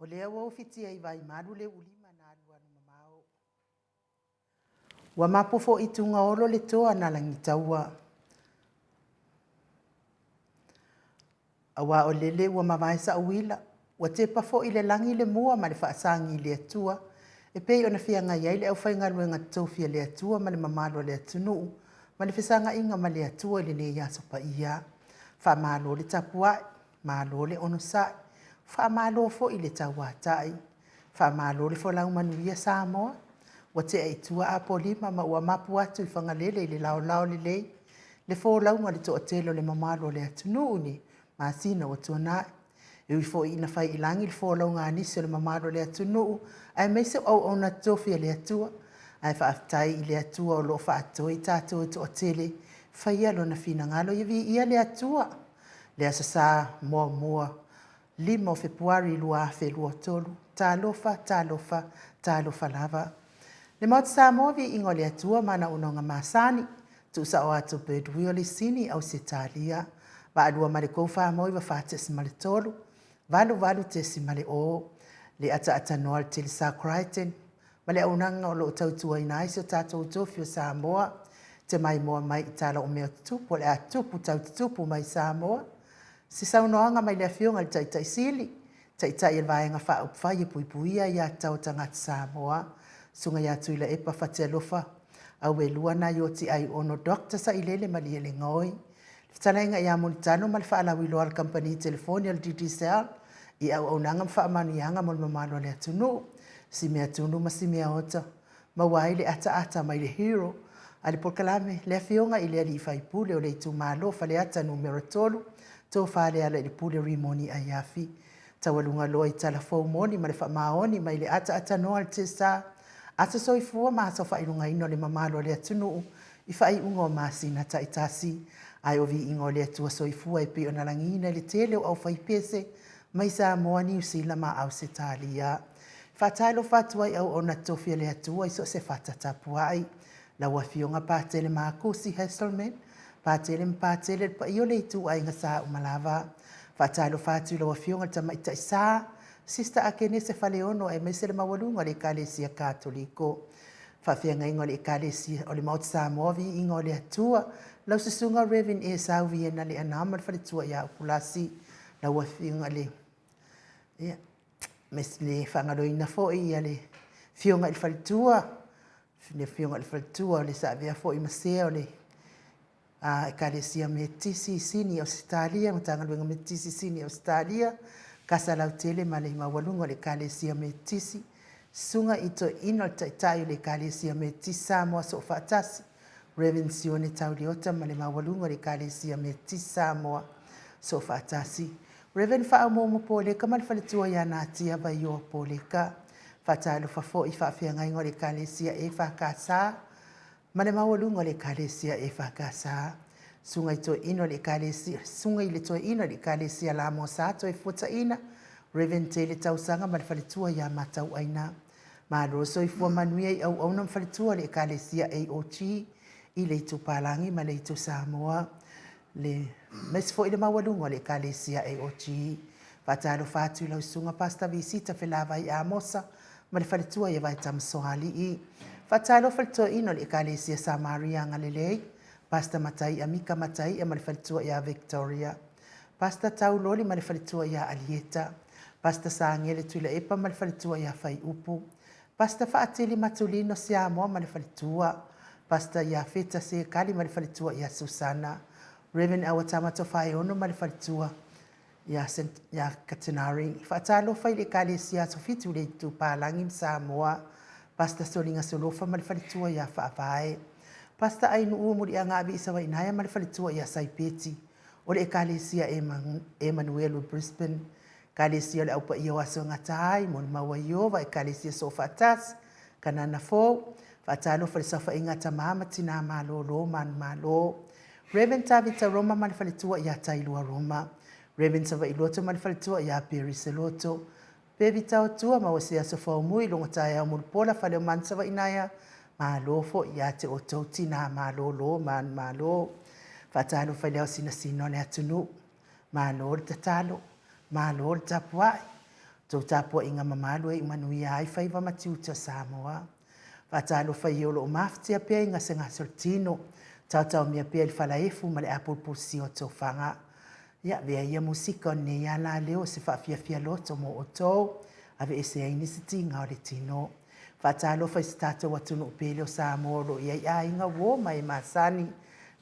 O lea ua ufitia i vaimalu le uulima na alualu mamao. Ua mapu foi tugaolo le toa na lagitaua. Aua o lele ua mavae sa'u uila, ua tepa foi le lagi le mua ma le faasagi i le Atua, e pei ona feagai ai le aufaigaluega totofi a le Atua ma le mamalu o le atunuu ma le fesagaiga ma le Atua i lenei aso paia. Faamalo le tapuai, malo le onosai, faamalo foi le tauatai, faamalo le folau manuia Samoa. Ua tea i tua Apolima ma ua mapu atu i Fagalele i le laolao lelei le folauga a le toatele o le mamalu o le atunuu i le masina ua tuanai. E ui foi ina fai i lagi le folauga a nisi o le mamalu o le atunuu, aemaise o auauna totofi a le Atua, ae faafetai i le Atua o lo o faatoe i tatou e toatele faia Lona finagalo. Ia viia le Atua. Le Aso Sa muamua 5 o Fepuari 2023. Talofa, talofa, talofa lava. Le Maota Samoa, viiga o le Atua ma ana auaunaga masani. Tuusao atu Bird Wheel i Sini, Ausetalia. Vaalua ma le 3 49 4.3, 88.0 Le ataaatanoa a le Telesa Crichton ma le auaunaga o lo o tautuaina ai si o tatou tofi o Samoa te maimoa mai i tala o mea tutupu o le a tupu tau tutupu mai Samoa. Se saunoaga mai le Afioga i le Taitai Sili, Taitai o le Vaega Faaupufai e Puipuia Aia Tatau a Tagata Samoa, Susuga ia Tuilaepa Fatialofa Auelua Naioti Aiono Doctor Sailele Malielegaoi, le Fetalaiga ia Mulitalo ma le faalauiloa a le Kamupani Telefoni a le Digicel i auaunaga ma faamanuiaga mo le mamalu o le atunuu, si mea tunu ma si mea ota. Maua ai le ataata mai le hero a le polokalame, le Afioga i le Alii Faipule o le itumalo Faleata Numera 3, Tofa Lealailepule Rimoni Aiafi. Taualuga loa i tala fou moni ma le faamaoni mai le ataaatanoa a le TSA, aso soifua ma aso faailogaina o le mamalu o le atunuu i faaiuga o masina taitasi. Ae o viiga o le Atua Soifua e pei ona lagiina i le tele o aufaipese mai Samoa, Niu Sila ma Ausetalia. E faatalofa atu ai auauna totofi a le Atua i so o se fata tapuai. Lau Afioga Patele Makusi Hesselman, Patele ma Patele, le paia o le ituaiga Sa Umalava. Faatalofa atu i lau Afioga i le Tamaitai Sa, Sister Akenese Faleono aemaise le maualuga o le Ekalesia Katoliko. Faafeagaiga o le Ekalesia o le Maota Samoa, viiga o le Atua. Lau Susuga Rev. Esau Viena Leanao ma le faletua ia Upulasi, lau Afioga le ia, le faagaloina foi ia le Afioga i le Faletua, le Afioga i le Faletua o le Saavea foi ma sea o le Ekalesia Metotisi i Sini Ausetalia, Matagaluega Metotisi i Sini Ausetalia, Kasa Lautele ma le maualuga o le Ekalesia Metotisi, Susuga i Toeaina o le Taitai o le Ekalesia Metotisi Samoa Soofaatasi, Rev. Sione Tauliota ma le maualuga o le Ekalesia Metotisi Samoa Soofaatasi, Rev. Faaumuumu Poleka ma le faletua ia Natia Vaioa Poleka. Faatalofa foi i faafeagaiga o le Ekalesia EFKS ma le maualuga o le Ekalesia EFKS, Susuga i Toeaina o le Ekalesia, Susuga i le Toeaina o le Ekalesia Lamoa Sa Toefuataina, Rev. Tele Tausaga ma le faletua ia Matauaina. Malo le soifua manuia i auauna ma faletua o le Ekalesia AOG i le Itu Palagi ma le Itu Samoa, le aemaise foi le maualuga o le Ekalesia AOG. Faatalofa atu i lau Susuga Pastor Visita Felavai Amosa ma le faletua ia Vaetama Soalii. Faatalofa i le toeaina o le Ekalesia Samaria Agalelei, Pastor Mataia Mika Mataia ma le faletua ia Victoria. Pastor Tauloli ma le faletua ia Alieta. Pastor Sagele Tuilaepa ma le faletua ia Faiupu. Pastor Faatili Matulino Siamoa ma le faletua. Pastor Iafeta Sekali ma le faletua ia Susana. Rev. Awatama Tofaeono ma le faletua ia ia Katinari. Faatalofa i le Ekalesia Aso Fitu i le Itupalagi ma Samoa. Pastor Soliga Solofa ma le faletua ia Faavae. Pastor Ainuu Muliagavi Isavainaia ma le faletua ia Saipeti o le Ekalesia Emanuelu Brisbane. Ekalesia o le Au Paia o Aso e Gata ai, Molimau a Ieova, Ekalesia Soofaatasi, Kanana Fou. Faatalofa i le saofaiga a tama ma tinā malōlō manumalo. Rev. Tavita Roma ma le faletua ia Tailua Roma. Rev. Savailoto ma le faletua ia Perry Seloto. Pevita o tua maua se aso faumui logo taeao mulipola Faleomanu Savainaea. Malo foi ia te outou tinā malōlō manumalo. Faatalofa i le ao sinasina o le atunuu. Malo le tatalo, malo le tapuai. Tou tapuaiga mamalu e iu manuia ai faiva ma tiute o Samoa. Faatalofa i e o lo o mafatia pea i gasegase o le tino, taotaomia pea i le falaefu ma le apulupulusia o tofaga. Ia, avea ia musika o lenei alaleo o se faafiafia loto mo outou, aveese ai nisi tiga o le tino. Faatalofa i si tatou atunuu pele o Samoa o lo o i ai aiga, uo ma e masani.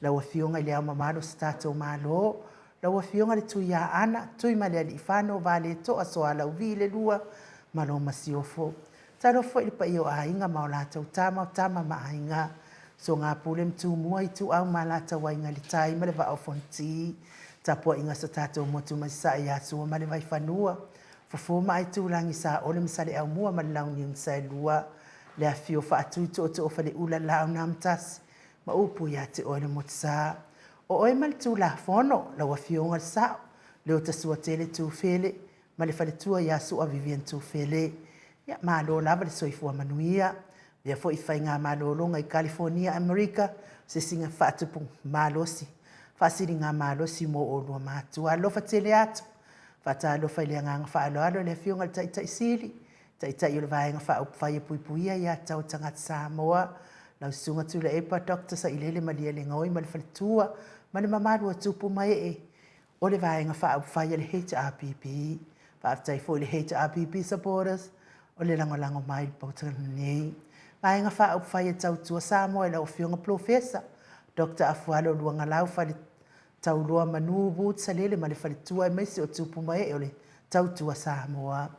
Lau Afioga i Le Ao Mamalu o si tatou Malo, lau Afioga le Tuiaana, Tuimalealiifano, Valetoa, Soalauvi le Lua ma lo Masiofo. Talofa foi i le paia o aiga ma o latou tama, o tama ma aiga, Sogapule ma Tumua, Ituau ma Alataua, Aiga i le Tai ma le Vaa o Fonoti. Tapuaiga so tatou motu mai Sasae ia Sua ma le Vaifanua, Fofo ma Aitulagi, Saole ma Saleaaumua ma le Launiu na Saelua, le afifio o Faatui, Tootoo o Faleula, Laau na Amotasi ma upu ia te oe le Motusa. O oe ma le Tulafono, lau Afioga le Sao, Leotasuatele Tufele ma le faletua ia Sua Vivian Tufele. Ia, malo lava le soifua manuia. Avea foi faigamalologa i Kalifonia, Amerika, se siga faatupu malosi, faasiligamalosi mo oulua matua. Alofa tele atu. Faatalofa i le agaga faaaloalo i le Afioga i le Taitai Sili, Taitai o le Vaega Faaupufai e Puipuia Ia Tatau a Tagata Samoa, lau Susuga Tuilaepa Doctor Sailele Malielegaoi ma le faletua ma le mamalu o tupu ma ee o le Vaega Faaupufai a le HRPP. Faafetai foi i le HRPP supporters o le lagolago mai i le paota lenei. Vaega Faaupufai e Tautua Samoa i lau Afioga Polofesa Doctor Afualo Luagalau Fale Tauloa Manu Woods Salele ma le faletua aemaise o tupu ma ee o le Tautua Samoa.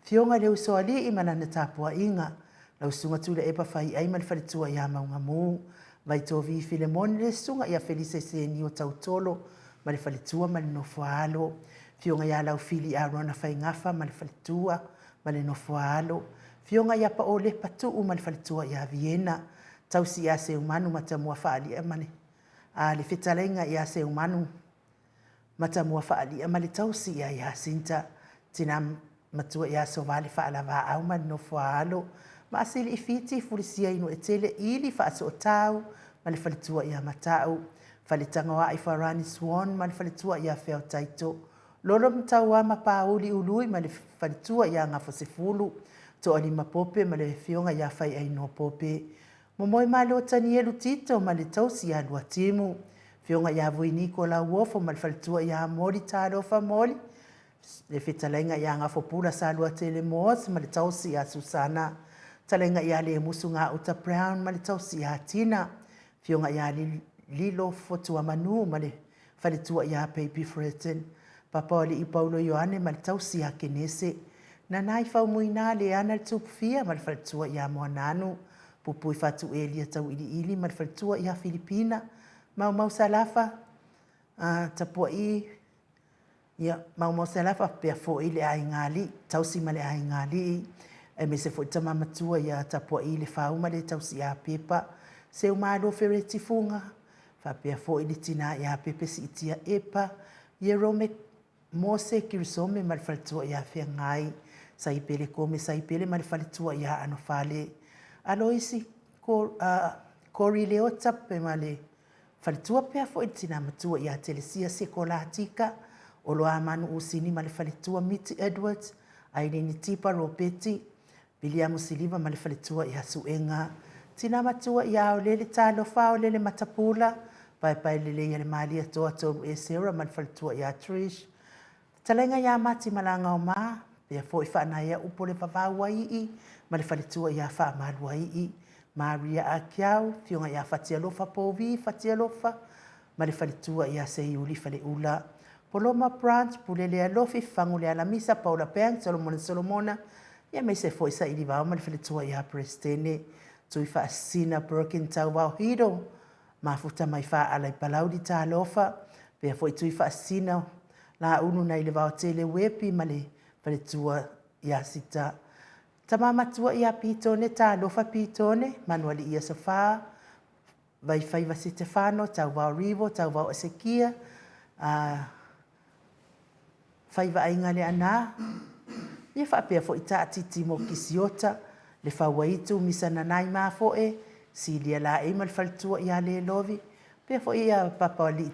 Afioga i le Usoalii ma lana tapuaiga, lau Susuga Tuilaepa Faiai ma le faletua ia Maugamu, Vaitovi Filemoni le Susuga ia Felise Senio Tautolo ma le faletua ma le nofoaalo, Afioga ia Laufili Arona Faigafa ma le faletua ma le nofoaalo, Afioga ia Paolepa Tuu ma le faletua ia Viena, Tausi ia Seumanu Matamua Faalia ma le. a le fetalaiga ia Seumanu Matamua Faalia ma le tausi ia Iasinta, tina matua ia Sovale Faalavaau ma le nofo a alo, ma Asili Ifiti Fulisia Inuetele Ili Faasootau ma le faletua ia Matau, Faletagoai Farani Swan ma le faletua ia Feotaito, Lolo Mataua ma Pauli Ului ma le faletua ia Gafosefulu, Toalima Pope ma le afioga ia Faiainoa Pope, Momoe Malo Tanielu Tito ma le tausi ia Luatimu, Afioga ia Vuiniko Lauofo ma le faletua ia Moli Talofa Moli, le fetalaiga ia Gafopula Saluatele Moss ma le tausi ia Susana, Talaiga ia Lemusu Gauta Brown ma le tausi ia Tina, Afioga ia Lilo Fotuamanu ma le faletua ia Baby Freton, Papaoalii Paulo Ioane ma le tausi ia Kenese, Nanai Faumuina Leana le Tupufia ma le faletua ia Moananu, Pupui Fatu Elia Tauiliili ma le faletua ia Filipina, Maumau Salafa, Tapua'i, ia, Maumau Salafa faapea foi le aiga alii, tausi ma le aiga alii, aemaise foi le tama matua ia Tapua'i Lefau ma le tausi ia Pepa, Seumalo Fereti Fuga, faapea foi le tina ia Pepe Siitia Epa, Ierome Mose Kirisome ma le faletua ia Feagai, Saipele Kome Saipele ma le faletua ia Anofale, Aloisi Kori Leota ma le faletua pea foi le tina matua ia Telesia Sekolatika, Oloamanu Usini ma le faletua Miti Edwards, Airini Tipa Ropeti, Viliamu Siliva ma le faletua ia Suega, Tina matua ia Aolele Talofa Aolele Matapula, Paepae lelei a le Malia Toa Tolu Esera ma le faletua ia Trish, Fetalaiga ia Mati Malagaoma, pea foi Faanaea Upo le Vavau Aii ma le faletua ia Faamaluaii, Maria Akiau, Afioga ia Fatialofa Povi Fatialofa ma le faletua ia Seiuli Faleula, Poloma Branch, Pulele Alofi, Fagu le Alamisa, Paula Banks, Solomona Solomona, ia aemaise foi Sailivao ma le faletua ia Peresetene, Tuifaasisina Birkin Tauvao Hiro, Mafuta mai Faaala i Palauli Talofa, pea foi Tuifaasisina Laulu nai le Vaotele Uepi ma le faletua ia Sita. Tama matua ia Pitone Talofa Pitone, Manualii Asofa, Vaifaiva Setefano, Tauvao Rivo, Tauvao Esekia, a Faivaaiga Leaana, ia faapea foi Taatiti mo Kisiota, Le Fauaitu, Misa Nanai Mafoe, Silia Laei ma le faletua ia Lelovi, pea foi ia Papalii,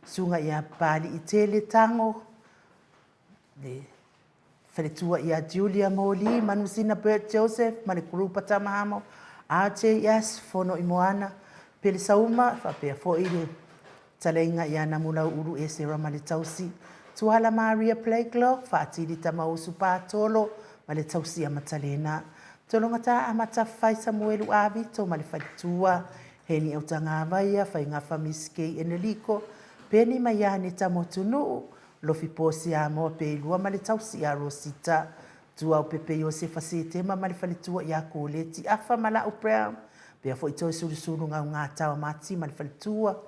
Susuga ia Papaliitele Tago, le faletua ia Julia Moli, Manusina Bert Joseph ma le Kurupa Tamahamo, RJS Fono i Moana, Pele Sauma, faapea foi le fetalaiga ia Namulauulu Esera ma le tausi, Tuala Maria Blakelock, Faatili Tamausu Patolo ma le tausi ia Matalena, Tologata Amata Fai Samuelu Avito ma le faletua, Heni Autagavaia, Faigafa Miss Kay Eneliko, Peni Maianeta Motunuu, Lofi Posi Amoa Peilua ma le tausi ia Rosita, Tuaupepe Iosefa Setema ma le faletua ia Koleti Afa ma Lau Brown, pea foi Toesulusulu Gaugata o Mati ma le faletua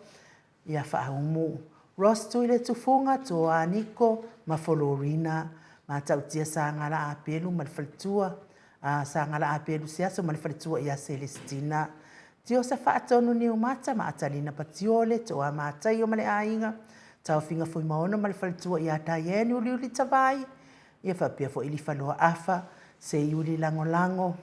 ia Faaumu, Ross Tuile Tufuga, Toa Niko ma Folorina, Matautia Sagala Apelu ma le faletua a Sagala Apelu Seaso ma le faletua ia Celestina, Tiosa Faatonu Niumata ma Atalina Patiole, Toa Mataio ma le aiga, Taofiga Fuimaono ma le faletua ia Diane Uliuli Tavai, ia faapea foi Lifaloa Afa, Seiuli Lagolago,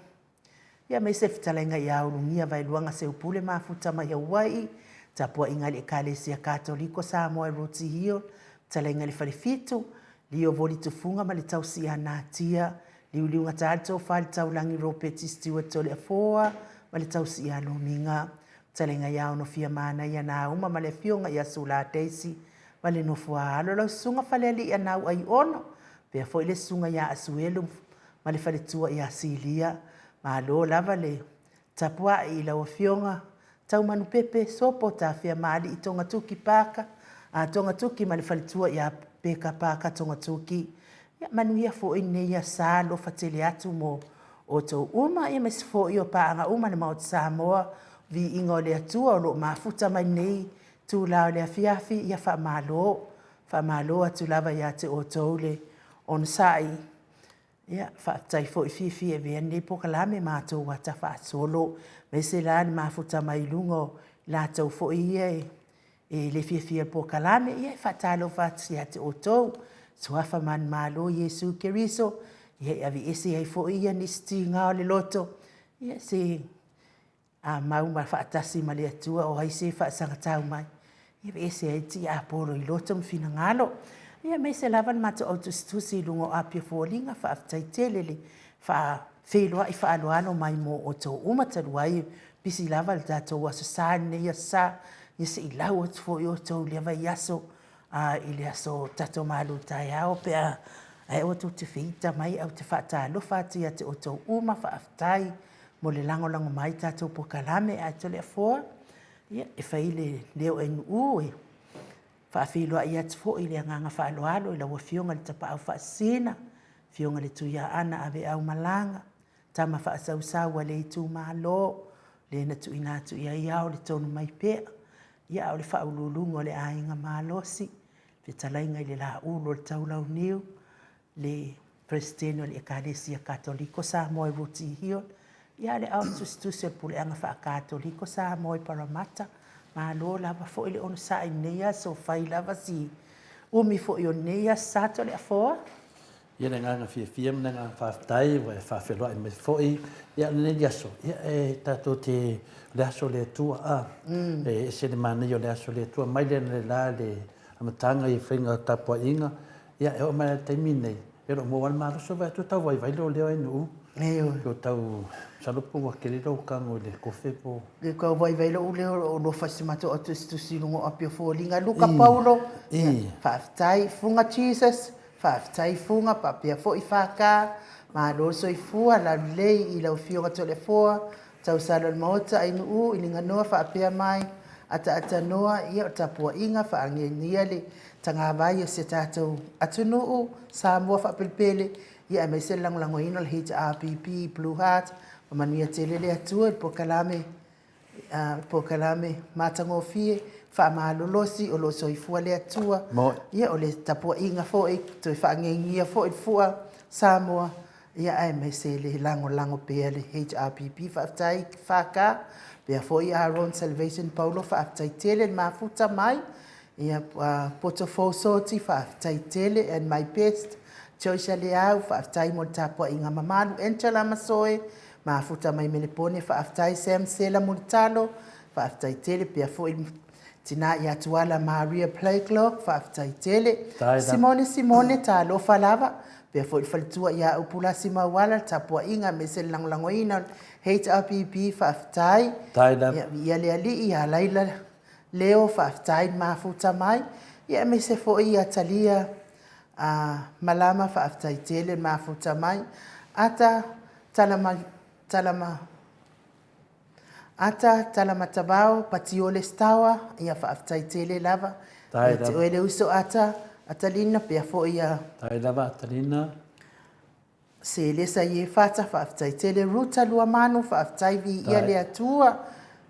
ia aemaise fetalaiga ia Ulugia Vaeluaga Seupule Mafuta mai Hawaii, tapuaiga i le Ekalesia Katoliko Samoa i Rooty Hill, fetalaiga i le Falefitu, Lio Voli Tufuga ma le tausi ia Natia, Liuliugata le tofa i le taulagi Ropeti Stewart Toleafoa ma le tausi ia Lomiga, fetalaiga ia Onofia Manaia Nauma ma le afioga ia Sula Daisy ma le nofo a alo lau susuga Falealii Anau Aiono, pea foi le susuga ia Asuelu ma le faletua ia Silia. Malo lava le tapuai i lau afioga Taumanupepe, Sopo, Tafea Maalii, Togatuki Parker, a Togatuki ma le faletua ia Peka Parker Togatuki. Ia manuia foi lenei asa alofa tele atu mo outou uma, ia aemaise foi o paaga uma a le Maota Samoa, viiga o le Atua o lo o mafuta mai lenei itula o le afiafi, ia faamalo, faamalo atu lava ia te outou le onosai. Ia, faafetai foi fiafia e avea lenei polokalame matou ata faasolo, aemaise la le mafuta mai i luga o latou foi ia e le fiafia i le polokalame, ia e faatalofa atu ia te outou. Suafa manumalo Iesu Keriso, ia e aveese ai foi ia nisi tiga o le loto, ia se a mau ma faatasi ma le Atua, o ai se faasagatau mai, e aveese ai le tiapolo i loto ma finagalo. Ia aemaise lava le matou au tusitusi i luga o api o foliga, faafetai tele le faafeiloai faaaloalo mai mo outou uma, talu ai e pisi lava le tatou Aso Sa i lenei Aso Sa, ia se i lau atu foi outou i lea vaiaso i le aso tatou malutaeao pe a ae aua tou te feita mai ae ou te faatalofa atu ia te outou uma, faafetai mo le lagolago mai i tatou polokalame. Ae Toleafoa, ia e fai le leo o NUU e faafeiloai atu foi i le agaga faaaloalo i lau Afioga i le Tapaau Faasisina, Afioga i le Tuiaana Aveao Malaga, tama faasausau a le itumalo, le na tuuina atu i ai ao le tonu mai pea, ia a o le faauluuluga o le aiga malosi, fetalaiga i le Laulu o le Taulauniu, le Peresetene o le Ekalesia Katoliko Samoa i Rooty Hill, ia a o le Ao Tusitusi o le Puleaga Faa-Katoliko Samoa i Paramata. Malo lava foi le onosai i lenei aso, fai lava si umi foi o lenei Aso Sa Toleafoa. Ia le agaga fiafia ma le agaga faafetai ua e faafeiloai mai foi. Ia o lenei aso, ia e tatou te, o le aso o le Atua a. E ese le manaia o le aso o le Atua mai le la le amataga i faiga tapuaiga, ia e oo mai lava i le taimi lenei, e le o maua lava le malosi o vaai atu o tau vaivai lou leo NUU. Ioe. Pe o tau, masalo po ua tele lou tago i le kofe po o. E tau vaivai lou leo o lo o alofa i si matou autusitusi i luga o api o foliga. Luka Paulo, faafetai. Fuga Jesus, faafetai Fuga, faapea foi FK, malo le soifua, lalelei i lau Afioga Toleafoa, Tausala o le Maota, Ainuu, Iliganoa faapea mai, Ataatanoa, ia o le tapuaiga faaagiagia le tagavai o si o tatou atunuu, Samoa faapelepele, ia aemaise le lagolagoina o le HRPP Blue Heart, faamanuia tele le Atua i le polokalame, polokalame matagofie, faamalolosi o lo o soifua le Atua. Ia o le tapuaiga foi, toe faagiagia foi le fua Samoa, ia aemaise le lagolago pea le HRPP. Faafetai FK, faapea foi Aron Salvation Paulo, faafetai tele le mafuta mai. Ia Poto Fou Soti, faafetai tele and my best. Joyce Leau, faafetai mo le tapuaiga mamalu. Angela Masoe, mafuta mai Melepone, faafetai. Sam Sela Mulitalo, faafetai tele. Pea foi tina ia Tuala Maria Blakelock, faafetai tele. Simone Simone, talofa lava. Pea foi le faletua ia Upulasi Mauala, le tapuaiga aemaise le lagolagoina o le HRPP, faafetai. Ia viia le Alii ia Laila Leo, faafetai le mafuta mai. Ia aemaise foi ia Talia Malama, faafetai tele le mafuta mai. Ata Talama, Talama, Ata Talamatavao Patiole Stawa, ia faafetai tele lava. Ia te oe le uso Ata, Atalina, pea foi ia. Faafetai lava Atalina. Selesa Iefata, faafetai tele. Ruta Luamanu, faafetai viia le Atua.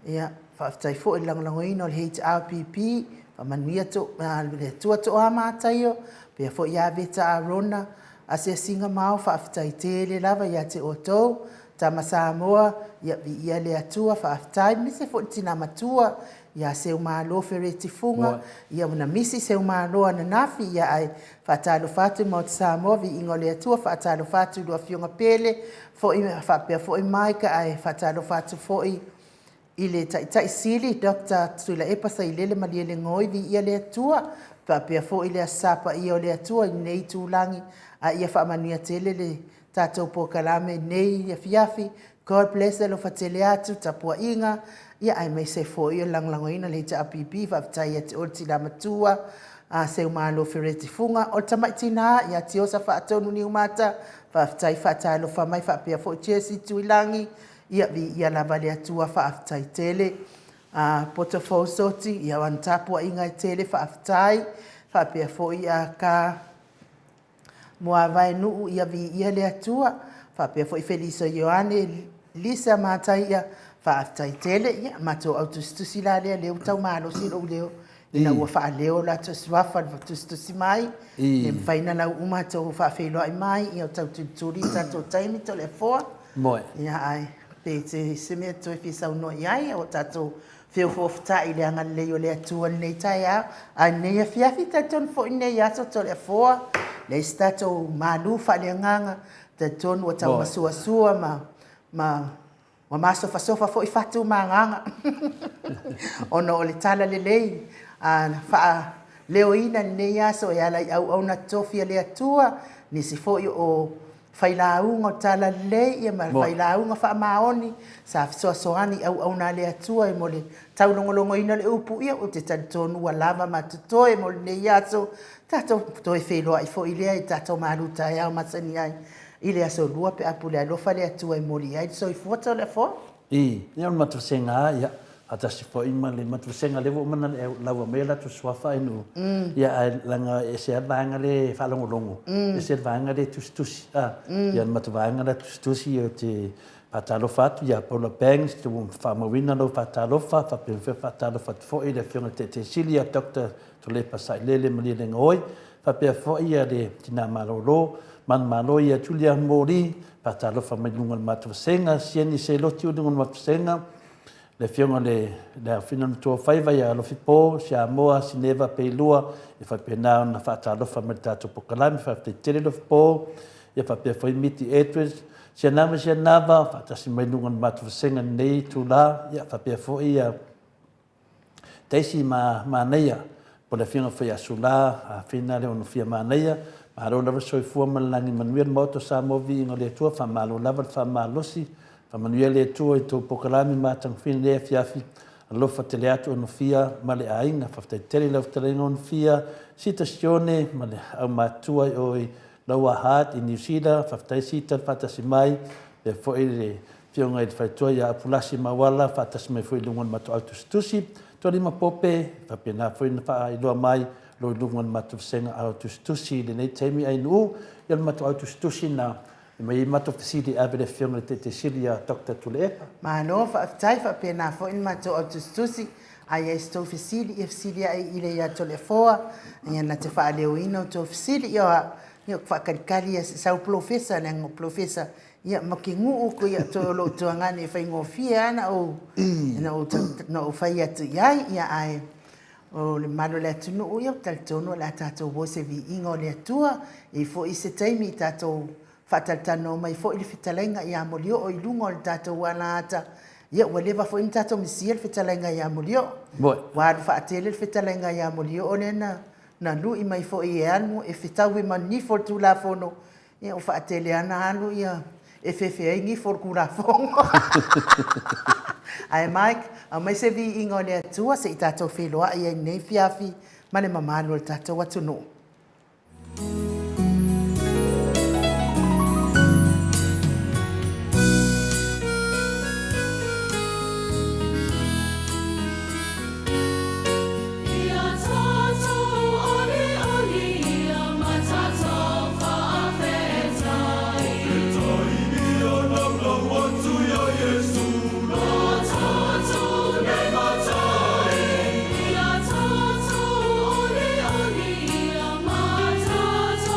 Ia, faafetai foi le lagolagoina o le HRPP, faamanuia to, le Atua Toa Mataio, pea foi ia Veta Arona, Asiasiga Mao, faafetai tele lava ia te outou. Tama Samoa, ia viia le Atua, faafetai. Aemaise foi le tina matua ia Seumalo Fereti Fuga, ia na misi Seumalo ananafi, ia ae faatalofa atu i le Maota Samoa, viiga o le Atua, faatalofa atu i lua afioga Pele, foi faapea foi Mike, ae faatalofa atu foi i le Taitai Sili Doctor Tuilaepa Sailele Malielegaoi, viia le Atua, faapea foi le Aso Sa Paia o le Atua i lenei itulagi, a ia faamanuia tele le tatou polokalame i lenei afiafi. God bless, alofa tele atu, tapuaiga, ia aemaise foi o le lagolagoina o le HRPP. Faafetai ia te oe le tina matua, a Seumalo Fereti Fuga, o le tamai tina ia Tiosa Faatonu Niumata, faafetai faatalofa mai, faapea foi Jessie Tuilagi, ia viia lava le Atua, faafetai tele. A Poto Fou Soti, ia wana tapuaiga e tele, faafetai, faapea foi a ka Muavaenuu, ia viia le Atua, faapea foi Feliso Ioane, Lisa Mataia, faafetai tele. Ia, matou au tusitusi la lea, lea ua tau malosi lou leo ina ua faaleo latou suafa i le tusitusi mai, le mafai ona lau uma outou faafeiloai mai, ia tau tulituli le tatou taimi Toleafoa. Moe. Ia, ae pe se mea toe fia saunoa i ai o tatou. Feofoofota'i i le agalelei o le Atua i lenei taeao, a i lenei afiafi, talitonu foi i lenei aso Toleafoa, leai se tatou malu faaleagaga, talitonu ua taumasuasua ma ua masofasofa foi fatu ma agaga ona o le talalelei na faaleoina i lenei aso e ala i auauna totofi a le Atua, nisi foi o failauga o le talalelei ia ma failauga faamaoni sa fesoasoani i auauna a le Atua mo le taulogologoina o le upu. Ia ou te talitonu ua lava ma totoe mo lenei aso. Tatou toe feiloai foi lea i tatou malutaeao masani ai i le aso Lua pe a pule alofa le Atua e moli ai le soifua. Toleafoa. Ia, o le matou vasega lava, ia, faatasi foi ma le matou vasega lea ua uma ona lauga mai o latou suafa ae, ia, ae leaga e ese lava le vaega lea e faalogologo, ese le vaega lea e tusitusi, a. Ia, o le matou vaega la e tusitusi, ou te faatalofa atu ia Paula Bangs, ua faamauina lau faatalofa, faapea foi ona faatalofa atu foi i le Afioga i le Taitaisili ia Doctor Tuilaepa Sailele Malielegaoi, faapea foi le Tina Malolo, manumalo ia Julia Moli, faatalofa mai luga o le matou vasega, Sieni Seloti i luga o le matou vasega, le Afioga i le Afina Matuafaiva ia Alofipo, Siamoa, Sineva Peilua, e faapena ona faatalofa mai i le tatou polokalame. Faafetai tele Alofipo, ia faapea foi Miti Edwards, Sianava Sianava, faatasi mai luga o le matou vasega i lenei itula, ia faapea foi ia Daisy Manaia, po o le Afioga foi ia Sula, Afina Leonofia Manaia, malo lava le soifua ma le lagi manuia le Maota o Samoa, viiga o le Atua, faamalo lava le faamalosi, faamanuia le Atua i tou polokalame matagofie i lenei afiafi, alofa tele atu Onofia ma le aiga. Faafetai tele i lau fetalaiga Onofia, Sita Sione ma le aumatutua i o i Lower Hutt i Niu Sila, faafetai Sita le faatasi mai, faapea foi le Afioga i le Faletua ia Apulasi Mauala, faatasi mai foi i luga o le matou au tusitusi, Tualima Pope, faapena foi ona faailoa mai o lo o i luga o le matou vasega au tusitusi i lenei taimi ainuu. Ia o le matou au tusitusi na e aumai ai matou fesili e ave i le Afioga i le Taitaisili ia Doctor Tuilaepa. Malo faafetai, faapena foi le matou au tusitusi. A i ai se tou fesili, ia fesili ae i le ia Toleafoa, ia na te faaleoina outou fesili. Ia, ia faatalitali ia se i sau le polofesa, leaga o le polofesa Ia ma Makinuu ko ia toe o lou tuagane e faigofie lava na ou na ou na ou fai atu i ai. Ia ae o le mamalu o le atunuu, ia ou te talitonu o le a tatou o i se viiga o le Atua. E i ai foi se taimi i tatou faatalatalanoa mai foi le fetalaiga ia Molioo i luga o le tatou alaata. Ia ua leva foi ona tatou misia le fetalaiga ia Molioo. Ua alu faatele le fetalaiga ia Molioo lea na na lui mai foi e alu e fetaui ma nifo o le Tulafono. Ia ua faatele lava ona alu ia efefe ai nifo o le Tulafono. Ae Mike, aumai se viiga o le Atua se i tatou feiloai ai i lenei afiafi ma le mamalu o le tatou atunuu. Ia tatou olioli ia ma tatou faafetai. Faafetai ia laulau atu iā Iesu. Lo tatou nei matai. Ia tatou olioli ia ma tatou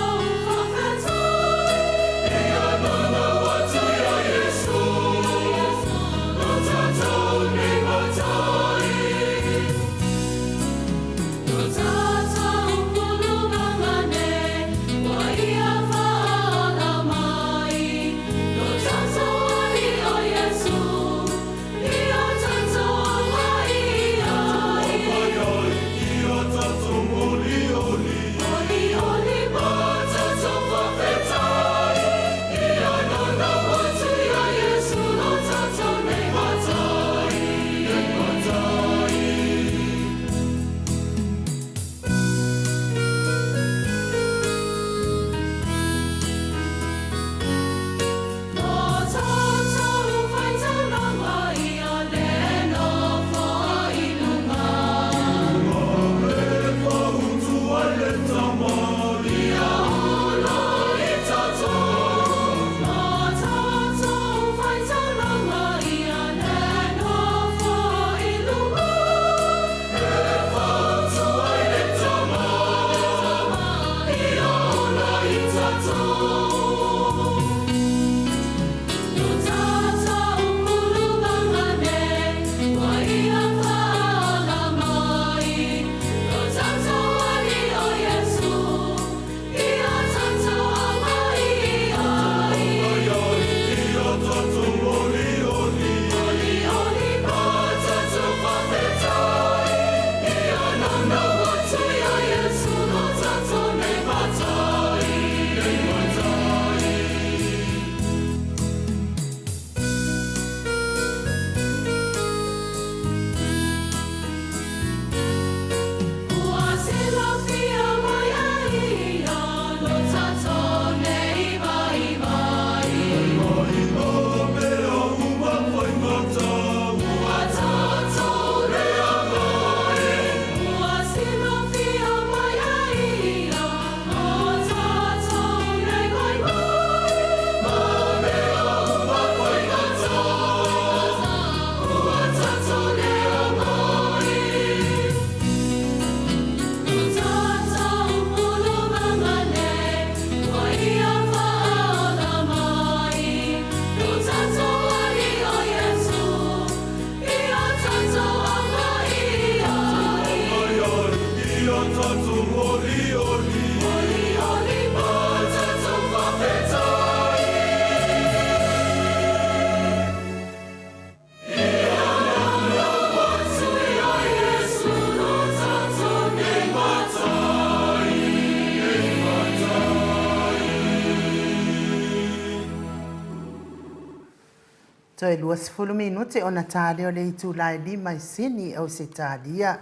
Toe 20 minute ona ta lea o le itula e 5 i Sini, Ausetalia.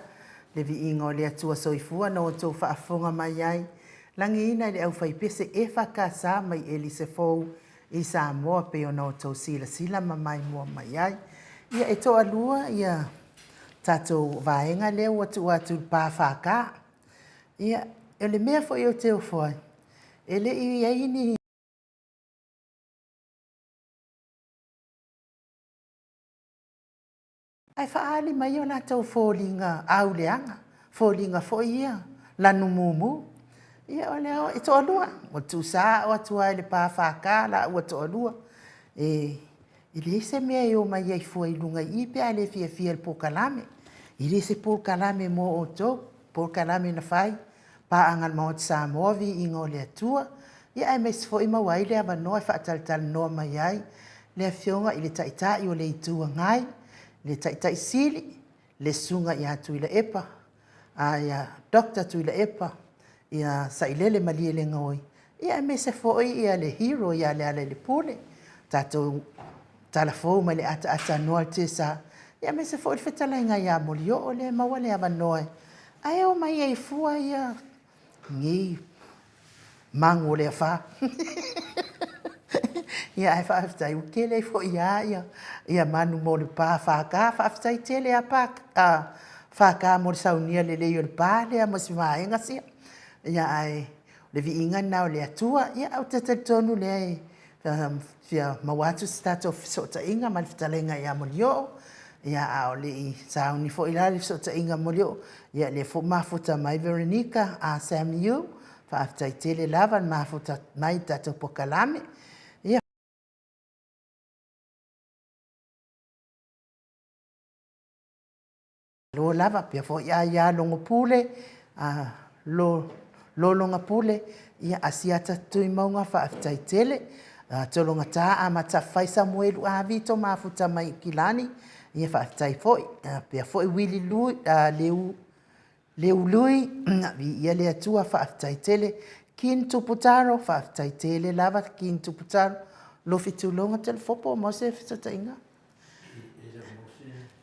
Le viiga o le Atua Soifua na outou faafofoga mai ai, lagiina i le aufaipese EFKS mai Elise Fou i Samoa pei ona outou silasila ma maimoa mai ai. Ia e toalua ia tatou vaega lea ua tuu atu i le pa FK. Ia, o le mea foi ou te ofo ai, e le i i ai ni Ae faaali mai o latou foliga auleaga, foliga foi ia lanumumu. Ia o lea e toalua, ua tuusao atu lava i le pa FK laua toalua. E leai se mea e omai ai fua i luga i i pe a le fiafia i le polokalame. E le se polokalame mo outou, polokalame na fai, paaga a le Maota Samoa, viiga o le Atua, ia aemaise foi maua ai le avanoa e faatalatalanoa mai ai le Afioga i le Taitai o le Itu Agai, le Taitai Sili, le Susuga ia Tuilaepa, ia Doctor Tuilaepa, ia Sailele Malielegaoi, ia aemaise foi le hero ia Lealailepule, tatou tala fou mai le ataata noa o le tiasa, ia aemaise foi le fetalaiga ia Molioo lea e maua le avanoa ae omai ai fua ia nei magu o le afa. Ia ae faafetai ua tele ai foi lava ia manu mo le pa FK. Faafetai tele lava FK mo le saunia lelei o le pa lea ma si vaega sia. Ia ae o le viiga lena o le Atua. Ia ou te talitonu lea e fia maua atu se tatou fesootaiga ma le fetalaiga ia Molioo, ia a o le i sauni foi la le fesootaiga a Molioo, ia lea foi ua mafuta mai Veronica Sam Yu, faafetai tele lava le mafuta mai i le tatou polokalame. Ia Malo lava, pea foi a ia Logopule, Lologapule, ia Asiata Tuimauga, faafetai tele. Tologata Amata Fai Samuelu Avito mafuta mai Kilani, ia faafetai foi. Pea foi Wili Leului, viia le Atua, faafetai tele. Kin Tuputaro, faafetai tele lava Kin Tuputaro. Lofi Tuloga Telefopo, mo se fesootaiga.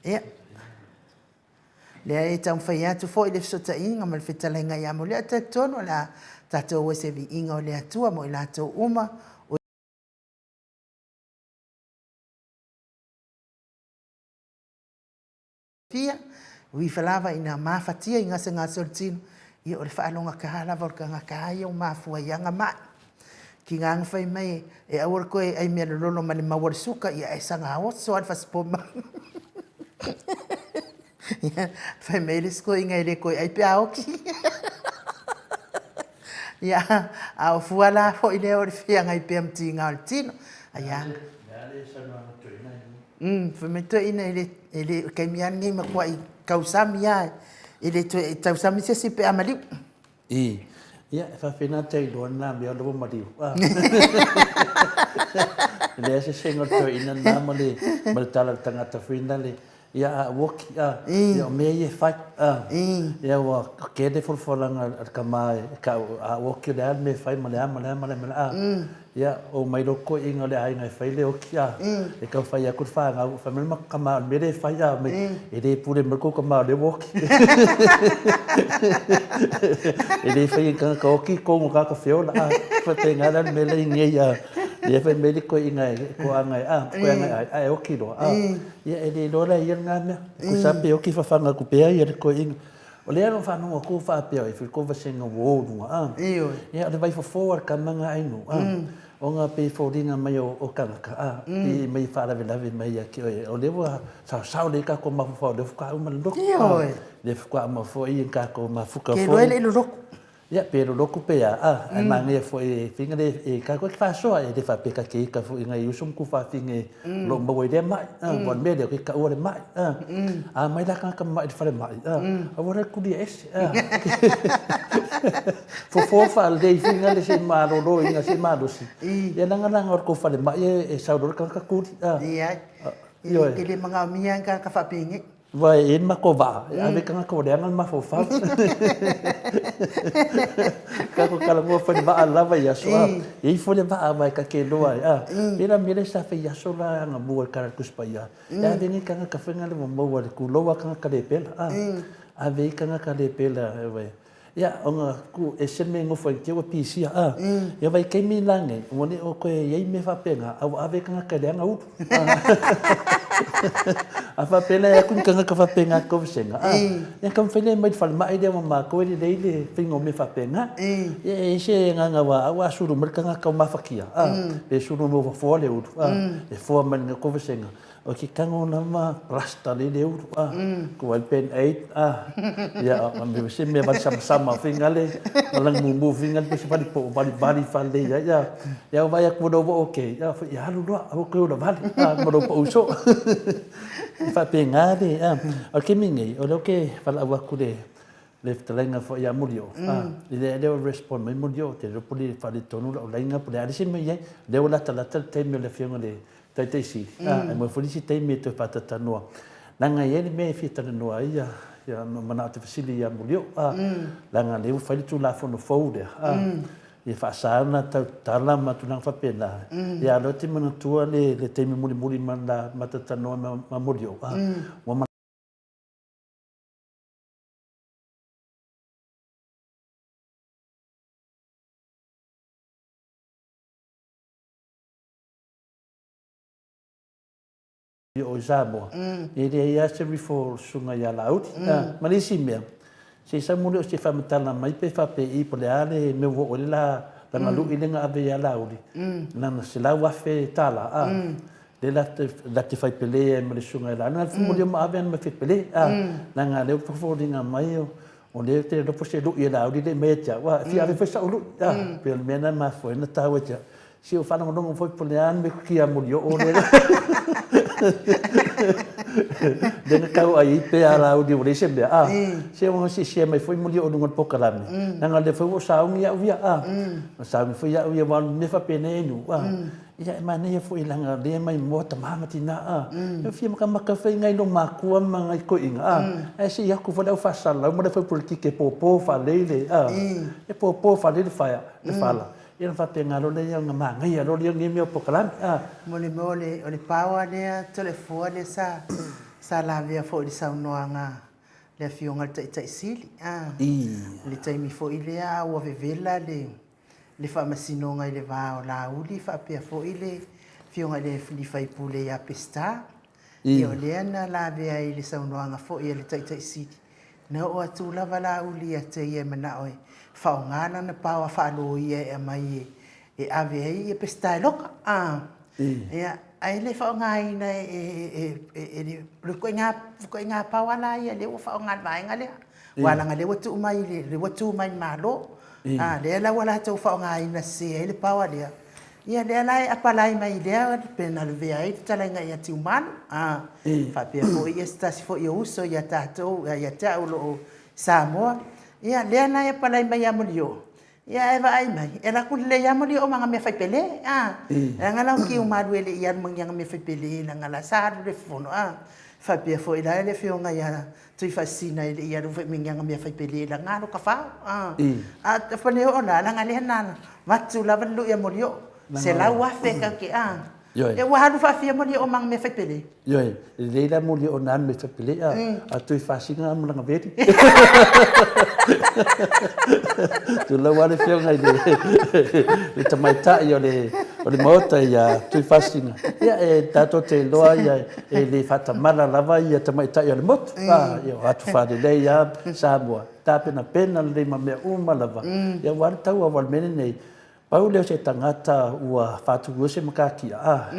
Ia, lea e taumafai atu foi le fesootaiga ma le fetalaiga ia Molia'a, talitonu o le a tatou o i se viiga o le Atua mo i latou uma o fia, uifa lava ina mafatia i gasegase o le tino, ia o le faalogata lava o le tagata lava ia ua mafua ai ana ma'i. Tiga ona fai mai e aua le toe ai mea lololo ma le mau a le suka, ia ae saga oso lava le fasipovi. Ia, fai mai le isi toeaina e le toe ai pe a oti. Ia, a o fua la foi lea o le feagai pea ma tiga o le tino. Ai a. Fai mai toeaina e le, e le, o le taimi lava lenei e matuai tausami lava, e le toe tausami se isi pe a maliu. I, ia, e faapena te iloa na mea o le ua maliu. Ah. E leai se sega o le toeaina lena ma le, ma le tala a le tagata foi lale, ia a uoki, a, ia o mea ia e fai, a, ia ua tele folafolaga a le tama e tau, a uoki o le a le mea e fai ma le a ma le a ma le a, ma le a, ia, omai loa toeaiina o le aiga e fai le oki, a, e tau fai atu le fanau, fai mai le matou tama o le mea lea e fai, a, e le pule mai le tou tama o lea ua oti. E le faia e tagata oti tonu o tagata feola, a, faapena la le mea la e i nei, a, lea fai mai le toeaina e toaga e, a, toeaga e ai, ae oti loa, a, ia e le iloa la e ia lena mea, tusa pe oti fafaga atu pea ia le toeaina. O lea na faalogo atu faapea e fai vasega ua o luga, a, ia o le vaifofo a le tama na Ainuu, a, ona pei e foliga mai o tagata, a, pei e mai faalavelave mai ia te oe, o lea ua saosao lelei tatou mafaufau, o lea faatoa uma le lotu, a, lea faatoa uma foi tatou mafuta foi. Ke loa e le i lolotu. Ia, pe lolotu pe a, a, ae manaia foi e faiga le, e tatou te faasoa, e le faapea ta te ita foi i nai uso ma tuafafine o lo o maua i lea mai, a, aua o le mea lea, ou te taua le mai, a, a omai la tagata mamai i le falemai, a, aua la le tulia ese, a, fofo faalelei foi lea se i malolo ina se i malosi, ia leaga o le tou falemai e sau loa le tagata tuli, a. Ioe. E le manaomia lava ni tagata faapenei. Aua e i ai le matou vaa, e ave ai tagata ua leaga le mafaufau. Tatou talanoa foi i le vaa lava i aso a. E i ai foi le vaa aua e ta te iloa ai a. E pei la o le mea lea sa fai i aso la anamua i le Tala o le Tusi Paia, e ave ai nai tagata foi na ua maua i le tulou lava tagata le pela a. Ave ai tagata le pela Ia, ona tuu ese le mea e nofo ai te i ua pisia, a. Ia vaitaimi la nei, ua le o toe i ai mea faapena, a ua ave tagata e leaga ulu. A faapea la e atu ni tagata faapena i tou vasega, a, ia taumafai lea e aumai i le falemai lea ma matou e lelei le faiga o mea faapena. Ia e i ai se agaga aua au a sulu mai le tagata ua mafatia, a, pe sulu mai ua foa le ulu, a, e foa mai i tou vasega, O ke tago lava plasta le le ulu a ko ai pen aid a ia a me se mea vali sama sama fingale malang mumu fingale pe se vali po vali vali fale ia ia ia vai aku lo wo okay ia fo ia alu loa au ko la vali a mo lo po uso fa pe nga le a o ke mi nei o lo ke fala au aku le le fetalaiga foi ia Murioo, a, i le lea o respond mai Murioo, te iloa po le faaletonu lau laina po o le a le isi mea i ai. O lea ua latalata le taimi o le Afioga i le Taitai Sili, a, e moe foi le isi taimi e toe faatatalanoa, leaga e i ai le mea e fia talanoa ai ia, ia na ou manao ou te fesili ia Murioo, a, leaga o lea ua fai le Tulafono fou lea, a, ia faasa ona tau tatala ma tulaga faapena, ia a o lea ou te manatua le, le taimi mulimuli ma na ma talatalanoa ma Murioo, a, ua o i Samoa, e leai lava se rifo o le susuga ia Laauli. Ma le isi mea, se i sau muli o se faamatala mai pe faapei po o le a le mea ua oo i ai le lana lui lea na ave ia Laauli, lana $100,000, a, lea la te fai pele ai ma le susuga ia Laauli. Na o le muli o ma ave ana ma fai pele, a, leaga o lea ua foliga mai o lea ou te iloa po o se lui a Laauli lea e aumai ia te au, a, e fia ave foi sau lui, a, pei o le mea lena e mafua ai ona taua ia te au. Se ua faalogologo foi po o le a le mea Molioo lea lea na tau ai pea a Laauli ua leai se mea, a, se ua siisia mai foi Molioo i luga o le polokalame, leaga o lea foi ua ou sauni au ia, a, na sauni foi au ia, aua o le mea faapenei e nuu, a, ia e manaia foi leaga o lea e maimoa tama ma tina, a, e fia matamata foi nai loomatua ma nai toeaiina, a, ae se i atu foi le au faasalalau ma le au faipolokiki e popo faalelei le, a, e popo faalelei le faia, le fala. Ia ona faapena loa lea ona manaia loa lea o lenei mea o polokalame, a. Mo le mea o le power lea Toleafoa lea sa sa lavea foi i le saunoaga a le Afioga i le Taitai Sili, a. I le taimi foi lea a ua vevela le le Faamasinoga i le va o Laauli faapea foi le Afioga i le sui usufono ia Peseta. Ia o lea na lavea ai i le saunoaga foi a le Taitai Sili, na oo atu lava Laauli ia te ia e manao e faaaoga lana paoa faaloia e aumai e ave ai ia Peseta e loka. A, ia, ae le faaaogaina e le ituaiga paoa la ia lea ua faaaoga e le vaega lea. Aua leaga lea ua tuu mai i le, ua tu mai i le Malo. A, lea la ua latou faaaogaina sese ai le paoa lea. Ia lea la e apalai mai lea pe na lavea ai le fetalaiga ia Tiumalu, a, faapea foi ia se tasi foi o uso ia tatou, ia te au o lo o i Samoa. Ia lea la e apalai mai ia Molioo, ia ae vaai mai, e alu atu lelei lava Molioo ma ana mea fai pele, a. Leaga la o Tiumalu e le i alu ma ni ana mea fai pele leaga la sa alu i le fono, a. Faapea foi la le afioga ia Tuifaasisina e le i alu foi ma ni ana mea fai pele leaga alu tafao, a. A o le oo la, leaga lea na avatu lava le lui a Molioo, $100,000 tatou te, a. Ioe. Ua alu faafia Molioo ma ana mea fai pele. Ioe, e lelei la Molioo na alu mea fai pele, a, a Tuifaasisina ma lana veli. Tulou lava le afioga i le tamaitai o le o le Maota ia Tuifaasisina. Ia, e tatou te iloa ia e le faatamala lava ia tamaitai o le motu. A, ia o atu faalelei lava Samoa, tapenapena lelei ma mea uma lava. Ia aua le taua aua o le mea lenei, pau lea o se tagata ua faatuua se matatia, a,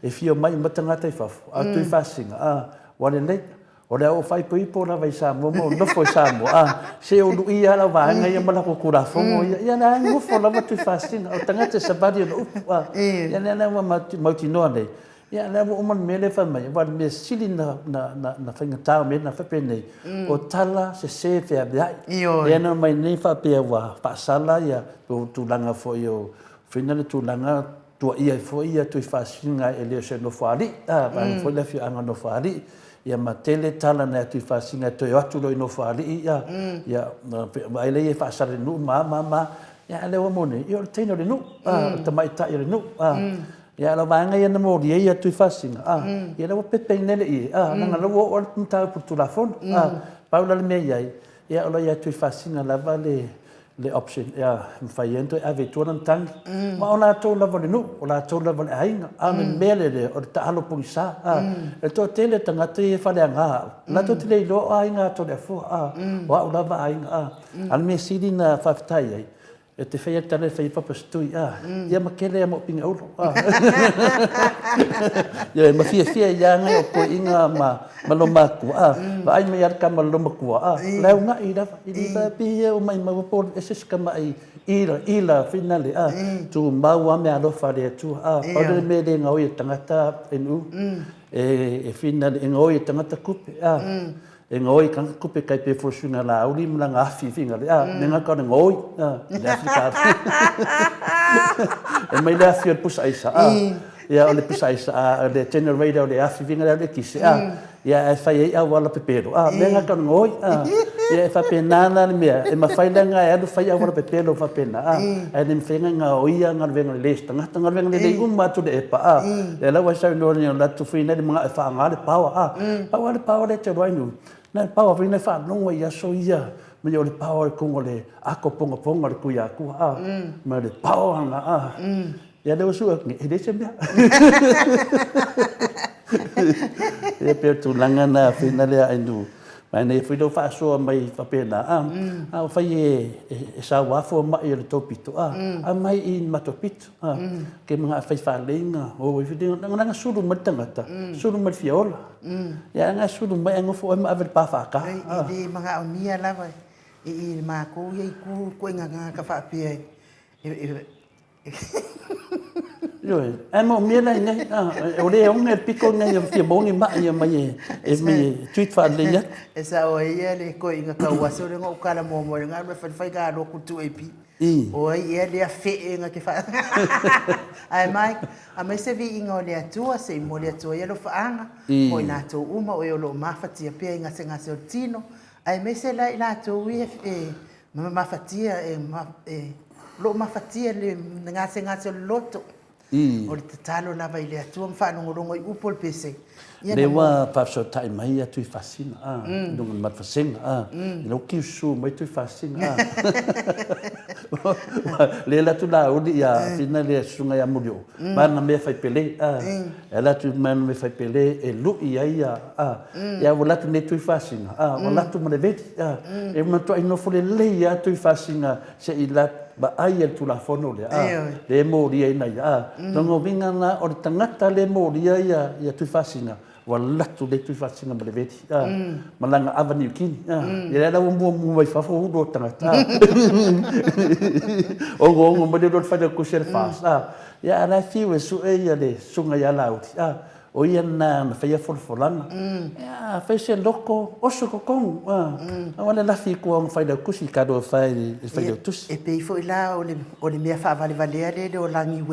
e fia omai uma tagata i fafo, a o Tuifaasisina, a, ua lelei. O le a ou faaipoipo lava i Samoa ma ou nofo i Samoa, a, se o luia lava lau vaega ia ma latou Tulafono ia, ia la e nofo lava Tuifaasisina, o le tagata e savali ona upu, a, ia lea la ua mautinoa nei, ia lea ua uma le mea lea fai mai, aua o le mea sili na, na, na, na faigata o mea na faapenei, o tala sese feaveai. Lea na aumai nei faapea ua faasala ia tulaga foi o, fina le tulaga tuaia ai foi ia Tuifaasisina e le o se Nofoalii, a, vaega foi le afioaga o Nofoalii. Ia ma tele tala na e Tuifaasisina e toe o atu loa i Nofoalii, ia, ia, vaai lea e faasala i le nuu ma a ma a ma a. Ia, a o lea ua maua nei, ia o le teine o le nuu, a, o le tamaitai o le nuu, a. Ia, a o lau vaega ia na molia ai Tuifaasisina, a, ia lea ua pepe nei le ie, a, leaga o lea ua oo lava le mataupu i le Tulafono, a. Pau la le mea e i ai, ia o lo o ia Tuifaasisina lava le le option e mafai ai ona toe ave i tua lana tagi. Ma o latou lava o le nuu, o latou lava o le aiga. A o le mea lea, o le taalo pogisa. E toatele tagata ia e faaleaga au, latou te le iloa o aiga a Toleafoa, o au lava aiga. A o le mea sili ona faafetai ai, e te faia le tala e fai ai Papa Setui, ia ma kele lava ma ou pine ulu. Ioe, ma fiafia ai lava nai ou toeaiina ma loomatua, a, vaai mai lava le tama i le loomatua, a, o la e uunai lava, e le faapea ua maumau po o ese si tamai ila, ila finale, a, tumau lava meaalofa a le Atua, a, pau lea o le mea e le gaoi e le tagata e e finale, e gaoi e le tagata tupe, a. E gaoi ka kupe kai pe fo suiga Laauli ma lana afi finale, a, me gata o le gaoi, a, le afi ka E mai le afi o le pusa aisa, a, ia o le pusa aisa, a, o le generator o le afi finale o le ekise, a, ia ae fai ai auala pepelo, a, me gata o le gaoi, a, ia e faapena la le mea, e mafai la ona e alu fai auala pepelo faapena, a, ae le mafai ona gaoia galuega lelei a se tagata, galuega lelei uma a Tuilaepa, a, lea la ua e saunoa nei o la e tufuina ai le manao e faaaoga le power, a, pau lava le power lea e te alu ai nu, na o le power foi na e faalogo ai i aso ia, mai o le power i totonu o le ato pongaponga o le Tuiatua, a, ma le power lena, a, ia lea ua sue atu nei, e leai se mea. Ia pei o le tulaga lena fina lea Ainuu, manaia foi lou faasoa mai faapena, a, a fai e saua fomai o le tou pito, a, aumai i le matou pito. Ke manao e fai faaleiga, o ai foi leaga sulu mai le tagata, sulu mai le fia ola. Ia ana sulu mai ae nofo oe ma ave le pa faata. E le manaomia lava i i matou ia itu ituaiga tagata faapea e Ioe, ae manaomia la i inei, o lea e oge le pito lenei e fia maua ni mai e aumai e e treat faalelei atu. E sao ai ia le toeaina tauaso lea na ou tala muamua i le galuega e fai le faigalotu i le 2AP. O ai ea lea fee na te faa... Ae mai, aumai se viiga o le Atua, se i momoli atu ai alofaaga mo i latou uma o e o lo o mafatia pea i gasegase o le tino, aemaise la i latou ia e mafatia, e o lo o mafatia i le gasegase o le loto. O le tatalo lava i le Atua ma faalogologo i upu o le pese. Ia Lea ua faafesootai mai ia Tuifasina, a, i luga o le Malefasega, a, i lau kiusu mai Tuifasina, a. Lea e alu atu Laauli ia Fina le susuga ia Mulioo, ma ana mea fai pele, a, e alu atu ma ana mea fai pele e lui ai ia, a, ia ua alu atu nei Tuifasina, a, ua alu atu ma le veli, a, e matuai nofo lelei lava Tuifasina se i vaai e le Tulafono lea, a, lea e molia ina ia, a. Lona uiga la, o le tagata lea e molia ia, ia Tuifaasisina, ua alu atu lea Tuifaasisina ma le veli, a, ma lana ava niukini, a. Ia lea la ua muamua mai fafo ulu o tagata, a. Onoono mai le ulu o le failautusi a le FAST, a. Ia a o la e fiu e sue ia le susuga ia Laauli, a. O ia lena na faia folafolaga. Ia, a fai se loko, oso i totonu, a. Aua le lafi i tua o le failautusi, talofa e i le failautusi. E pei foi la o le mea faavalevalea lea o Lagi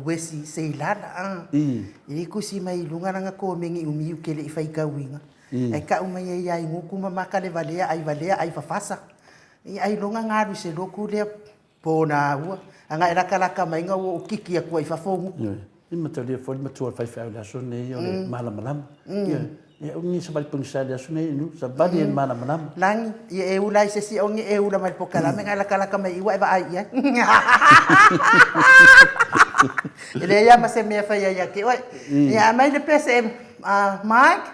Uesi Seilala, a. E le tusi mai i luga lana komeni umi ou te le i faitauina, ae tau mai ai ia Inutu ma Makalevalea, Aivalea, Aifafasa. Ia ailoga na alu i se lotu lea Pona ua, ana e latalata mai na ua ou kiki atu ai i fafo o gutu. Ioe, i mataulia foi le matua o le faifeau i le aso lenei o le malamalama. Ioe, ia umi savali pogisa i le aso lenei inu, savali i le malamalama. Lagi, ia e ula ai se isi oge e ula mai le pokalame na e latalata mai i ua e vaai i ai. E leai lava ma se mea e fai ai ia te oe. Ia aumai le pese a Mike.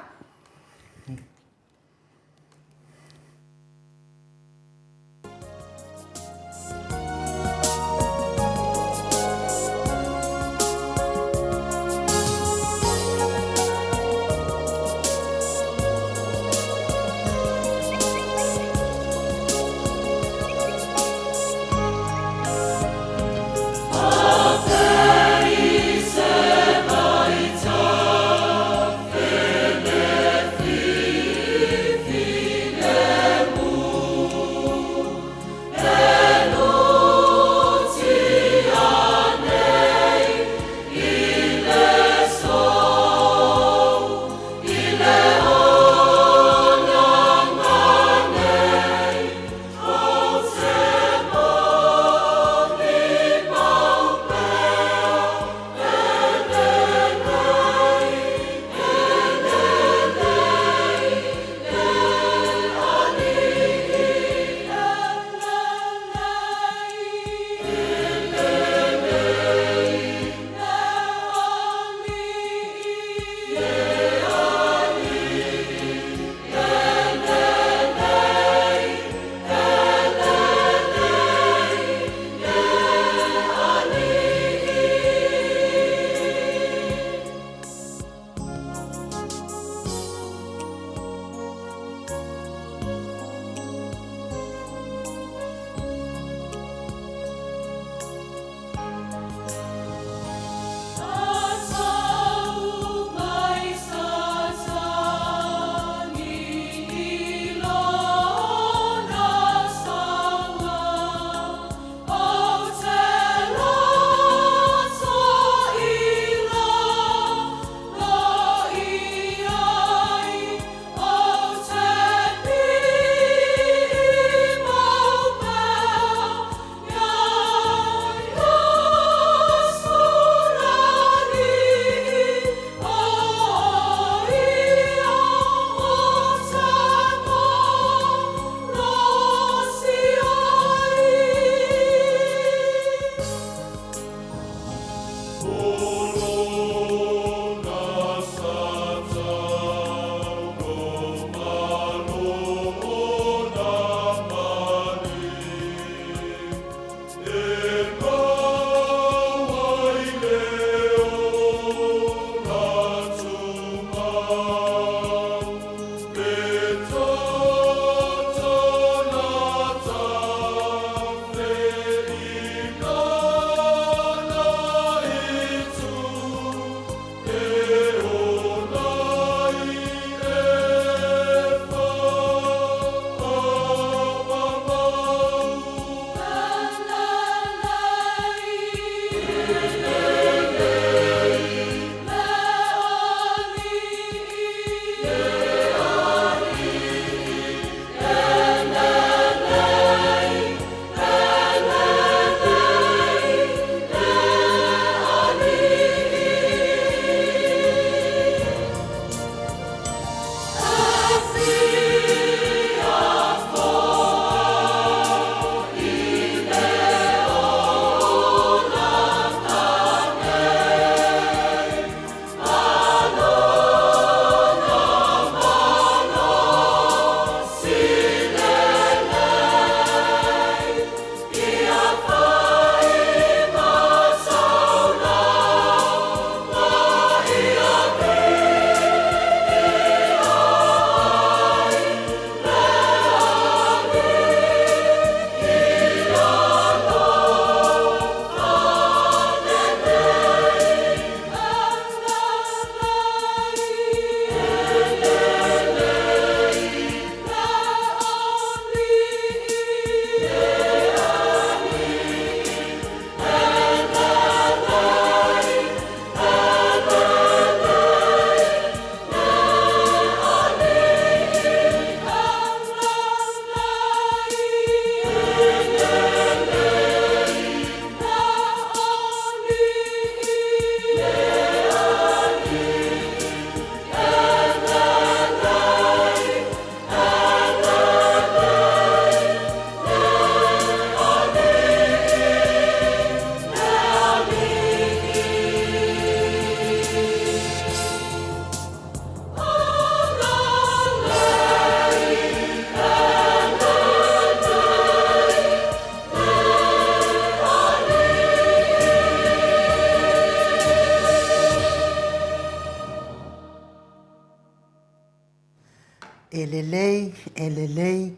E lelei, e lelei,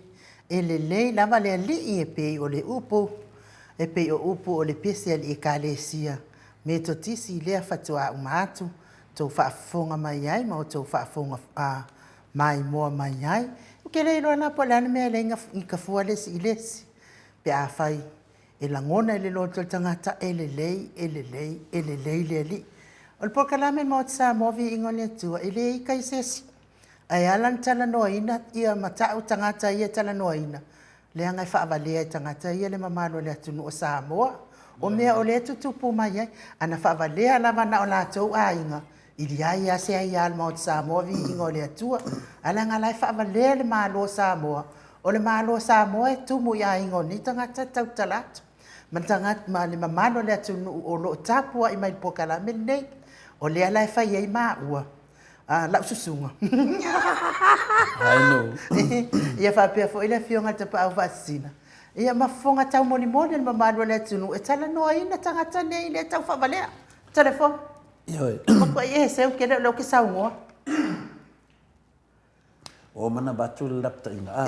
e lelei lava le Alii e pei o le upu, e pei o upu o le pese a le Ekalesia Metotisi lea faatoa uma atu tou faafofoga mai ai ma outou faafofoga maimoa mai ai. Ou te le iloa la po o le a le mea e ala ai ona gafua le isi i le isi pe afai e lagona i le loto o le tagata e lelei, e lelei, e lelei le Alii. O le polokalame a le Maota Samoa Viiga o le Atua, e le ita i se isi. Ae ala ona talanoaina ia ma tau tagata ia e talanoaina, leaga e faavalea e tagata ia le mamalu o le atunuu o Samoa. O mea o lea e tutupu mai ai. Ana faavalea lava na o latou aiga, e leai lava se aia a le Maota Samoa, viiga o le Atua. Ae leaga o la e faavalea le Malo o Samoa, o le Malo o Samoa e tumu i aiga o nei tagata e tautala atu, ma le mamalu o le atunuu o lo o tapuai mai i le polokalame lenei. O lea la e fai ai maua, lau susuga, ia faapea foi le Afioga i le Tapaau Faasisina, ia ma fofoga taumolimoli o le mamalu o le atunuu e talanoaina tagata nei lea e tau faavalea. Toleafoa, Ioe. Matuai e seu tele o lea ou te saunoa. Ua uma ona avatu le lapataiga, a,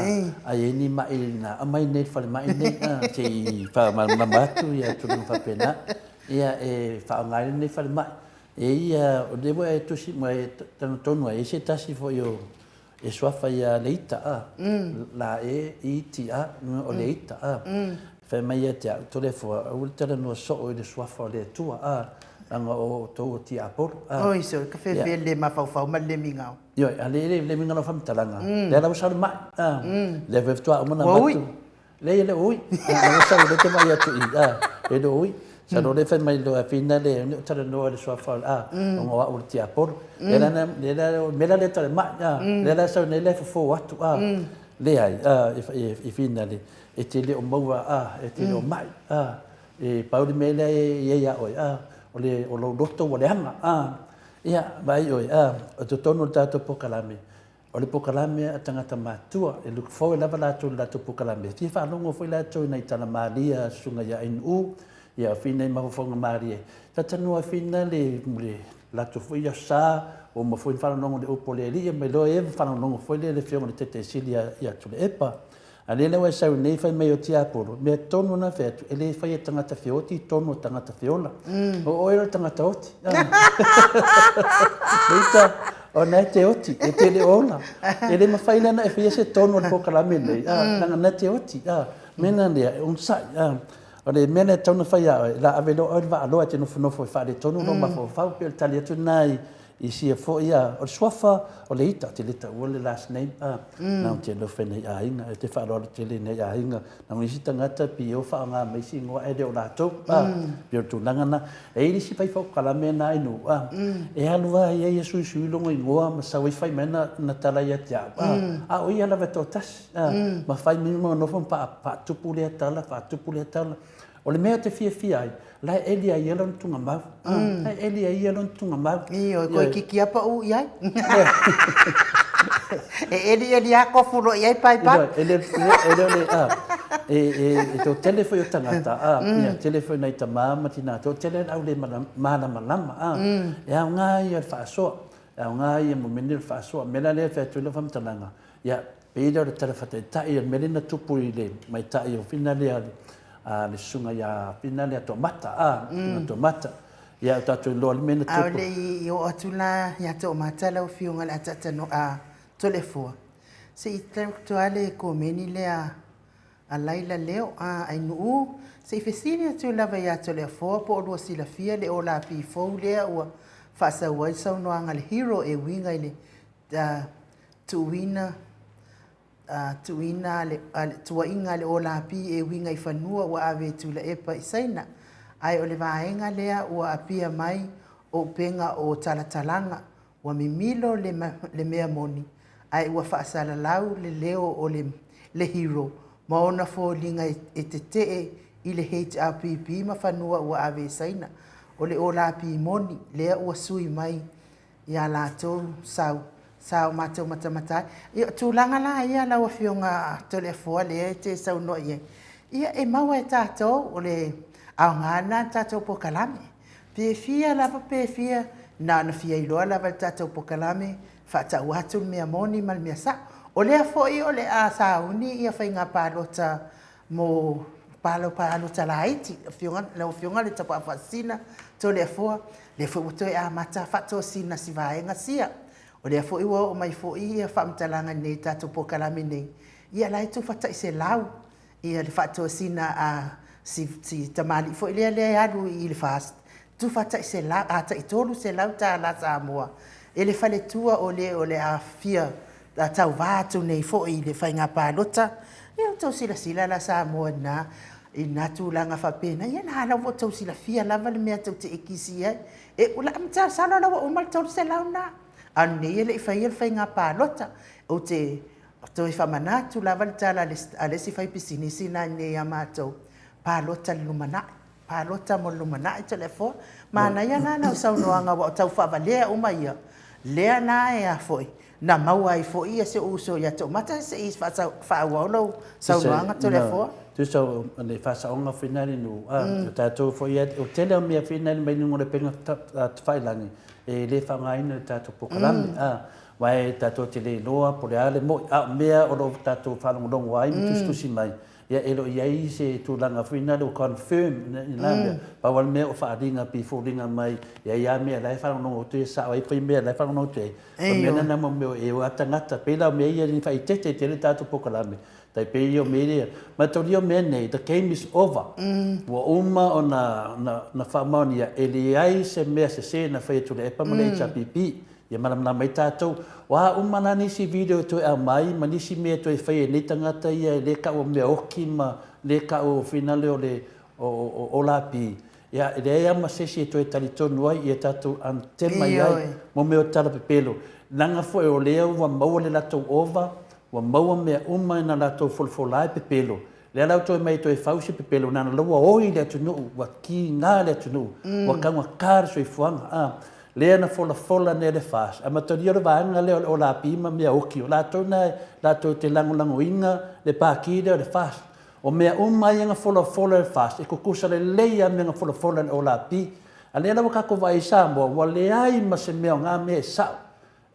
a i ai ni mai na aumai nei i le falemai nei, a, se i faamalamalama atu ia tulaga faapena. Ia, e faaaoga ai lenei falemai. E ia, o lea ua e tusi ma e tagatonu ai, e i ai se tasi foi o, e suafa ia Leita, a, La E I T A, o Leita, a. Fai mai ia te au, Toleafoa, aua le talanoa soo i le suafa o le Atua, a, leaga o outou o tiapolo, a. Oi, sole, ka fefe le mafaufau ma le le migao. Ioe, a le le migao lau faamatalaga, lea la ua sau le mai, a, lea foi faatoa uma ona avatu. Leai, e le o ui. A ua sau, lea e te vaai atu i i, a, e le o ui. Masalo o lea e fai mai loa Fina le, o talanoa i le suafa o le a, ona o au o le tiapolo. Lea la, lea la, o le mea la lea tau mai, a, lea la e sau nei la e fofo atu, a, leai, a, e Fina le, e te le o maua, a, e te le o mai, a, e pau le mea lea e i ai ia oe, a, o le, o lou loto ua leaga, a, ia, vaai oe, a, o totonu o le tatou polokalame, O le polokalame a tagata matutua, e look forward lava latou i le latou polokalame. E fia faalogo foi latou i nai tala malie a Susuga ia Ainuu, ia Fina i mafaufauga malie. Talatalanoa Fina le le latou foi Aso Sa, ua uma foi ona faalogologo i le upu a le Alii, ma iloa ea ma faalogologo foi le Afioga i le Taitaisili ia Tuilaepa. A lea la ua e sau nei fai mai o tiapolo, mea tonu na fai atu, e le faia e tagata feoti tonu o tagata feola. O oe o le tagata oti. Leita, o na e te oti, e te le ola. E le mawhai lea na e faia se tonu o le polokalame nei, leaga na te oti. Mea na lea, e onosai. O le mea lea e tatau ona fai ia oe, la ave loa oe le vaaloa e te nofonofo e faaletonu lou mafaufau, pei o le tali atu lena i I sia foi a, o le suafa o le ita, te le taua le last name a, na o te alofa i nei aiga, e te faaaloalo tele i nei aiga, na o isi tagata pei o faaaoga mai isi igoa ae le o latou a, pei o le tulaga na. E i ai le isi fai faaokalame na i nuu a, e alu lava ia ia suisui lona igoa ma sau ai fai mai na tala ia te au a, a o ia lava e toatasi a, ma fai mai ma nofo ma faatupu lea tala, faatupu lea tala. O le mea ou te fiafia ai, la e eli ai ia lona tugamau. La e eli ai ia lona tugamau. Ioe, koe kiki a pau i ai. E eli eli a kofu loa i ai pai pai. E le e le o le a e e e toatele foi o tagata a ia tele foi nai tama ma tina toatele le au le malamalama a e aoga ia le faasoa e aoga ia mo mea nei o le faasoa mea la lea e fai atu ai lau faamatalaga ia Pei lea o le tala faataitai o le mea lea na tupu i le maitai o Fina lea a le susuga ia Fina lea Toomata, a, mm. Toomata. Ia o tatou iloa le mea na tupu. A o le i oo atu la ia Toomata lau Afioga le ataatano a Toleafoa. Se i tau le komeni lea a Laila Leo a Ainuu, se i fesili atu lava ia Toleafoa po o lua silafia le ōlapī fou lea ua faasau ai le saunoaga a le Hero e uiga i le tuuina tuuina a le tuuaiga a le ōlapī e uiga i fanua ua ave e Tuilaepa i Saina, ae o le vaega lea ua apia mai o upega o talatalaga, ua mimilo le mea moni, ae ua faasalalau le leo o le hero ma ona foliga e tetee i le HRPP ma fanua ua ave i Saina. O le ōlapī moni lea ua sui mai ia latou sau, sa o matou matamata ai. Ia, o tulaga la ia lau Afioga Toleafoa lea e te saunoa i ai, ia e maua e tatou, o le aoga lena o le tatou polokalame. Pe fia lava pe fia, na ona fia iloa lava e le tatou polokalame, faatau atu le mea moni ma le mea sao. O lea foi o le a sauni ia faiga palota mo palota laiti, lau Afioga le Tapaau Faasisina, Toleafoa, lea foi ua toe amata faatosina si vaega sia. O lea foi ua oo mai foi ia faamatalaga i le tatou polokalame nei, ia la e tufa tai $100 le faatosina a si tamalii foi lea e alu i le FAST, tufa tai $300 Samoa e le faletua o le o le a fia tauva atu nei foi i le faiga palota. Ia outou silasila la Samoa i lena tulaga faapena, ia o lena ua outou silafia lava le mea tou te ekisi i ai. Masalo la ua uma le $300 lena, a o lenei e le i faia le faiga palota. Ou te toe faamanatu lava le tala a le isi faipisinisi lena i inei ia matou, palota i le lumanai, palota mo le lumanai Toleafoa. Manaia la lau saunoaga aua o tau faavalea uma ia, lea la na maua ai foi si ou uso ia Toomata. Se i faaauau lau saunoaga Toleafoa. Tusa o le faasaoga foi lena Lenuu, o tatou foi, o le tele lava o mea foi nei mai luga o le upega tafailagi e le faaaogaina i le tatou polokalame, aua tatou te le iloa po o le a le moni, a o mea o lo o tatou faalogologo ai ma tusitusi mai, ia e le o i ai se tulaga foi lea ua confirm i lena mea. Pau lava le mea o faaaliga pei e foliga mai e i ai lava mea o la e faalogologo atu e sao ai foi mea o la e faalogologo atu i ai. O mea na mo mea e o lava tagata, pei la o mea ia e faaeteete tele le tatou polokalame, tai pei o mea ia, mataulia mea nei, the game is over. Ua uma ona faamaonia e leai se mea sese na faia e Tuilaepa ma le HRPP. Ia malamalama ai tatou. O a uma la nisi video e toe aumai ma nisi mea e toe fai e nei tagata ia e le tau o mea oti ma le tau finale o le OLP, ia e leai lava ma se isi e toe talitonu ai ia tatou anatema i ai mo mea o tala pepelo. Leaga foi o lea ua maua le latou ova, ua maua mea uma na latou folafola ai pepelo, lea la ua toe omai e toe fau se pepelo, leaga o la ua oi le atunuu, ua kiga le atunuu, ua taugata le soifuaga. A, lea na folafola nei e le FAST, a matamia le vaega lea o le OLP ma mea oti, o latou na latou te lagolagoina le Pati lea o le FAST. O mea uma ia na folafola e le FAST, e tutusa lelei lava mea na folafola e le OLP. A lea la ua tatou vaai i Samoa, ua leai ma se mea o na mea e sao.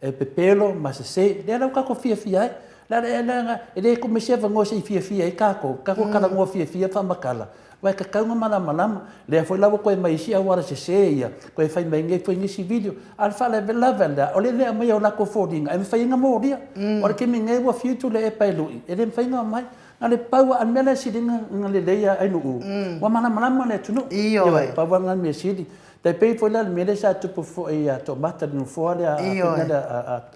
E pepelo ma sese, lea la ua tatou fiafia ai. Leaga e le tuu mai se avanoa se i fiafia ai tatou, tatou talanoa fiafia faamatala, aua e tatau ona malamalama. Lea foi la ua toe aumai isi auala sese ia, toe fai mai nei foi nisi video. A o le faalavelave la, o le le aumaia o latou foliga e mafai ai ona molia. Aua o le taimi nei ua fiu Tuilaepa e lui, e le mafai ona aumai. Na o le pau lava, o le mea la e sili ai ona lelei Ainuu, ua malamalama le atunuu. Ioe, pau lava lena o le mea sili. Tai pei foi la le mea lea sa tupu foi ia Toomata, le nofoa lea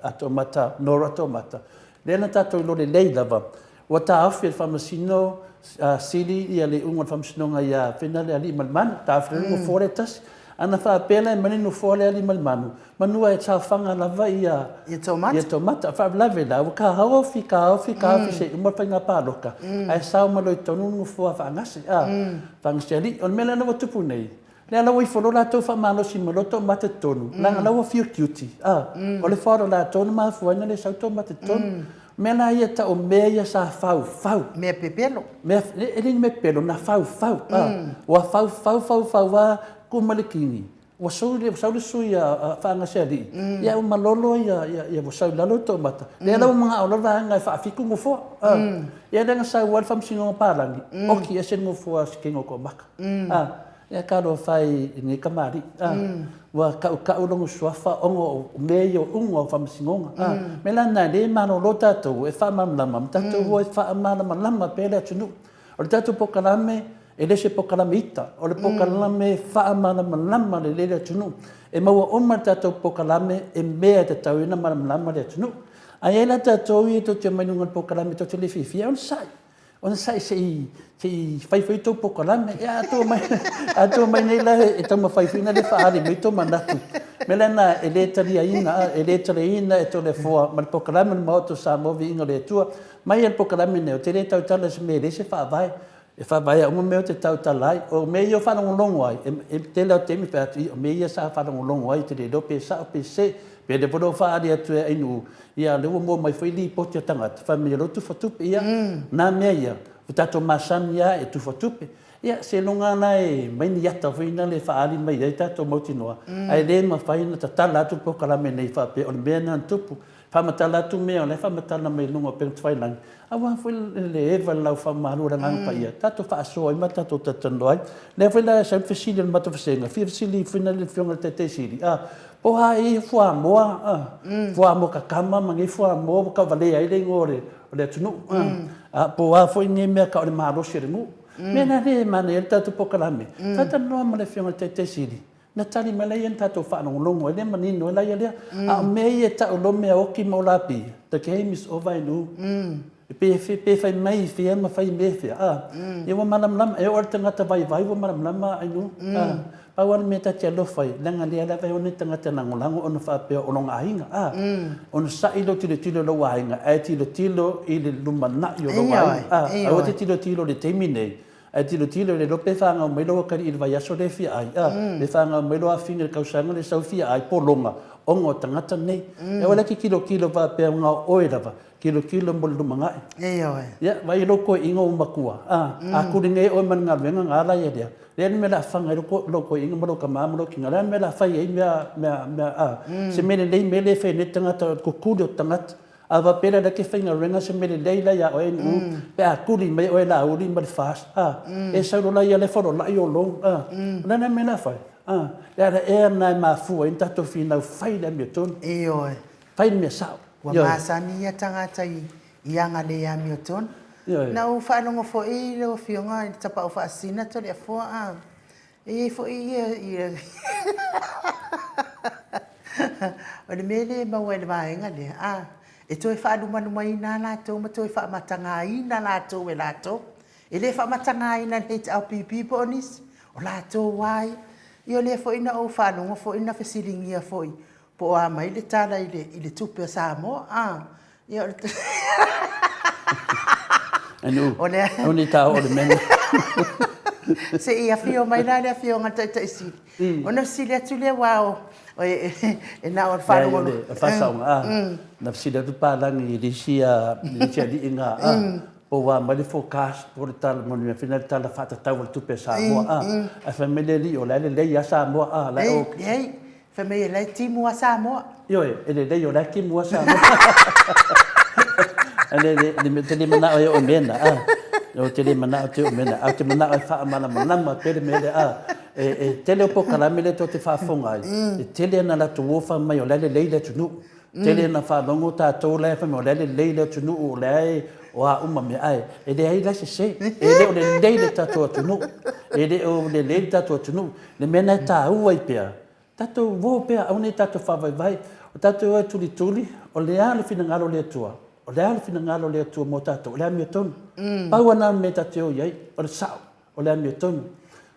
a Toomata, Nora Toomata, lea na tatou iloa lelei lava, ua taofi e le Faamasino Sili le iuga o le Faamasinoga ia Fainalealii-ma-le-Manu, taofi loa le nofoa lea e tasi. Ana faapea la e aumai le nofoa lea a Aliimalemanu, manu e saofaga lava ia Toomata. O le faalavelave la, ua taofi, taofi, taofi se i uma le faiga palota, ae sao mai loa i totonu le nofoa a Faagase, Faagasealii. O le mea la lea ua tupu nei, Lea la ua ifo loa latou faamalosi mai loa Toomata i totonu, leaga la ua feel guilty, a, o le fault o latou na mafua ai ona le sau Toomata i totonu. O mea la ia e tau o mea ia sa faufau. Mea pepelo. Mea, e le ni mea pepelo, na faufau, a. Ua faufau, faufau lava, tu mai le kini, ua sau le sui a Faagasealii, ia ua malolo ia, ua sau i lalo Toomata. Lea la ua manao loa le vaega e faafitu nofoa, a. Ia lea na sau ai le Faamasinoga Palagi, oti ese le nofoa a si teine o Toomata, a. Ia talofa e i lenei kamali'i, a, ua tautau lona suafa ona o mea ia o iuga o faamasinoga. A, o le mea la lena, o lea e malolo tatou e faamalamalama ma tatou o e faamalamalama pea le atunuu. O le tatou polokalame, e le o se polokalame ita, o le polokalame e faamalamalama lelei le atunuu. E maua uma i le tatou polokalame e mea e tatau ai ona malamalama le atunuu. A i ai la tatou ia tou te omai i luga o le polokalame tou te le fiafia, onosai. Onosai se i fai foi tou polokalame. Ia a tou omai nei la e taumafai foi lea e faaali mai tou manatu. O le mea lena e le taliaina, e le taliaina e Toleafoa ma le polokalame o le Maota o Samoa Viiga o le Atua. Mai lava i le polokalame lenei, ou te le tautala i se mea e leai se faavae. E faavaea uma mea ou te tautala ai. O mea ia e faalogologo ai, e tele lava o taimi e fai atu, ia o mea ia sa faalogologo ai, ou te le iloa pe sao pe sese. Pe o lea foi ua faaali atu e Ainuu, ia o lea ua maua mai foi lipoti a tagata, fai mai o lea ua tufa tupe. Ia, na mea ia, ua tatou masani lava e tufa tupe. Ia, seiloga la e aumai ni ata foi lea e faaali mai ai tatou mautinoa, ae le mafai ona tatala atu le polokalame nei faapea o le mea lena na tupu. Faamatala atu mea o la e faamatala mai i luga o upega tafailagi, aua foi le eva i le laufaamalu o le Agaga Paia, tatou faasoa ai ma tatou talatalanoa ai. O lea foi la e sau le fesili a le matou vasega, fia fesili foi lea i le Afioga i le Taitai Sili, a, po o a ea fuamoa, a, fuamoa kakama ma nei fuamoa ua tauvalea ai le igoa o le atunuu, a, po o a foi nei mea e tau o le malosi o le nuu. O le mea lena lea e manaia ai le tatou polokalame, talatalanoa ma le Afioga i le Taitai Sili, Na tali mai la ia na tatou faalogologo ai lea manino ai la ia lea. A o mea ia e tau loa mea oti ma olapi, the game is over and u. Pe pe fai mai i fea ma fai mea fea, a. Ia ua malamalama, e oo lava i le tagata vaivai ua malamalama Ainuu, a. Pau lava le mea ta te alofa ai, leaga lea lava e one tagata lagolago ona faapea o lona aiga, a. Ona sa'i lou tilotilo i lou aiga, ae tilotilo i le lumanai o lou aiga, a. Aua e te tilotilo i le taimi nei, Ae tilotilo le iloa pe fanau mai lou atalii i le vaiaso lea e fia ai, a, pe fanau mai lou afafine i le tausaga lea e sau e fia ai, pologa, ona o tagata nei. Aua la e te tilotilo faapea na o oe lava, tilotilo mo le lumanai. Ioe. Ia, vaai i lou toeaina ua matua, a, a tuli nei oe ma le galuega na ala ia lea, le a le mea o le a fana ai lou toeaina ma lou tama ma lou tina, o le a le mea o le a fai ai mea, mea, mea, a, se mea lelei mea lea e fai nei le tagata, o le tutuli o tagata. A faapea la ke faigaluega se mea lelei la ia oe nu pe a tuli mai oe Laauli ma le FAST a e sau loa la ia le fololai o lou a o le a le mea la fai a le ala ea lena e mafua ai ona tatou finau fai le amiotonu. Ioe. Fai le mea sao. Ua masani ia tagata i aga le amiotonu. Ioe. Na ou faalogo foi lau Afioga i le tapaau faasina Toleafoa a E i ai foi ia, ia o le mea lea e maua i le vaega lea, a, e toe faalumalumaina lava latou ma toe faamatagaina latou e latou. E le faamatagaina e le HRPP po o nisi, o latou lava ia. Ia o lea foi na ou faalogo foi na fesiligia foi po o a mai le tala i le tupe a Samoa, a. Ia o le Anu, o le aua ne i ta oo i le mea lena. Se i afio mai la le Afioga i le Taitai Sili, ona fesili atu lea aua e na o le faalogologo. Leai, o le faasaoga, a, na fesili atu Papalagi i le isi alii na, a, po ua aumai le forecast po o le tala mo le mea foi lea le tala faatatau o le tupe a Samoa, a, ae fai mai le alii o la e lelei lava Samoa, a, la e ok. Leai, Fai mai e la e timu lava Samoa. Ioe, e lelei o la e timu lava Samoa. Le, le, le, te le manao e oo i mea na, a. O te le manao te oo i mea na, a o te manao e faamalamalama pea le mea lea, a. E, e tele o polokalame lea tou te faafofoga ai, e tele ana latou o fai mai o la e lelei le atunuu. Tele ina faalogo tatou la e fai mai o la e lelei le atunuu, o la e o a uma mea, ae e leai la e sese. E le o lelei le tatou atunuu. E le o lelei le tatou atunuu. Le mea lena e taua ai pea, tatou o pea, aua ne i tatou faavaivai. O tatou e o e tulituli, o le a le finagalo o le Atua? O le a le finagalo o le Atua mo tatou? O le amiotonu. Pau lava lena o le mea tatou te o i ai, o le sao, o le amiotonu.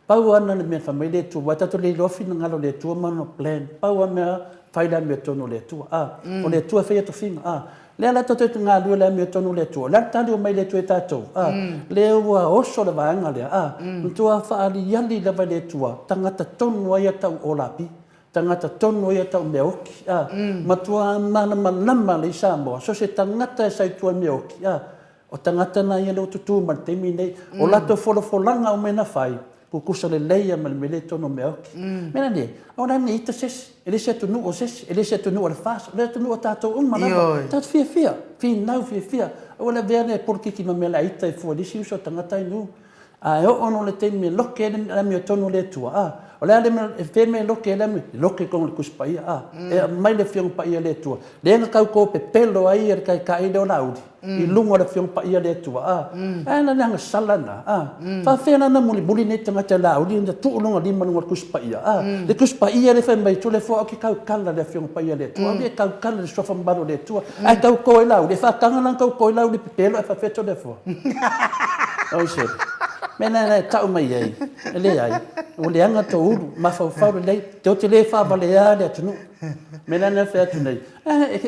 Pau lava lena o le mea na fai mai le Atua, aua tatou te le iloa finagalo o le Atua ma Lona plan. Pau lava le mea, fai le amiotonu o le Atua. A, o le Atua e faia tofiga. A, lea la tatou te galulue i le amiotonu o le Atua. O le a le tali ua mai le Atua ia tatou? A, lea ua oso le vaega lea. A, matua faaaliali lava e le Atua, tagata tonu ai a tau olapi, tagata tonu ai a tau mea oti. A, matua malamalama lelei Samoa, so o se tagata e sau i tua i mea oti. A, O tagata na ia lea ua tutū mai i le taimi lenei. O latou folafolaga uma ia na fai, tutusa lelei lava ma le mea lea i totonu o Meaoki. Mea la nei, aua la ne i ita se isi, e le se atunuu o se isi, e le se atunuu a le FAST, o le atunuu a tatou uma lava. Tatou fiafia, finau fiafia, aua le avea le polokiki ma mea laita e fua i le isi uso o tagata i A e oo loa i le taimi e loke ai le amiotonu a le Atua, a, o le a le mea, e fea le mea e loke ai le amio? E loke i totonu o le Tusi Paia, a, e aumai le Afioga Paia a le Atua, lea na tau to pepelo ai le Taitai lea o Laauli, i luga o le Afioga Paia a le Atua, a, ae a le agasala lena, a, faapefea la ona mulimuli nei tagata e Laauli ona tuu lona lima i luga o le Tusi Paia, a, le Tusi Paia lea fai mai, Toleafoa ou te tautala i le Afioga Paia a le Atua, aua e tautala i le Suafa Mamalu o le Atua, ae tau to ai Laauli, e faataga la ona tau to ai Laauli pepelo ae faapefea Toleafoa? Oi se mea lena e tau mai ai, e leai, ua leaga tou ulu, mafaufau lelei, tou te le faavalea le atunuu. Mea lena e fai atu nei,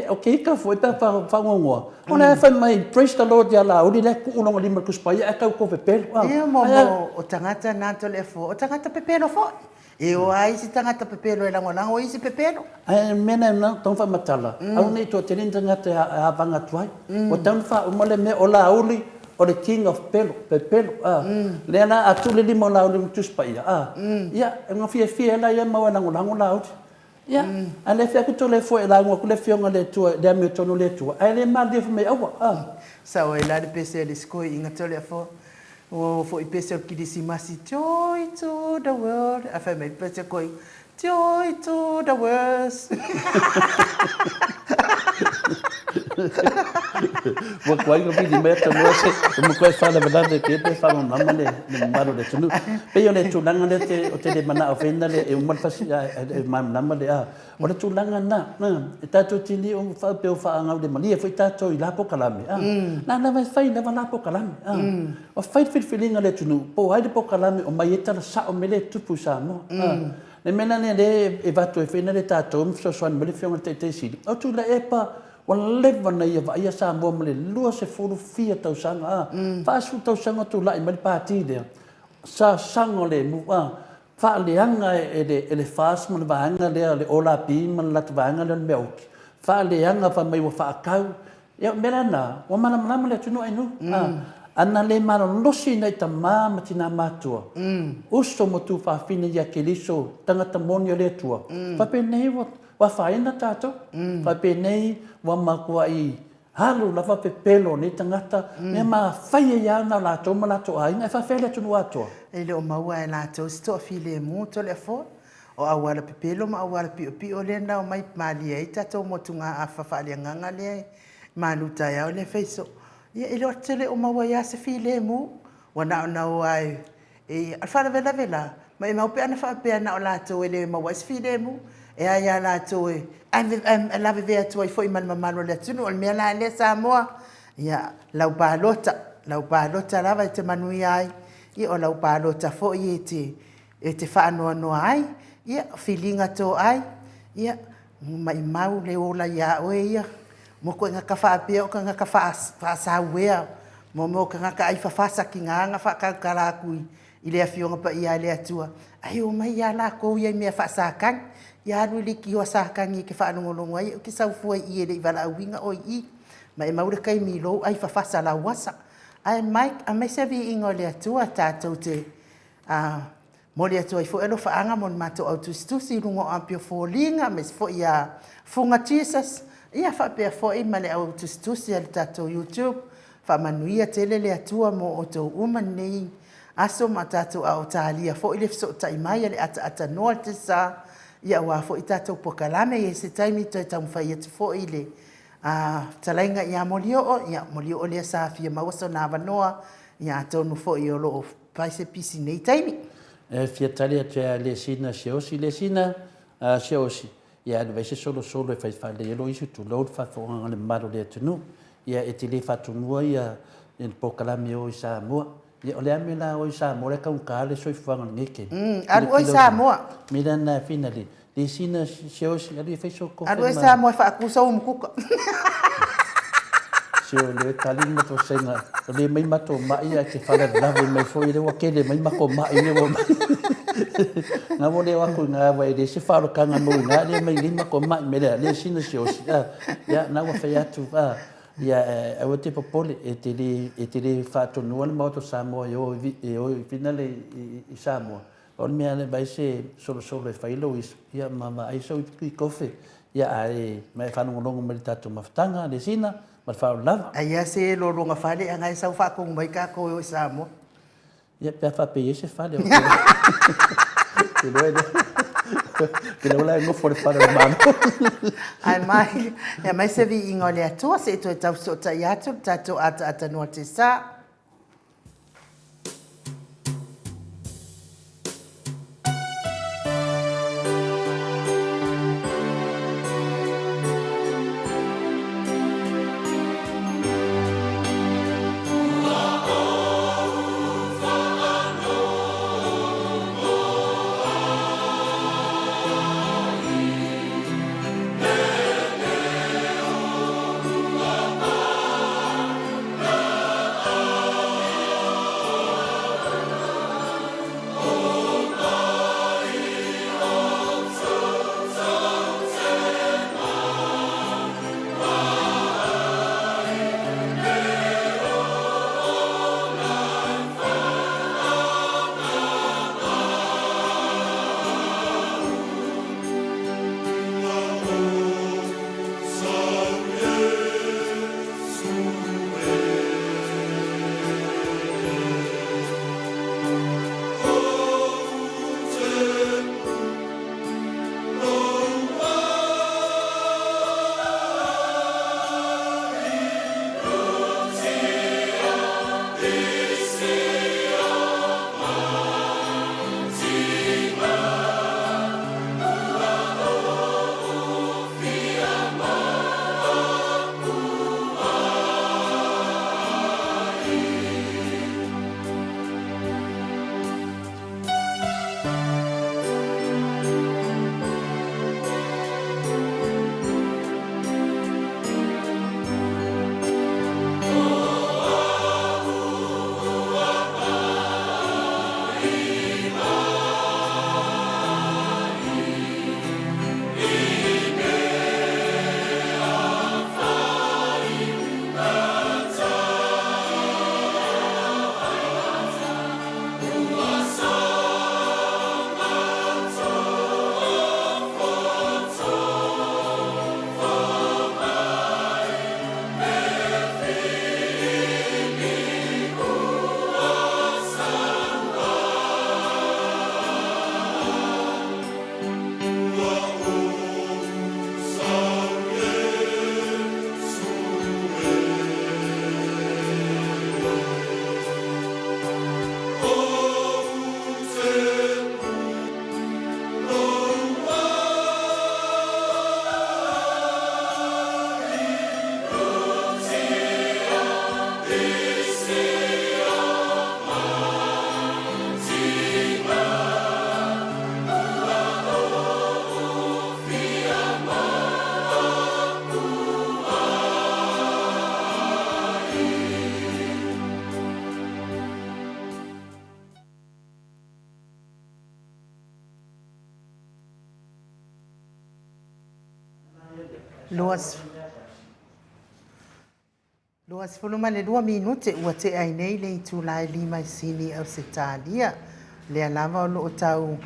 o ke ika foi pe a faaugogoa, o la e fai mai, praise the Lord ia Laauli, la e tuu lona lima i le Tusi Paia ae tau tou pepelo. Ia mo o tagata na Toleafoa, o tagata pepelo foi. E o a isi tagata pepelo e lagolago i isi pepelo. Ae o le mea lena e tatau ona faamatala, aua ne i toatele ni tagata e avaga atu ai. Ua tatau ona faauma le mea, o Laauli o le king of pelo, pepelo, a. Lea la a tuu le lima o Laauli i le Tusi Paia, a, ia, ona fiafia ai lea mau e lagolago Laauli. Ia, a le fai atu Toleafoa e lauga atu le Afioga i le Atua i le amiotonu a le Atua, ae le malilie fai mai aua, a. Sao ai la le pese a le isi toeaina Toleafoa, ua oo foi i pese o le Kilisimasi, Joy to the world, ae fai mai le pese a le toeaina, Joy to the worse. Ua tuai ona vili mai Tanoa se ua matuai faalavelave pea pe faamalamalama le mamalu o le atunuu. Pei o le tulaga lea ou te le manao foi lea e uma le fasi ae malamalama le a. O le tulaga lena, e tatou te le o faapea o faagaulemalie foi tatou i la polokalame, a. Na lava e fai lava la polokalame, a. Ua fai le filifiliga a le atunuu po o ai le polokalame e aumai ai tala sao o mea lea e tutupu i Samoa, a. Le mea la lea o lea e avatu ai foi lea tatou ma fesoasoani mai le Afioga i le Taitai Sili, o Tuilaepa ua leva ona ia vaaia Samoa ma le 20 fia tausaga, a, 40 tausaga o tulai mai le Pati lea, sa saogalemu, a, faaleaga e le FAST ma le vaega lea o le OLP ma le latou vaega lea o le mea oti, faaleaga fai mai ua faatau. Ia o le mea la lena, ua malamalama le atunuu Ainuu, a, ana le malolosi nai tama ma tina matutua, uso ma tuafafine ia Keriso, tagata moni o le Atua, faapenei ua afaina tatou, faapenei ua matuai alu lava pepelo o nei tagata, mea mafai ai lava ona latou ma latou aiga, e faafefea le atunuu atoa? E le o maua e latou se toafilemu Toleafoa. O auala pepelo ma auala piopio lea na omai malie ai tatou motugaafa faaleagaga lea e malu taeao lea e fai soo. Ia e le o tele o maua ai lava se filemu, ua na ona o lava e... O le faalavelave la, maumau pe ana faapea na o latou e le maua ai se filemu, e ai lava latou e lavevea atu ai foi ma le mamalu o le atunuu. O le mea la lea Samoa, ia lau palota, lau palota lava e te manuia ai, ia o lau palota foi e te e te faanoanoa ai, ia, o filiga toai, ia, maumau le ola ia oe ia, mo tagata faapea o tagata faasauea, mo tagata ai fafasa, tiga ona faatautala atu i le Afioga Paia a le Atua, ae omai lava latou ia i mea faa-Satani. Ia alu i leitioa Satani e te faalogologo ai, ou te sau fua i i e le i valaauina oe i i. Maumau le taimi i lou ai fafasa lauasa. Ae Mike, aemaise viiga o le Atua tatou te A momoli atu ai foi alofaaga mo le matou au tusitusi i luga o api o foliga aemaise foi ia Fuga Jesus, ia faapea foi ma le au tusitusi a le tatou YouTube. Faamanuia tele le Atua mo outou uma lenei aso ma tatou a o talia foi le fesootai mai a le ataatanoa le sa, ia aua foi tatou polokalame. E i ai se taimi toe taumafai atu foi le fetalaiga ia Molioo, ia Molioo lea sa fia maua sona avanoa, ia atonu foi o lo o fai se pisi i nei taimi. E fia tali atu ia Lesina Siaosi. Lesina Siaosi, ia alu ai se solosolo e fai faalelei ai lou isu, tulou le faafofogaaga a le mamalu o le atunuu. Ia e te le faatonua ia le polokalame e o i Samoa. Ia o le a le mea o le a o ai i Samoa o la e taugata le soifuaga i lenei taimi. Alu oe i Samoa. O le mea lena Fina Lesina Siaosi, alu e fai sou kofe ma. Alu oe Samoa e faatu sou umukuka. Se o lea e tali le matou saina, o lea e mai matou mai ae te faalavelave mai foi, lea ua tele mai matou mai lea ua omai. Na ua le o atu i ina aua e leai se faaolataga mo i ina, lea e omai nei matou mai, o le mea lea, Lesina Siaosi, a, ia, na ua fai atu, a, ia aua e te popole, e te le, e te le faatonuina le Maota o Samoa e o i fina i Samoa. O le mea lea, vaai se solosolo e fai lou isu, ia ma vaai sou kofe, ia ae ma e faalogologo mai i le tatou mafutaga, Lesina, ma le faaaloalo lava. Ai a se lologa fale a e sau faatonu mai tatou e o i Samoa. Ia pe a faapea e i ai se fale o te iloa e le te iloa la e nofo i le fale o le Malo. Ae mai, e aumai se viiga o le Atua se i toe tau fesootai atu le tatou ataata noa te sa. 22 minute ua tea ai nei le itula e 5 i Sini, Ausetalia. Lea lava o lo o tau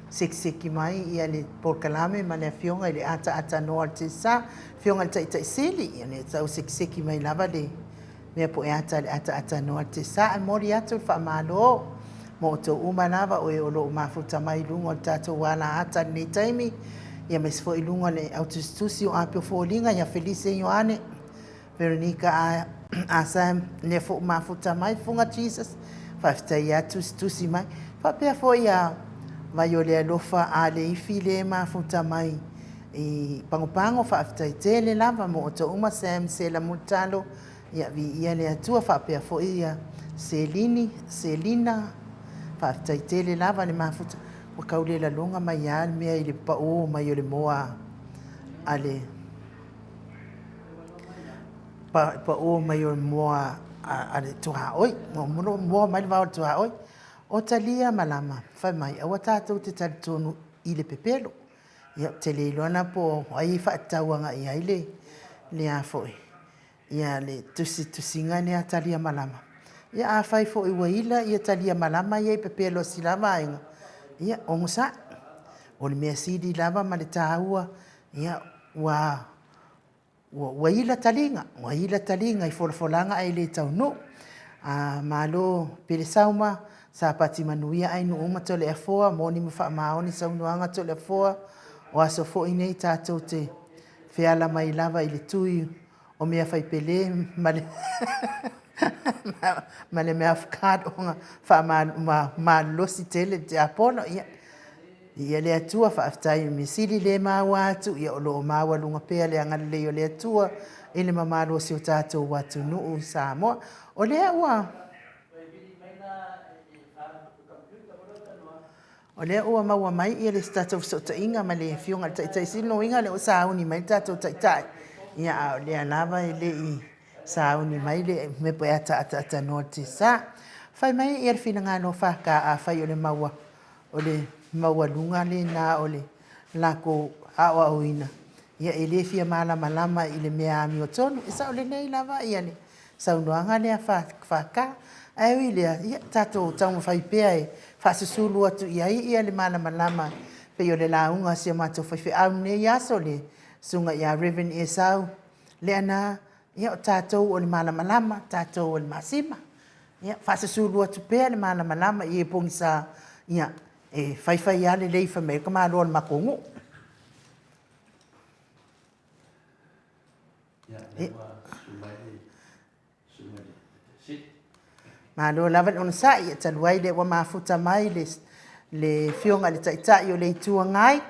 sekiseki mai ia le polokalame ma le afioga i le ataatanoa o le TSA, afioga i le Taitai Sili, ia le tau sekiseki mai lava le mea po e ata i le ataatanoa o le TSA. E momoli atu le faamalo mo outou uma lava o e o lo o mafuta mai i luga o le tatou alaata i lenei taimi, ia aemaise foi i luga o le autusitusi o api o foliga ia Felise Ioane, Veronica Asa, lea foi ua mafuta mai, Fuga Jesus, faafetai lava tusitusi mai. Faapea foi ia Vaiolealofa Aleifi lea e mafuta mai i Pagopago, faafetai tele lava mo outou uma, Sam Sela Mulitalo, ia viia le Atua, faapea foi ia Selini, Selina, faafetai tele lava le mafuta. Ua tau le laloga mai lava le mea i le pao mai o le moa a le pao mai o le moa a le tuaoi, moa mai le vao a le tuaoi. O talia malama, fai mai, aua tatou te talitonu i le pepelo. Ia, ou te le iloa la po o ai e faatatau agai i ai le, le a foi, ia le tusitusiga lea a Talia Malama. Ia afai foi ua ila ia Talia Malama ia i pepelo a si la vaega, ia onosai. O le mea sili lava ma le taua, ia ua ua ila taliga, ua ila taliga i folafolaga ae le taunuu. A malo Pelesauma, Sapati manuia Ainuuma Toleafoa, moni ma faamaoni saunoaga Toleafoa, o aso foi nei tatou te feala mai lava i le tui o mea fai pele ma le ma le mouth guard ona faamalolosi tele le tiapono. Ia, viia le Atua, faafetai i le mea sili le maua atu, ia o lo o maualuga pea le agalelei o le Atua i le mamalu o si o tatou atunuu i Samoa. O lea ua O lea ua maua mai ia le tatou fesootaiga ma le Afioga i le Taitai Sili, lona uiga o lea ua sauni mai le tatou Taitai, ia a o lea lava e le i sauni mai le mea po e ataataatanoa le tiasa. Fai mai ia le finagalo o FK afai o le maua o le maualuga lena o le lakou aoaoina, ia e le fia malamalama i le mea amiotonu. E sao lelei lava ia le saunoaga lea FK. Ae ui i lea, ia tatou taumafai pea e faasusulu atu i ai ia le malamalama pei o le lauga a si o matou faifeau i lenei aso, le Susuga ia Rev. Esau Leaana, ia o tatou o le malamalama, tatou o le masima. Ia faasusulu atu pea le malamalama i e pogisa, ia e faifai lava lelei fai mai ai le tamaloa o le matou nuu. Malo lava le onosai, talu ai o lea ua mafuta mai le Afioga i le Taitai o le Itu Agai,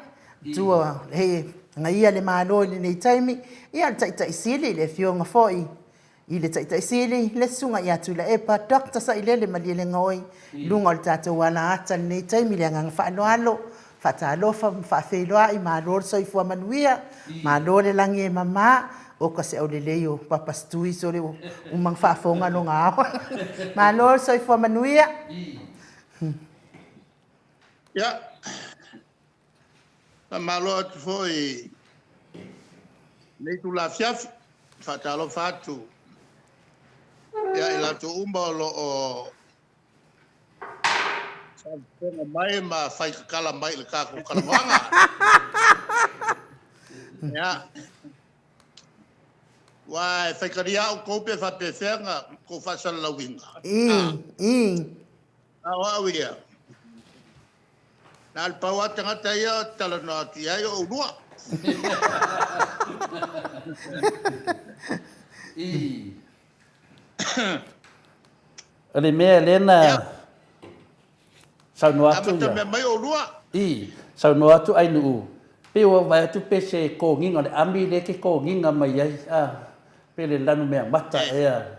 Itu e Agaia le Malo i lenei taimi, ia le Taitai Sili, le Afioga foi i le Taitai Sili, le Susuga ia Tuilaepa Dr. Sailele Malielegaoi, i luga o le tatou alaata i lenei taimi. Le agaga faaaloalo, faatalofa ma faafeiloai, malo le soifua manuia, malo le lagi e mama. Oka se aulelei o Papa Setui sole ua uma ona faafofoga lona ao. Malo le soifua manuia. Ia, faamalo atu foi i lenei itula afiafi. E faatalofa atu ia i latou uma o lo o faafofoga mai ma fai tatala mai i le tatou talanoaga. Ia, aua e faitalia lava outou pe faapefea ona outou faasalalauina. A o au ia, na o le pau lava tagata ia ou te talanoa atu i ai o oulua. O le mea lea na saunoa atu ia. Amata mea mai oulua. I, saunoa atu Ainuu, pei ua vaai atu pe se kogiga o le ami lea e te kogiga mai ai, a, pe le lanu meamata ea.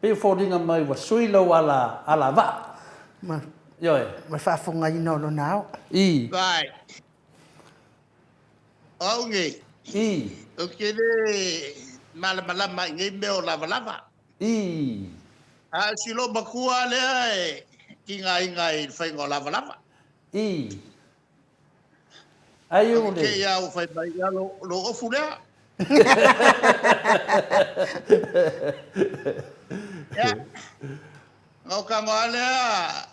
Pei e foliga mai ua sui lou ala, alavaa. Ma, Ioe. ma le faafofogaina o lona ao. I. Vai. O au nei. I. Ou te le malamalama i nei mea o lavalava. I. A o si loomatua lea e tigaina ai i le faiga o lavalava. I. Ai o le. Te i a ua fai mai, ia lou ofu lea. Ia, ona ou tago lava lea,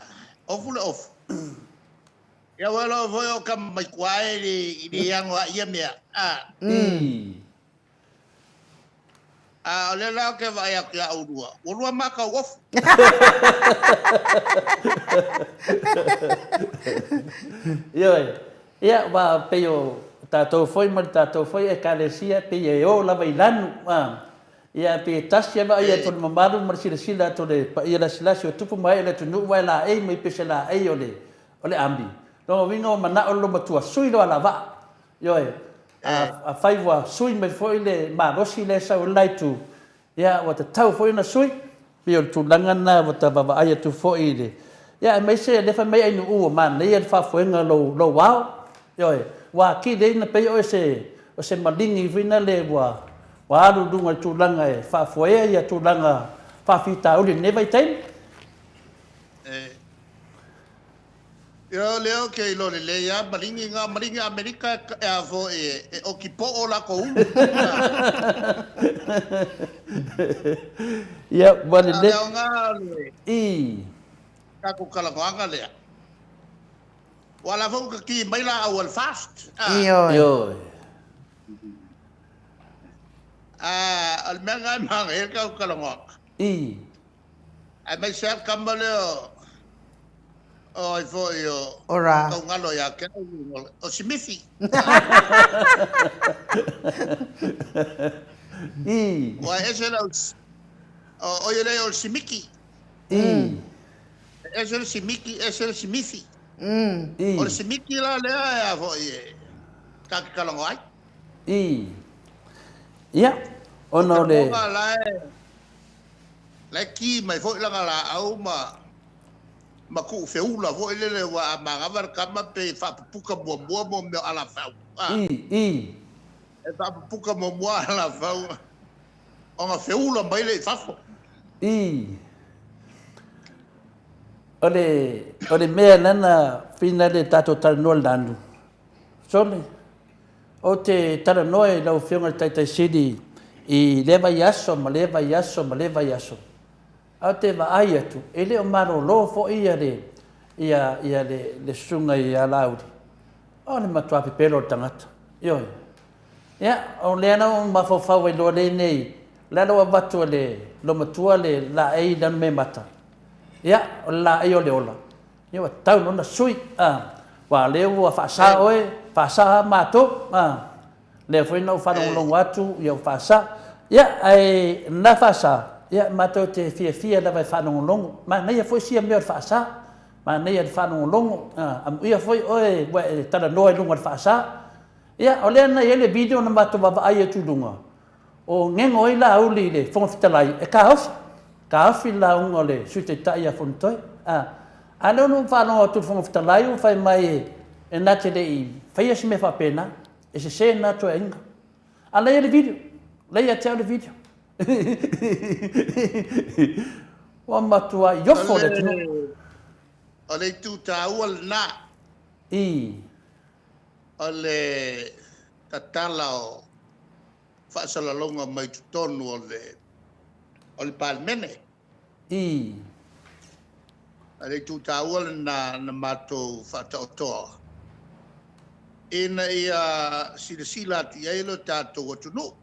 ofu le ofu. Ia ua iloa foi o tama mai tua e le ano ai ia mea. A. A o lea la ou te vaai atu ia oulua, ua lua mata ou ofu. Ioe. Ia, aua pei o tatou foi ma le tatou foi Ekalesia, pei e o lava i lanu, a. Ia, pei e tasi lava vaai atu o le mamalu ma le silasila atu o le paia lasilasi o tupu ma ee o le atunuu aua e laei mai pei o se laei o le, o le ami. Lona uiga ua manao le loomatua, sui lou alavaa. Ioe. Afai ua sui mai foi le malosi lea e sau ai le la itu, ia ua tatau foi ona sui. Pei o le tulaga lena ua ta vaavaai atu foi i le, ia aemaise o lea fai mai Ainuu ua manaia le faafoega o lou, lou ao. Ioe. Ua atili ai ona pei oe se, o se maligi foi lea ua, ua alu i luga i le tulaga e faafoea ia tulaga faafitauli i lenei vaitaimi. Ia o lea ou te iloa lelei lava maligi na, o maligi Amerika e a foi e oti poo latou ulu. Ia ua A o lelei. le aoga o le I. tatou talanoaga lea, aua o la foi ua tati mai laau a le FAST. A. Ioe. Ioe. A o le mea lena e manaia ai le tatou talanoaga. I. Aemaise lava le tama lea o o ai foi o Ora. tau galo ia te au, o Simithi. I. Ua ese le au, o ia lea o le Simiki. I. Ese le Simiki, ese le Simithi. I. O le Simiki la lea e a foi e ta te talanoa ai. I. Ia, ona o le... O la e La e ki mai foi lana laau ma ma tuu feula foi lele aua a manava le tama pei e faapupuka muamua mo mea o alafau. A. I, i. E faapupuka muamua alafau ona feula mai lea i fafo. I. O le, o le mea lana fina le tatou talanoa i le lanu, sole, Ou te talanoa i lau Afioga i le Taitai Sili i lea vaiaso ma lea vaiaso ma lea vaiaso, ae ou te vaai atu, e le o malolo foi ia le, ia, ia le, le susuga ia Laauli. O le matua pepelo o le tagata. Ioe. Ia, o lea na ou mafaufau ai loa lenei, o le a la ua avatu e le loomatua le laei i lana meamata. Ia, o le laei o le ola. Ia ua tatau loa ona sui, a, aua o lea ua faasa oe, faasa lava matou, a, lea foi na ou faalogologo atu, ia ua faasa. Ia, ae o lena faasa, ia matou te fiafia lava e faalogologo. Manaia foi sia mea o le faasa, manaia le faalogologo, a, amuia foi oe ua e talanoa i luga o le faasa. Ia, o lea na i ai le video na matou vaavaai atu i luga, O gego ai Laauli i le Fofoga Fetalai e taofi, taofi le lauga o le Sui Taitai ia Fonotoe. A, a lea na ou faalogo atu i le Fofoga Fetalai ua fai mai e na te le i faia se mea faapena, e sese lena toeaiga. A la e i ai le video, la e ia te au le video. Ua matuai ofo le atunuu. O le itu taua lena. I. O le tatala o faasalalauga mai totonu o le o le Palemene. Ii. O le itu taua lena na matou faataotoa ina ia silasila atu i ai lo tatou atunuu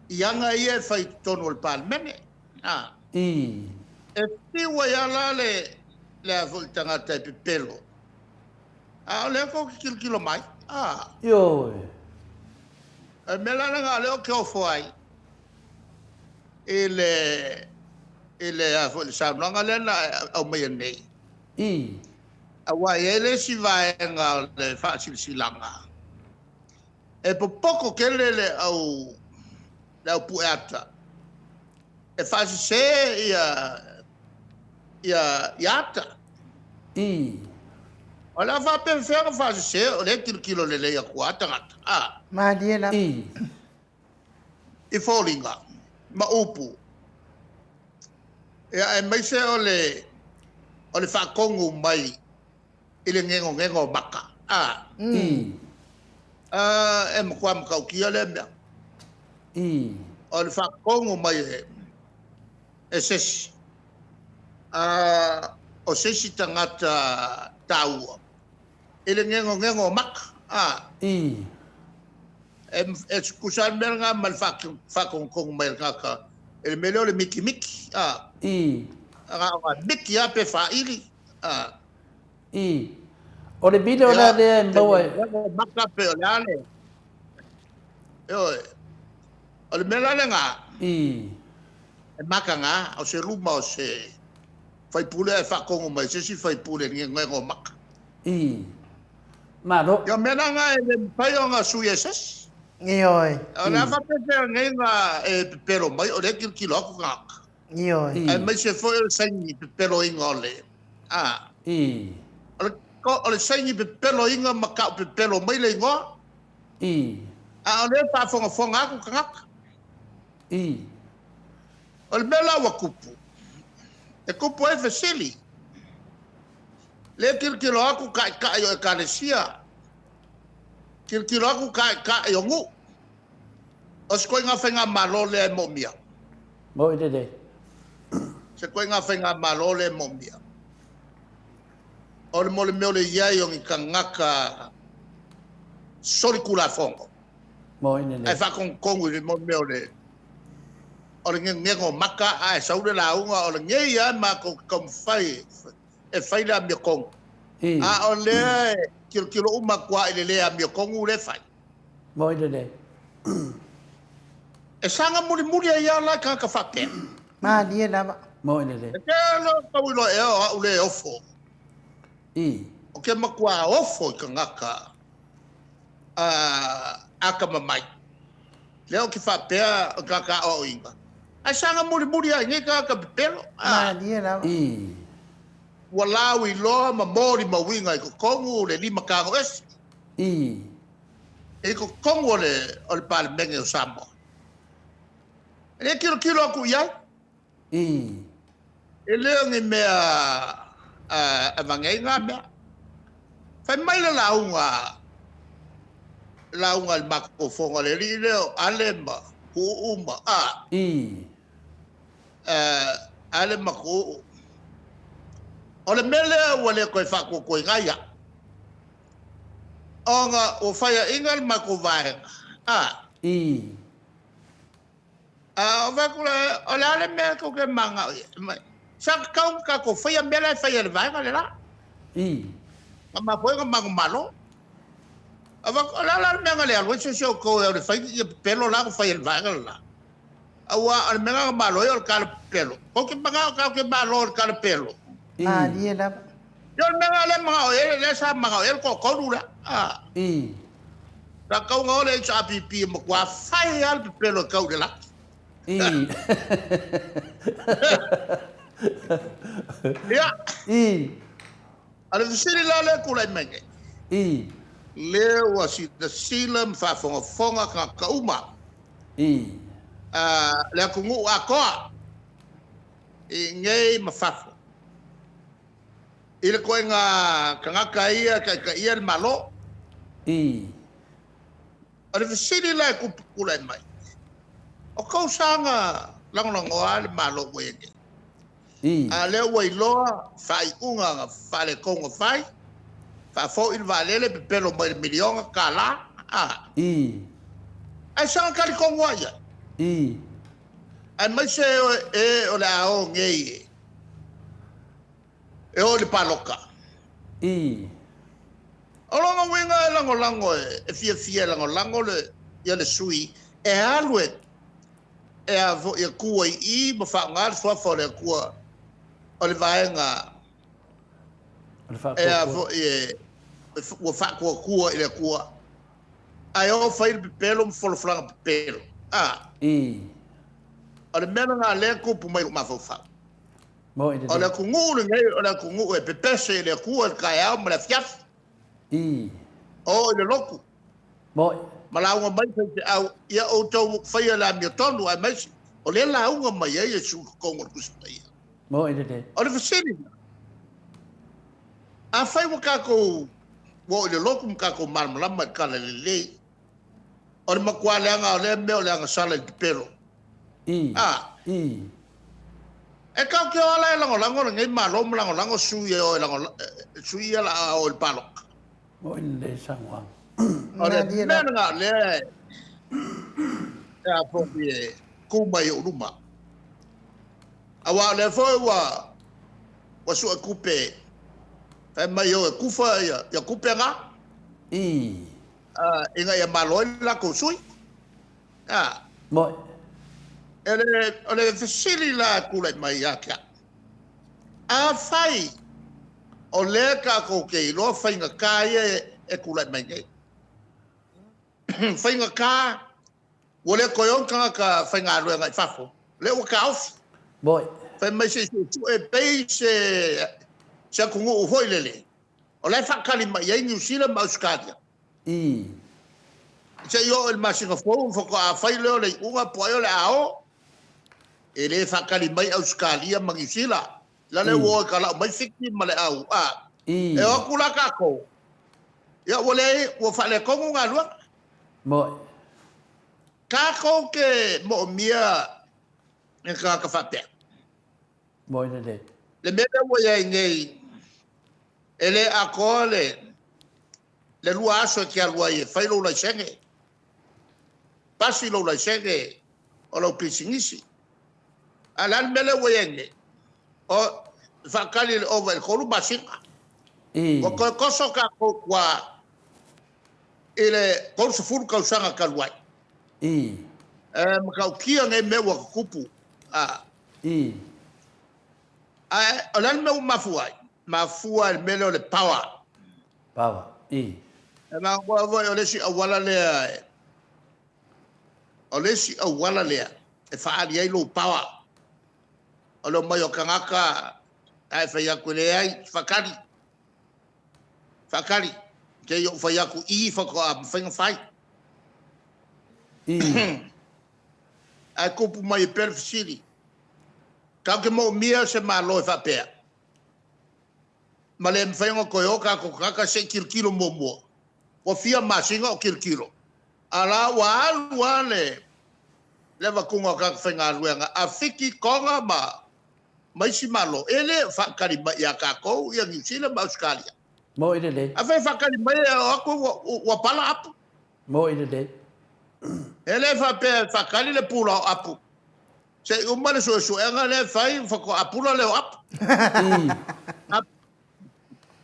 i aga ia e fai i totonu o le Palemene. A. Ii. E fiu ai lava la le le a foi le tagata e pepelo A o lea tou te tilotilo mai, a. Ioe. O le mea la lena o lea ou te ofo ai i le, i le, a foi, le saunoaga lea na aumaia nei. I. Aua e i ai le isi vaega o le faasilasilaga e popoto tele le au, le au pue ata e faasese ia, ia, ia ata. I. O le a faapefea ona faasese o lea e tilotilo lelei atu lava tagata, a. Malie lava. I. I foliga ma upu, ia, aemaise o le, o le faatonu mai i le gegogego o maka, a. I. E matua matautia lea mea. Ii. O le faakogo mai e e se isi. A o se isi tagata taua i le gegogego o maka, a. Ii. E, e tusa le mea lena ma le faakogokogo mai e le tagata i le mea lea o le mikimiki, a. Ii. Na ona miki lava pe faaili, a. Ii. O le vile o la lea e maua e. Ia, maka pe o le a le. Ioe. O le mea la lena. Ii. E makaga, o se luma o se faipule ae faakogo mai se isi faipule i le gegego o maka. Ii. Malo. Ia, o mea la na e le mafai ona sui e se isi. Ioe. O le a faapefea nei na e pepelo mai, o lea e tilotilo atu tagata. Ioe. Ii. Aemaise foi o le saini pepeloina o le, a. Ii. O le, o le saini pepeloina ma tau pepelo mai le igoa. Ii. A o lea e faafogafoga atu tagata. Ii. O le mea la ua tupu, e tupu ai fesili. Lea e tilotilo atu taitai o Ekalesia, tilotilo atu taitai o nuu. O se ituaiga faigamalo lea e moomia. Moi lelei. Se ituaiga faigamalo lea e moomia. O le mo le mea o le i ai o ni tagata solitulafono. Moi lelei. Ae faatonutonu i le mo le mea o le o le gegego o maka ae sau le lauga o lenei lava matou te taumafai e fai le amiotonu. A o lea e tilotilo uma atu lava i le le amiotonu lea e fai. Moi lelei. E saga mulimuli ai lava la i tagata faapea. Malie lava. Moi lelei. E te lo tau iloa ea o au le ofo. I. O ke matua ofo i tagata akamamai. Lea ou te faapea o tagata aoaoina. Ae saga mulimuli ai nei tagata pepelo. Malie lava. I. Ua lauiloa ma molimauina i totonu le lima tago ese. I. I totonu o le, o le Palemene o Samoa. E le tilotilo atu i ai. I. E le o ni mea avane ai ngā mea. Fai mai le lauga, lauga i le matou fono a le alii lea o Ale ma Tuuu ma, a. I. Ale ma Tuuu. O le mea lea ua le toe faatuatuaina ai au. Ona ua faiaina le matou vaega, a. I. A o fai atu la, o le a le mea tou te manao i ai? Mai, sa tatau ona tatou faia mea la e fai e le vaega le la. I. Na mafua ai ona manumalo. A fai atu, o le a la le mea na le alu ai se isi o outou e alu e fai ia pepelo la na fai e le vaega le la? Aua o le mea na malo ai o le tala pepelo. Tou te manao tatou te malo i le tala pepelo. I. Malie lava. Ia o le mea lena lea e manao i ai, lea sa manao i ai le toatolu lea. A. I. Sa tau na o le HRPP e matua fai lava le pepelo e tau i le laki. I. Ia. I. A le fesili la lea e tulai mai nei. I. Lea ua silasila ma faafogafoga tagata uma. I. Le atunuu atoa i inei ma fafo. I le ituaiga tagata ia e taitaia le Malo. I. O le fesili la e tulai mai, o tou saga lagolagoa le Malo ua i ai nei? I. A lea ua iloa faaiuga na faaletonu na fai, faafoi le vaalele, pepelo mai le miliona tala, a. I. Ae saga talitonu lava i ai. I. Aemaise e o le a o nei e. E o i le palota. I. O lona uiga e lagolago e, e fiafia e lagolago le, ia le sui e alu e, e a foi e tu ai i i ma faaaoga le suafa o le Atua o le vaega O le e a faatuatua. foi e, e ua faatuatua i le Atua ae o fai le pepelo ma folafolaga pepelo. A. I. O le mea lena lea e tupu mai i lou mafaufau. Moi O le lelei. atunuu lenei, o le atunuu e pepese i le Atua i le taeao ma le afiafi. I. O i le lotu. Moi. Ma lauga mai faifeau, ia outou faia le amiotonu, aemaise o lea lauga mai ai Iesu i totonu o le Tusi Paia. Moi lelei. O le fesili la, afai ua tatou ua oo i le lotu ma tatou malamalama i le Tala Lelei, O le matua leaga o lea mea o le agasala i le pepelo. I. A. I. E tatou te o lava la e lagolago lenei Malo ma lagolago sui e o e lagolago, sui ia la a o i le palota. Moni lelei saunoaga. O le mea lena o lea e a foi e tu mai i ou luma. Aua o lea foi ua ua sue tupe fai mai o e tufa ia, ia tupe na. I. Ina ia malo ai le latou sui. A. Moni. E le, o le fesili la e tulai mai ia te au, afai o lea tatou te iloa faigata ia e tulai mai nei, faigata ua le toe o ni tagata faigaluega i fafo, lea ua taofi. Moni. Fai mai se i suesue pei se, se atunuu foi lele, o la e faatali mai i ai Niu Sila ma Ausetalia. I. Se i oo i le masina fou ona faatoa fai lea o le iuga po o ai o le a o. E le faatali mai Ausetalia ma Niu Sila. La lea ua o e talau mai Fiti ma le au a. I. E o atu la tatou, ia ua leai, ua faaletonu galuega. Moni. Tatou te moomia ni tagata faapea. Moni lelei. Le mea lea ua i ai nei, e le atoa le le lua aso e te alu ai e fai lou laisene, pasi lou laisene o lau pisinisi. A o le a le mea lea ua i ai nei? O faatali i le ova i le 3 masina. Ua toe toso tatou i tua i le 30 tausaga talu ai. E matautia nei mea ua tutupu. A. Ae o le a le mea ua mafua ai? Mafua i le mea lea o le power. Power, i. E manatua foi o le isi auala lea e, o le isi auala lea e faaali ai lou power. O le omai o tagata ae fai atu e leai, faatali, faatali, se i ou fai atu i faatoa mafai ona fai. I. Ae tupu mai pea le fesili, tatou te moomia se Malo e faapea, ma le mafai ona toe o tatou tagata se i tilotilo muamua. Ua fia masina o tilotilo, a la ua alu lava le le avatuga o tagata faigaluega a Fiti, Toga ma ma isi Malo, e le o faatali mai ia tatou ia Niu Sila ma Ausetalia. Moni lelei. Afai e faatali mai e o atu ua, ua pala apu. Moni lelei. E le faapea e faatali le pula o apu. Se i uma le suesuega lea e fai faatoa pula lea o apu.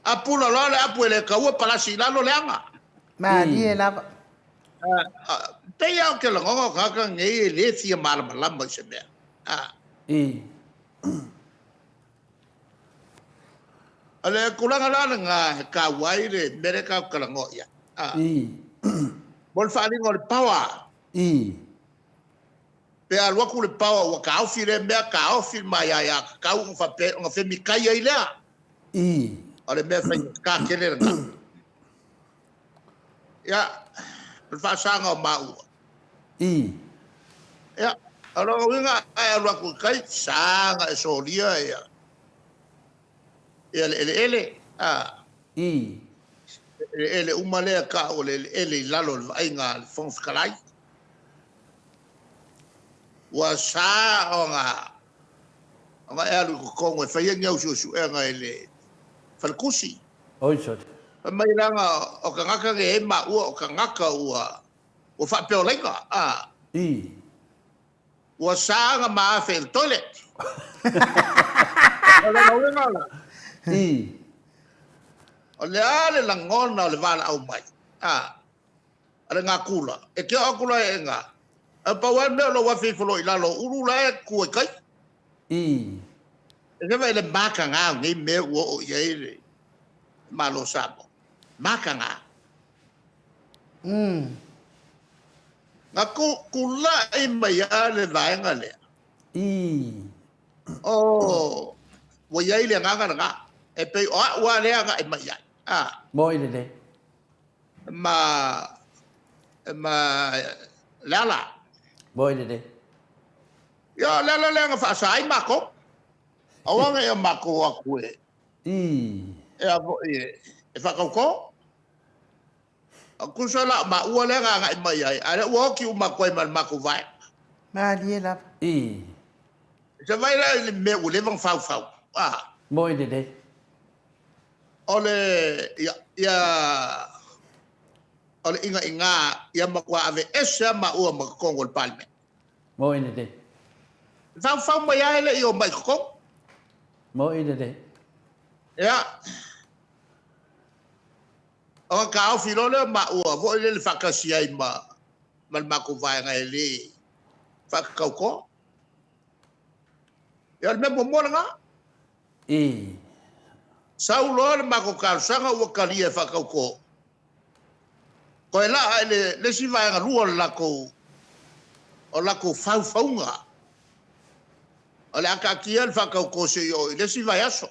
A pula loa le apu e le taua palasi i lalo leaga. Malie lava. Pei lava ou te lagona o tagata nei e le fia malamalama i se mea. O le tulaga la lena e taua ai le mea lea tatou te talanoa i ai. Mo le faaaliga o le power. Pe alu atu le power ua taofi lea mea, taofi le maea tatau ona faapea ona femikai ai lea. O le mea faigata tele lena. Ia, o le faasaga o maua. Ia, o lona uiga a e alu atu i tai, saga e solia ia ia le eleele. A. Eleele uma lea tau o le eleele i lalo o le vaaiga a le Fofoga Fetalai. Ua sa ona ona e alu i totonu e fai ai ni au suesuega i le faletusi. Oi sole. Fai mai leaga o tagata nei e maua o tagata ua ua faapeolaina. A. Ua sa ona ma afe i le toilet. O lona uiga la. O le a le lagona o le valaau mai? A. A le gakula, e te oo atu la i ina, ae pau lava le mea o lou afe ifo loa i lalo o ulu la e tu ai kai. E leva i le mataga o nei mea ua oo i ai le Malo o Samoa. Mataga. Na tulai mai lava le vaega lea. O, ua i ai le agaga lena. E pei o au lava lea e agai mai i ai. Moni lelei. Ma ma Leala. Moni lelei. Ia, o le ala lea na faasa ai matou. Aua ne i o matou o atu e, e a foi e, e faatauto. Tusa la o maua lea na agai mai ai, a o lea ua oti uma atu ai ma le matou vaega. Malie lava. I. Se vaai la i le mea ua leva ona faufau. A. Moi lelei. O le, ia, ia, o le inaiga, ia matua aveese lava maua ma totonu o le Palemene. Moi lelei. Faufau mai lava e le i omai i totonu. Moi lelei. Ia. Ona taofi loa lea o maua foi lele faatasi ai ma ma le matou vaega e le faatatautoa. Ia o le mea muamua lena. I. Sau loa le matou talosaga ua talia e faatauto. Toe laa i le le isi vaega lua o le latou o latou faufauga. O le a taatia le faatauto se i oo i le isi vaiaso.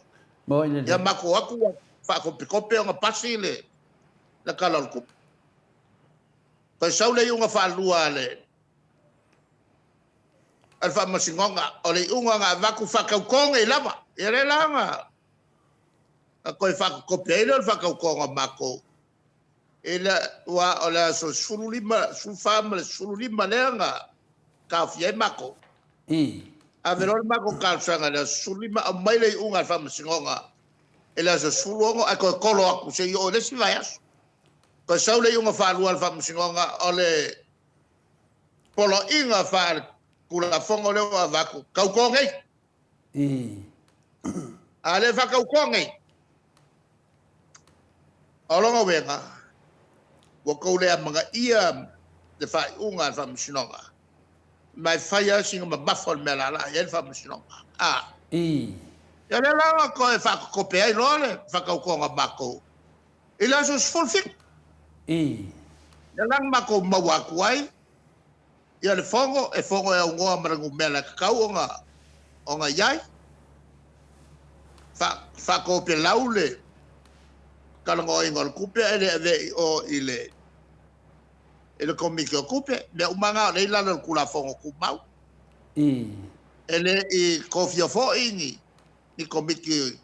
Moi lelei. Ia matou o atu ua faakopikope ona pasi le le Tala o le Tupe. Toe sau le iuga faalua a le a le Faamasinoga, o le iuga na avatu faatauto nei lava. Ia lea la na na toe faakokope ai lea o le faatautoga o matou i le aua o le aso 15, 14 ma le 15 lea na taofia ai matou. I. Ave loa le matou talosaga i le aso 15, aumai le iuga a le Faamasinoga i le aso 16 ae toe tolo atu se i oo i le isi vaiaso. Toe sau le iuga faalua a le Faamasinoga o le poloaiga faale-Tulafono lea ua avatu, tauto nei. I. A le faatauto nei, o lona uiga, ua tou le amanaia le faaiuga a le Faamasinoga, ma e fai lava sina mamafa o le mea lala i ai le Faamasinoga. A. I. Ia lea la na toe faatotope ai loa le faatautoga o matou i le aso 17. I. Lea la na matou maua atu ai Ia le fono, e fono e aunoa ma le numera e tatau ona ona i ai. Fa, faatopelau le talanoaina o le tupe ae le avea i o i le i le Komiti o Tupe. Mea uma na o lea e i lalo o le Tulafono Tumau. I. E le i tofia foi ni ni Komiti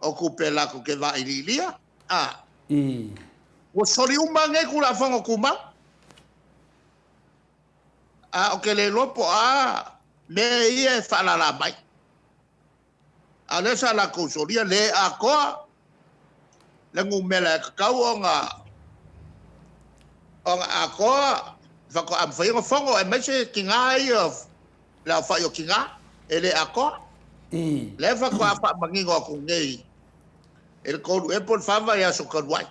o Tupe latou te vailiilia. A. I. Ua soli uma nei Tulafono Tumau. A ou te le iloa po o a mea ia e faalala mai. A o lea sa latou solia le atoa le numera e tatau ona ona atoa faatoa mafai ona fono aemaise tina ia le aofai o tina e le atoa. Lea faatoa faamanino atu nei i le 3 ea po o le 4 vaiaso talu ai.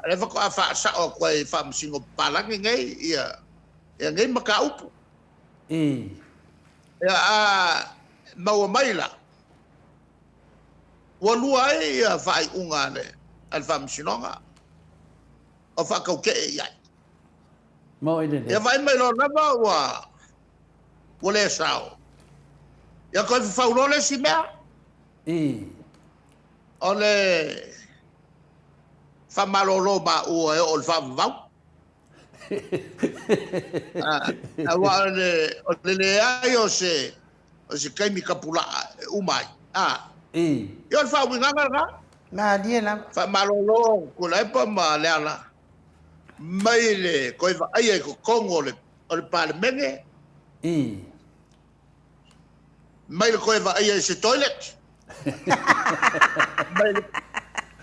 Lea faatoa faasao atu ai e Faamasino Papalagi nei ia ia nei mataupu. Ia a maua mai la, ua lua ai ia faaiuga a le a le Faamasinoga o faatautee i ai. Moi lelei. Ia vaai mai loa lava ua ua le sao. Ia toe fafau loa le isi mea. O le faamalolo maua e oo i le faavavau. Aua o le, o le leai o se, o se taimi tapulaa e uma ai. A. Ia o le faauigaga lena. Malie lava. Faamalolo Tuilaepa ma Leala mai le toe vaaia i totonu o le, o le Palemene. Mai le toe vaaia i se toilet. Mai le...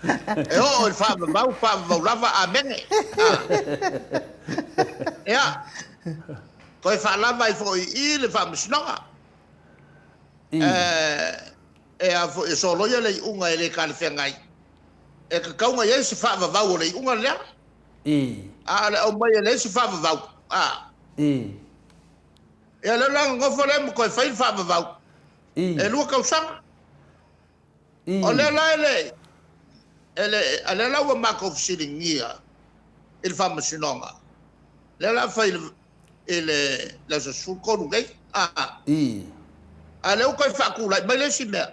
E oo i le faavavau, faavavau lava, amene. Ah. Ia, toe faalava ai foi i i le faamasinoga. E a foi, e soloia le iuga e le talafeagai. E tatau ona i ai se faavavau o le iuga lea. A o le aumai e leai se faavavau. Ah. Ia lea la na nofo lea ma toe fai le faavavau. E 2 tausaga. O lea la e le, e le, a lea la ua matou fesiligia i le faamasinoga. Lea la fai i le, le aso 13 nei. A. A lea ua toe faatulai mai le isi mea.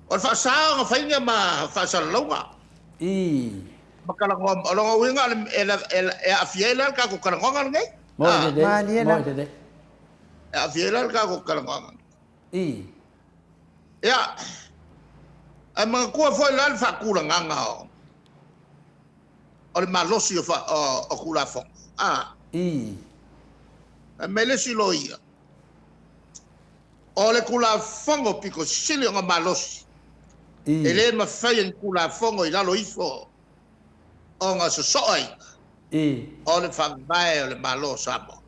O le faasa ona fai ni ma faasalalauga. Ma talanoa, o lona uiga e aafia ai la le tatou talanoaga lenei. Moi lelei, moi lelei. E aafia ai la le tatou talanoaga. Ia, ae manatua foi la le faatulagaga o o le malosi o Tulafono. A. Fai mai le isi loia, o le Tulafono pito sili ona malosi, e le mafai e ni Tulafono i lalo ifo ona sosoaina, o le Faavae o le Malo o Samoa.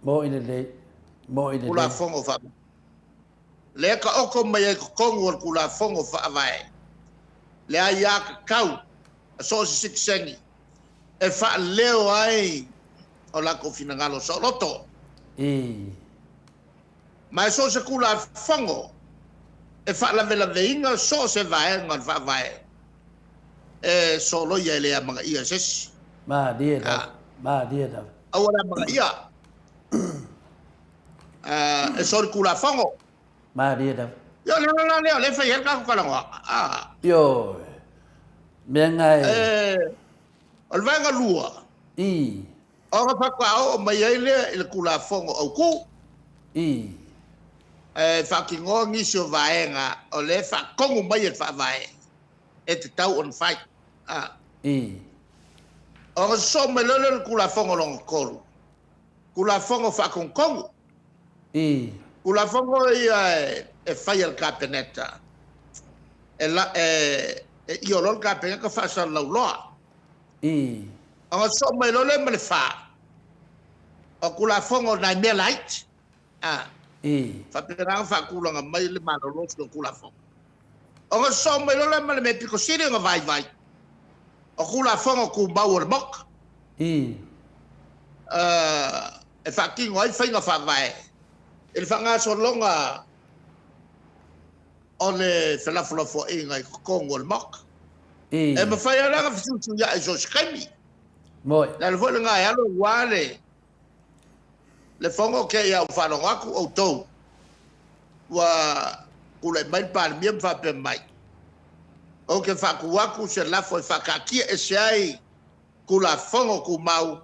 Mo'i lelei. Mo'i lelei. Tulafono Faavae. Lea e taoto mai ai i totonu o le Tulafono Faavae le aiatatau a so o se sitiseni e faaleo ai o latou finagalo saoloto. Ma e so o se Tulafono e faalavelaveina so o se vaega o le Faavae, e soloia e le amanaia e se isi. Malie lava. Malie lava. Aua le amanaia. E solitulafono. Malie lava. Ia, o le ala la lea o lea e fai ai le tatou talanoaga. A. Ioe. Mea na e. O le vaega lua. Ona faatoa oo mai ai lea i le Tulafono Autu. E faatinoa nisi o vaega o lea e faatonu mai e le Faavae e tatau ona fai. A. Ona sosoo mai loa lea o le Tulafono lona tolu, Tulafono Faatonutonu. Tulafono ia e fai e le Kapeneta, e io loa le Kapeneta faasalalau loa. Ona sosoo mai loa lea ma le fa, o Tulafono o nai mea laiti. Faapena ona faatulaga mai le malolosi o Tulafono. Ona sosoo mai loa lea ma le mea pito sili ona vaivai, o Tulafono Tumau o le Maota. E faatino ai faiga faavae i le faagasologa o le felafolafoaiga i totonu o le Maota. E mafai lava la ona fesuisuiai i so o se taimi. Moe. Le ala foi lena e alu aua le fono te i a ua faalogo atu outou ua tulai mai le Palemia ma faapea mai, ou te faatu atu se lafo e faataatia ese ai Tulafono Tumau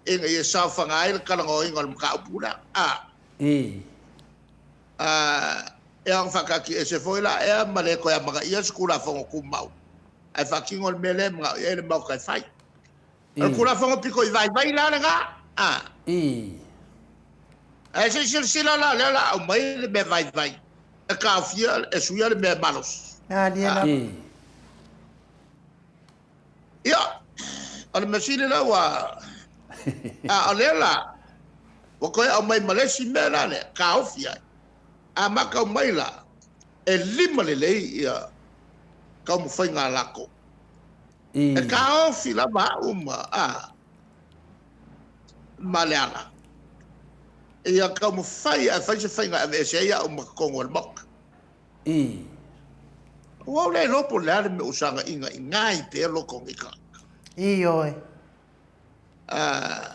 ina ia saofaga ai le talanoaina o le mataupu lea. A. E ona faataatiaese foi la ea ma le toe amanaia se Tulafono Tumau, ae faatino le mea lea e manao i ai le Maota e fai. O le Tulafono pito i vaivai la lena. A. Ae se i silasila la, o lea o le a aumai le mea vaivai e taofia, e suia le mea malosi. Malie lava. Ia, o le mea sili lea ua... A o lea la, ua toe aumai ma le isi mea la lea, taofi ai. A matau mai la, e 5 lelei ia taumafaiga a latou. E taofi lava au ma, a, ma Leala. Ia taumafai ae fai se faiga e aveese ai au ma totonu o le Maota. Ua ou le iloa po o le a le mea ua saga igaina pea lota o nei tagata. Ioe. A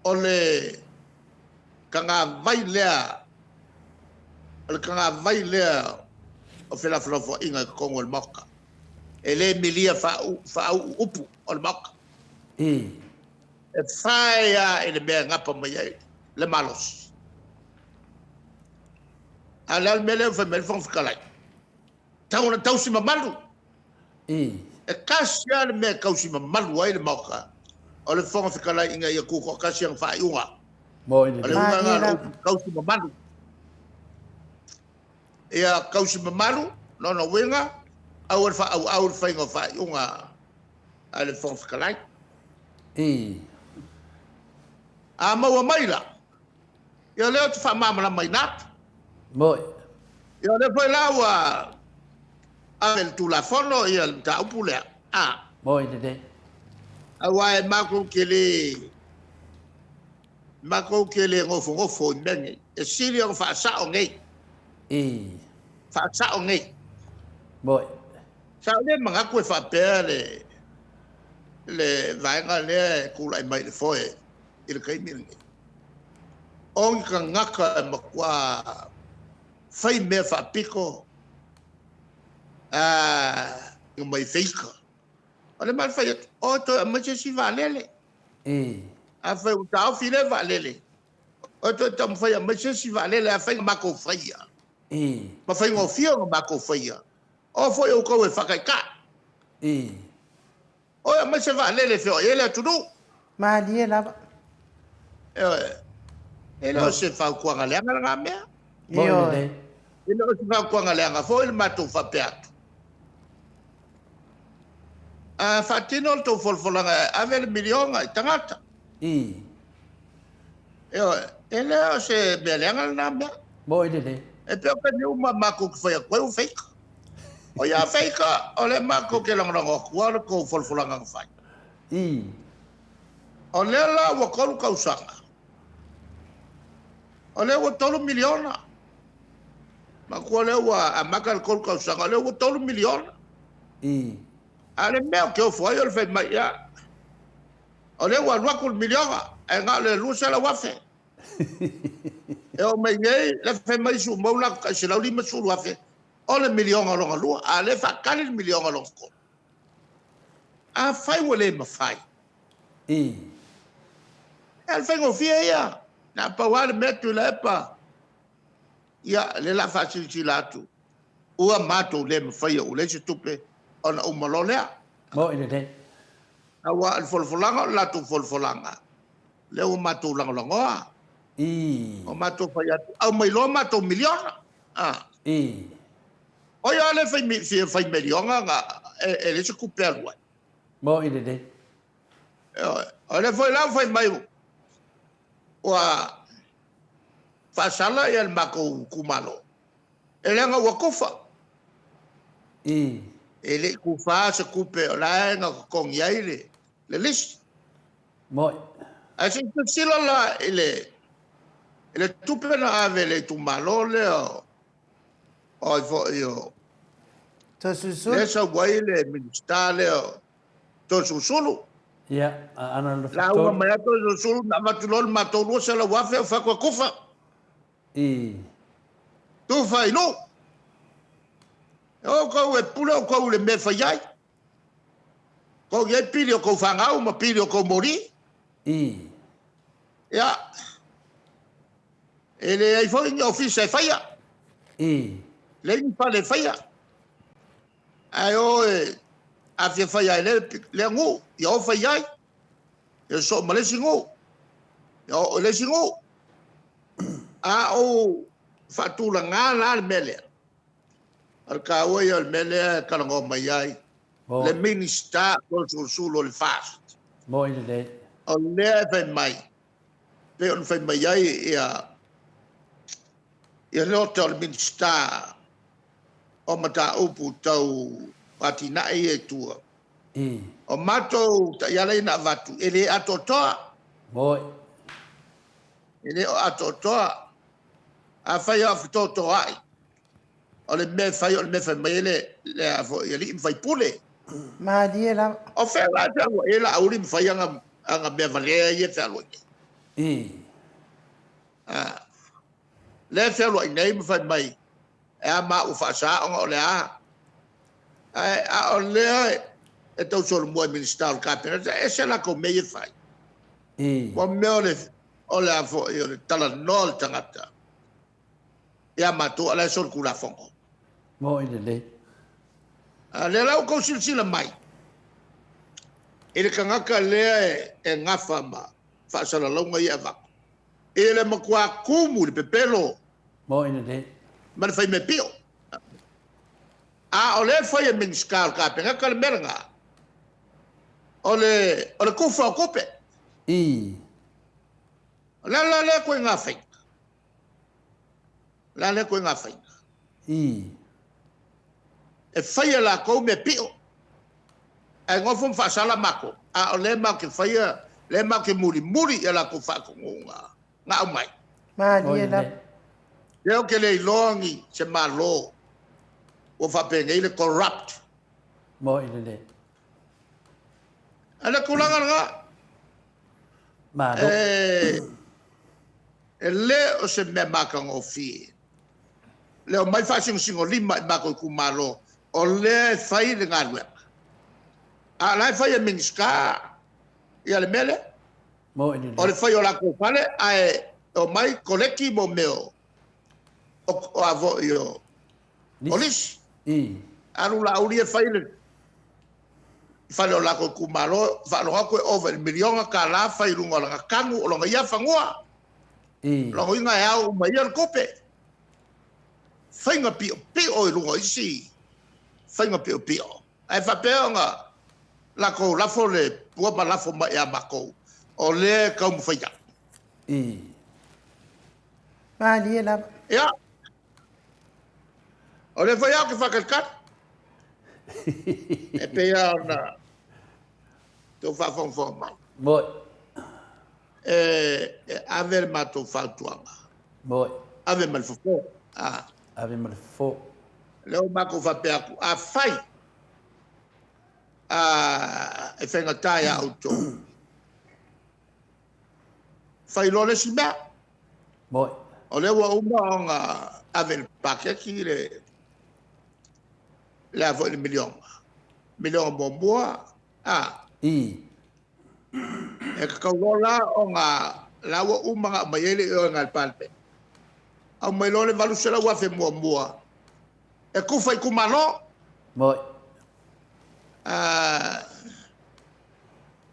o le tagavai lea, o le tagavai lea o felafolafoaiga i totonu o le Maota. E le milia faauu upu o le Maota. E fai lava i le mea e gapa mai ai le malosi. A o le a le mea lea ua fai mai ai le Fofoga Fetalai? Tau ona tausi mamalu. E tasi lava le mea e tausi mamalu ai le Maota, o le Fofoga Fetalai ina ia tutoatasi ana faaiuga. O le uiga lena o le upu tausi mamalu. Ia tausi mamalu, lona uiga, aua le faaauau le faiga o faaiuga a le Fofoga Fetalai. A maua mai la, ia o lea ou te faamalamalamaina atu. Moe. Ia o lea foi la ua ave i le Tulafono ia le mataupu lea. A. Moe lelei. Aua e matou te le matou te le nofonofo i mea nei. E sili ona faasao nei. Faasao nei. Moe. Sa ou le manatu e faapea le vaega lea e tulai mai i le foe i le taimi lenei. O ni tagata e matua fai mea faapito mai feika. O le mea fai atu, o toe aumai se isi vaalele. Afai ua taofi lea vaalele, o toe taumafai e aumai se isi vaalele, afai na matou faia, ma faigofie ona matou faia, o foi outou e faataitai. Ii. Oi, aumai se vaalele e feoai ai le atunuu. Malie lava. Ioe. E le o se fautuaga leaga lena mea. Ioe. E le o se fautuaga leaga foi le matou faapea atu. A faatino le tou folafolaga e ave le miliona i tagata. Ii. Ioe. E le o se mea leaga lena mea. Moi lelei. E pei o taimi uma matou te fai atu ai ua feika. O ia feika, o lea matou te lagolago atua le tou folafolaga na fai. Ii. O lea la ua 3 tausaga. O lea ua 3 miliona. Manatua lea ua amata le 3 tausaga, o lea ua 3 miliona. Ii. A o le mea ou te ofo ai o le fai mai, ia, o lea ua alu atu le miliona, ae na o le 200,000. E oo mai nei, la e fai mai Sumou la tai 150,000 o le miliona lona lua, a o lea e faatali le miliona lona tolu. Afai ua le mafai, Ii. E le faigofie ia. Na pau lava le mea Tuilaepa, ia, lea o le a faasilasila atu, ua matou le mafaia ua leai se tupe ona uma loa lea. Moni lelei. Aua o le folafolaga o le latou folafolaga, lea ua matou lagolagoa. Ii. Ua matou fai atu, aumai loa matou miliona. A. Ii. O ia lea e fia fai miliona na, e leai se tupe e alu ai. Moni lelei. Ioe. O lea foi la ua fai mai ua faasala ia le matou itumalo, e leaga ua tufa. Ii. E le i tufa se tupe o la e na totogi ai le lisi. Moi. Ae se i silasila la i le i le tupe na ave i le itumalo lea o o ai foi o Toesulusulu. Lea e sau ai le Minisita lea o Toesulusulu. Ia, a ana le Lauga mai lava Toesulusulu na avatu loa le matou 200,000 ou fai atu e tufa. Ii. Tufa i nuu. E o outou e pule outou i le mea e fai ai. Kou i ai pili o kou fanau ma pili o kou moli. Ii. Ia. E leai foi ni ofisa e faia. Ii. Leai ni fale e faia. Ae o e a fia faia ai lea, lea nuu, ia o fai ai. Ia sosoo ma le isi nuu. Ia oo i le isi nuu. A ou faatulagā la le mea lea. O le taua ia o le mea lea e talanoa mai ai le Minisita Toesulusulu o le FAST. Moi lelei. O lea e fai mai, pei ona fai mai ai ia ia Leota o le Minisita o mataupu tau atinae ia i tua. O matou taiala ia na avatu, e le atoatoa. Moi. E le o atoatoa. Afai o fetotoai, o le mea e fai o le mea e fai mai ai le, le a foi, alii ma faipule. Malie lava. O fea la e fealuai ai Laauli ma fai ana, ana mea valea ia e fealuai nei? Ii. A, lea e fealuai nei ma fai mai, e a ma ua faasa ona o le a? Ae, a o lea e tau solomua i Minisita o le Kapeneta, e ese latou mea ia e fai. Ii. Ua mea o le, o le a foi, o le talanoa o le tagata ia matou, a o la e solitulafono. Moi lelei. A lea la ua outou silasila mai i le tagata lea e gafa ma faasalalauga ia e avatu, i le matua tumu i le pepelo. Moi lelei. Ma le faimea pio. A o lea e fai e Minisita o le Kapeneta le mea lena, o le, o le tufa o tupe. Ii. O le a la lea ituaiga faiga? O le a lea ituaiga faiga? Ii. E fai e latou mea pio, ae nofo ma faasala matou. A o lea matou te faia, lea matou te mulimuli i a latou faatonuga na aumai. Malie lava. Lea ou te le iloa ni se Malo ua faapenei le corrupt. Moi lelei. A le tulaga lena. Malo. E le o se mea matagofie. Le omai faasinosinolima i matou itumalo, o lea e fai le galuega. A o la e fai e Minisita ia le mea lea. O le fai o latou fale ae omai koleki mo mea o o a foi o lisi. Alu Laauli e fai le I fale o lākou itumalo, faalogo atu e ova i le miliona tala fai i luga o lana tanu o lona ia fanua. Lona uiga e ao uma e ia le tupe. Faiga piopio i luga o isi faiga piopio. Ae faapea ona latou lafo le pua ma lafo mai ia matou, o lea e taumafai atu. Malie lava. Ia, o lea foi au ke faatalitali. E pei lava ona outou faafogafoga mai. Moi. E, e ave le matou fautuaga. Moi. Ave ma le fofo. Ah. Ave ma le fofo. Lea ua matou faapea atu, afai a, e faigata ia outou, fai loa le isi mea. Moi. O lea ua uma ona ave i le paketi le le a foi le miliona. Miliona muamua, a. E tatau loa la ona la ua uma ona aumai ai le ioega a le Palemene. Aumai loa le 800,000 muamua e tufa i itumalo. Moi.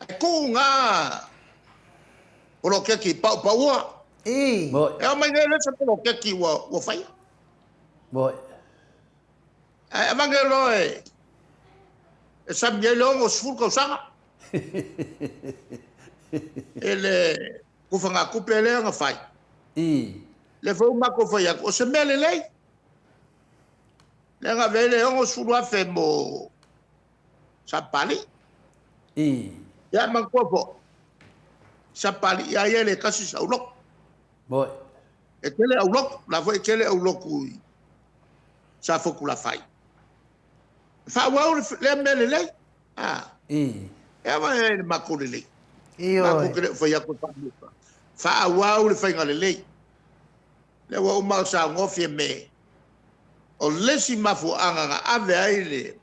E tuu na poloketi paupaua. Moi. E aumai nei le se poloketi ua faia. Moi. Ae avane loa e sami ai le 60 tausaga. E le tufagatupe lea na fai. Lea foi ua matou fai atu, o se mea lelei. Lea na ave ai le 60,000 mo Sapapalii. Ia manatua foi, Sapapalii lava ia e le tasi se aulotu. Moi. E tele aulotu, la foi e tele aulotu i Safotulafai. Faaauau lea mea lelei. Ah. E ava e le matou lelei. Matou te le o fai atu e faamuta. Faaauau le faiga lelei. Lea ua uma ona saunoa Fiame, o le isi mafuaaga na ave ai le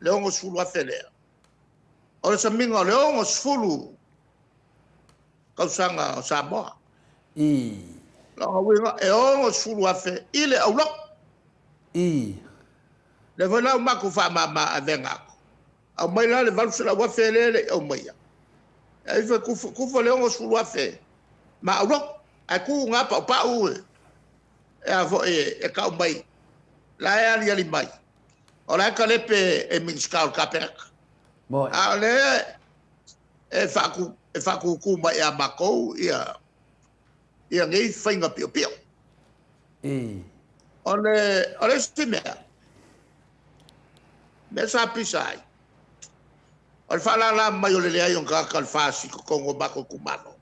60,000 lea, o le samiga o le 60 tausaga o Samoa. Lona uiga, e 60,000 i le aulotu. Lea foi la ua matou faamama avega atu. Aumai la le 800,000 lea e le i aumaia. E ifo e tufa le 60,000 ma aulotu. Ae tuu na paupau e a foi e tau mai, la e aliali mai, o la e talepe e Minisita o le Kapeneta. A o lea e faatutu mai ia matou ia nei faiga piopio. O le isi mea, mea sa pisa ai, o le faalala mai o le leai o ni tagata o le FAST i totonu o matou itumalo.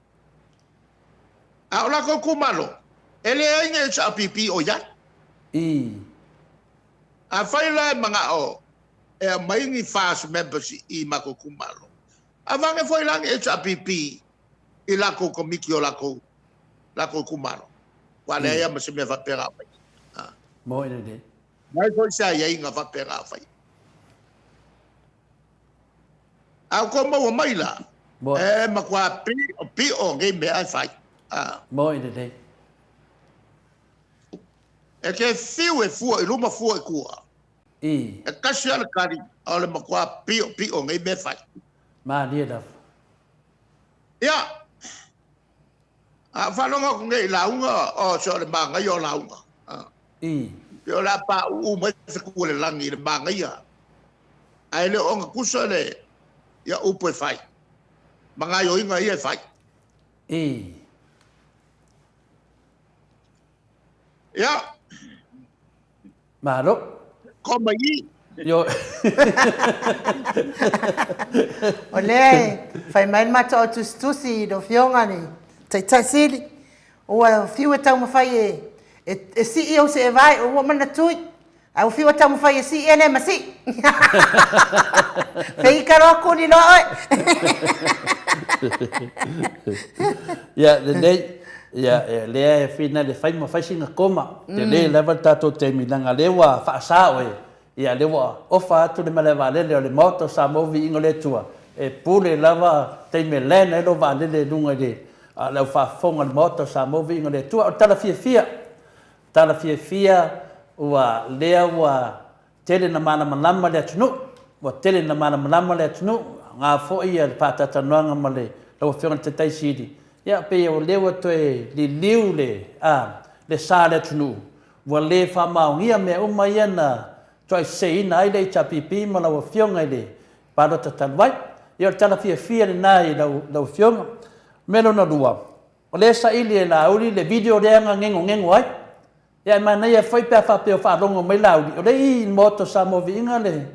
A o latou itumalo, e leai ni HRPP o i ai. Afai la e manao e aumai ni FAST members i matou itumalo, avane foi la ni HRPP i latou komiti o latou itumalo. Aua leai lava ma se mea faapena o faia. Moi lelei. Leai foi se aiaiga faapena o faia. A ua maua mai la, e matua piopio nei mea e fai. Moi lelei. E te fiu e fua i luma fua i tua. E tasi lava le tali, o le matua piopio nei mea e fai. Malie lava. Ia, a ou faalogo atu nei i lauga, o se o le manaia o lauga. Pei o le a pauu mai fetu o le lagi i le manaia. Ae le o ogatusa le ia upu e fai ma gaoioiga ia e fai. Ia. Malo. Koma i. Ioe. O lea e fai mai le matou au tusitusi i le Afioga i le Taitai Sili, ua fiu e taumafai e sii ou seevae, ua uma ona tui, ae ua fiu e taumafai e sii e le ma sii. Feika loa kuli loa oe. Ia, lelei. Ia, e lea e fina le fai ma fai sina koma. Tele lava le tatou taimi leaga lea ua faasa oe. Ia, lea ua ofa atu le malae vaalele o le Maota o Samoa Viiga o le Atua, e pule lava taimi e land ai lou vaalele i luga i le le au faafofoga o le Maota o Samoa Viiga o le Atua. O le tala fiafia, tala fiafia ua lea ua tele na malamalama le atunuu. Ua tele ina malamalama le atunuu, aoga foi le faatalatalanoaga ma le lau Afioga i le Taitai Sili, ia pei o lea ua toe liliu le, a, le sa o le atunuu, ua le faamaonia mea uma ia na toaiseseina ai le HRPP ma lau Afioga i le palota talu ai. Ia o le tala fiafia lena i lau, lau Afioga. O le mea lona lua, o lea e saili e Laauli le video lea na gegogego ai. Ia ae manaia foi pe a faapea o faalogo mai Laauli, o lea e i i le Maota o Samoa Viiga le,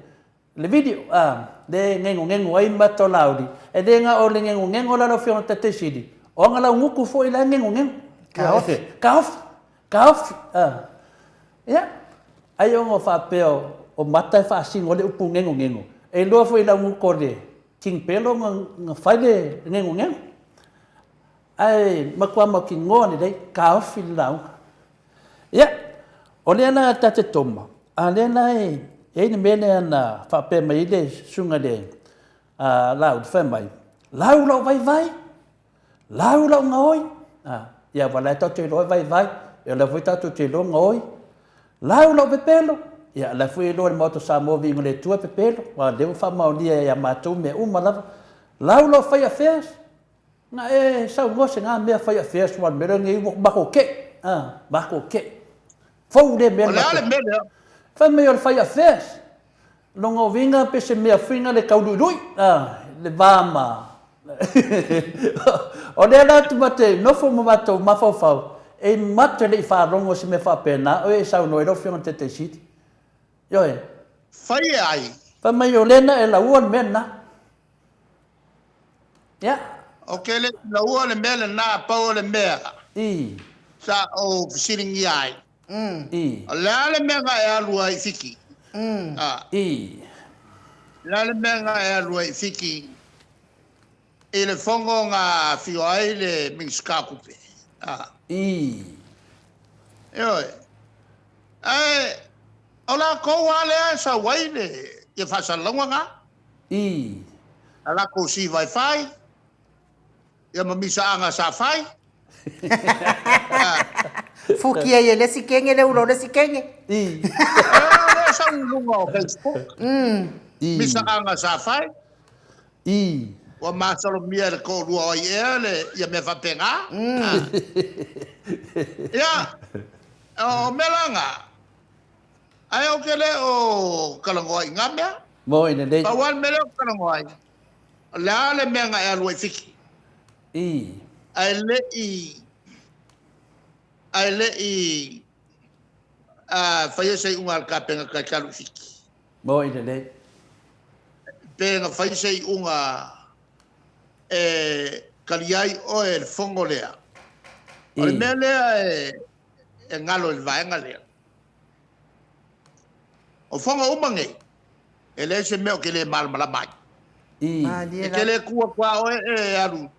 le video, a, lea e gegogego ai mata o Laauli. E le na o le gegogego la lau Afioga i le Taitai Sili, o ana laugutu foi la e gegogego. Taofi. Taofi. Taofi. A. Ia, ai ona faapea o mata e faasino ai le upu gegogego, e iloa foi i laugutu o le King Pelo na fai le gegogego. Ae matua mautinoa lelei, taofi le lauga. Ia, o lea la ta te toma, a lea la e i ai le mea lea na faapea mai ai le susuga i le Laauli, fai mai, lau lou vaivai, lau lou gaoi. Ia, aua o la e tatou te iloa e vaivai, ia o lea foi tatou te iloa gaoi. Lau lou pepelo, ia o la foi e iloa e le Maota o Samoa viiga o le Atua e pepelo, aua o lea ua faamaonia ia matou mea uma lava. Lau lou fai affairs, Na e saunoa se na mea fai affairs aua o le mea lenei ua matou tei, a, matou tei. Fou lea mea O le a le mea lea? Fai mai o le fai affairs. Lona uiga pe se mea foi na le tau luilui, a, le va ma O lea la ma te nofo ma matou mafaufau, e matou te le i faalogo i se mea faapena, o e saunoa ai lau Afioga i le Taitai Sili. Ioe. Fai e ai? Fai mai o lea na e laua le mea lena. Ia. Ou te le i laua le mea lena, pau o le mea. I. Sa ou fesiligia ai. I. O le a le mea na e alu ai i Fiti? I. O le a le mea na e alu ai i Fiti i le fono na afio ai le Minisita o Tupe? I. Ioe. Ae o latou lava lea e sau ai le ia faasalalauga na. I. A latou siva e fai, ia ma misaaga sa fai. Fuki ai e le isi kenge le ula o le isi kenge. I. O lea sau i luga o Facebook. I. Misaaga sa fai. I. Ua masalomia e le toalua o ai ea le ia mea faapena. Ia, o mea la na, ae ou te le o talanoa i na mea. Moi lelei. Pau lava le mea lea ou te talanoa ai, o le a le mea na e alu ai i Fiti. I. Ae le i, ae le i faia se iuga a le Kapeneta e te alu i Fiti. Moi lelei. Pe na fai se iuga e tali ai oe e le fono lea. O le mea lea e galo i le vaega lea. O fono uma nei, e leai se mea ou te le malamalama ai. E te le tu atu lava oe e alu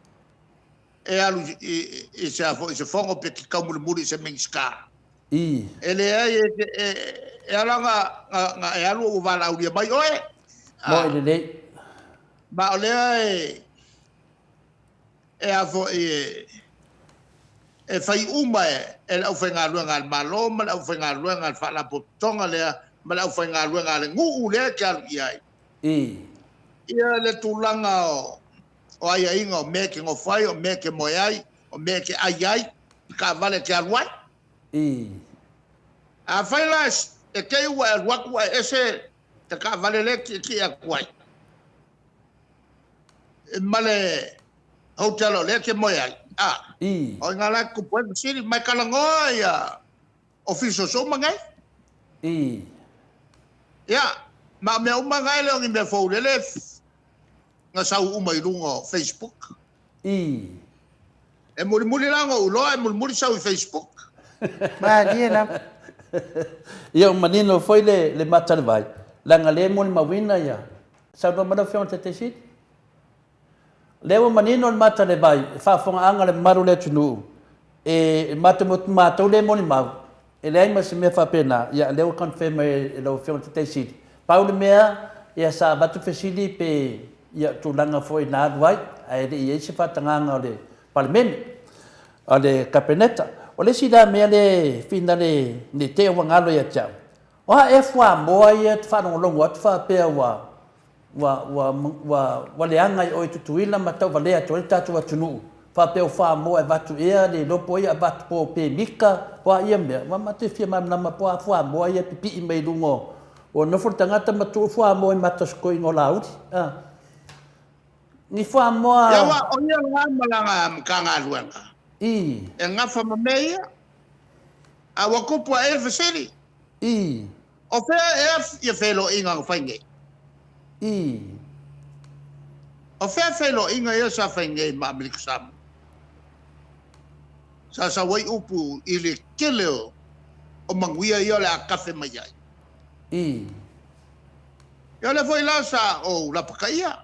e alu i se a foi i se fono pe te taumulimuli i se Minisita. E leai e e ala ona e alu ua valaaulia mai oe. Moi lelei. Ma o lea e e a foi e e fai uma e e le aufaigaluega a le Malo ma le aufaigaluega a le Faalapotopotoga lea ma le aufaigaluega a le nuu lea e te alu i ai. Ia le tulaga o o aiaiga o mea e te nofo ai, o mea e te moe ai, o mea e te ai ai, taavale e te alu ai. Afai la e te i ua e alu atu ae ese te taavale lea e tietie atu ai ma le hotel o lea e te moe ai, a, o i ina la e tupu ai fesili, ma e talanoa ia officials uma nei. Ia, ma o mea uma na e le o ni mea fou lele na sau uma i luga o Facebook. E mulimuli la ona ou iloa e mulimuli sau i Facebook. Malie lava. Ia ua manino foi le le mata o le vai, leaga lea e molimauina ia. Saunoa mai lau Afioga i le Taitai Sili. Lea ua manino le mata o le vai, e faafofogaaga le mamalu o le atunuu, e matou matou lea e molimau, E leai ma se mea faapena, ia lea ua confirm mai e lau Afioga i le Taitai Sili. Pau le mea, ia sa avatu fesili pe ia tulaga foi na alu ai, ae le i i ai se faatagaga o le Palemene, o le Kapeneta. O le isi la mea lea e finale ne i te i ua galo ia te au, o a ea fuamoa ia e te faalogologo atu faapea ua. Ua, ua, ua, ua leaga i o i Tutuila ma tauvalea atu ai le tatou atunuu, faapea o fuamoa e avatu ea, le iloa po o ai e avatu, po o pemita, po o a ia mea, aua matou te fia malamalama po o a fuamoa ia e pipii mai luga o, ua nofo le tagata ma tuu fuamoa i mata o si toeaina o Laauli. A. Ni fuamoa. Ia aua o ia la ma lana Matagaluega I. e gafa ma mea ia. A ua tupu ae le fesili. I. O fea ea ia feiloaiga na fai nei? I. O fea feiloaiga ia sa fai nei ma Amerika Samoa? Sa sau ai upu i le tele o manuia ia o le a kafe mai ai. I. Ia o lea foi la sa ou lapataia.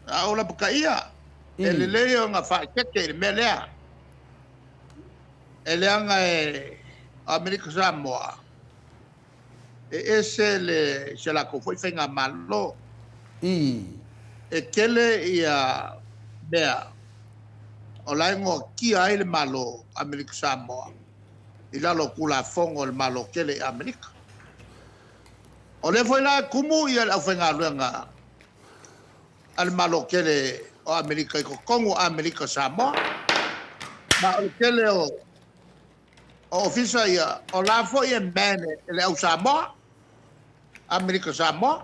Sa ou lapataia. E lelei ona faaeteete i le mea lea. E leaga e o Amerika Samoa, e ese le se latou foi faigamalo. E tele ia mea o la e noatia ai le Malo o Amerika Samoa i lalo o Tulafono a le Malo tele i Amerika. O lea foi la e tumu ia le aufaigaluega a le Malo tele o Amerika i totonu o Amerika Samoa. Ma o le tele o ofisa ia, o la foi e man e le au Samoa, Amerika Samoa.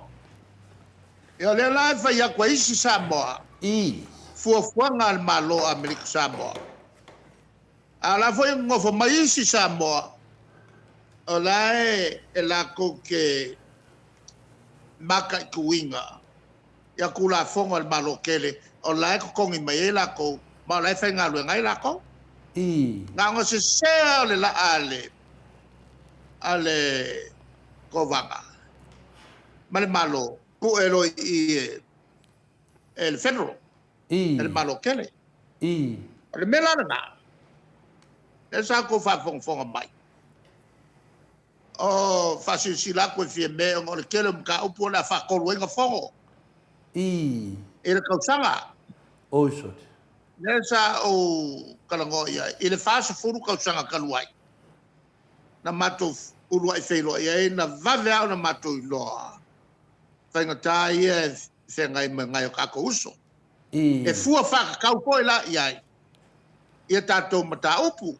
Ia o lea la e fai atu e isi Samoa fuafuaga a le Malo o Amerika Samoa. A o la foi e nonofo mai isi Samoa, o la e latou te mataituina ia Tulafono a le Malo tele, o la e totogi mai ai latou, ma o la e faigaluega ai latou. Na ona sese lava o le laa a le, a le Kovana ma le Malo, pue loa i i e, e le Federal, e le Malo tele. O le mea la lena, lea sa outou faafogafoga mai, O faasilasila atu e Fiame ona o le tele o mataupu o le a faatolu ai ona fono i le tausaga. Oi sole. Lea sa ou talanoa i ai i le 40 tausaga talu ai na matou uluai feiloai ai, na vave lava ona matou iloa faigata ia e feagai ma nai o tatou uso. E fua faatatau foi la i ai ia tatou mataupu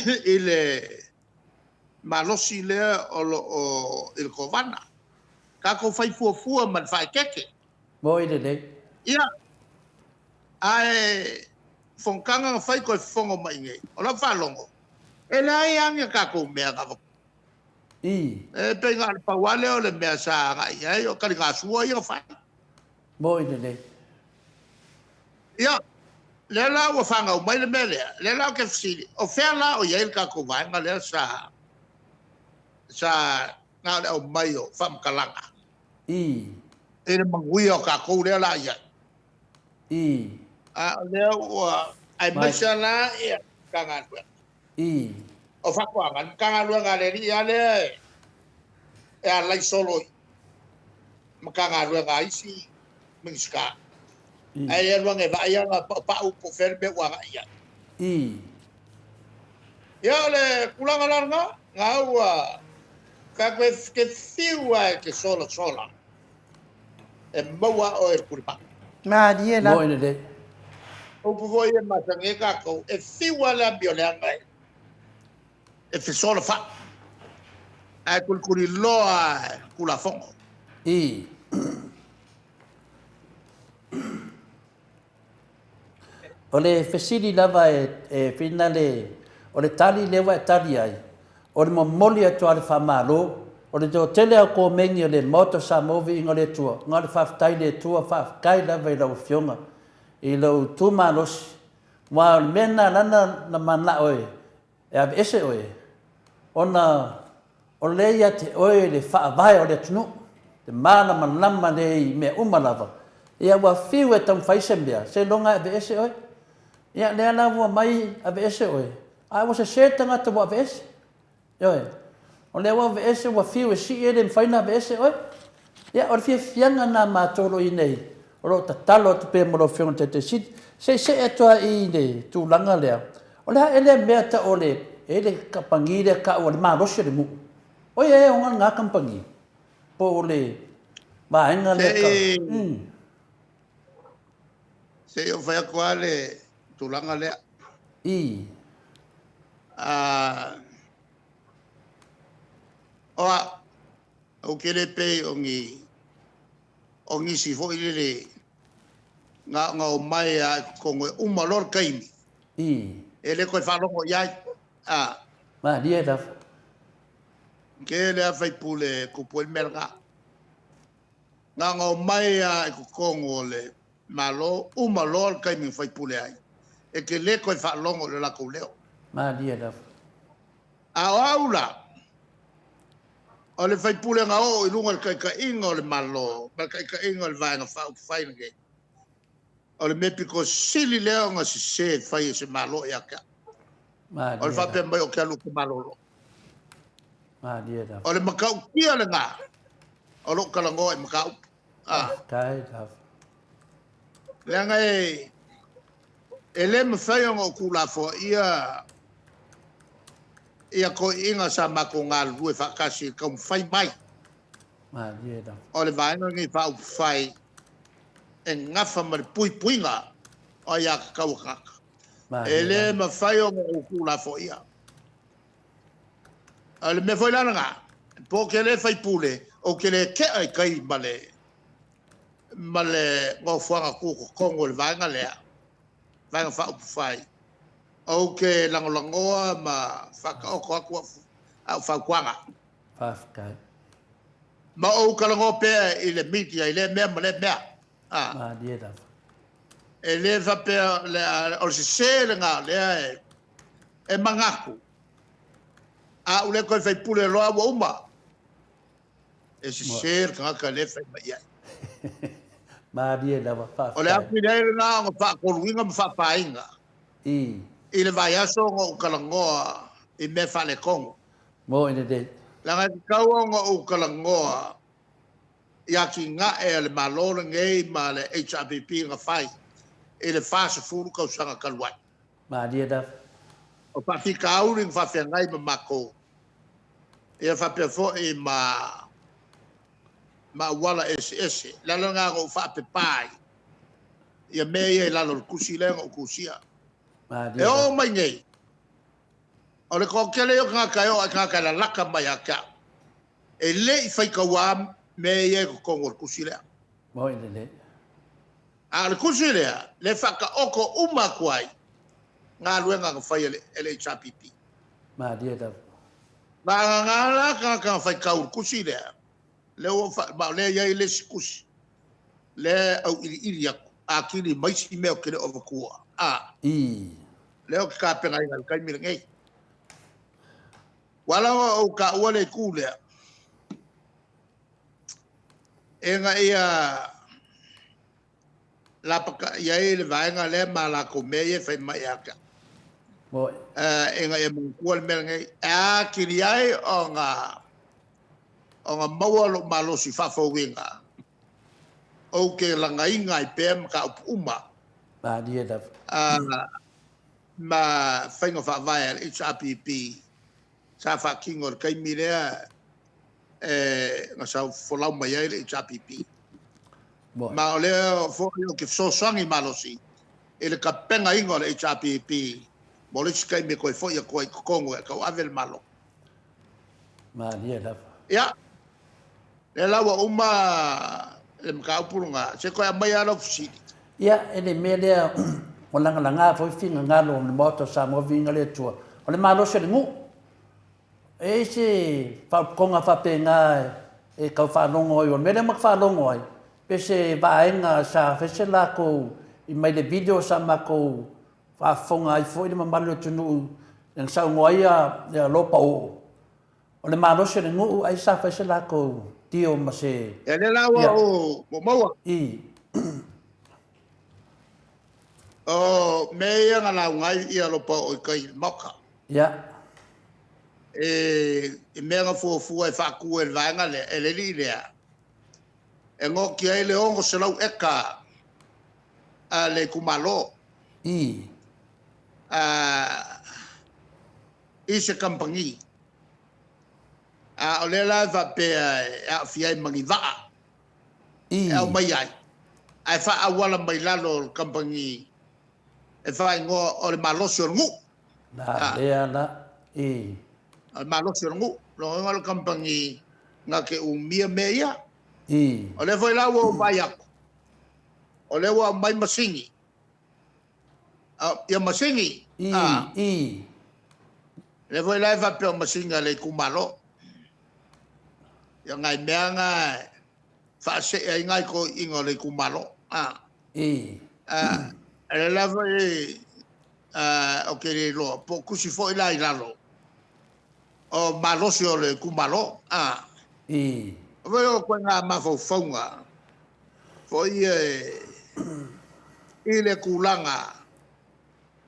i le malosi lea o lo o i le Kovana. Tatou fai fuafua ma le faaeteete. Moi lelei. Ia, ae fonotaga na fai toe fofogo mai i inei, o lau faalogo, e leai lava ni a tatou mea na avatua. E pei na o le pau lava lea o le mea sa agai i ai, o taligasua ia na fai. Moi lelei. Ia, lea la ua fanau mai le mea lea, lea la ou te fesili, o fea la o i ai le tatou vaega lea sa, sa na o le aumai o faamatalaga i le manuia o tatou lea la i ai. A o lea ua, aemaise la ia Matagaluega o Faatoaga, le Matagaluega a le alii lava lea e alai solo i Matagaluega a isi Minisita. Ae alu ane e vaai ana paupau po o fea le mea ua agai i ai. Ia, o le tulaga la lena, na ua fai atu e te fiu lava e te solasola, e maua lava oe e le tulimanu. Malie la. Moi lelei. Upu foi e masani ai tatou, e fiu lava le amioleaga e fesolafai, ae tulituliloa lava e le Tulafono. O le fesili lava e finale, o le tali lea ua e tali ai, o le momoli atu lava o le faamalo, o le toatele lava o komeni o le Maota o Samoa Viiga o le Atua, na o le faafetai i le Atua, faafetai lava i lau Afioga i lou tu malosi, aua o le mea lena lana na manao e aveese oe, ona o lea ia te oe le faavae o le atunuu, le malamalama lea i mea uma lava. Ia ua fiu e taumafai se mea, seiloga e aveese oe. Ia lea la ua omai aveese oe, ae ua sese le tagata ua aveese. Ioe. O lea ua aveese, ua fiu e sii e le mafai ona aveese oe. Ia, o le fiafiaga lena a matou o lo o i nei, o lo o tatalo atu pea mo lau Afioga i le Taitai Sili, se i see atu lava i le tulaga lea, o le a ea lea mea tau o le, e i ai le kamupani lea e tau o le malosi o le nuu. O ai ea e ona lena kamupani? Po o le... Vaega lea ka. Se i ou fai atu lava le tulaga lea. O au, ou te le pei o ni o nisi foi lele na ona omai lava i totonu e uma loa le taimi, e le toe faalogo i ai. Malie lava. Tele lava sui usufono e tupu ai le mea lena. Na ona omai lava i totonu o le Malo, uma loa le taimi na faipule ai, e te le toe faalogo i lo latou leo. Malie lava. A o au la, o le sui usufono na oo i luga o le taitaiga o le Malo ma le taitaiga o le Vaega Faaupufai lenei, o le mea pito sili lea ona sese e fai e se Malo ia te au, o le faapea mai ou te alu ou te malolo. Malie lava. O le matautia lena o lou talanoa i mataupu. Faafetai lava. Leaga e le mafai ona ou tuulafoaia ia toeaiina sa matou galulue faatasi i le taumafai mai. Malie lava. O le Vaega lenei Faaupufai e nafa ma le puipuiga o aiatatau a tagata. E le mafai ona ou tuulafoaia. O le mea foi la lena, po ou te le faipule, ou te le tea i tai ma le nofoaga tutotonu o le vaega lea, Vaega Faaupufai, ou te lagolagoa ma faataoto atu au fautuaga. Faafetai. Ma ou talanoa pea i le media i lea mea ma lea mea. Malie lava. E le faapea o le sese lena o lea e manatu. A ou le toe faipule loa ua uma. E sese le tagata lea e fai mai ai. Malie lava, faafetai. O le atili ai lena ona faatoluina ma faapaina. I le vaiaso ona ou talanoa i mea faaletonu. Mo i lelei. Leaga e tatau ona ou talanoa i atinae a le Malo lenei ma le HRPP na fai i le 40 tausaga talu ai. Malie lava. O faafitauli na faafeagai ma matou, ia faapea foi ma auala eseese. O le ala lena na ou faapepa ai ia mea ia i lalo o le tusi lea na ou tusia. E oo mai nei, o le toatele ia o tagata e oo lava i tagata e lalata mai ia te au, e le i faitaua mea ia i totonu o le tusi lea. Moi lelei. A o le tusi lea, le faataoto uma atu ai galuega na fai e le HRPP. Malie lava. Vagana la tagata na faitau i le tusi lea, lea ua ma o lea e i ai le isi tusi, lea e auiliili atu, atili ma isi mea ou te le o avatua. Lea ou te tapenaina i le taimi lenei. Ua ala ona ou taua le itu lea, ina ia lapatai ai le vaega lea ma latou mea ia e fai mai ia te au. Ina ia manatua le mea lenei, e atili ai ona maua lou malosi faafouina, ou te lagaina ai pea mataupu uma. Malie lava. Ma faiga faavae a le HRPP sa faatino i le taimi lea na folau mai ai le HRPP. Ma o lea foi ou te fesoasoani malosi i le tapenaina o le HRPP mo le isi taimi e toe foi atu ai i totonu e tauave le Malo. Malie lava. Ia, lea la ua uma le mataupu lena, se toe aumai lava lau fesili. Ia, e le mea lea ua lagalaga foi finagalo o le Maota o Samoa viiga le Atua, o le malosi o le nuu. E i ai se faauputoga faapena e tau faalogo ai, o le mea lea matou faalogo ai, pe se vaega sa fai se latou i mai le video sa matou faafofoga ai foi le mamalu o le atunuu na saunoa ai ia Lopa Oo, o le malosi o le nuu ai sa fai se latou deal ma se. Ia lea la ua ou maua. O mea ia na lauga ai ia Lopa Oo i tai i le Maota. I mea na fuafua e faatu e le vaega lea, e le alii lea, e noatia ai le 600 eka a le itumalo. I se kamupani. A o lea la e faapea e aafia ai ma ni vaa. E aumai ai, ae faaauala mai lalo o le kamupani e faaigoa o le malosi o le nuu. Na lea la, i. O le malosi o le nuu. Lona uiga o le kamupani na te umia mea ia. O lea foi la ua ou vaai atu, o lea ua aumai masini. Ia masini. I. Lea foi la e faapea o masini a le itumalo. Ia nai mea na e faasee ai nai toeaiina o le itumalo. O lea la foi ou te le iloa po o tusi foi la i lalo o malosi o le itumalo. O foi o ituaiga mafaufauga foi ia i le tulaga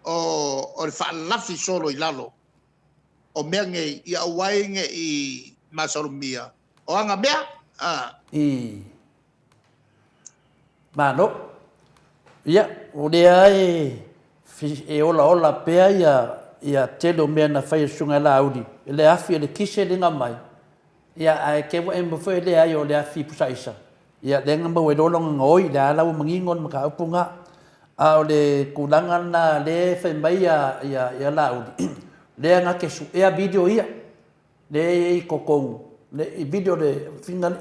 o le faalafi solo i lalo o mea nei, ia aua ai ne i masalomia o aga mea. I. Malo. Ia, o lea e, e olaola pea ia, ia tele o mea na fai e le Susuga ia Laauli, e le afi e le kise le na mai, ia ae ke ua e foi e leai o le afi pusaisa, ia lea na maua ai loa lona gaoi, lea la ua manino le mataupu na. A o le tulaga lena lea e fai mai ia, ia, ia Laauli, lea na te suea video ia, lea e i ai i totonu, le, i video le finga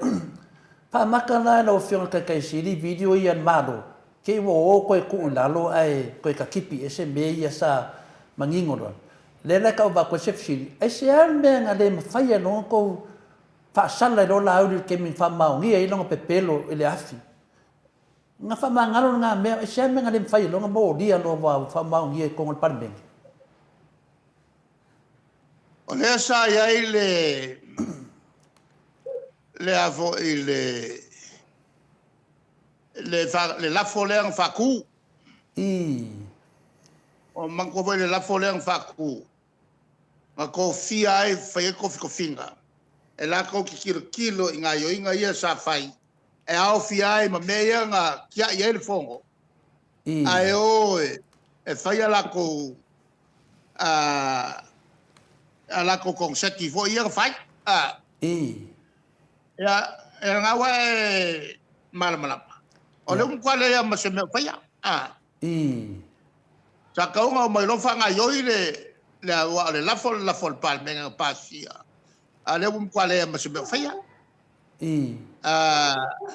Faamata la e lau Afioga i le Taitaisili video ia a le Malo, te i ua o toe tuu i lalo ae toe tatipi ese mea ia sa manino loa. Lea la e tau avatu ai se fesili, aisea le mea na le mafai ai loa ona tou faasala i lo Laauli i le taimi na faamaonia ai lona pepelo i le afi? Na faamagalo lena mea, aisea le mea na le mafai ai loa ona molia loa aua ua faamaonia i totonu o le Palemene? O lea sa i ai le le a foi le le le lafo lea na faatu. O manatua foi le lafo lea na faatu, na tofia ai, fai ai tofitofiga, e latou te tilotilo i gaoioiga ia sa fai, e aofia ai ma mea ia na tiai ai le Fono, ae o e fai a latou a latou koneseti foi ia na fai. Ia, e lena ua e malamalama. O lea ua matua leai lava ma se mea o faia. Sa tatau ona omai loa faagaoioi le, le aua o le lafo le lafo a le Palemene na pasia. A o lea ua matua leai lava ma se mea o faia.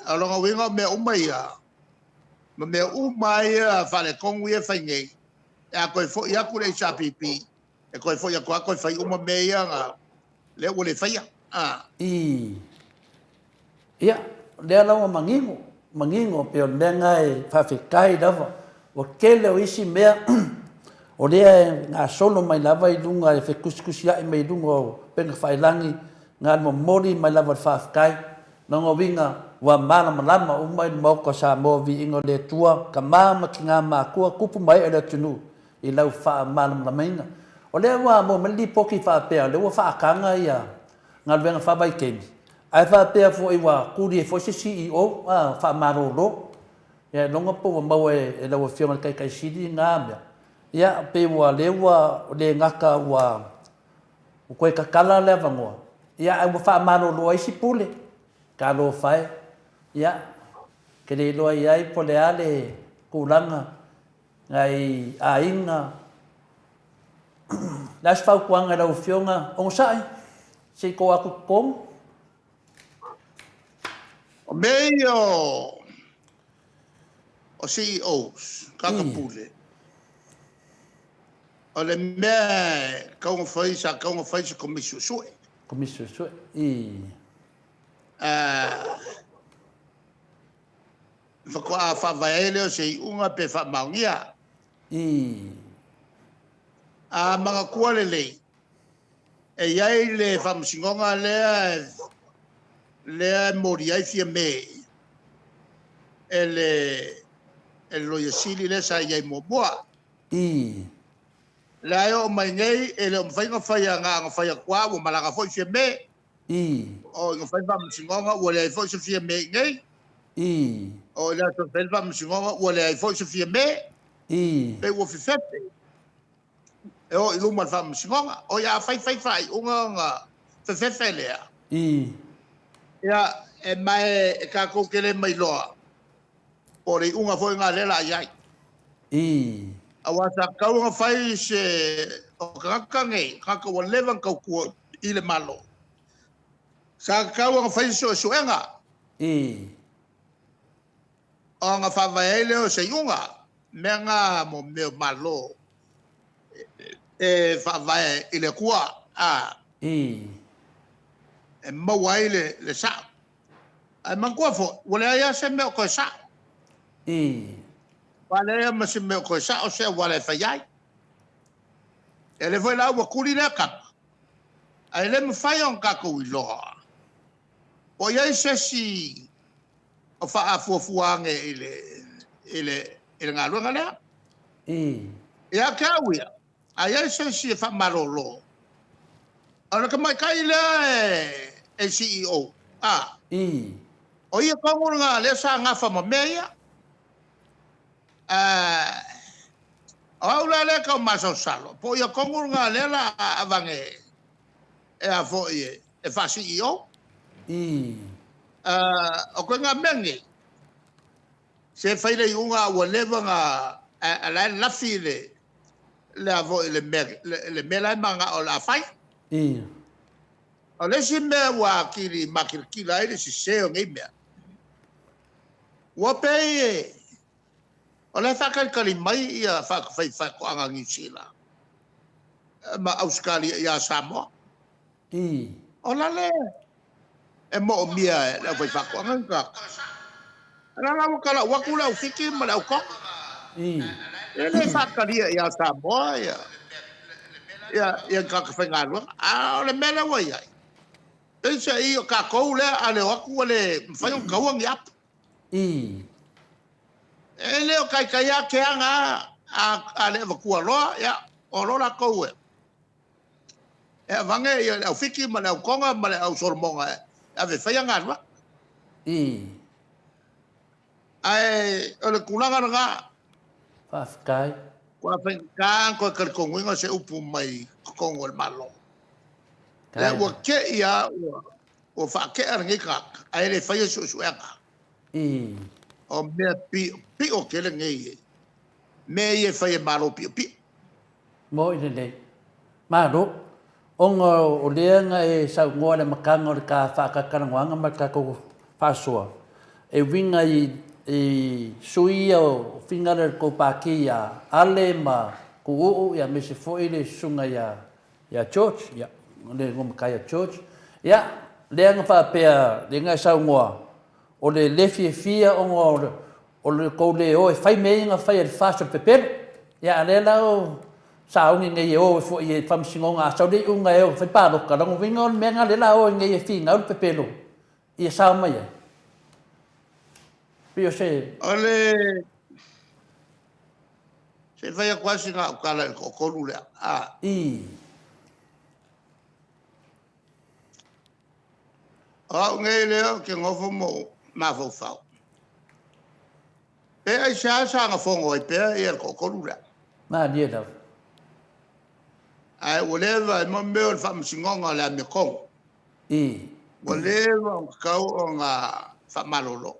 O lona uiga o mea uma ia, ma mea uma ia faaletonu ia e fai nei, e a toe foi atu le HRPP, e toe foi atu lava toe fai uma mea ia na, lea ua le faia. I. Ia, o lea la ua manino, manino pei o le mea lena e faafetai lava. Ua tele o isi mea o lea e gasolo mai lava i luga e fetusitusia'i mai i luga o upega tafailagi, na ona momoli mai lava o le faafetai. Lona uiga ua malamalama uma i le Maota o Samoa, viiga o le Atua, tama ma tina matua, tupu ma ee o le atunuu i lau faamalamalamaina. O lea ua maua mai le lipoti faapea o lea ua faataga ia galuega faavaitaimi, ae faapea foi ua tuli ai foi se CEO faamalolo. Ia ailoga po ua maua e lau Afioga i le Taitaisili na mea. Ia pei ua lea ua le gata ua toe tatala le avanoa, ia ae ua faamalolo ai isi pule. Talofa e. Ia, ou te le iloa i ai po o le a le tulaga nai aiga. O le a se fautuaga i lau Afioga? Onosai, se i to atu i totonu. O mea ia o CEOs, tagata pule, o le mea e tatau ona fai, sa tatau ona fai se Komisi Suesue. Komisi Suesue, i. Faatoa faavae ai lea o se iuga pe faamaonia. A manatua lelei, e i ai le faamasinoga lea lea e moli ai Fiame e le e le Loia Sili lea sa i ai muamua. Lea e oo mai nei e le o mafai ona faia na ona fai atu lava ua malaga foi Fiame. O ina fai faamasinoga ua leai foi se Fiame i inei. O i le aso e fai le faamasinoga ua leai foi se Fiame. Pei ua fefefe e o i luma le faamasinoga. Oi a fai fai faaiuga ona fefefe lea. Ia, E mae e kākou ke le mailoa, po o le iuga foi lena lea o le a i ai. Aua sa tatau ona fai se o tagata nei, tagata ua leva ona tautua i le Malo, sa tatau ona fai se suesuega ona faavae ai lea o se iuga. O mea na mo mea o Malo e faavae i le Atua, e maua ai le sao. Ae manatua foi, ua leai lava se mea o toe sao. Ua leai lava ma se mea o toe sao se auala e fai ai. Ia lea foi la ua tuli lea tama, ae le mafai ona tatou iloa po o i ai se isi o faafuafua ane i le galuega lea. Ia te au ia, a i ai se isi e faamalolo, o le tamaitai lea e CEO, a, o ia tonu lena lea sa nafa ma mea ia. O au la lea e tau masalosalo, po o ia tonu lena lea o le a aveane e a foi e faa-CEO. O ituaiga mea nei, se fai le iuga a ua leva ona... a o la e lafi le a foi le mea la e mananao o le a fai. O le isi mea ua atili matilatila ai le sese o nei mea, ua pei o la e faatalitali mai faifaatoaga a Niu Sila ma Ausetalia ia Samoa. O la le e moomia e le aufaifaatoaga ni tagata. O la la ua talau atu le au Fiti ma le au Toga. E le faatalia ia Samoa ia ni tagata faigaluega. A o le mea lea ua i ai, peiseai o tatou lea a le o atu ua le mafai ona taua ni apu. E le o taitai lava keaga a le avatua loa, ia, o loa latou e aveane le au Fiti ma le au Toga ma le au Solomoga e ave e faia galuega. Ae o le tulaga lena. Faafetai. Ua faigata ona toe talitonuina se upu mai totonu o le Malo. Lea ua te i lava ua faatea lenei tagata ae le faia suesuega. O mea piopio tele nei, mea ia e fai e Malo piopio. Moi lelei. Malo. Ona o lea na e saunoa i le amataga o le ta faatalatalanoaga ma le tatou faasoa, e uiga i sui ia o finagalo o le tou Pati ia Ale ma Tuuu aemaise foi le susuga ia George, ia, le igoa matai ia George. Ia, lea na faapea, lea na e saunoa, o le le fiafia ona o le tou le o e fai mea ia na fai e le FAST o le pepelo. Ia, a o lea la ua sauni nei e o ai foi i le faamasinoga, a sau le iuga e o e fai palota, o lona uiga o le mea lena o lea o le a o ai nei e finau le pepelo ia sao mai ai. Pei o se... O le... Se i fai atu lava sina au tala i le toatolu lea. A. O au nei lea ou te nofo ma ou mafaufau, pe aisea saga fono ai pea le toatolu lea. Malie lava. Ae ua leva, mo mea o le faamasinoga o le amiotonu. Ua leva ona tatau ona faamalolo.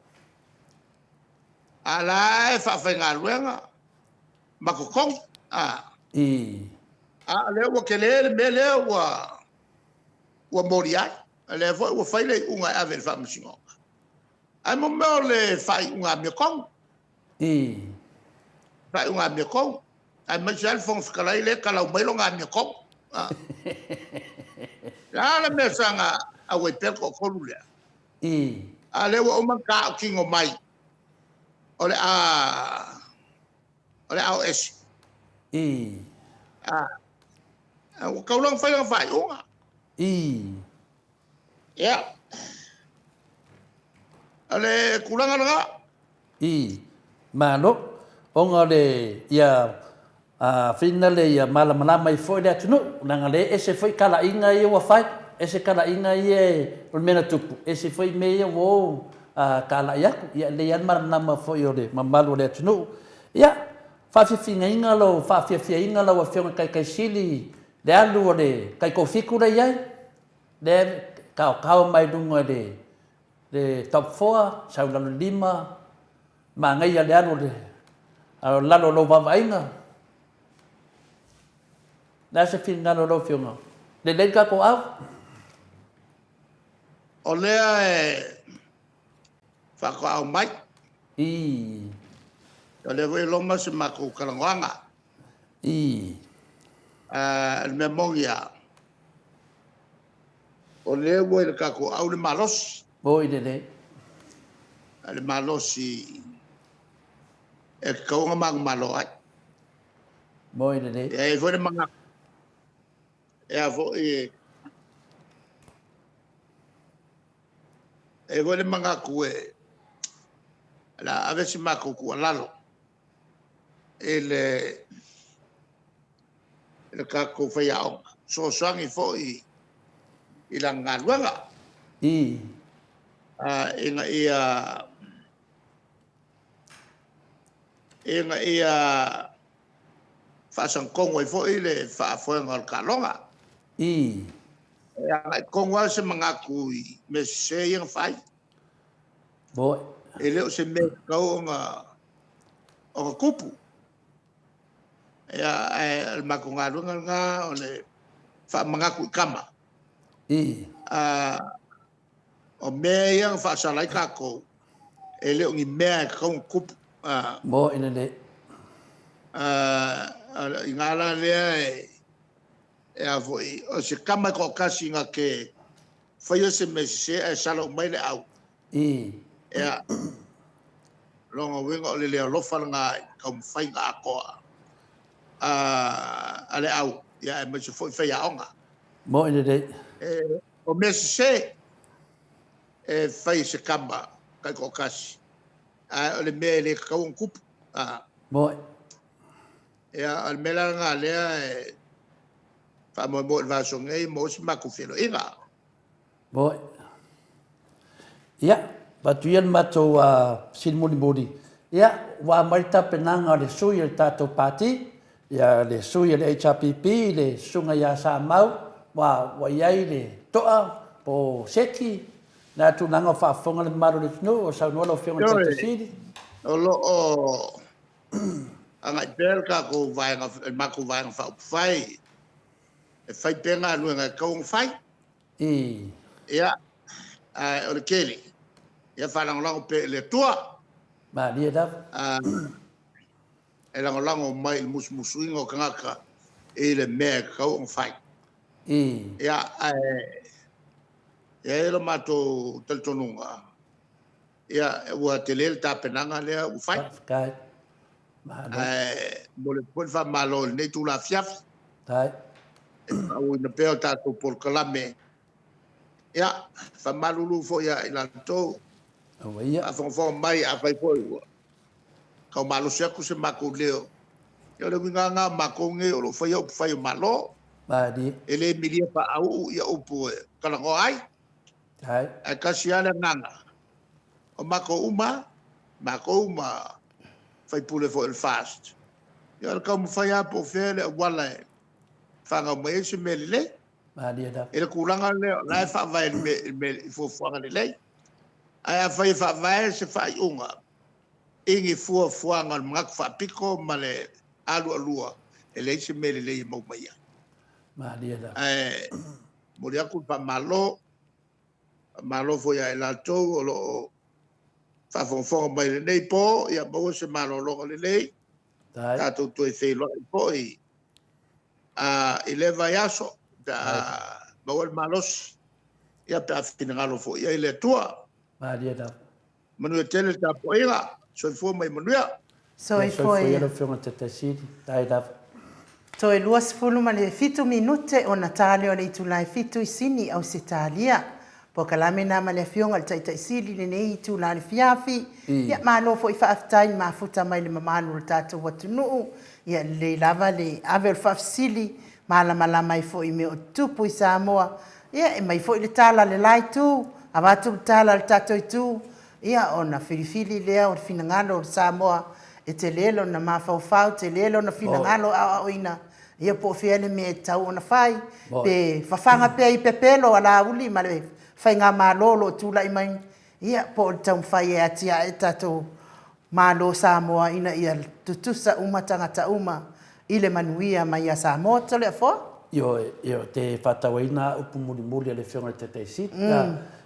A o la e faafaigaluega ma totogi. A o lea ua tele le mea lea ua molia ai. O lea foi ua fai le iuga e ave i le faamasinoga. Ae mo mea o le faaiuga amiotonu. Faaiuga amiotonu. Aemaise lava le Fofoga Fetalai lea e talau mai lona amiotonu. O le a le mea e saga auai pea le toatolu lea? A o lea ua uma ona tautino mai o le a o ese. Ua tatau la ona fai lana faaiuga. Ia. O le tulaga lena. Malo. Ona o le, ia finale ia malamalama ai foi le atunuu, leaga o lea e ese foi talaiga ia ua fai, ese talaiga ia o le mea na tupu, ese foi mea ia ua ou talai atu. Ia e lelei lava le malamalama foi o le mamalu o le atunuu. Ia, faafiafiaina lau Afioga i le Taitai Sili le alu o le taitoafitu lea e i ai, lea e taotao mai luga i le Le top four, sau i lalo i le lima, manaia le alu o le lalo o lau vaavaaiga. O le a se finagalo o lau Afioga? Lelei le tatou au? O lea e faatoa mai. I. O lea foi e loma se matou talanoaga. I. O le mea moni lava, o lea ua i le tatou au le malosi. Oi lelei. Le malosi e tatau ona manumalo ai. Moi lelei. E i ai foi le manatu, e a foi e i ai foi le manatu e o le a ave se matou tuualalo i le tatou faiaoga, e fesoasoani foi i lana galuega. Ina ia faasagatonu ai foi le faafoega o le taaloga. E agai tonu lava se manatu i mea sese ia na fai. E le o se mea e tatau ona tupu. Ia, ae o le matou galuega lena o le faamanatu i tama. O mea ia na faasala ai tatou, e le o ni mea e tatau ona tupu. Moni lelei. O i ina la lea e a foi, o se tama e toatasi na te faia se mea sese ae sala uma ai le au. Ia, o lona uiga o le le alofa lena i le taumafaiga atoa a le au, aemaise foi faiaoga. Moni lelei. O mea sese e fai e se tama taitoatasi, ae o le mea e le tatau ona tupu. Moni. Ia, o le mea la lena o lea e faamoemoe i le vaiaso nei maua ai se matou feiloaiga. Moni. Ia, avatu ia le matou fesili mulimuli. Ia, ua aumai le tapenaga a le sui o le tatou Pati, ia le sui o le HRPP, le Susuga ia Samau, ua i ai le to'a po o Seki, le a tulaga o faafofoga le mamalu o le atunuu, o saunoa lau Afioga i le Taita Sili. O lo o agai pea le tatou vaega, le matou Vaega Faaupufai e fai pea galuega e tatau ona fai. Ia, ae o le tele, ia faalagolago pea i le Atua. Malie lava. E lagolago mai i le musumusuina o tagata i le mea e tatau ona fai. Ia, ae i ai lo matou talitonuga, ia, ua tele le tapenaga lea ua fai. Faafetai. Malo. Ae momoli atu foi le faamalo i lenei itula afiafi e faaauauina pea o tatou polokalame. Ia, faamalulu foi ia i latou Aua ia. faafogafoga mai, afai foi ua tau malosi atu se matou leo. Ia o le uiga lava lena o matou nei o lo o faia upu fai o Malo. Malie. E le milia faauu ia upu e talanoa ai. Ae tasi lava le agaga, o matou uma, matou ma faipule foi o le FAST, ia o le taumafai lava po o fea le auala e fanau mai ai se mea lelei. Malie lava. I le tulaga lea, o la e faavae i fuafuaga lelei. Ae afai e faavae se faaiuga i ni fuafuaga o le manatu faapito ma le alualua, e leai se mea lelei e maua mai ai. Malie lava. Ae momoli atu le faamalo, faamalo foi ia i latou o lo o faafogafoga mai i lenei po, ia maua se malologa lelei, tatou toe feiloai foi i lea vaiaso, pe a maua le malosi, ia pe a finagalo foi i ai le Atua. Malie lava. Manuia tele le tapuaiga, soifua ma ia manuia. Soifua Soifua ia. Ia lau Afioga i le Taitai Sili. Faafetai lava. Toe 27 minute ona ta lea o le itula e 7 i Sini, Ausetalia. Polokalame na ma le Afioga i le Taitai Sili i lenei itula o le fiafi. Ia, malo foi faafetai i mafuta mai le mamalu o le tatou atunuu. Ia, lelei lava le ave o le faafesili, malamalama ai foi i mea o tutupu i Samoa. Ia, e aumai foi le tala a le la itu, avatu le tala a le tatou itu, ia ona filifili lea o le finagalo o le Samoa e tele lona mafaufau, tele lona finagalo aoaoina, ia po o fea le mea e tatau ona fai, pe fafaga pea i pepelo a Laauli ma le faigamalo o lo o tulai mai. Ia, po o le taumafai e atiae le tatou Malo Samoa ina ia tutusa uma tagata uma i le manuia mai ia Samoa. Toleafoa? Ioe, ioe, te faatauaina upu mulimuli a le Afioga i le Taitai Sili,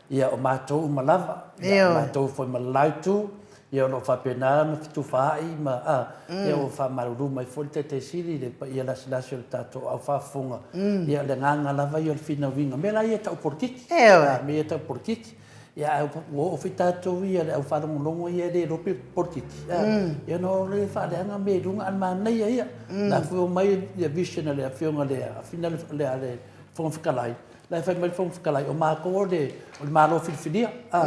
ia, o matou uma lava, ia, o matou foi ma le la itu, ia, o lo o faapena ona fetufaai ma, a, ia, ua faamalulu mai foi le Taitai Sili i le paia lasilasi o le tatou au faafofoga, ia, o le agaga lava ia o le finauina, mea la ia e tau polokiki, a, mea ia e tau polokiki. Ia, ae ua oo foi tatou ia le au faalogologo ia e le iloa pe polokiki, a, ia ona o lea faaleaga mea i luga, a o le manaia ia. O la foi ua aumai le vision a le Afioga i le Afina le Fofoga Fetalai, la e fai mai le Fofoga Fetalai, o matou o le Malo filifilia, a,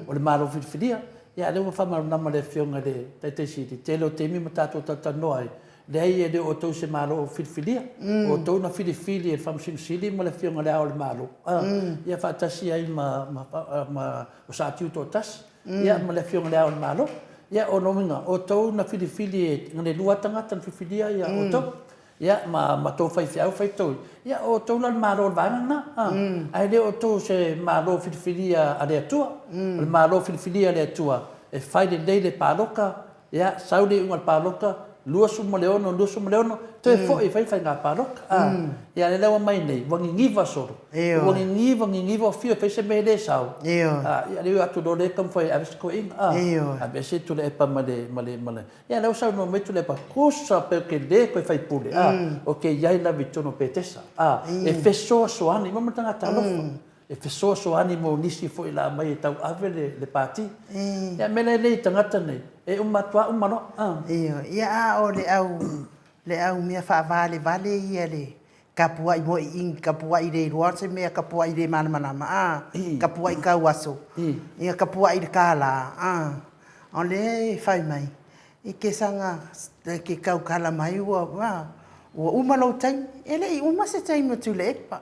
o le Malo filifilia. Ia a o lea ua faamalamalama e le Afioga i le Taitai Sili, tele o taimi ma tatou talatalanoa ai, leai e le o outou se Malo filifilia, o outou na filifili e le Faamasino Sili ma le Afioga i Le Ao o le Malo, a, ia faatasi ai ma, ma, ma o Sa Tiu toatasi, ia ma le Afioga i Le Ao o le Malo. Ia o lona uiga, o outou na filifili e, na o le lua lava tagata na filifilia ia outou. Ia, ma ma tou faifeau faitoi, ia o outou la le Malo o le vaega lena, a, ae le o outou o se Malo filifilia a le Atua. O le Malo filifilia a le Atua, e fai lelei le palota, ia, sau le iuga o le palota, 26, 26, toe foi e fai le faiga palota, a. Ia, a o lea ua aumai nei, ua niniva solo, ua niniva, niniva, ua fiu e fai se mea e le sau, a, ia, o atu loa lea taumafai e ave si toeaina, a, aveese Tuilaepa ma le, ma le, ma le, Ia lea ua saunoa mai Tuilaepa, tusa pe ou te le toe faipule, a, ou te i ai lava i totonu o Petesa, a, e fesoasoani, mo tagata alofa, e fesoasoani mo nisi foi o le a aumai e tauave le Pati. Ia, o le mea la lea i tagata nei, e uma atu lava uma loa, a. Ioe, ia a o le au, le au mea faavalevale ia le Kapua'i moi i kapua'i le iloa se mea kapua'i le malamalama a kapua'i kau aso ia kapua'i le kālā a o lea e fai mai i ke saga ke kaukala mai ua ua uma lou taimi e le i uma se taimi o Tuilaepa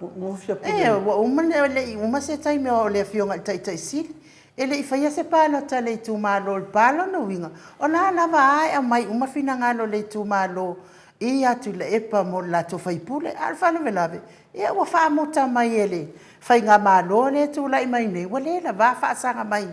e ua uma e le i uma se taimi o le afioga i le Taitai Sili e le i faia se palota a le itumalo i le pa lona uiga o la lava a e aumai uma finagalo o le itumalo ia Tuilaepa mo le latou faipule, a o le faalavelave, ia ua faamuta mai e le Faigamalo lea e tulai mai nei, ua le lava faasaga mai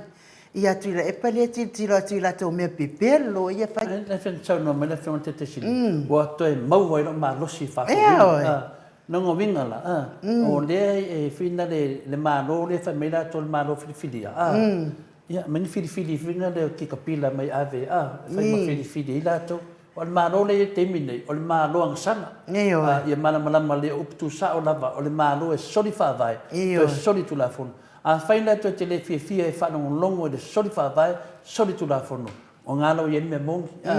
ia Tuilaepa lea e tilotilo atu i latou mea pepelo ia e fai. Lea foi na saunoa mai le Afioga i le Taitai Sili, ua toe maua ai lou malosi e faafouina. Lona uiga la, o lea e fina le Malo lea e fai mai latou o le Malo filifilia, Ia, ma ni filifili foi na lea o tikapila mai ave a, e fai ma filifili ai latou. O le Malo lea e i ai i le taimi lenei, o le Malo agasala. Ioe. Ia malamalama lelei, o upu tuusao lava, o le Malo e soli faavae, Ioe. toe soli tulafono. Afai la toe te le fiafia e faalogologo i le soli faavae, soli tulafono, o ga la ua i ai le mea moni, a.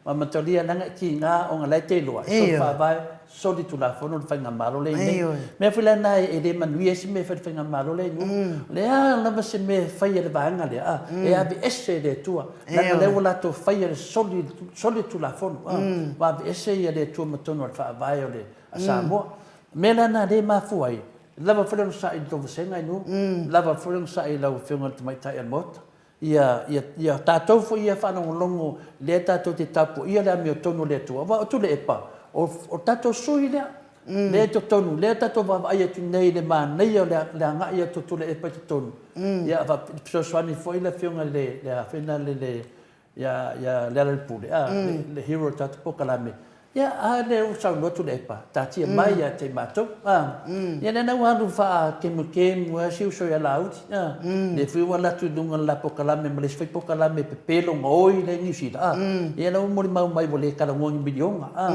Ua amatalia leaga e tiga ona la e te iloa, e soli faavae, soli tulafono le Faigamalo lea e i ai nei. O le mea foi la lena e le manuia ai se mea e fai i le Faigamalo lea i luga. O le a lava se mea e fai e le vaega lea, a, e aveese e le Atua, leaga o lea ua latou faia le soli, soli le tulafono, a, ua aveese le Atua ma totonu o le Faavae o le, a Samoa. O le mea la lena lea e mafua ai, lava foi le onosai i le tou vasega i Nuu, lava foi le onosai i lau Afioga i le Tamaitai o le Maota, Ia, ia, ia tatou foi ia faalogologo lea tatou te tapuaia le amiotonu a le Atua, aua o Tuilaepa, o, o tatou sui lea, lea i totonu, lea tatou vaavaai atu nei i le manaia o le, le agai atu o Tuilaepa i totonu. Ia, fesoasoani foi le Afioga i le, le a foi lena le, le, ia, ia Lealailepule, a, le, le hero o le tatou polokalame, Ia, a lea ua saunoa Tuilaepa, taatia mai ia te i matou. A, ia lea la ua alu faatemutemu ai si uso ia Laauli. A, lea foi ua alu atu i luga o le la polokalame ma le isi foi polokalame pepe lona oi lea i Niu Sila. A, ia lea ua molimau mai ua le talanoa i ni miliona. A,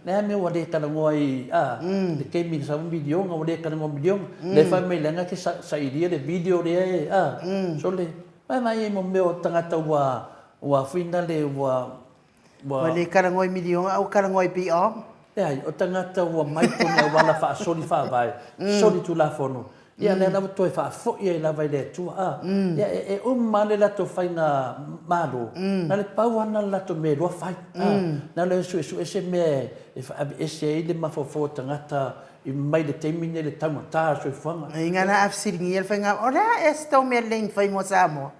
le a mea ua le talanoa ai, a, le taimi na sau ai miliona ua le talanoa miliona. Lea e fai mai leaga e te sailia le video lea e, a, sole, vaevae ai mo mea o tagata ua, ua foi nale ua, Ua le talanoa i miliona a ua talanoa i BR. Leai, o tagata ua mai tonu auala faasoli faavae, soli tulafono, ia lea la ua toe faafoi ai lava i le Atua. A, ia e, e uma lava le latou faiga malo, na o le pau lava lena o le latou mea e lua fai. A, na o le suesue se mea e aveese ai le mafaufau o tagata i mai le taimi lenei i le taugata o le soifuaga. Inga na a fesiligia le faiga, o le a ea se tou mea lelei na fai mo Samoa?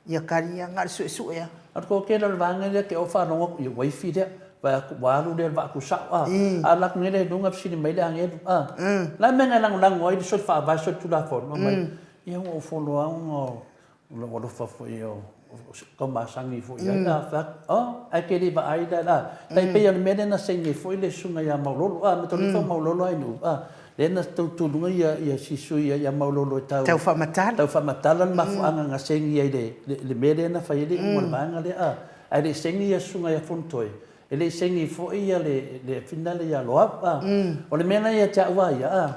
Ia kali ia, na o le suesue lava. A o le toatele o le vaega lea te oo faalogo atu, ia ua ifi lea, vaai atu ua alu lea i le vaa tusao, a. A alu atu nei la i luga fesili mai le agelu, a. O le a le mea na e lagolago ai le soli faavae, soli tulafono? Fai mai, ia ua ou follow lava ona Lou alofa foi o Taumasagi foi i ai, a fai atu, oh, ae ke le vaai la, a, tai pei o le mea lea na saini ai foi le susuga ia Maulolo, a, ma tau Maulolo ai nuu, a, lea na tau tuluga ia, ia si sui ia Maulolo e tau, Tau faamatala. Tau faamatala le mafuaaga na saini ai le mea lea na fai ai le iuga o le vaega lea, a, ae le i saini ia susuga ia Fonotoe, e le i saini foi ia le afina lea ia Loau, a. O le mea la ia te au a ia, a,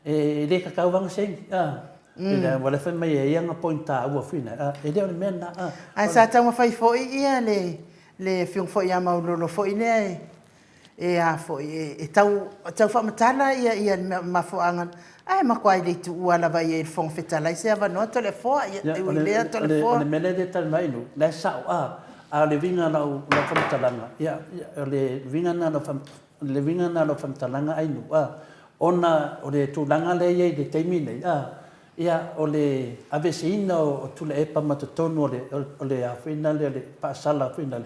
e le tatau lava ona saini, a. Ua le fai mai e i ai ana point taua foi na, e le o le mea lena. Ae sa taumafai foi ia le le afioga foi ia Maulolo foi lea e e a foi e tau tau faamatala ia ia le mafuaaga ae matua le tuua lava i ai e le Fofoga Fetalai se avanoa Toleafoa ia e ui lea Toleafoa. O le mea lea e talanoa ai Lu, la e sao a, a o le uiga o lau faamatalaga, ia o le uiga lena le uiga lena o lau faamatalaga Ainu, a, ona o le tulaga lea e i ai i le taimi nei, a, ia, o le aveeseina o Tuilaepa ma totonu o le, o le a foi lea, o le faasala foi lea,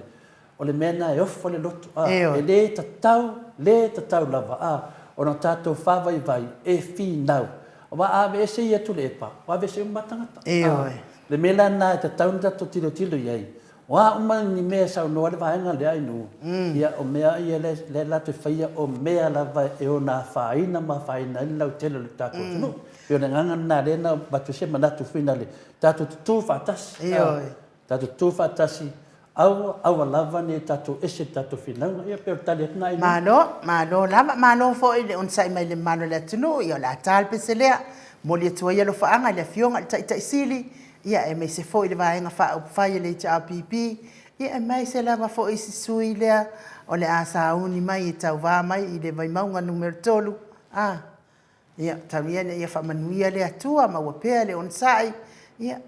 o le mea lena e ofo le loto, a, e le tatau, le tatau lava, a, ona tatou faavaivai e finau. Aua a aveese ia Tuilaepa, ua aveese uma lava tagata. A, le mea la lena e tatau ona tatou tilotilo i ai, O a uma ni mea e saunoa ai le vaega lea Ainu, ia o mea ia lea latou te faia o mea lava e ono afaina ma afaina ai le lautele o le tatou atunuu. E pei o le agaga lena lea na avatu ai se manatu foi lea, tatou tutu faatasi, tatou tutu faatasi, aua, aua lava ne i tatou ese i le tatou finauga. Ia pei o le tali atu lena Ainu. Malo, malo lava, malo foi le onosai mai i le mamalu o le atunuu, ia o le a ta le pese lea. Momoli atu ai alofaaga i le Afioga i le Taitai Sili, ia aemaise foi le Vaega Faaupufai a le HRPP, ia aemaise lava foi si sui lea o le a sauni mai e tauva mai i le Vaimauga Nu.3, a, ia, tau ia ina ia faamanuia le Atua, maua pea le onosai, ia,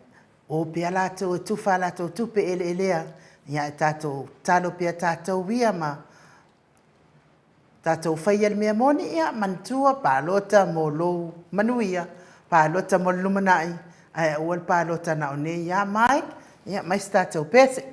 o pea latou e tufa a latou tupe eleelea, ia ae tatou tatalo pea tatou ia ma Tatou faia le mea moni, ia manatua, palota mo lou manuia, palota mo le lumanai, ae aua le palota na o nei ia mai, ia mai se tatou pese.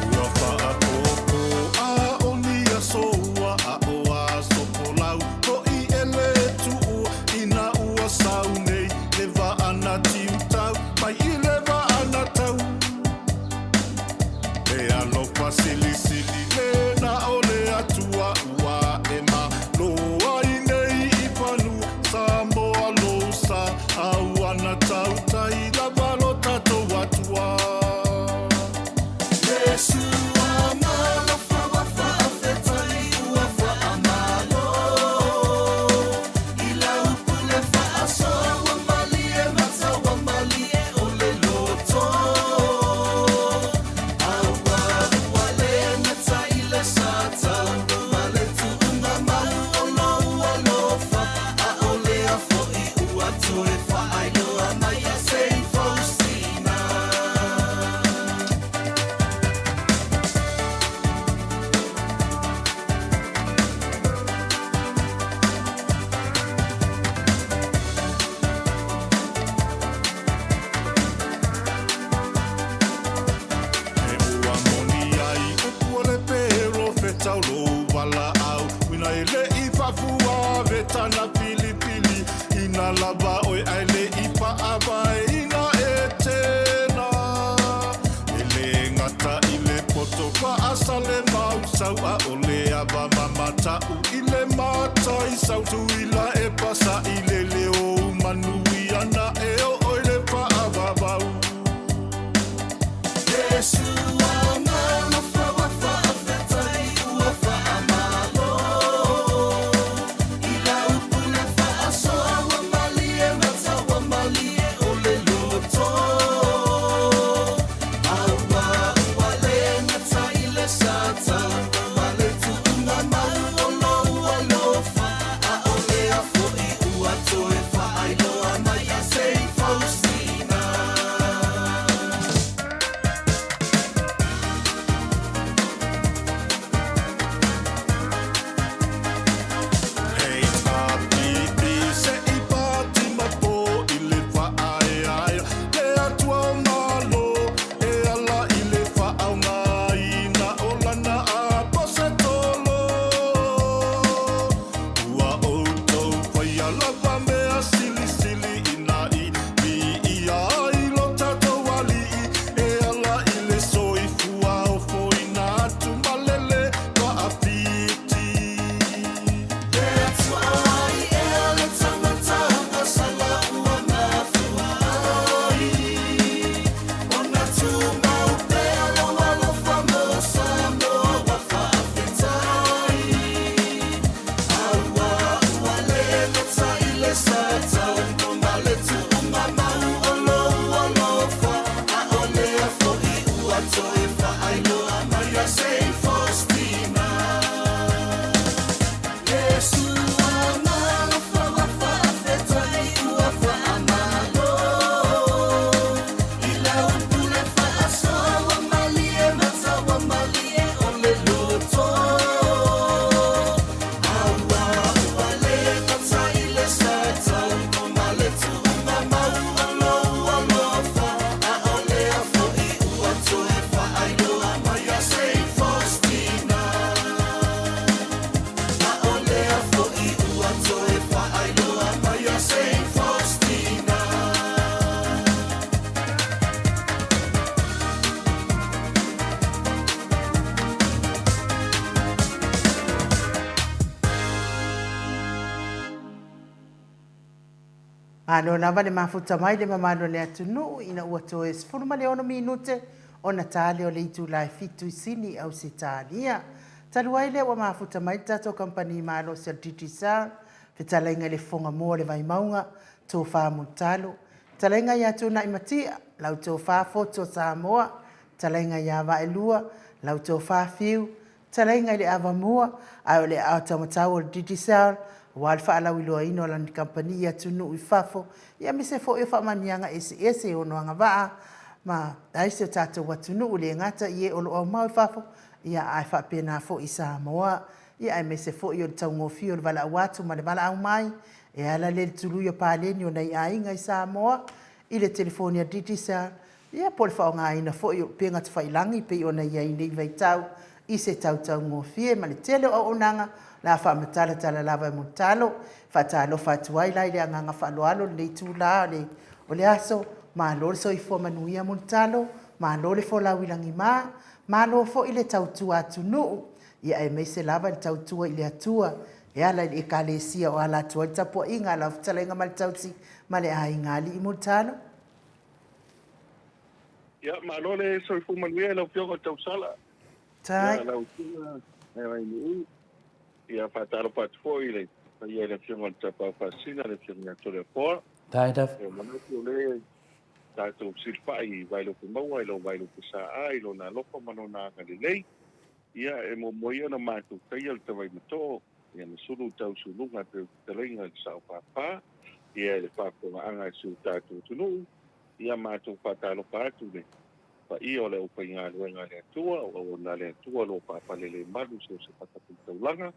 Ua faapopo a o ni aso ua a o aso folau hoʻi e lē tuua ina ua sau nei le vaa na tiutau mai i le vaa na tau E alofa silisili le na o le Atua ua e malo ai nei i fanua Samoa lou sa a ua na tautai lava lo tatou Atua. E ua moni ai upu o le perofeta o lou valaau Uina e le i faafua vetana filifili Ina lava oe ae le i faavaeina e tena E le gata i le poto faasale mausau A o le ava mamatau i le matai sau Tuila e pasa i le leo manuia na e oo i le faavavau. Malo lava le mafuta mai le mamalu o le atunuu ina ua toe 16 minute ona ta lea o le itula e 7 i Sini, Ausetalia. Talu ai lea ua mafuta mai le tatou kamupani malosi a le Digicel, fetalaiga i le Fofoga Moa o le Vaimauga, Tofa Mulitalo, fetalaiga ia Tuanai Matia, lau Tofa Foto Samoa, fetalaiga ia Vaelua, lau Tofa Fiu, fetalaiga i le Avamua, ae o le aao taumatau o le Digicel, aua le faalauiloaina o lana kamupani i atunuu i fafo, aemaise foi o faamanuiaga eseese e ono agavaa ma ai si o tatou atunuu, e le gata i e o lo o aumau i fafo, ae faapena foi i Samoa, aemaise foi o le taugofie o le valaau atu ma le valaau mai, e ala lea i le tului o paleni o nai aiga i Samoa i le telefoni a Digicel, ia po o le faaaogaina foi o upega tafailagi pei ona i ai nei vaitau i se tau taugofie ma le tele o auaunaga o le a faamatalatala lava e Mulitalo. Faatalofa atu ai la i le agaga faaaloalo i lenei itula o le aso. Malo le soifua manuia Mulitalo, malo le folau i lagima, malo foi le tautua atunuu, ia aemaise lava le tautua i le Atua e ala i le Ekalesia o ala atu ai le tapuaiga a lau fetalaiga ma le tausi ma le aiga alii Mulitalo. Ia, malo le soifua manuia i lau Afioga i le Tausala. Tai. Ia, lau Afioga Vainuu. Ia, faatalofa atu foi i le paia i le Afioga i le Tapaau Faasisina, le Afioga ia Toleafoa. Tai lava. Ia, manatu o lea tatou fesilafai i Vaelupe Maua, i lou Vaelupe Saa, i lona alofa ma lona agalelei. Ia, e muamua ia ona matou taia le Tavaimato'o, ia na sulu tau suluga e pei o fetalaiga i le Sao Papa, ia i le faafofogaaga a si o tatou atunuu, ia matou faatalofa atu i le paia o le aufaigaluega a le Atua, o auauna a le Atua o lo o faapalelemalu i so o se fatafaitaulaga,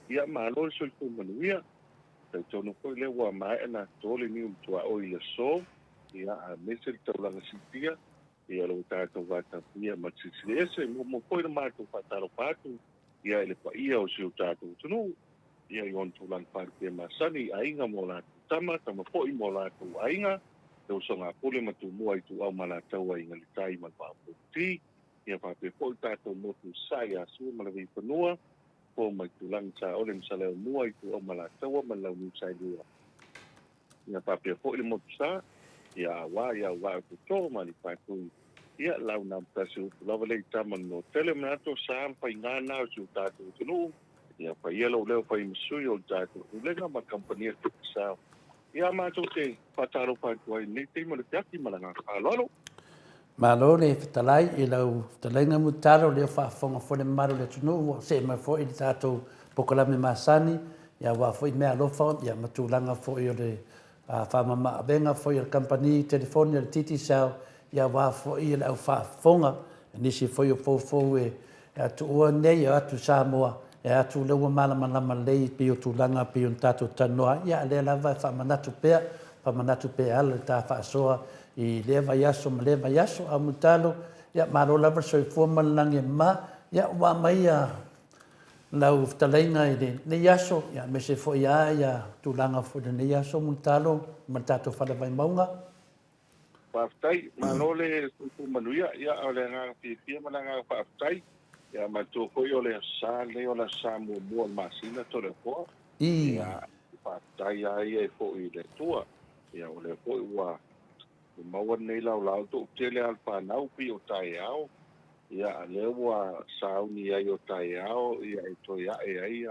ia malo le soifua manuia. Talitonu foi lea ua maea ona to le niu ma tuaoi i le aso, ia aemaise le taulaga siitia, ia o lo o tatou vatapuia ma le Silisili Ese. Muamua foi ona matou faatalofa atu ia i le paia o si o tatou atunuu, ia i ona tulaga faalupea masani i aiga ma o latou tama, tama foi ma o latou aiga, le usoga a Pule ma Tumua, Ituau ma Alataua, Aiga i le Tai ma le Vaa o Fonoti, ia faapea foi le tatou motu i Sasae ia Sua ma le Vaifanua, Fofo ma Aitulagi, Saole ma Saleaaumua, Ituau ma Alataua ma le Launiu Saelua. Ia faapea foi le motu sa, ia aua ia auvaa o toto ma Aleipatui, ia lau na tasi upu lava lea i tama no tele manatu o sa ma faiga na o si o tatou atunuu, ia fai lou leo fai ma sui o le tatou pulega ma kamupani a Digicel. Ia matou te faatalofa atu ai i lenei taimi o le afiafi ma le agaga faaaloalo. Malo le fetalai i lau fetalaiga Mulitalo, lea ua faafofoga foi le mamalu o le atunuu ua see mai foi i le tatou polokalame masani, ia aua foi meaalofa ia ma tulaga foi o le faamama-avega foi a le kamupani telefoni a le Digicel, ia aua foi le au faafofoga nisi foi o foufou e tuua nei e o atu i Samoa, e atu lea ua malamalama lelei e pei o tulaga e pei ona tatou talanoa ai, ia a o lea lava e faamanatu pea, faamanatu pea e ala le ta faasoa i lea vaiaso ma lea vaiaso. A o Mulitalo, ia malo lava le soifua ma le lagi e mama, ia ua aumaia lau fetalaiga i lenei aso, ia aemaise foi lava ia tulaga foi i lenei aso Mulitalo ma le tatou Fale Vaimauga. Faafetai, malo le soifua manuia. Ia, o le agaga fiafia ma le agaga faafetai. Ia, manatua foi o le Aso Sa lenei o le Aso Sa muamua o le masina Toleafoa. Ia, faafetai lava ia e foi i le Atua. Ia, o lea foi ua maua lenei laolao toatele lava o le fanau pei o taeao. Ia, a lea ua sauni ai o taeao, ia e toe ae ai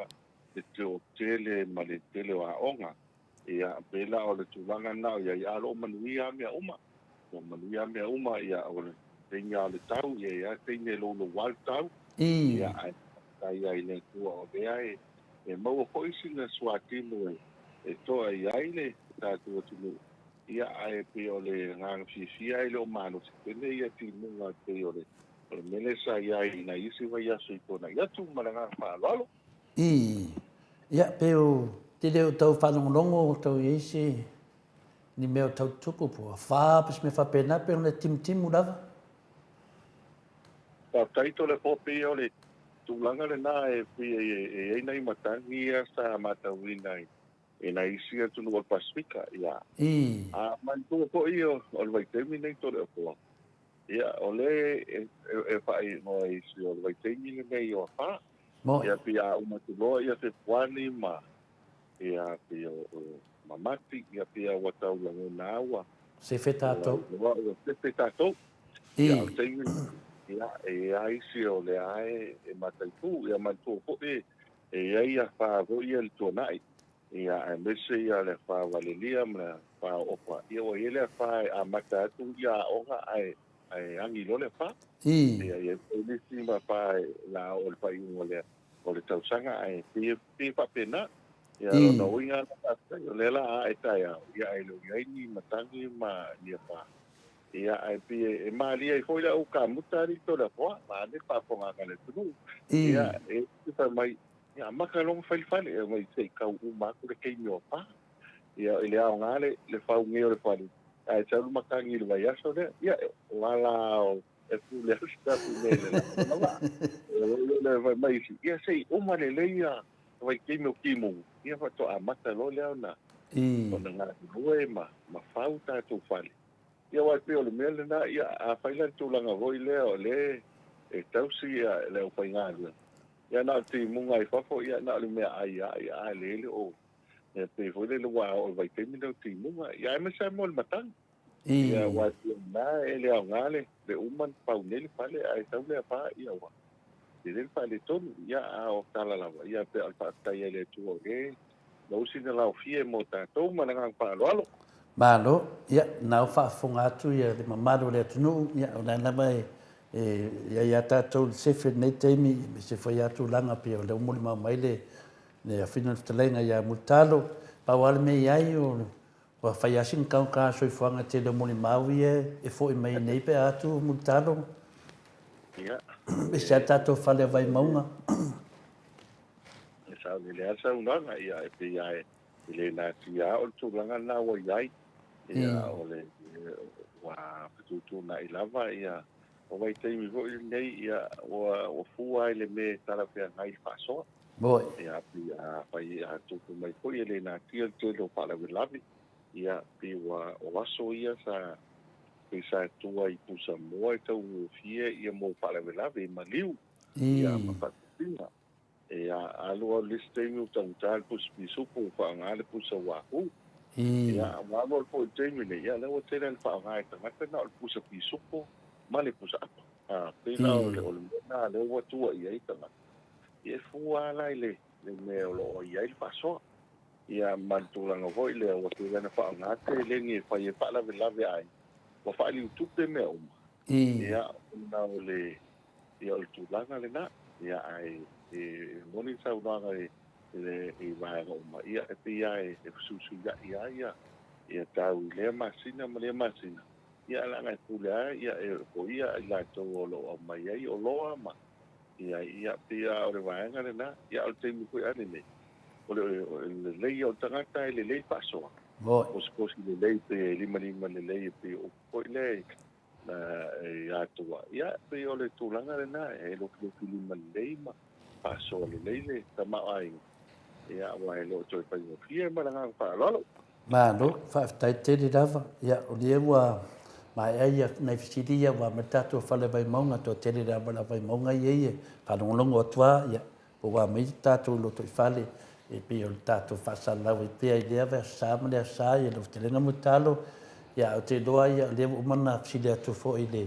le toatele ma le tele o aoga. Ia, pei la o le tulaga lena o i ai, a o lo o manuia lava mea uma. O lo o manuia lava mea uma, ia, o le taimi lava o le tau, ia, e i ai lava le taimi e loulou ai le tau, ia, ae faafetai lava i le Atua o lea e maua foi sina suatino e toa i ai le tatou atunuu, ia, ae pei o le agaga fiafia e le o malosi tele ia timuga pei o le mea lea sa i ai i nai isi vaiaso i tuanai atu ma le agaga faaaloalo. Ii, Ia, pei o tele o tau faalogologo o tau i ai se ni mea o tau tutupu po o afa po o se mea faapena, pei ona timutimu lava. Faafetai Toleafoa, pei o le tulaga lena e pei e i ai nai matagi ia sa matauina i nai isi atunuu o le Pasefika, ia. Ii. A manatua foi o le vaitaimi lenei Toleafoa, ia o lea e faaigoa e isi o le vaitaimi lenei o afa. Moe. Ia pei a uma atu loa ia Fepuani ma ia pei o ma Mati, ia pei lava ua tau lagona lava ua Sefe tatou. Ua iloa ua sefe tatou. Ia, a o le taimi lenei, ia, e i ai isi o lea lava e mataitu. Ia manatua foi e i ai afa foi ia i le tuanai, ia, aemaise ia le afa o Valelia ma le afa o Ofa. Ia ua i ai le afa e amata atu ia aoga ae ae agi loa le afa. Ia, e i ai foi nisi afa o le a oo i le faaiuga o le tausaga ae pei e faapena. Ia, o lona uiga la faafetai, o lea o le a ae taeao, ia ae le o i ai ni matagi ma ni afa. Ia, ae pei e malie ai foi le au kamuta alii Toleafoa, vaeane le faafofogaaga a le atunuu. Ia, e fai mai, ia amata loa ona fai le fale, aumai se i tau uma atu le taimi o afa. Ia, e le aoga le faugē o le fale, ae sau le matagi i le vaiaso lea. Ia, o ala e pule atu tatou mea i le lava. Le fai mai isi, ia se i uma lelei ia vaitaimi o timuga, ia faatoa amata loa lea ona ona galulue ma ma fau tatou fale. Ia aua e pei o le mea lena, ia afai la le tulaga foi lea o lea e tausi ia le aufaigaluega, ia na o le timuga i fafo, ia na o le meaai lava, ia a lele o e pei foi lele ua oo i le vaitaimi lea o timuga, ia aemaise lava mo le matagi. Ia aua e pei o lena e le aoga le le uma ona pau nei le fale ae sau le afa ia ua tele le faaletonu. Ia a o tala lava ia pei o le faafetai ai le Atua o lea maua sina laofie mo tatou ma le agaga faaaloalo. Malo, ia na ua faafofoga atu ia le mamalu o le atunuu, ia o lea lava e i ai a tatou i le sefe i lenei taimi, aemaise foi a tulaga pei o lea ua molimau mai le le afioga i le fetalaiga ia Mulitalo. Pau lava le mea i ai o Ua fai lava sina taugata soifuaga tele o molimau ia e foi mai nei pe a atu Mulitalo. Ia. Ese lava le tatou fale o Vaimauga. E saolele lava le saunoaga, ia e pei lava e le natia lava o le tulaga lena ua i ai. Ia o le ua fetuutuunai lava ia o vaitaimi foi lenei ia ua fua lava i le mea e talafeagai i le faasoa. Moi. Ia, pei afai a tupu mai foi e le natia le tele o faalavelave, ia, pei ua, o aso ia sa, pei sa tua i pusamoa e taugofie ia mo faalavelave i maliu, ia, ma faatupiga. Ia, alu alu i le isi taimi ua taugata le pusa pisupo ua faaaoga le pusa uahu. Ia, ua alu alu foi i le taimi nei, ia, lea ua tele lava ina faaaoga e tagata na o le pusa pisupo ma le pusa apa. A, pei la o le, o le mea lena lea ua tua i ai tagata. Ia e fua lava la i le mea o lo o i ai le faasoa. Ia ma le tulaga foi lea ua tele ona faaaoga seleni e fai ai faalavelave a aiga, ua faaliutupe mea uma. Ia ona o le, ia o le tulaga lena. Ia ae e moni le saunoaga i le i vaega uma, ia e pei lava e fesuisuiai lava ia ia tau i lea masina ma lea masina. Ia leaga e pule lava ia e o ia i latou o lo o aumai ai oloa ma Ia, ia, pei lava o le vaega lena. Ia, a o le taimi foi a lenei, o le, o le lelei ia o le tagata e lelei faasoa. Moi. Kosikosi lelei pe limalima lelei e pei o upu foi lea na i Atua. Ia, pei o le tulaga lena, e lofilofi lima lelei ma faasoa lelei le tamaoaiga. Ia, aua e le o toe faigofie ma le agaga faaaloalo. Malo, faafetai tele lava. Ia, o lea ua maea ia nai fesili ia ua aumai le tatou fale Vaimauga, toatele lava le au Vaimauga ia e faalogologo atu lava, ia, po ua aumai le tatou lotoifale e pei o le tatou faasalalau ai pea i lea Aso Sa ma le Aso Sa, ia lau fetalaiga Mulitalo. Ia, ae ou te iloa ia o lea ua uma ona fesili atu foi i le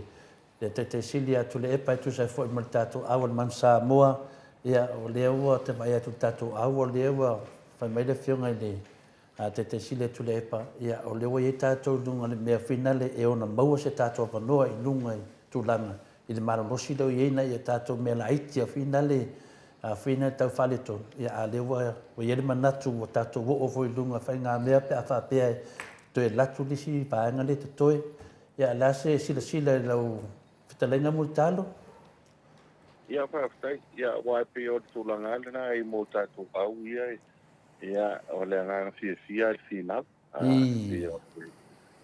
le Taitai Sili ia Tuilaepa e tusa ai foi ma le tatou au a le Manu Samoa, ia, o lea ua ta vaai atu i le tatou au o lea ua fai mai le Afioga i le Taitai Sili ia Tuilaepa, ia, o lea ua i ai tatou i luga o le mea finale e ono maua se tatou avanoa i luga i tulaga i le malolosi lea ua i ai nai a tatou mea laiti a finale a finale tau faaletonu, ia, a o lea ua i ai le manatu ua tatou oo foi i luga o faigamea pe a faapea e toe alu atu le isi vaega lea e totoe. Ia, o le a se silasila i lau fetalaiga Mulitalo? Ia, faafetai. Ia, aua e pei o le tulaga lava lena i mo tatou au ia, ia, o le agaga fiafia i le finau. Pei o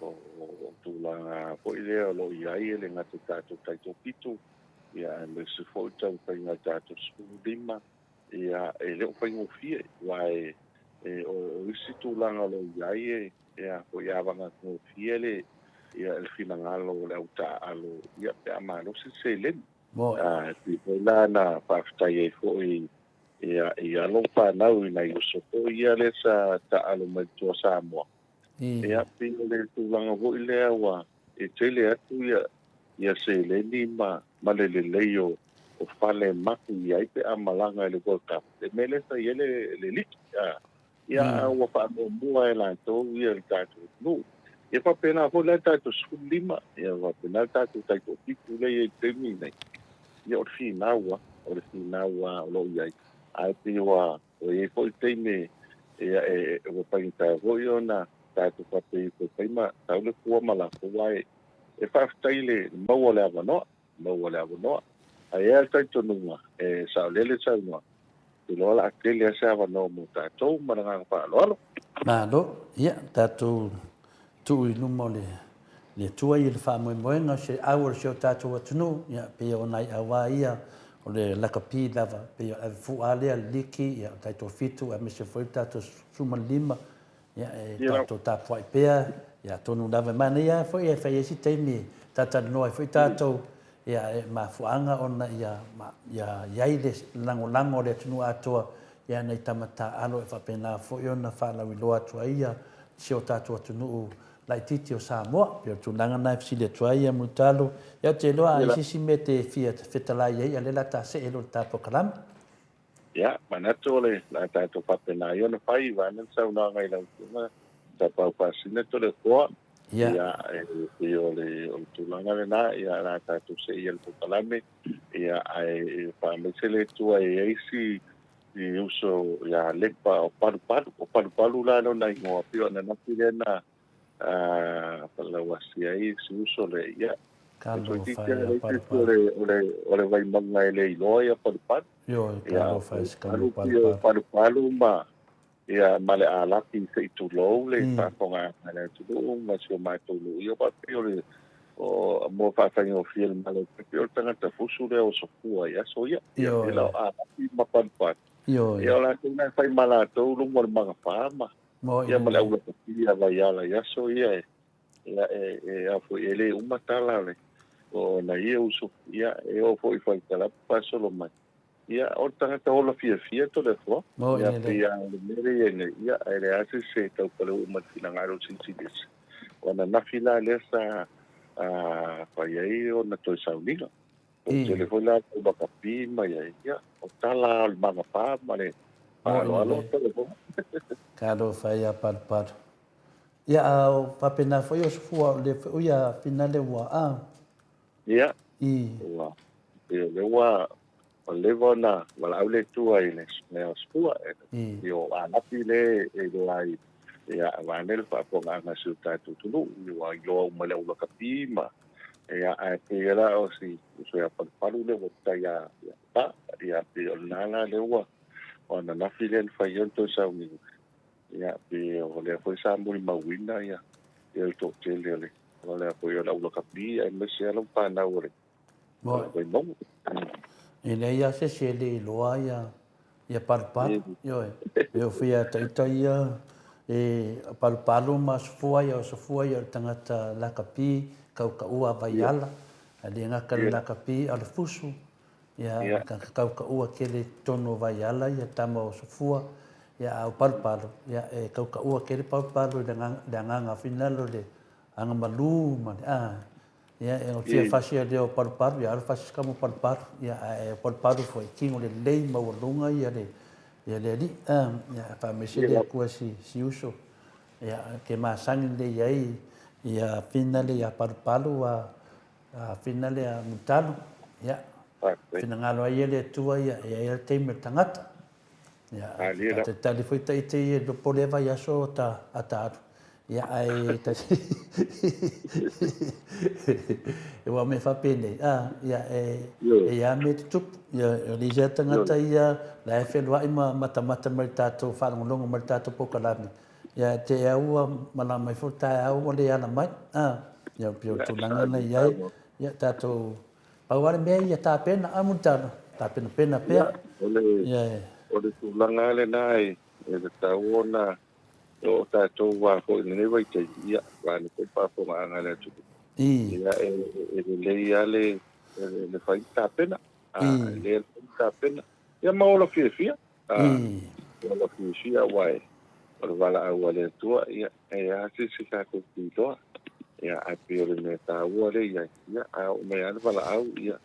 o tulaga foi lea o lo o i ai e le gata i tatou taitopito, ia, aemaise foi le taumafaiga a tatou 15, ia, e le o faigofie, aua e, o isi tulaga o lo o i ai e, Ia, foi avagagofie le, ia, le finagalo o le au taaalo, ia, pe a malosi le seleni. Moi. A, e pei foi la na faafetai ai foi Ia, i alo ma fanau i nai uso foi ia lea sa taaalo mai i tua o Samoa. Ia, pei o le tulaga foi lea ua e tele atu ia ia seleni ma ma le lelei o o fale e mapu i ai pe a malaga i le World Cup, le mea lea sa i ai le le liki. A, ia a ua faamuamua e latou ia le tatou atunuu. Ia faapena foi la le tatou 15, ia faapena le tatou taitoafitu lea e i ai i le taimi lenei. Ia o le finau lava, o le finau lava o lo o i ai, ae pei ua i ai foi taimi ia e ua faigata foi ona tatou faapea ifo e fai ma tau le fua ma lafo, aua e faafetai i le maua o le avanoa, maua o le avanoa. Ae i ai lava le talitonuga, e saolele le saunoaga, ou te iloa o le a tele lava se avanoa mo tatou ma le agaga faaaloalo. Malo. Ia, tatou tuu i luma o le Atua ia le faamoemoega o se au o si o tatou atunuu, ia, pei o nai auā ia o le lakapi lava, pei o le avefua lea, le liki, ia, o taitoafitu, aemaise foi le tatou 15, ia, e tatou tapuai pea, ia, atonu lava e manaia foi e fai ai se taimi e talatalanoa ai foi tatou, ia, e mafuaaga ona ia, ia i ai le lagolago a le atunuu atoa ia nai tama taaalo e faapena foi ona faalauiloa atu ai ia si o tatou atunuu laitiiti o Samoa. Pei o le tulaga lena e fesili atu ai ia Mulitalo. Ia ou te iloa a i ai se isi mea e te fia fetalai ai, a o lea o le a ta see loa i le ta polokalame. Ia, manatu o le a tatou faapena ai ona fai, vaeane le saunoaga i lau Afioga Tapaau Faasina Toleafoa. Ia. Ia, e pei o le, o le tulaga lena, ia, o le a tatou see i le polokalame, ia, ae faamaise le Atua e i ai si, si uso ia Lepa o Palupalu. O Palupalu la lona igoa, pei o ananafi lea na, falauasi ai si uso lea, ia, e Talofa toeitiiti e lava a le isi Palupalu. o le, o le, o le Vaimauga e le iloa ia Palupalu. Ioe, Ia, talofa e si kami Palupalu, pei o Palupalu. Palupalu ma, Ia, ma le alapi se i tulou le faafogaaga a le atunuu ma si o matou nuu. Ia, aua pei o le, o, mo faafaigofie le malo, pei o le tagata fusu lea o Sofua i aso ia. Ia, pei la o alapi ma palupalu. Ia, o latou na e fai ma latou luma o le magafa ma, ia, ma le aulapapili a Vaiala i aso ia e, ia, e, e, a foi, e le uma tala o le, o nai ia uso, ia, e oo foi i Faletalapu faasolo mai. Ia, o le tagata ola fiafia Toleafoa. Ia, pei lava o le mea lea e i ai nei, ia, e leai lava se isi e tau paleuu mai le finagalo o Silisili Ese. O ananafi la lea sa fai ai ona toe sauniga. O le tele foi la o le lakapi mai ai, ia, o tala lava o le magafā ma le faaaloalo Toleafoa. Talofa e ia Palupalu. Ia, a o faapena foi o Sofua o lea foi o ia finale ua a. Ia, ua, pei o lea ua leva ona valaau le Atua i le mea o Sefua, i o Anapi lea e iloa ai, ia, vaeane le faafofogaaga a si o tatou atunuu, ua iloa uma e le au lakapi ma, ia, ae pei la o si uso ia Palupalu lea ua tai ia Pa, ia, pei o lena la lea ua, o ananafi lea na fai ai ona toe sauniga, ia, pei o lea foi sa molimauina ia, ia le toatele o le O le a foi o le aulakapi aemaise lava lau fanau o le Vaimauga. E leai lava se isi e le iloa ia ia Palupalu. Ioe. E oo foi ia ita ia e Palupalu ma Sefua ia, o Sefua ia o le tagata lakapi, kaukaua vaiala. Ae le gata i le lakapi a o le fusu. Ia, tagata kaukaua tele i totonu o Vaiala ia tama o Sefua. Ia, a o Palupalu, ia e kaukaua tele Palupalu i le agaga finalo i le agamalu ma le, a, ia, e fia fasi lea o Palupalu, ia alu fasi se kama o Palupalu, ia, ae o Palupalu foi, tino lelei maualuga ia le, ia le alii, a, ia, faamaise le Atua si, si uso, ia, ke masani lelei ai, ia finale ia Palupalu, a, a finale a Mutalu, ia, finagalo ai ia le Atua, ia, e i ai le taimi o le tagata. Ia, ta te tali foi ta ite ia i po lea vaiaso ta, a ta alu. Ia, ae ta e ua mea faapenei, a, ia, e, e ia mea tutupu. Ia, o le isi lava tagata ia, la e feloai ma matamata mai le tatou faalogologo mai le tatou polokalame. Ia, te au ua malaga mai foi le taeao ua le ala mai. A, ia, pei o le tulaga lena e i ai. Ia, tatou Pau lava le mea ia tapena, a Mulitalo, tapenapena pea. Ia, o le, o le tulaga lava lena e, e tatau ona oo tatou lava foi i lenei vaitaimi, ia, vaeane foi le faafofogaaga a le atunuu. Ia, e, e lelei lava le, le fai ma tapena. A, e lelei lava le fai ma tapena. Ia ma ola fiafia. Ola fiafia aua o le valaau a le Atua, ia, e a se isi tatou te iloa, ia, ae pei o le mea taua lea i ai, ia, a oo mai lava le valaau, ia,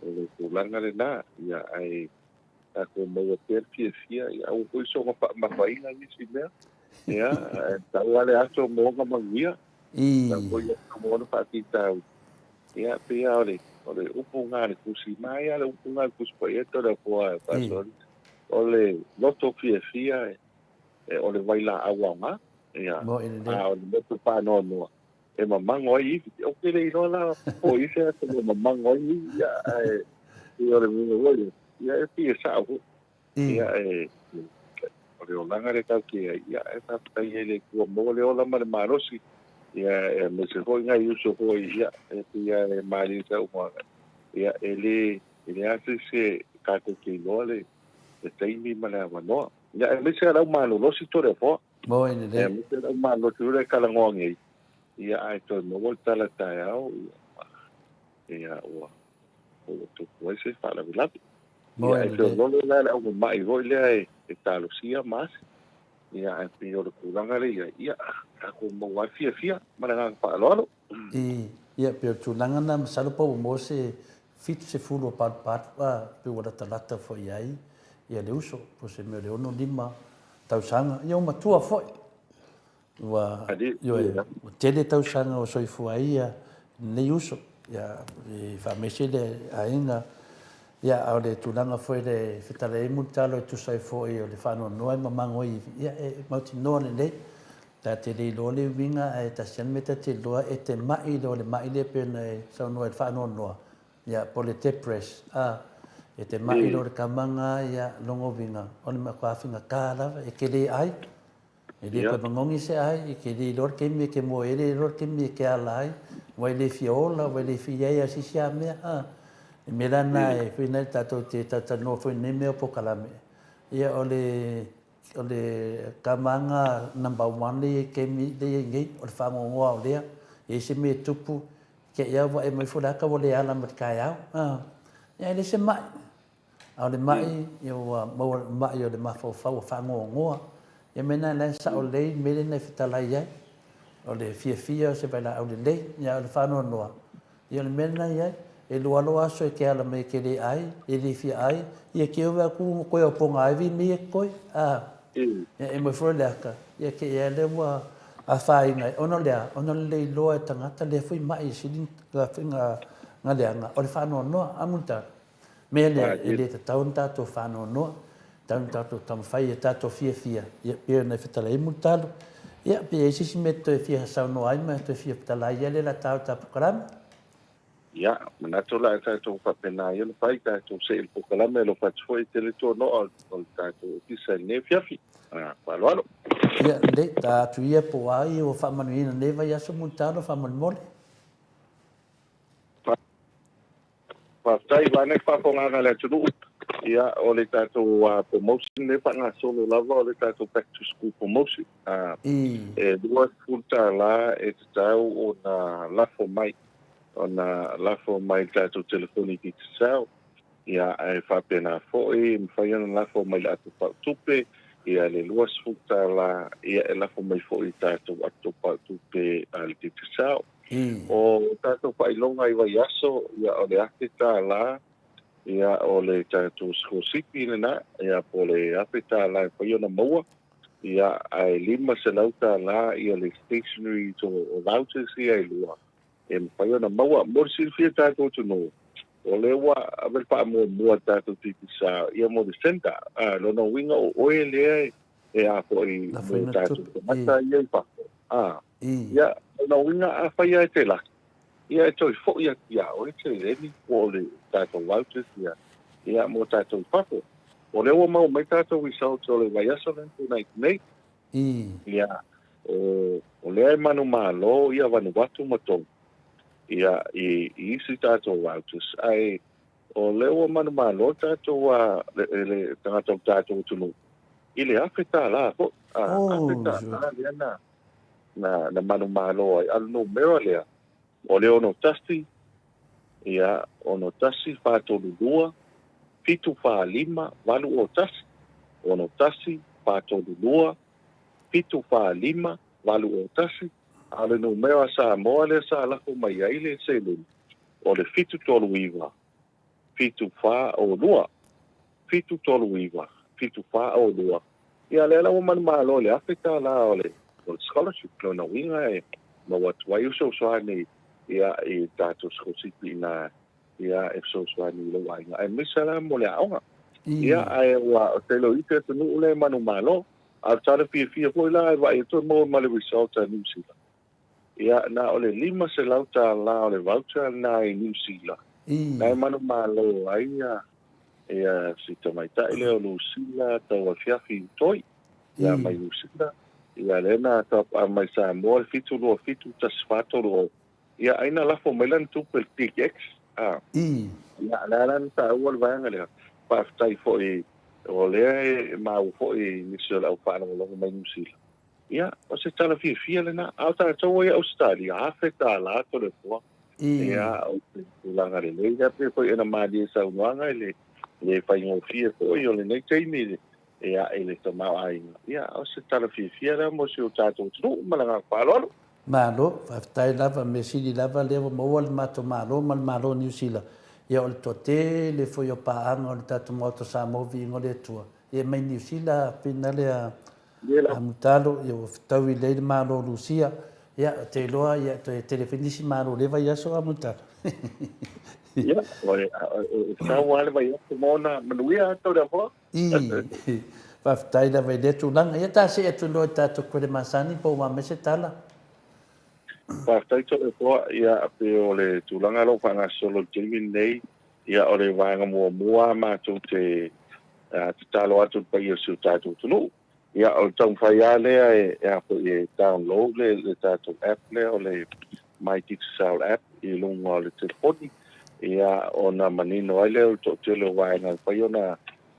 o le tulaga lena, ia, ae tatou maua pea le fiafia, ia, aua foi soona faamafaina nisi mea, ia, ae tau lava le aso ma ona manuia, tau foi le aso ma ona faafitauli. Ia, pei lava o le, o le upu lena a le Tusi, manaia lava le upu lena a le Tusi Paia Toleafoa e faasoa, o le loto fiafia e, o le vailaau aoga, ia, a o le loto faanoanoa, e mamago ai ivi. Ou te le iloa la po o i ai se ata e mamago ai ivi, ia, ae pei o le uiga foi lea, ia, e fia sao foi. Ia, e, o le olaga lea tatou te i ai, ia, e faafetai ai i le Atua maua le ola ma le malosi, ia, aemaise foi nai uso foi, ia, e pei lava e malie saunoaga, ia, e le, e leai lava se isi e tatou te iloa le, le taimi ma le avanoa. Ia, aemaise lava le au malolosi Toleafoa. Moe lelei. Aemaise le au malolosi foi lea e talanoa nei, ia, ae toe maua le tala taeao, ia, ia, ua, ua tupu ai se faalavelave. Moe Ia, e lelei. feoloolo la le aumama'i foi lea e talosia ma asi. Ia, ae pei o le tulaga lea i ai, ia, tatou maua ai le fiafia ma le agaga faaaloalo. I, ia, pei o le tulaga lena, masalo po ua maua se 70 o palupalu, a, pei ua latalata foi i ai ia le uso, po o se mea o le 65 tausaga. Ia, ua matua foi. Ua, ioe, ua tele tausaga ua soifua ai ia lenei uso, ia, e faamaise le aiga, ia, a o le tulaga foi le fetalai ai Mulitalo e tusa ai foi o le faanoanoa e mamago ai ivi, ia, e mautinoa lelei. Ta te le iloa le uiga, ae tasi lava le mea ta te iloa, e te mai loa le mai lea pei ona e saunoa i le faanoanoa, ia, po o le depress, a, e te mai loa le kamaga, ia, lona uiga, o le matua faigata lava, e te le ai. E le toe manogi se ai, e ke le iloa le taimi e ke moe ai, le iloa le taimi e ke ala ai, ua e le fia ola, ua e le fia i ai a se isi a mea, a. Le mea la lena e fai nei tatou te talatalanoa foi i lenei mea o polokalame, ia o le, o le tamaga number one lea e i ai i taimi lea e i ai nei, o le faanoanoa o lea, e i ai se mea e tupu, te i lava ua e mai foi le ata ua le ala mai i le taeao, a. Ia e le se mai. A o le ma'i, ia ua maua le ma'i o le mafaufau ua faanoanoa. Ia mea na la e sao lelei le mea lea na e fetalai ai. O le fiafia o se vailaau lelei, ia a o le faanoanoa, ia o le mea lena e i ai. E lua loa aso e te ala mai e te le ai, e le fia ai, ia te ove atu ua toe opoga ai vi mea e totoe. A, ia e moe foi le ata, ia te i a lea ua afaina ai. Ona o le a? Ona o le le iloa e tagata lea foi ma'i e sili ona leaga, o le faanoanoa. A Mulitalo? Mea lea, e le tatau ona tatou faanoanoa, tatau ona tatou taumafai ia tatou fiafia, ia pei ona e fetalai ai Mulitalo, ia pe i ai se isi mea e toe fia saunoa ai ma toe fia fetalai ai lea la ta o ta polokalame. Ia, manatu la e tatou faapena ia ona fai tatou see i le polokalame, alofa atu foi e tele tuanoa o le tatou ofisa i lenei afiafi. Faaaloalo. Ia, lelei, ta atu ia po o a ia ua faamanuiaina lenei vaiaso Mulitalo faamolemole. Faafetai vaeane le faafofogaaga a le atunuu. Ia, o le tatou promotion lea e faagasolo lava o le tatou back to school promotion. E $20 e tatau ona lafo mai, ona lafo mai i le tatou telefoni Digicel. Ia, ae faapena foi, e mafai ona lafo mai i le ato pautupe, ia le $20, ia e lafo mai foi i le tatou ato pautupe a le Digicel. O tatou faailoga i vaiaso, ia o le $1,000, ia o le tatou sikolasipi lena, ia po o le $1,000 e mafai ona maua, ia ae $500 ia le stationery o vouchers ia e lua e mafai ona maua. Mo le silafia e tatou atunuu, o lea ua ave le faamuamua a le tatou Digicel ia mo le centre, a, lona uiga o oe lea e a foi mo tatou tagata ia i fafo, a. Ia, o lona uiga afai lava e te laki, ia e toe foi atu iā oe le seleni po o le tatou vouchers ia, ia mo tatou i fafo. O lea ua maua mai tatou results o le vaiaso lea na tuanai atu nei. Ia, o, o lea e manumalo ia Vanuatu ma Tonga, ia, i, i isi tatou vouchers, ae o lea ua manumalo tatou, a, le, le tagata o le tatou atunuu i le $1,000 foi. A, $1,000 lea na, na, na manumalo ai. A o le numera lea, o le 61, ia, 61 432 745 801. 61 432 745 801, a o le numera a Samoa lea sa lafo mai ai le seleni, o le 739 742 739 742. Ia, lea la ua manumalo i le $1,000 o le scholarship, lona uiga e maua atu ai fesoasoani ia i tatou sikolasipi ina ia e fesoasoani i lou aiga, aemaise la mo le aoga. Ia, ae ua tele o isi atunuu lea e manumalo, a o le tala fiafia foi la e vaai atu e maua ma le result a Niu Sila. Ia, na o le $500 o le voucher lena i Niu Sila, na e manumalo ai ia ia si tamaitai lea o Lusila Tauafiafi Utoi, ia mai Niu Sila, ia lea na tapa mai Samoa le 727 1430. Ia, ai na lafo mai lana tupe i le TKX. A. Ia, lea la na taua le vaega lea. Faafetai foi o lea e maua foi i nisi o le au faalogologo mai Niu Sila. Ia, o se tala fiafia lena. A o tatou ai Ausetalia, $1,000 Toleafoa. Ia, o se tulaga lelei lea pei foi ona malie saunoaga i le le faigofie foi o lenei taimi ia, i le tamaoaiga. Ia, o se tala fiafia lea mo si o tatou atunuu ma le agaga faaaloalo. Malo, faafetai lava, mea sili lava lea ua maua le matou Malo ma le Malo o Niu Sila. Ia o le toatele foi o paaga o le tatou Maota Samoa Viiga o le Atua, ia mai Niu Sila pina lea Mutalo, ia ua fetaui lelei le Malo o Lusia. Ia ou te iloa ia toe tele foi nisi Malo o lea vaiaso a Mutalo. Ia, e fetau lava le vaiaso ma ona manuia atu le afoa. Ii, Faafetai lava i lea tulaga. Ia ta see atu loa i tatou kuele masani po ua mai se tala. Faafetai Toleafoa. Ia, pei o le tulaga o lo o faagasolo i le taimi lenei, ia o le vaega muamua matou te tatalo atu i le paia o si o tatou atunuu. Ia, o le taumafai lava lea e a foi e download le tatou app lea o le My Digicel app i luga o le telefoni, ia ona manino ai lea o le toatele o vaega e mafai ona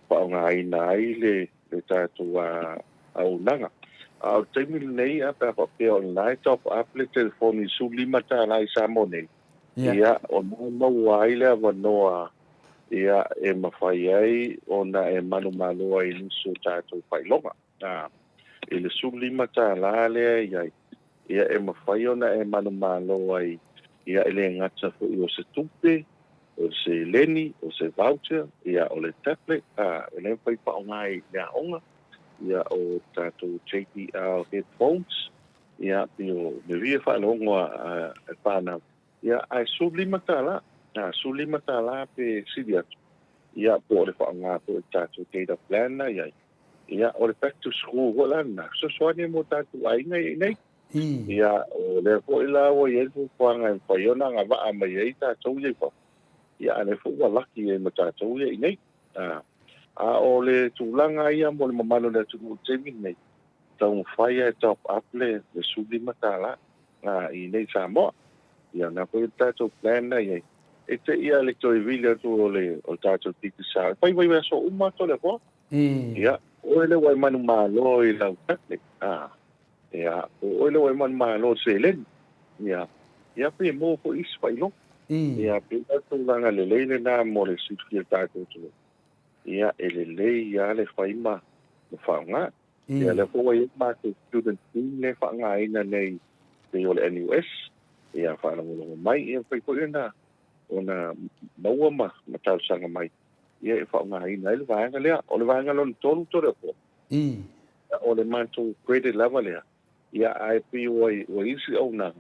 faaaogaina ai le tatou auaunaga. A o le taimi lenei, pe a faapea o lena e top up le telefoni i le $15 i Samoa nei, ia ona e maua ai le avanoa ia e mafai ai ona e manumalo ai i nisi o tatou faailoga. I le $15 lea e i ai, ia e mafai ona e manumalo ai, ia e le gata foi o se tupe, o le seleni, o se voucher, ia o le tablet, a, e le mafai faaaoga i le aoga, ia o tatou JBL headphones, ia pei o mea ia faalogo a e whanau. Ia ae $15, a, $15 pe sili atu, ia po o le faaaoga foi o le tatou data plan na i ai. Ia, o le back to school foi la lena, fesoasoani mo tatou aiga i inei. Ia, o lea foi la ua i ai le fuafuaga e mafai ona agavaa mai ai tatou ia i fafo, ia a o lea foi ua laki ai ma tatou ia i inei. A, a o le tulaga ia mo le mamalu o le atunuu i le taimi lenei, taumafai lava e top up le $15 i inei i Samoa. Ia, o lena foi le tatou plan na i ai. E te i a le toe vili atu o le tatou Digicel. E fai vaiaso uma atu le afoa. Ia, o oe lea ua e manumalo i lau tablet. A, ia, o oe lea ua e manumalo i seleni. Ia, ia pe maua foi isi faailoga. Ia, pei o le tulaga lelei lena mo le silafia e tatou atunuu. Ia, e lelei lava le fai ma faaaoga. Ia, lea foi ua i ai le matou student team lea e faaaogaina nei pei o le NUS, ia faalogologo mai, ia mafai foi ona ona maua ma talosaga mai, ia e faaaogaina ai le vaega lea. O le vaega lona tolu Toleafoa, o le matou credit lava lea, ia ae pei ua ua isi auaunaga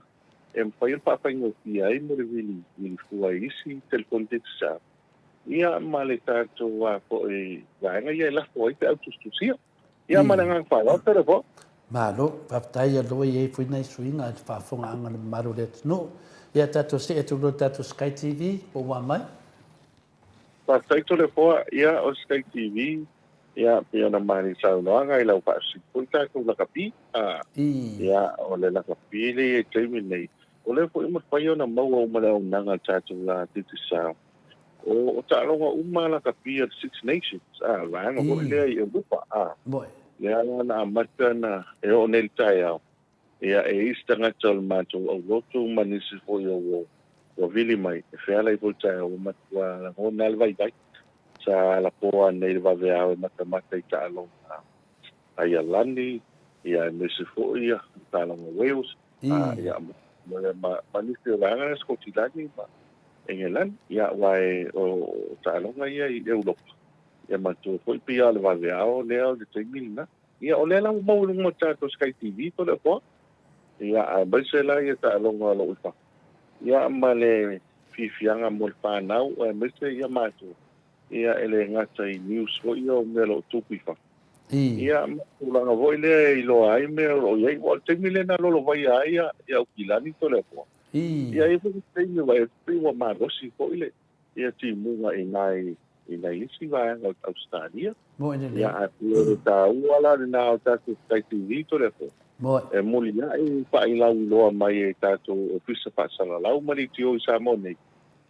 e mafai ona faafaigofie ai mo le vili vili fua i isi telefoni digicel, ia ma le tatou a foi vaega ia e lafo ai feau tusitusia. Ia ma le agaga faaaloalo Toleafoa. Malo, faafetai ia loa i ai foi nai suiga i le faafofogaaga a le mamalu o le atunuu. Ia tatou see atu loa i le tatou Sky TV po ua mai. Faafetai Toleafoa, ia o Sky TV, ia pei ona mani saunoaga i lau faasili foi tatou lakapi, a, ia o le lakapi lea i ai taimi nei, o lea foi e mafai ona maua uma le auaunaga a le tatou la Digicel. O, o taaloga uma lakapi a le Six Nations, a, vaega foi lea i Europa, a, lea la na amata na e oo nei i le taeao, Ia, e i ai se tagata o le matou aulotu ma nisi foi o ua vili mai e feala ifo i le taeao, ua matua lagona lava le vaivai. Sa alapoa nei i le vaveao e matamata i taaloga a Ialani, ia aemaise foi ia taaloga Wales, ia ma ma nisi o vaega lea Skotilani ma Engelani, ia aua e o taaloga ia i Europa. Ia manatua foi pei lava o le vaveao lea o le taimi lena. Ia o lea la ua maua i luga o le tatou Sky TV Toleafoa. Ia aemaise la ia taaloga o lo o i fafo. Ia ma le fiafiaga mo le fanau aemaise ia matou, ia e le gata i news foi ia o mea o lo o tupu i fafo. Ia ma tulaga foi lea e iloa ai mea o lo o i ai. Aua o le taimi lea na lolovaia ai ia Aukilani Toleafoa. Ia e i ai foi le taimi ua pei ua malosi foi le ia timuga i nai i nai isi vaega o Ausetalia. Moe lelei. Ia, ae pei o le taua la lena o tatou Tai TV Toleafoa. Moe. E muliai failauiloa mai e tatou Ofisa Faasalalau ma Leitio i Samoa nei,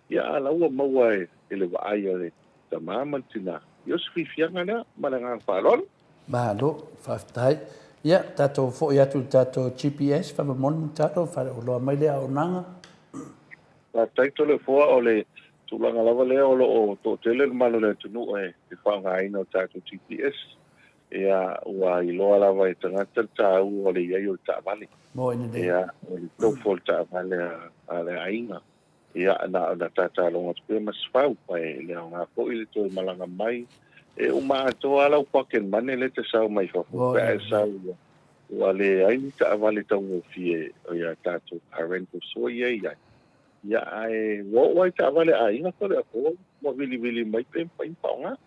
ia a la ua maua e le vaai a le tama ma le tina. Ia o se fiafiaga lea ma le agaga faaaloalo. Malo, faafetai. Ia, tatou foi atu i le tatou GPS, faamolemole Mulitalo, faaleoloa mai lea auaunaga. Faafetai Toleafoa, o le tulaga lava lea o lo o toatele le mamalu o le atunuu e faaaogaina o tatou GPS. Ia, ua iloa lava e tagata le taua o le i ai o le taavale. Ia, o le tofu o le taavale a le aiga. Ia, na ona tataloga atu pea ma se fau, ae le aoga foi le toe malaga mai. E uma atoa lava lau pocket money lea e te sau mai fafo pe a e sau ua leai ni taavale taugofie o ia tatou car rentals foi ia e i ai. Ia, ae ua oo lava i taavale a aiga Toleafoa ua vilivili mai pe mafai ona faaaoga.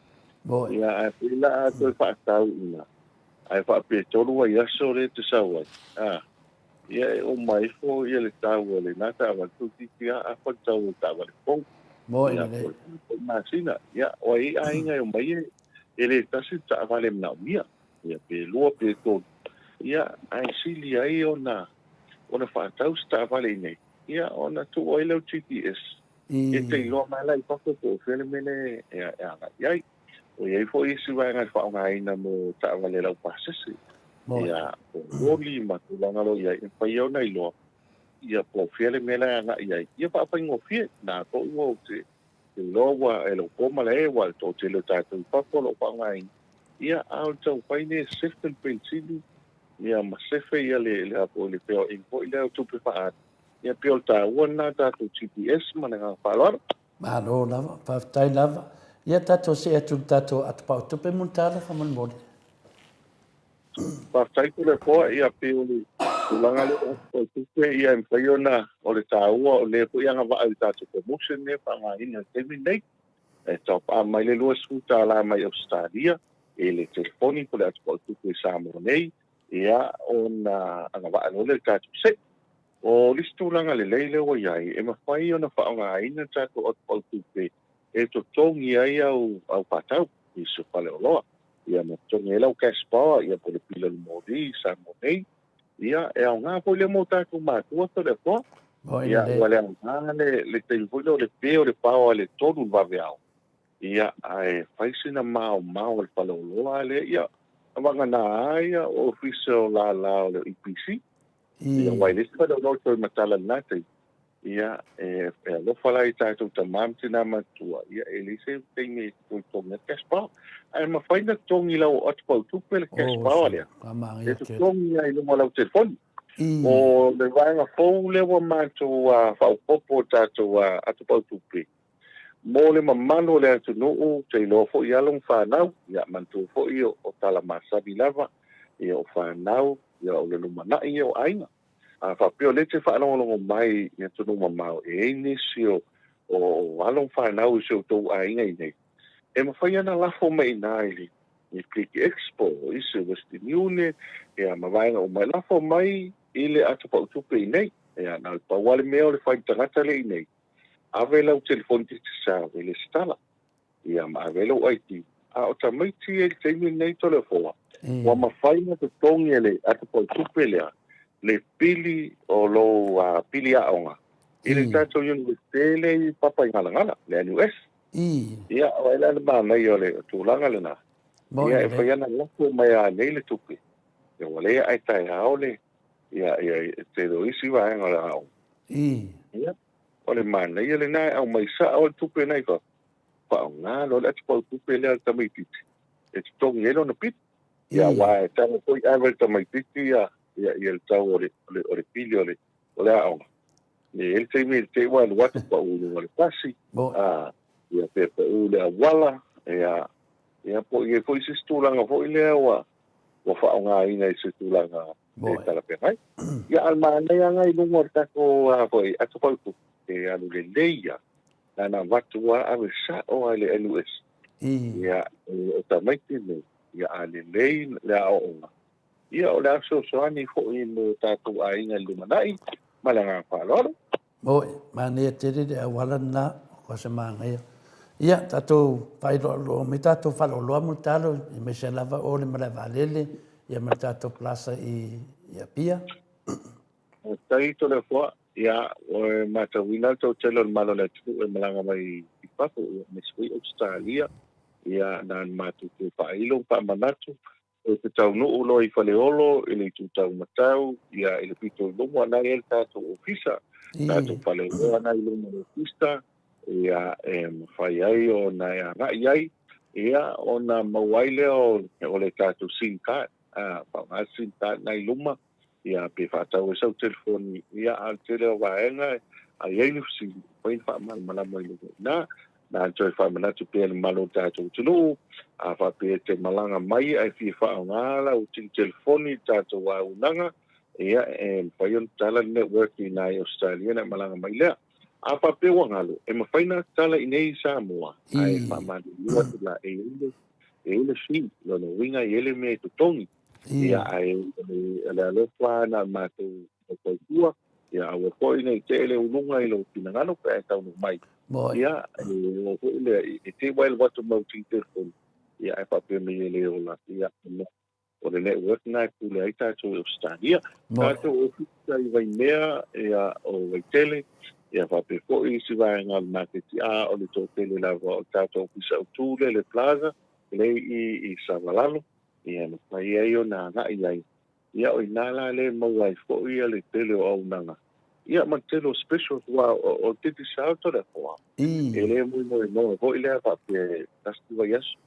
Ia, ae pei la a toe faatau i ina, ae faapea e tolu vaiaso lea e te sau ai, a, ia e uma ifo ia le tau o lena taavale, toeitiiti lava afa le tau o le taavale fou. Ia, po o le foi masina. Ia, o ai aiga e omai e le tasi le taavale e manaomia. Ia, pe lua pe tolu. Ia, ae sili ai ona ona faatau se taavale i inei, ia, ona tuu ai lea o GPS, e te iloa mai la i fafo po o fea le mea lea e agai i ai. Ua i ai foi isi vaega e faaaogaina mo taavale laupasese, ia, po o loli ma tulaga o lo o i ai, e mafai ai ona iloa, ia, po o fea le mea la e agai i ai, ia faafaigofie. Na foi ua ou te iloa ua e le o po malae, ua toatele o tatou i fafo o lo o faaaogaina, ia, a o le taumafai lea e sefe le penisini, ia, ma sefe ia le, le a foi le feoaiga foi lea o tupe faaalu, ia, pei o le taua lena o tatou GPS ma le agaga faaaloalo. Malo lava, faafetai lava. Ia tatou see atu i le tatou atopau tupe Mulitalo faamolemole. Faafetai Toleafoa, ia pei o le tulaga lea o atopau tupe ia e mafai ona o le taua o lea foi agavaa i le tatou promotion lea e faaaogaina i le taimi lenei. E taopaa mai le $20 mai Ausetalia i le telefoni po o le atopau tupe i Samoa nei, ia ona agavaa loa lea i le tatou se'e. O le isi tulaga lelei lea ua i ai, e mafai ona faaaogaina le tatou atopau tupe e totogi ai au au faatau i se faleoloa, ia ma totogi ai lau cash power, ia po o le pili o le moli i Samoa nei. Ia, e aoga foi lea mo tatou matua Toleafoa. Ia, ua le aoga le, le taimi foi lea o le pe o le power i le 3 i le vaveao, ia, ae fai sina maomao o le faleoloa lea, ia, vagana ai ia ofisa o lala o le EPC. Ia, aua e le isi faleoloa toe matala i lena taimi. Ia, e, e alofa la i tatou tama ma tina matutua, ia, e leai se taimi e toe totogi ai le cash power. Ae mafai ona totogi i lau atopau tupe le cash power lea, e totogi lava i luga o lau telefoni. O le vaega fou lea ua matou faaopoopo i tatou atopau tupe, mo le mamalu o le atunuu, ou te iloa foi alo ma fanau, ia manatua foi o tala masani lava, ia o fanau, ia o le lumanai ia o aiga. A faapea o lea e te faalogologo mai i atunuu mamao, e i ai nisi o o alo ma fanau i si outou aiga i inei, e mafai ona lafo mai i ina i le i Click Expo, isi Western Union, ia ma vaega uma, e lafo mai i le atopau tupe i inei. Ia, na o le pau lava le mea o le fai tagata lea i inei, ave lau telefoni digicel i lesitala, ia ma ave lou ID. A o tamaiti ia i le taimi lenei Toleafoa, ua mafai ona totogi e le atopautupe lea le pili o lou pili aoga i le tatou Universite lea i Papaigalagala, le NUS. Ia, o ai la le manaia o le tulaga lena? Ia, e fai ana lafo mai lava nei le tupe, ia ua leai ae taeao le, ia, ia, e tele o isi vaega o le aoga. Ia, o le manaia lena e aumai sao le tupe lena i fafo. Faaaoga loa le atupau tupe lea a le tamaitiiti e totogi ai lona pili. Ia, aua e tago foi ave le tamaitiiti ia ia le tau o le o le pili o le o le aoga. Ia e i ai le taimi e te i ua alu atu pau i luga o le pasi, a, ia pe pau i le auala, ia, ia po o i ai foi se isi tulaga foi lea ua ua faaaogaina i se tulaga le talafeagai. Ia, a o le manaia lava i luga o le tatou foi atupau tupe, e alu lelei lava. Na ona avatu lava ave sao lava i le NUS. Ia, o tamaiti nei, ia a lelei le aoaoga, ia o le a fesoasoani foi mo tatou aiga i le lumanai. Ma le agaga faaaloalo. Oi, manaia tele le auala lena, ua se manaia. Ia, tatou faailoaloa mai tatou faleoloa mo le talo, aemaise lava o le malae vaalele, ia ma le tatou plaza i Apia. Faafetai Toleafoa. Ia, ua matauina le toatele o le malo o le atunuu e malaga mai i fafo, ia, aemaise foi Ausetalia. Ia, na ona matou toe faailo ma faamanatu, E te taunuu loa i Faleolo, i le itu taumatau, ia, i le pito i luma, na i ai le tatou ofisa, tatou faleoloa na i luma o le ofisa, ia, e mafai ai ona e agai ai, ia, ona maua ai lea o le tatou sim card, a, faaaoga le sim card na i luma, ia, pe faatau ai sau telefoni, ia, a o le tele o vaega, a i ai ni fesili, mafai ona faamalamalama i luga i ina. Na toe faamanatu pea i le mamalu o le tatou atunuu, a faapea e te malaga mai ae fia faaaoga lau tini telefoni i le tatou auaunaga, ia, e mafai ona tatala le network i ina i Ausetalia ona e malaga mai lea. A faapea ua galo, e mafai ona tatala i inei i Samoa, ae faamalulu atu la, e i ai le fee, lona uiga e i ai le mea e totogi. Ia, ae o le alofa na o le matou tautua, ia aua foi ne i tee le uluga i lou finagalo pe a e taunuu mai. Ia, e oo foi lea, e te i ua e alu atu ma lau tini telefoni, ia ae faapea mai e le ola, ia, o le network lena e pule ai tatou i Ausetalia. Tatou ofisa i Waimea, ia, o Vaitele, ia faapea foi isi vaega o le maketi, a o le toatele lava o le tatou ofisa autu lea i le Plaza, lea i Savalalo, ia e mafai ai ona agai ai. Ia o i ina la lea e maua ai foi le tele o auaunaga, ia ma le tele o specials, aua o le Digicel Toleafoa, e le moemoenoa foi lea faapea e tasi le vaiaso.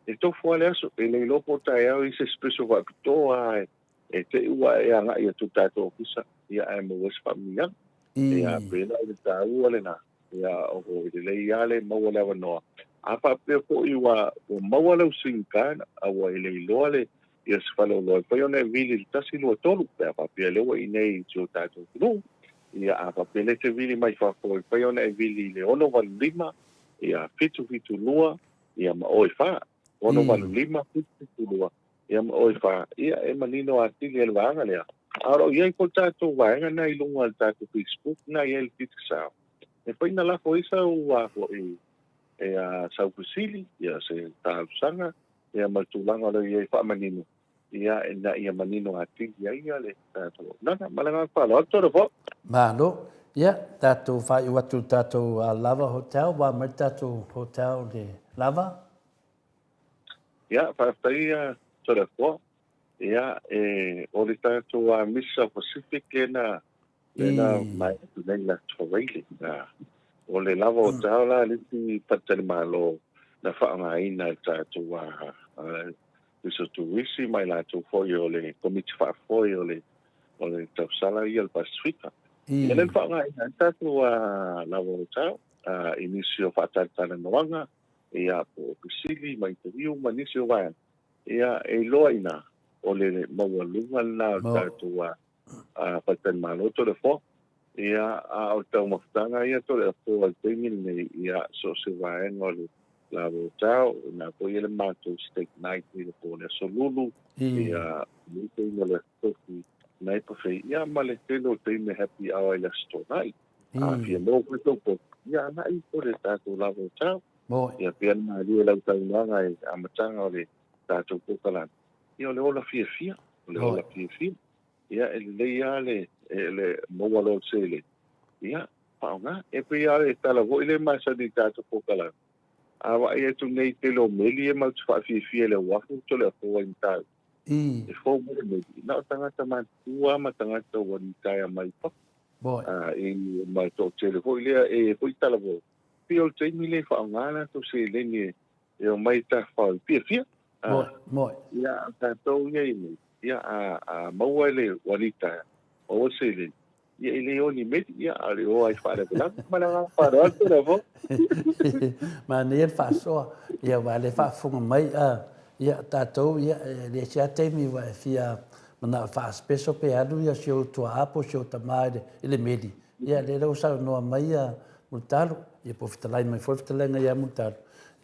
E tofu lava le aso, e le iloa po o taeao i se special faapitoa lava e te i ua e agai atu i le tatou ofisa, ia ae maua ai se faamanuiaga. Ia pei la o le taua lena. Ia, e lelei lava le maua le avanoa. A faapea foi ua maua lau SIM card a ua e le iloa le ia se faleoloa e mafai ona e vili i le 1, 2, 3 pe a faapea lea ua i inei i si o tatou atunuu. Ia, a faapea lea e te vili mai fafo e mafai ona e vili i le 685, ia, 772, ia ma o e 4. 685, 772, ia ma o e 4. Ia, e manino atili ai le vaega lea. A o lo o i ai foi le tatou vaega lena i luga o le tatou Facebook lena e i ai le Digicel. E mafai ona lafo ai sau a foi e a sau fesili, ia se talosaga, ia ma le tulaga o lo o i ai faamanino, ia ina ia manino atili ai ia le tatou auaunaga. Ma le agaga faaaloalo, Toleafoa. Malo. Ia, tatou faaiu atu i le tatou Lava Hotel, ua aumai le tatou hotel i le Lava. Ia, faafetai ia Toleafoa. Ia, e, o le tatou Misa Pacific lena, lena mai atu nei la Tavaile. O le lava o tao la le isi faletalimalo na faaaogaina e le tatou Misa Turisi ma i latou foi o le Komiti Faafoe o le o le tausala ia o le Pasifika. Ia lea na faaaogaina ai le tatou lava o tao i nisi o faatalatalanoaga, ia po o fesili ma interview ma nisi o vaega. Ia, e iloa i ina, o le maualuga lena o le tatou faletalimalo Toleafoa. Ia, a o le taumafataga ia Toleafoa i le taimi lenei, ia, so o se vaega o le Lava Hotel, o ina foi e le matou steak night i le po o le Aso Lulu, ia, le taimi o le Aso Tofi, night buffet, ia, ma le tele o taimi happy hour i le Aso Toonai. A fia maua foi sou poto, ia, agai ifo i le tatou Lava Hotel. Ia pei ona malie lau saunoaga i le amataga o le tatou polokalame, ia o le ola fiafia, o le ola fiafia. Ia e lelei lava le, le maua loa o le seleni, ia faaaoga. E pei lava o le tala foi lea e masani i le tatou polokalame, a vaai atu nei i le tele o meli ia matou te faafiafia i le uafu Toleafoa i Matautu, e fou mai le meli, na o tagata matutua lava ma tagata ua litaea mai fafo. I, ma le toatele foi lea, e i ai foi tala foi. pei o le taimi lea e faaaoga a latou seleni e omai e tafafao e fiafia. Moe, moe. Ia, a o tatou ia i nei, ia, a maua le ualita, maua le seleni, ia e le o ni meli, ia, a o le o lava i faalavelave. Ma le agaga faaaloalo Toleafoa. Manaia le faasoa, ia aua o lea e faafofoga mai, a, ia, tatou, ia, e leai se lava taimi ua e fia manao e faa-special pe alu ia si ou tuaa po o si ou tama i le meli, Ia, lea la ua saunoa mai ia Mulitalo, ia po o fetalai mai foi le fetalaiga ia Mulitalo.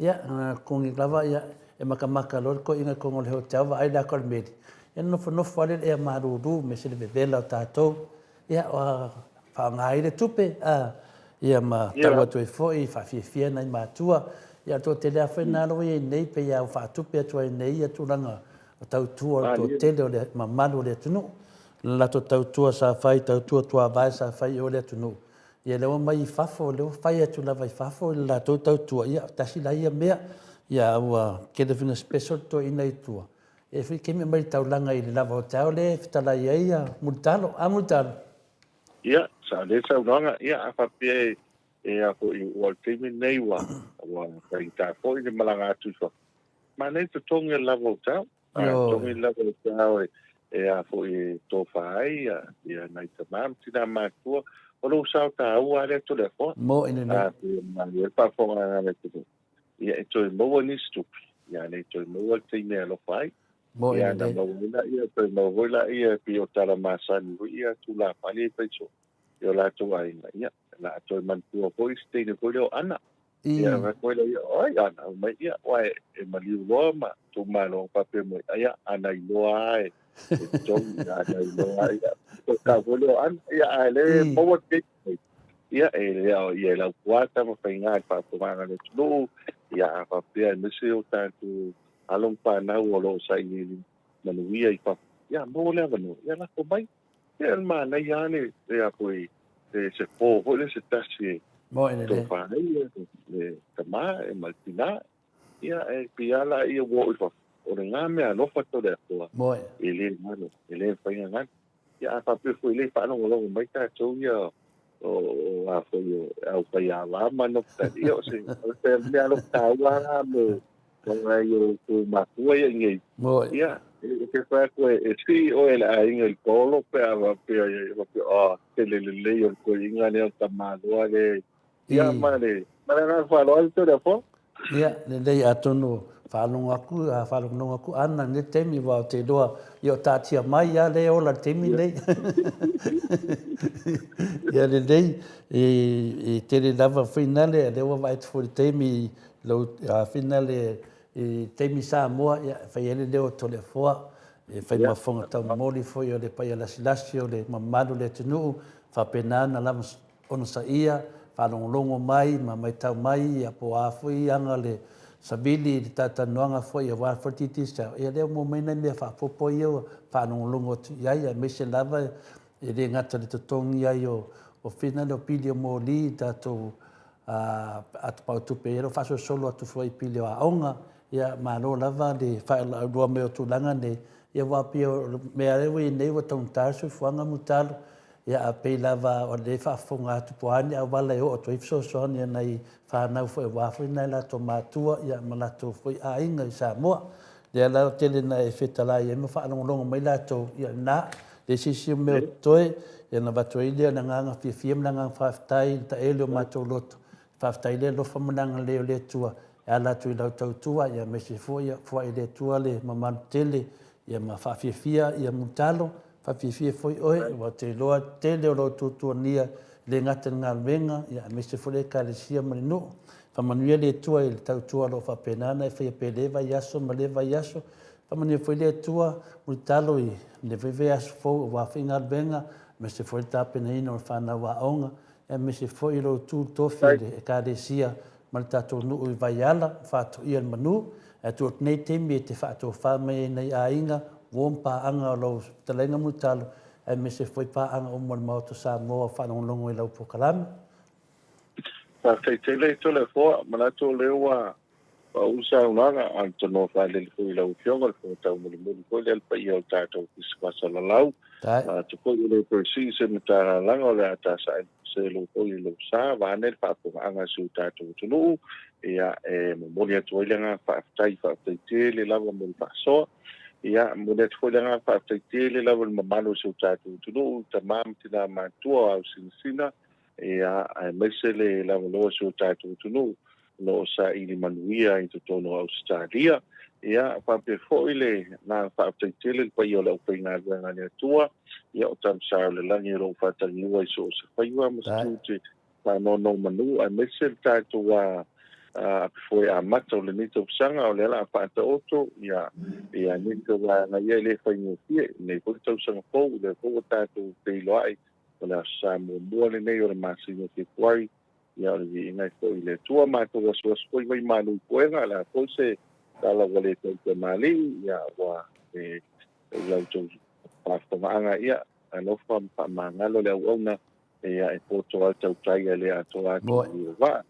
Ia, na totogi lava, ia, e makamaka loa le toeaina i totonu o le hotel, vaai le ata o le meli, ia nofonofo lava le ea malulu me se le vevela o tatou. Ia, faaaoga ai le tupe, a, ia ma tau atu ai foi, faafiafia nai matua. Ia, o le toatele lava foi lena ua i ai nei, pei lava ua faatupe atu ai nei ia tulaga o tautua o le toatele o le mamalu o le atunuu. Le latou tautua sa fai, tautua tuavae sa fai i o le atunuu, ia lea ua omai i fafo, lea ua fai atu lava i fafo i le latou tautua, ia tasi la ia mea. Ia ua tele foi ina special le toeaina i tua, e foi taimi aumai le taulaga i le lava o taeao lea e fetalai ai ia Mulitalo. A Mulitalo? Ia, sa lea saunoaga, ia a faapea e a foi ua o le taimi lenei ua ua faigata foi le malaga atu i fafo, manaia totogi o le lava o taeao. A totogi le lava o taeao e e a foi e tofa ai ia ia nai tama ma tina matua, o lou sao taua lava lea Toleafoa. Moe lelei. A pei ona malie ai le faafofogaaga a le atunuu, ia e toe maua nisi tupe, ia le toe maua le taimi e alofa ai. Moe Ia ona lelei. maua ai laia, toe maua foi laia e pei o tala masani foi ia tulafale e fai soo i o latou aiga, ia, o le a toe manatua foi se teine foi lea o Ana. Ia, avatu ai lea, oi, Ana, mai, ia, uae, e maliu loa ma tuumalo faapea mai, ia, ana iloa lava e totogi, ana iloa, ia, tau foi lea o Ana, ia, ae le maua te ia, e le ao, ia, e laupua Tamafaiga i le faafofogaaga a le atunuu, ia, a faapea, aemaise o tatou alo ma fanau o lo o sailiili manuia i fafo, ia, maua le avanoa, ia, lafo mai. Ia, e manaia lava le, le a foi, le, se po foi lea se tasi e Moe lelei. tofa ai le, le tama e ma le tina. Ia, e pei lava la ia ua oo i fafo, o lena mea alofa tau le Atua, Moe. e le galo, e le mafai ona galo. Ia, a faapea foi le faalogologo mai tatou ia o, o a foi o au faiava ma nofotali, ia o se, o se mea alofa taua lava mo, Ona i o outou matua ia i nei. Moe. Ia, e te fai atu e sii oe e le aiga i le paolo pe a faapea ia, ia faapea, oh, tele lelei o le toeaina lea o le tamaloa lea. Ia, ma le, ma le agaga faaaloalo Toleafoa. Ia, lelei, atonu faalogo atu, faalogologo atu Ana i lenei taimi, aua ou te iloa, ia o taatia mai lava lea e ola i le taimi lenei. Ia lelei, e tele lava foi nale, lea ua vaai atu foi i le taimi Lou finale i taimi Samoa, ia, e fai ai le leo o Toleafoa, e fai ma fofoga taumoli foi o le paia lasilasi o le mamalu o le atunuu, faapena ona lava onosaia, faalogologo mai ma maitau mai, ia, po o a foi aga o le savili i le talatalanoaga foi aua foi le Digicel, ia lea ua maua mai nai mea faaopoopo ia ua faalogologo atu i ai, aemaise lava e le gata i le totogi ai o finale o pili o moli i tatou atopau tupe ia, o lo o faasolosolo atu foi i pili o aoga. Ia, malo lava le faalaulua mai o tulaga nei, ia aua pei o le mea lea ua i ai nei ua taugata le soifuaga Mulitalo, ia a pei lava o lea e faafofoga atu po o a ni auala e oo atu ai fesoasoani a nai fanau foi aua foi nai latou matua ia ma latou foi aiga i Samoa. Lea la ua tele ina e fetalai ai ma faalogologo mai latou, ia lena, leai se isi mea o totoe, ia ona avatu ai lea o le agaga fiafia ma le agaga faafetai i le taele o matou loto. Faafetai i le alofa ma le agalelei o le Atua e ala atu i lau tautua, ia aemaise foi ia foai e le Atua le mamalu tele, ia ma faafiafia ia Mulitalo, faafiafia foi oe, aua ou te iloa le tele o lou tuatuania, e le gata i le galuega, ia aemaise foi le Ekalesia ma le nuu. Faamanuia le Atua i le tautua o lo o faapena ona e faia pea i lea vaiaso ma lea vaiaso. Faamanuia foi le Atua Mulitalo i lenei vaiaso fou aua foi galuega, aemaise foi le tapenaina o le fanau aoga, aemaise foi lou tu tofi i le Ekalesia ma le tatou nuu i Vaiala, faatoia le manu. Ae tuu atu nei taimi e te faatofa mai ai nai aiga, uo ma paaga o lau fetalaiga Mulitalo, aemaise foi paaga uma o le Maota Samoa o faalogologo i lau polokalame. Faafetai tele Toleafoa, manatu o lea ua Pau saunoaga, a o le tanoa faalele foi i lau Afioga, o le fono taumolimoli foi lea i le paia o le tatou Ofisa Faasalalau. Atu foi e le toe sii se matalalaga o le a tasaai selu foi i lou sa, vaeane le faafofogaaga a si o tatou atunuu. Ia, e momoli atu ai le agaga faafetai, faafetai tele lava mo le faasoa. Ia, momoli atu foi le agaga faafetai tele lava i le mamalu o si o tatou atunuu, tama ma tina matutua, ao sinasina, ia, aemaise le lavaloa o si o tatou atunuu o lo o saili manuia i totonu o Ausetalia. Ia, faapea foi le agaga faafetai tele i le paia o le aufaigaluega a le Atua, ia, o Tama Sa o le Lagi o lo o faatagiua i so o se faiva ma se tiute faanonomanu, aemaise le tatou apifoe amata o lenei tausaga, o lea o le a faataoto ia, ia nisi o vaega ia e le faigofie i lenei foi tausaga fou, o lea foi ua tatou feiloai o le Aso Sa muamua lenei o le masina o Fepuari, ia o le viiga e foi i le Atua. Matou asuasu foi vaimalu i puega, o le a foi se tala ua le tautamalii, ia ua e i la outou faafofogaaga, ia alofa ma faamagalo le auauna, ia e poto lava le tautai ae le atoa atu i o vaa.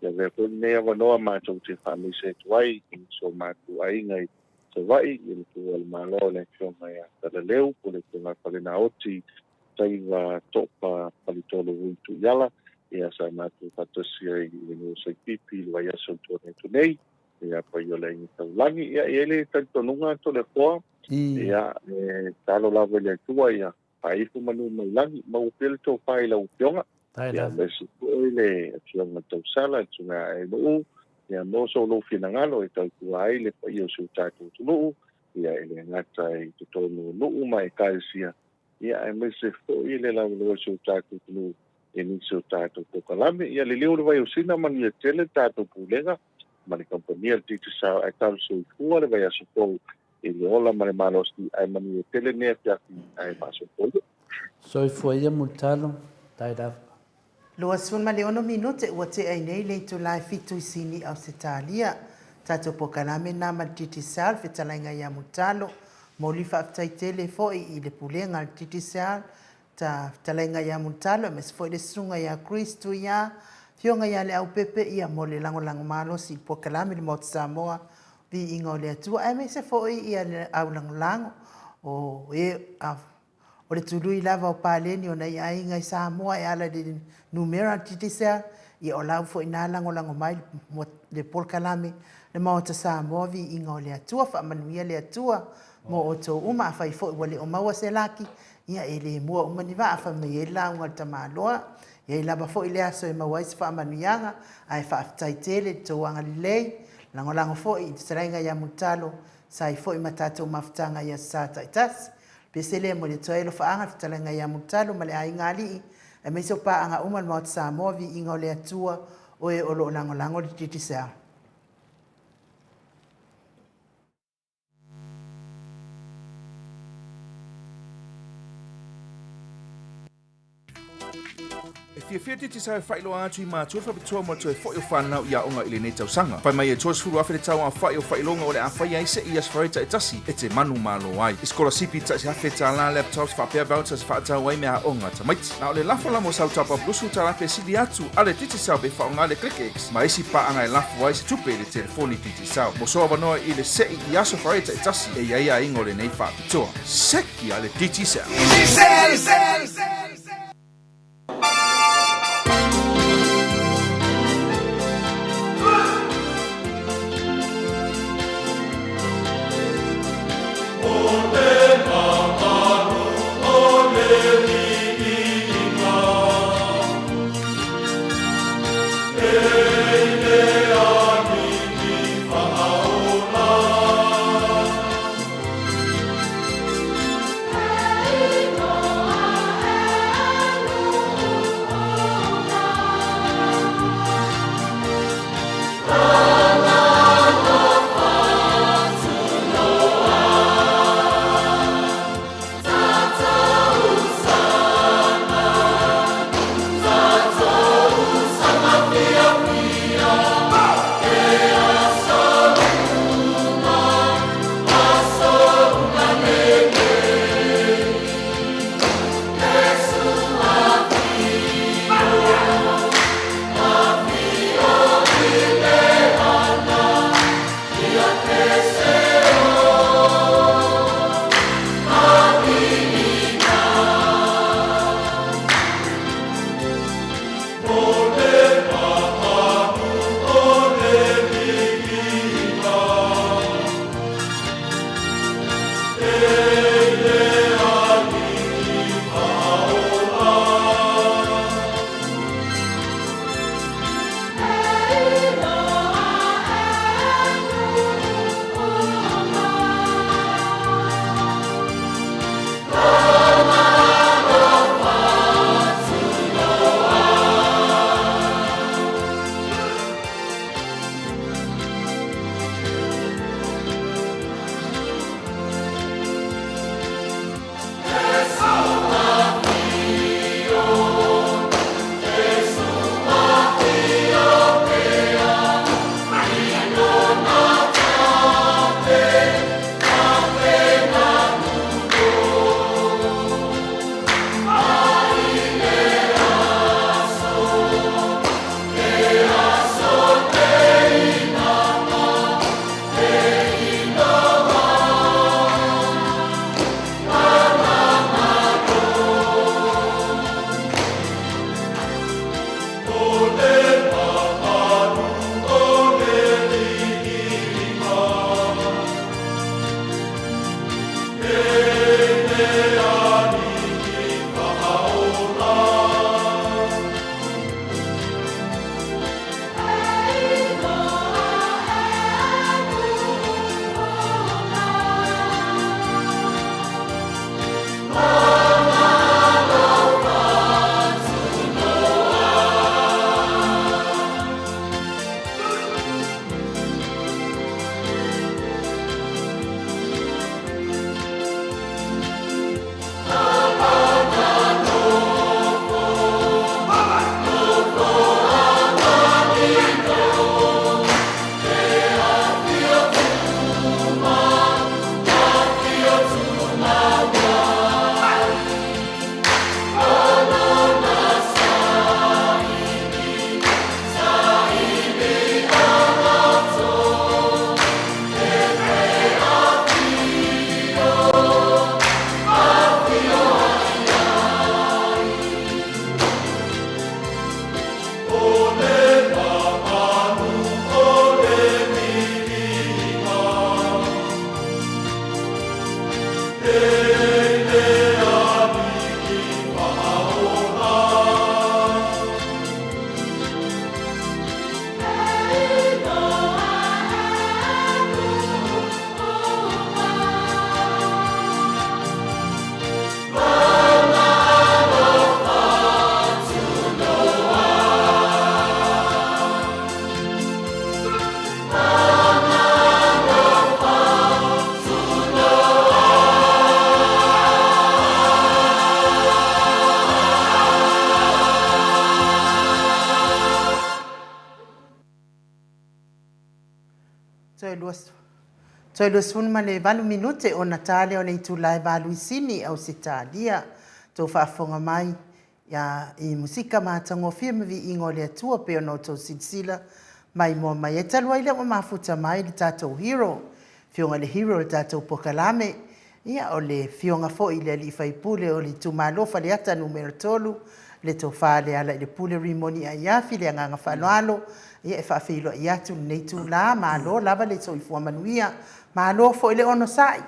Ia avea foi lenei avanoa matou te faamaise atu ai i so matou aiga i Savaii, i le Tuua o le Malo le Afioga ia Talaleu, Pule Togafale Naoti, Taiva Topa Palitolo Vui Tuiala, ia sa matou faatasi ai i le nuu o Saipipi i le vaiaso ua tuanai atu nei, ia paia o le aiga taulagi. Ia e i ai le talitonuga Toleafoa, ia e tatalo lava i le Atua ia faaifo manu mai lagi, maua pea le tofa i lau Afioga, ia aemaise foi le Afioga Tausala, le Susuga ia Aenuu, ia maua so lou finagalo e tautua ai le paia o si o tatou atunuu, ia e le gata i totonu o nuu ma ekalesia, ia aemaise foi le lavaloa o si o tatou atunuu i nisi o tatou polokalame. Ia liliu le vaiosina manuia tele le tatou Pulega ma le kamupani a le Digicel ae talo soifua le vaiaso fou i le ola ma le malosi ae manuia tele lenei afiafi ae faasoifua ia. Soifua ia Mulitalo, tai lava. 26 minute ua tea ai nei le itula e fitu i Sini, Ausetalia. Tatou polokalame na ma le Digicel, le fetalaiga ia Mulitalo. Momoli faafetai tele foi i le Pulega a le Digicel, ta fetalaiga ia Mulitalo aemaise foi le susuga ia Chris Tuia, afioga ia Leaupepe ia mo le lagolago malosi i le polokalame le Maota Samoa, Viiga o le Atua aemaise foi ia le au lagolago o e O le tului lava o paleni o nai aiga i Samoa e ala i le numera a le Digicel, ia o lau foi na lagolago mai le polokalame le Maota Samoa Viiga o le Atua. Faamanuia le Atua mo outou uma. Afai foi ua le o maua se laki, ia e le mua uma ni vaa, fai mai ai le lauga a le tamaloa. E i ai lava foi le aso e maua ai se faamanuiaga, ae faafetai tele i le tou agalelei, lagolago foi i le fetalaiga ia Mulitalo, sa ai foi ma tatou mafutaga i aso Sa taitasi. Pese lea mo le toe alofaaga le fetalaiga ia Mulitalo ma le aiga alii, aemaise o paaga uma a le Maota Samoa, viiga o le Atua, o e o lo o lagolago le Digicel. E fiafia Digicel e faailoa atu i matua faapitoa mo le toe foi o fanau i aoga i lenei tausaga. Fai mai e 30,000 le tau aofai o faailoga o le a faia ai se'i Aso Faraile taitasi e te manumalo ai. I sikolasipi $1,000, laptops faapea vouchers e faatau ai mea aoga a tamaiti. Na o le lafo la mo sau top up $20 e sili atu a le Digicel pe faaaoga le ClickX ma isi paaga e lafo ai se tupe i le telefoni Digicel. Mo sou avanoa i le se'i i Aso Faraile taitasi e i ai aiga o lenei faapitoa. Seki a le Digicel! Toe 28 minute ona ta lea o le itula e 8 i Sini, Ausetalia. Tou faafofoga mai ia i musika matagofie ma viiga o le Atua pei ona outou silasila maimoa mai ai. Talu ai lea ua mafuta mai le tatou hero, Afioga i le hero o le tatou polokalame, ia o le afioga foi i le alii faipule o le itumalo Faleata Nu.3, le Tofa Lealailepule Rimoni Aiafi, le agaga faaaloalo ia e faafeiloai atu i lenei itula. Malo lava le soifua manuia, malo foi le onosai,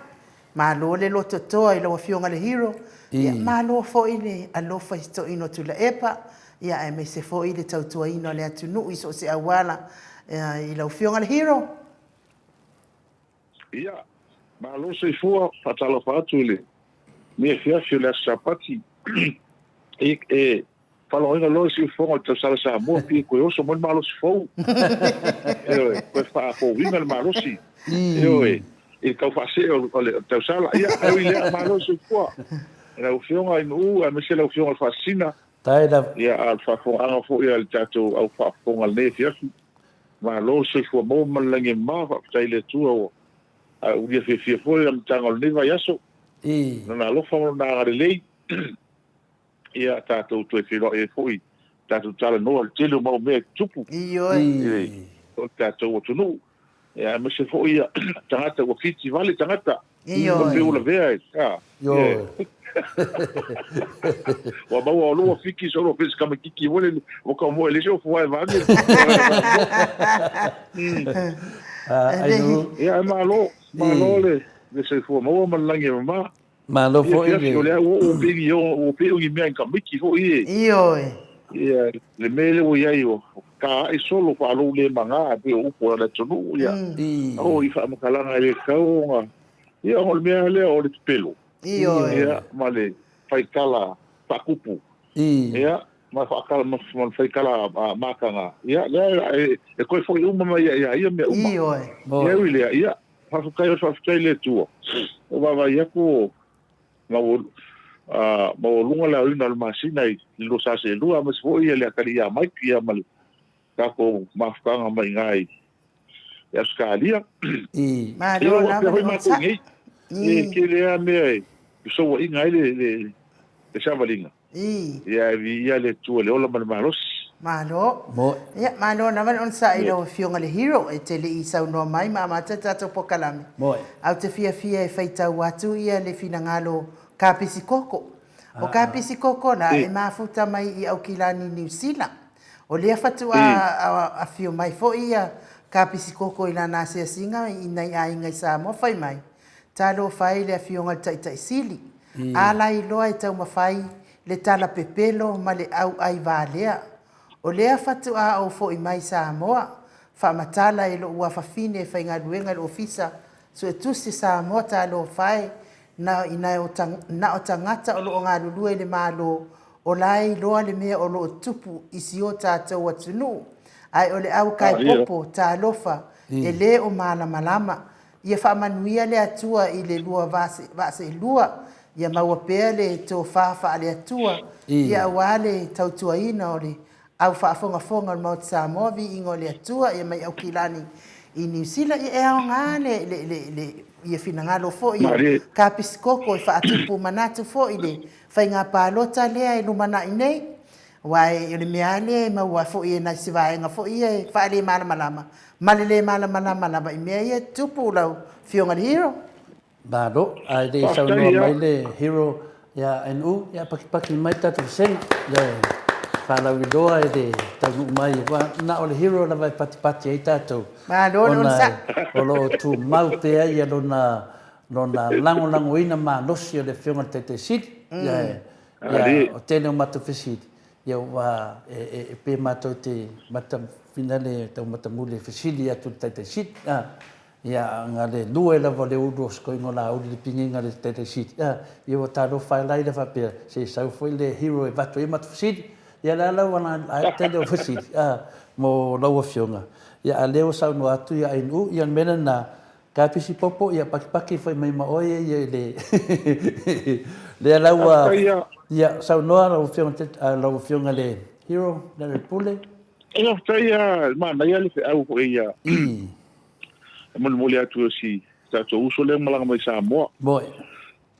malo le lototoa i lau Afioga i le hero, ia malo foi le alofa i si toeaina o Tuilaepa, ia aemaise foi le tautuaina o le atunuu i so o se auala i lau Afioga i le hero. Ia, malo soifua, faatalofa atu i lenei afiafi o le Aso Sapati. E, e faalogoina loa le siufofoga o le tausala Samoa, pei e toe oso mai le malosi fou. Ioe, toe faafouina le malosi. Ioe, i le tau faasee o le tausala. Ia, ae ui i lea, malo le soifua. I lau Afioga i Nu'u, aemaise lau Afioga i le Faasisina. Ia, a o le faafofogaaga foi a le tatou au faafofoga i lenei afiafi. Malo le soifua maua ma le lagi e mama, faafetai i le Atua ua aulia fiafia foi le amataga o lenei vaiaso. I Lona alofa ma Lona agalelei, ia tatou toe feiloai ai foi, tatou talanoa i le tele o mau mea e tutupu Ioe. I le tatou atunuu, ia aemaise foi ia tagata ua fitivale tagata. Ioe. Pei ua lavea e. Ioe. Ua maua o lua fiki solo pe se kamakiki mo le o ka mo le so fua e vane. Ai nu. Ia malo, malo le. Le soifua maua ma le lagi e mama. Malo Ia foi fiafi o le. lea ua oo pei ni o ua pei o ni mea i tamaiti foi e. Ioe. Ia le mea lea ua i ai ua ta ai solo faalou le maga e pei o upu a le atunuu ia. Oo i faamatalaga e le tatau ona ia ona o le mea lea o le pepelo. Ioe. Ia ma le faitala faatupu. Ia ma faatala ma le faitala mataga. Ia lea e toe foi uma mai ia ia mea uma. Ioe. Ia ui lea, ia faafetai o le faafetai i le Atua. Ua vaavaai atu o maualuga le aoina o le masina i le 2022, aemaise foi le atalii ia Mike ia ma le tatou mafutaga mai i ina i Ausetalia. Ia Malo ua lava afea le foi matou onosai. nei. E tele lava mea e fesouaiga ai le savaliga. Ia e viia le Atua i le ola ma le malosi. Malo. Ia, malo lava le onosai i lau Afioga i le Hero e te le i saunoa mai ma amata le tatou polokalame. Ae ou te fiafia e faitau atu ia le finagalo Kapisi Koko. O Kapisi Koko la, e mafuta mai i Aukilani, Niu Sila. O lea faatoa afio mai foi ia Kapisi Koko i lana asiasiga i nai aiga i Samoa fai mai, Talofa e i le Afioga i le Taitai Sili, a lailoa e taumafai le tala pepelo ma le auai valea. O lea faatoa ou foi mai Samoa, faamatala e lou afafine e faigaluega i le Ofisa Suetusi Samoa talofa e, na na o tagata o lo o galulue i le Malo o la e iloa le mea o lo o tupu i si o tatou atunuu. Ae o le au kaepopo, talofa, e le o malamalama. Ia faamanuia le Atua i le lua vaa seelua, ia maua pea le tofa faale-Atua, ia aua le tautuaina o le au faafogafoga o le Maota Samoa, viiga o le Atua, ia mai Aukilani i Niu Sila, ia e aoga le, le, le, le, ia finagalo foi o Kapisikoko e faatupu manatu foi i le faiga palota lea e lumanai nei. Aua o le mea lava lea e maua foi e nai se vaega foi ia e faalemalamalama ma le le malamalama lava i mea ia e tutupu lau Afioga i le Hero. Malo, ae le i saunoa mai le Hero ia NU, ia pakipaki mai le tatou vasega, le faalauiloa e le taunuu mai, aua na o le Hero lava e patipati ai tatou, Malo le ona onosai. o lo o tumau pea ia lona lona lagolagoina malosi o le Afioga i le Taitai Sili, ia Ia, o tele o matou fesili, ia ua e pe matou te mata finale tau matamuli e fesili atu i le Taitai Sili, a, ia na le lue lava o le ulu o Sikoiga o Laauli le piniga le Taitai Sili, a, ia ua talofa ai la ila faapea, se i sau foi le hero e avatu ai matou fesili. Ia le a la ua ae le tele o fesili, a, mo lau Afioga. Ia a lea ua saunoa atu ia Ainu, ia o le mea lena, Ka pisi popo ia pakipaki foi mai ma oe ia i le lea la ua ia saunoa lau afioga lau afioga le hero le le pule. E faafetai ia manaia le feau foi ia e molimoli atu e si tatou uso lea malaga mai Samoa. Moe.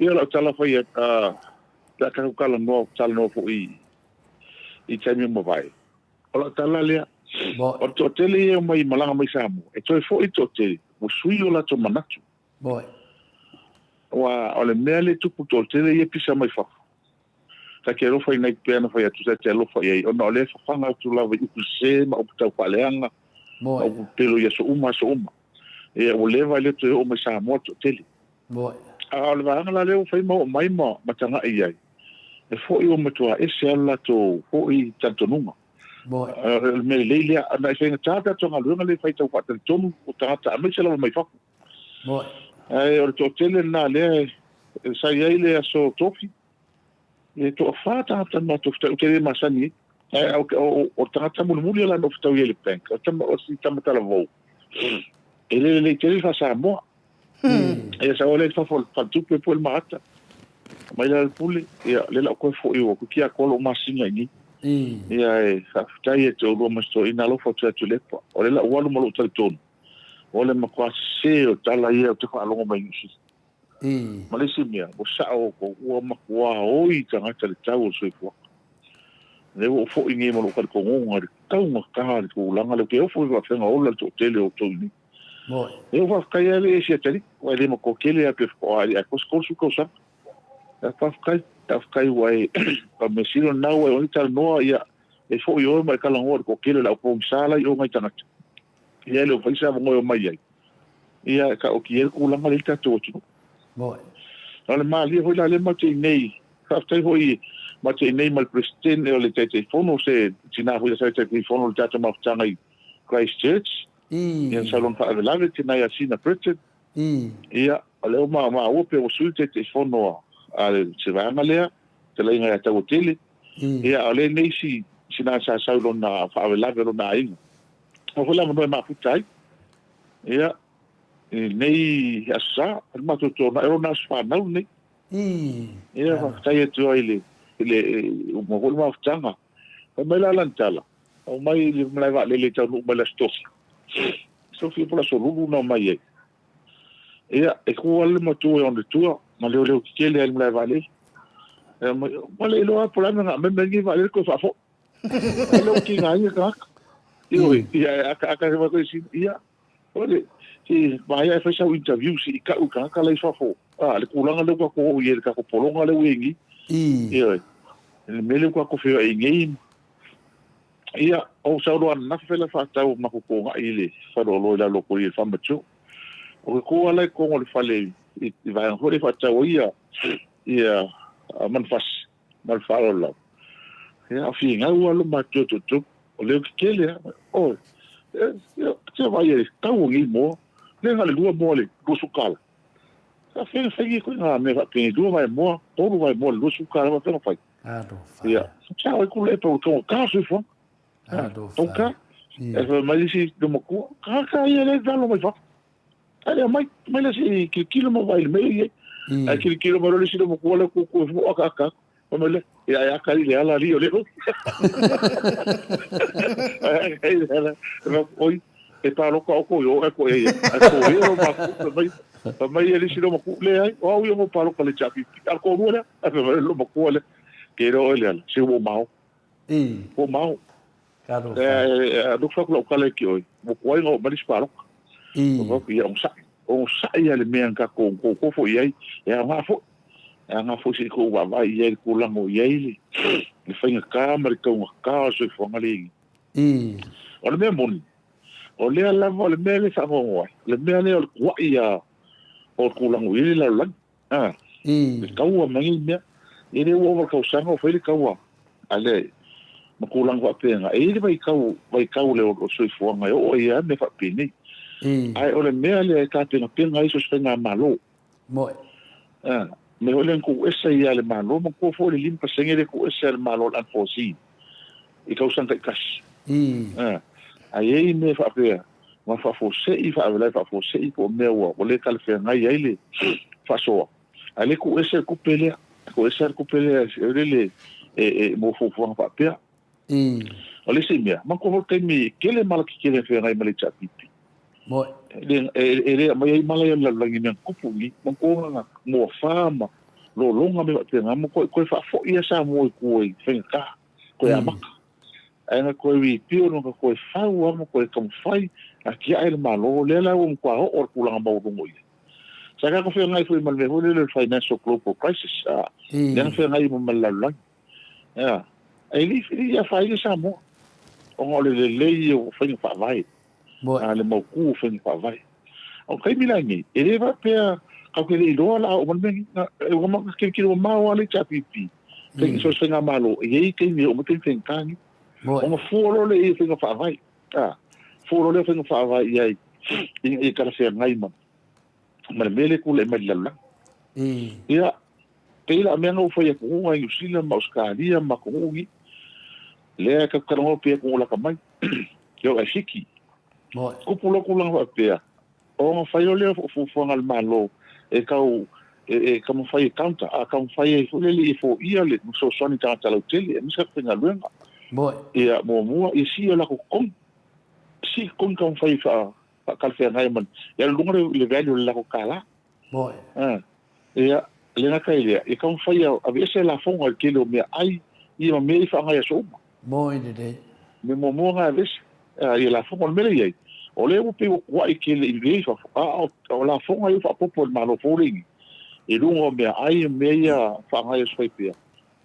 Ia lau tala fai a pe a tatou talanoa talanoa foi i taimi ua mavae. O lau tala lea, o le toatele ia e omai malaga mai Samoa, e toe foi le toatele, ua sui o latou manatu. Aua o le mea lea e tupu i le toatele ia e pisa mai fafo, ta te alofa i nai pea na fai atu, ta te alofa i ai, ona o lea e fafaga atu lava i upu sese ma upu taufaaleaga, ma upu pepelo i aso uma aso uma. Ia, ua leva e le toe oo mai Samoa le toatele. A o le vaega la lea ua fai ma oo mai ma tagai i ai, e foi ua matua ese lava le latou foi talitonuga. O le mea lelei lea, ona e faigata le tatou galuega lea e fai tau faatalitonu o tagata aemaise lava mai fafo. Ae o le toatele lena lea sa i ai le aso Tofi, e toafa tagata na matou fetau, ou te le masani ai. Ae o le tagata mulimuli la na ou fetau i ai i le bank, o si tama talavou, e le lelei tele le faa-Samoa. Ia sau lea i fafo o le faletupe po o le maata. Mai la le pule, ia lea la ou toe foi ua kuki atoa lou masina i nei. Ia e faafetai ia te oulua ma si toeaina alofa atu ia Tuilaepa. O lea la ua alu ma lou talitonu, o le matua sese o tala ia ou te faalogo mai Niu Sila. Ma le isi mea, ua sao outou, ua matua oi tagata i le tau o le soifuaga. O lea ua ou foi nei ma lou talitonuga i le taugata le tulaga lea, ou te ofo i faafeaga ola le toatele o outou i nei. Ia ua faafetai lava le esi atalii, aua e le matua tele lava pe faatoa ae 30 tausaga. Ia faafetai, faafetai ua e o le mea sili o lena ua e talanoa ia e foi oe ma e talanoa i le toatele o le aupogisa la i o nai tagata. Ia e le o mafai se avanoa e omai ai. Ia e taotia ai le tulaga lea i le tatou atunuu. Moe. O le malie foi la lea matou te i nei, faafetai foi matou te i nei ma le Peresetene o le Taitaifono, se tina foi sa Taitaifono o le tatou mafutaga i Christchurch, ia sa lona faalavelave tina ia Sina Britton. Ia, o lea ua maua pe ua sui le Taitaifono a le se vaega lea, fetalaiga ia Tauatele. Ia, a o lea nei si sina sa sau i lona faalavelave o lona aiga. Ua foi le avanoa e mafuta ai. Ia, i lenei Aso Sa, o le matou toanai, o lona aso fanau lenei. Ia, faafetai atu ai i le, i le, uma foi le mafutaga. Fai mai la lana tala, omai i le malae vaalele e taunuu mai le Aso Tofi. Aso Tofi po o le Aso Lulu na omai ai. Ia, e ku lava le matua i ona tua, ma leoleo tetele ai i le malae vaalele. Ia, mai, ua le iloa lava po o le a le mea na aumai mai lenei vaalele toe faafoi. Ai lea ua tigaina le tagata. Ioe, ia e akaaka mai koe sina, ia, ole, se maea e fai sau interview se i kau i tagata la i fafo. A, le tulaga lea ua tatou oo i ai i le tatou pologa lea ua i ai nei. Ioe, le mea lea ua tatou feoai nei, ia, o sau loa ananafi fai la faatau o matou togai i le faleoloa i lalo atu i le Farmer Joe. O ke kō ala i totonu o le fale i vaega foi lea e faatau ai ia, ia manufasi. Ma le faaaloalo lava. Ia, a finau lava lo matou toatolu, o leo tetele lava. Oi, ia, te vaai ai, tau o nei moa, le na o le lua moa le 20 tala. Sa fai na fai nei koe ngā mea faapena, lua vae moa, tolu vae moa le 20 tala, faapea na fai. Alofa. Ia, sa oi kule e pau tonga ka soifua. Alofa. Tonga. E fai mai le isi matua, ka ka ia le valo mai fafo. Ae lea mai, mai lea se i kilokilo ma vaai i le mea e i ai. Ae kilokilo mai loa le isi loomatua lea koko e fua akaaka atu. Fai mai lea, ia e aka i le ala alii o lea. Ae aka i le ala. Fai atu, oi, e paloka outou i o ae koe ia. Ae koe ia loomatua, fai mai, fai mai le isi loomatua, leai, o au ia ua paloka i le HRPP. A o le toalua lea. Ae fai mai le loomatua lea, ke iloa oe Leala, se ua ou mao. Ua ou mao. Talofa. E look atu lau tala ia te oe, ua tuai ona oo mai le isi palota. Ou fai atu, ia onosai, onosai lava i le mea na tatou tou foi i ai, e aoga foi. E aoga foi se i tou vaavaai i ai i le tulaga o i ai le faigata ma le taugata o le soifuaga lea e i ai. O le mea moni, o lea lava, o le mea lea e faanoanoa ai, o le mea lea o le tuai lava o le tulaga o i ai le lalolagi. A, le taua ma nei mea. E le ua ova le tausaga o fai le taua a le ma tulaga faapena. E i ai le vaitau, vaitau lea o le soifuaga e oo ai lava mea faapenei. Ae o le mea lea e tapenapena ai so o se faigamalo. Moe. A, mea foi lea na tuuese ai lava e le Malo, manatua foi le 5% lea e tuuese lava e le Malo o le unforeseen i tausaga taitasi. A, ae i ai mea faapea, ma faafuasei, faalavelave faafuasei po o mea ua le talafeagai ai le faasoa. Ae le tuu ese le tupe lea, tuu ese le tupe lea e, e, mo fuafuaga faapea. O le isi mea, manatua foi le taimi e tele mala tetele e feagai ma le HRPP. Moe. E le aumai ai mala ia o le lalolagi i mea na tupu i, manatua na muafa ma lologa ma mea faapena, ma toe faafoi lava Samoa i tua i faigata, toe amata. Ae na toe rebuild na toe fau lava ma toe taumafai a tiae le Malo, lea la ua matua oo i le tulaga maualuga o i ai. Sa tatou feagai foi ma le mea foi lele o le financial global crisis, a, lea na feagai uma ma le lalolagi. Ea, e le i afaina Samoa, ona o le lelei o faiga faavae, a le mautu o faiga faavae. O le taimi la lenei, e le faapea tatou te le iloa la oo mai le mea lenei. Ua matou tilotilo mamao lava le HRPP, so o se faigamalo, e i ai taimi e oo mai taimi faigata nei. Ona fua loa lea i faiga faavae. A, fua loa lea o faiga faavae i ai ina ia talafeagai ma le mea lea e tulai mai i le lalolagi. Ia, pei la o mea na ua fai atunuu i Niu Sila ma Ausetalia ma atunuu nei, lea e tatou talanoa pei atunuu lata mai, e oo ia Fiti. Tupu loa tulaga faapea, ona fai loa lea o fuafuaga a le Malo e tau e taumafai e counter, a taumafai ai foi lele ia foia le fesoasoani i tagata lautele aemaise tagata faigaluega. Ia muamua ia sii o latou totogi, sii totogi taumafai e faatalafeagai ma ia alu i luga le value o le latou $. Ia, e le gata i lea, ia taumafai e aveese lafoga i le tele o meaai ia ma mea ia e faaaoga i aso uma. Moe lelei. Mea muamua na aveese ia lafoga. O le mea lea e i ai, o lea ua pei ua tuai tele i mea i fafo, a o lafoga ia ua faaopoopo e le Malo fou lea i i, i luga o meaai ma mea ia e faaaoga i aso faipea,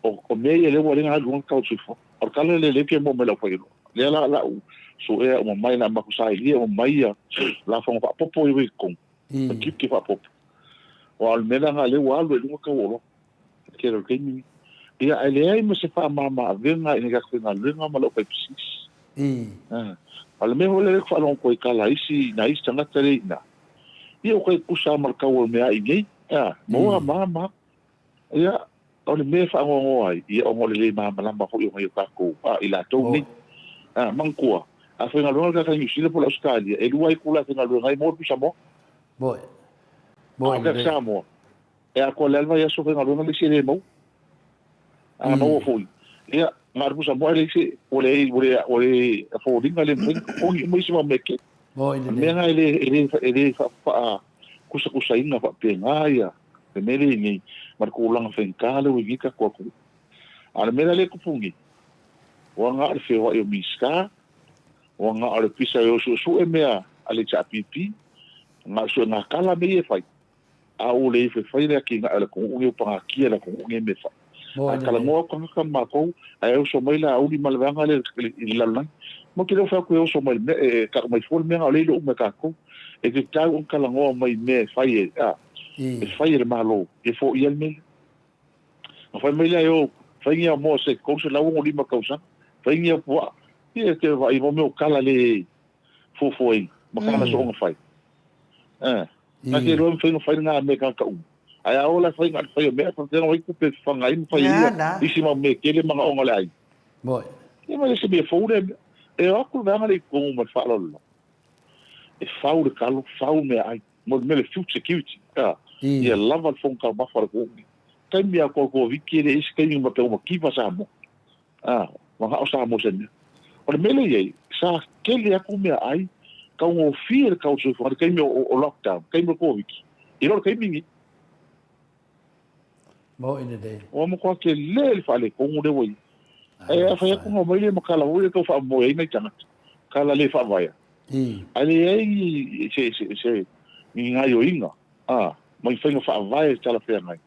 o mea ia lea ua ala ai ona alu i luga le tau o le soifua. O le tala lea lea ou te maua mai i lau failoa. O lea la o le a ou suea uma mai, o le a matou sailia uma mai ia lafoga faaopoopo ia ua i totonu, ma tiute faaopoopo. Aua o le mea lena lea ua alu ai i luga tau o oloa i le tele o le taimi lenei. Ia, ae leai ma se faamama avega i nai tatou faigaluega ma le aufaipisinisi. A o le mea foi lea ou te faalogo atu ai i tala a isi, nai isi tagata lea i ina, ia ua tai tutusa lava ma le tau o le meaai i inei, a, maua ma ma. Ia, o le mea e faanoanoa ai, ia ona o le le malamalama foi o nai o tatou, a, i latou nei. A, manatua, a faigaluega le tagata i Niu Sila po o le Ausetalia, e lua itula e faigaluega ai, maua le pusamoa. Moe. Moe. A o le Samoa, e atoa le a le vaiaso faigaluega le isi e le maua. A maua foi, ia, na o le pusamoa e leai se, ua leai, ua le, ua le afford ina le mafai ona totogi uma isi mau mea tele. Moe lelei. O le mea lena e le, e le, e le faakusakusaina faapena ia le mea lea i nei, ma le tulaga faigata lea ua i ai nei le tatou atunuu. A o le mea la lea e tupu nei, ua na o le feoai o Minisita, ua na o le pisa e o suesue mea a le HRPP, na o le suega tala mea ia e fai, a ua le ifo e fai le atinae o le atunuu lenei, ua pagatia le atunuu lenei i mea e fai. A talanoa atu tagata ma matou, ae oso mai Laauli ma le vaega lea i le lalolagi, matou te le o fai atu e oso mai i le mea, e tau mai fua le mea na o lea e iloa uma e tatou. E tatau ona talanoa mai i mea e fai e, a, e fai e le Malo, ia foia le mea lea. Na fai mai lea e o, fai ni amoa se 365 tausaga, fai ni apuaa, ia e te vaai mo mea o tala le fuafuaina, ma tala soona fai. Eh, na te iloa mafai ona fai lena mea i tagata uma. Ae a oo la e fai na o le fai o mea, faapea o ai tupe e fafaga ai ma fai ai ia isi mau mea tele manaoga o le aiga. Moi. Ia ma le se mea fou lea mea. E o atu le vaega lea i totonu ma le faaaloalo lava. E fau le talo, fau meaai. Mo le mea le food security, a, ia lava le fofoga taumafa o le atunuu lenei. Taimi lava o Koviti e leai se taimi ma pe ua mativa Samoa. A, manao Samoa i se mea. O le mea lea e i ai, sa tele atu meaai taugofie le tau o le soifuaga i le taimi o lockdown, taimi o le Koviti, i lo le taimi lenei. Moi lelei. Ua matua tele le faaletonu lea ua i ai. Ae a fai atu ona omai lea ma tala foi lea e tau faamomoe ai nai tagata, tala le faavaea. Ae leai ni se se se ni gaoioiga a ma ni faiga faavae talafeagai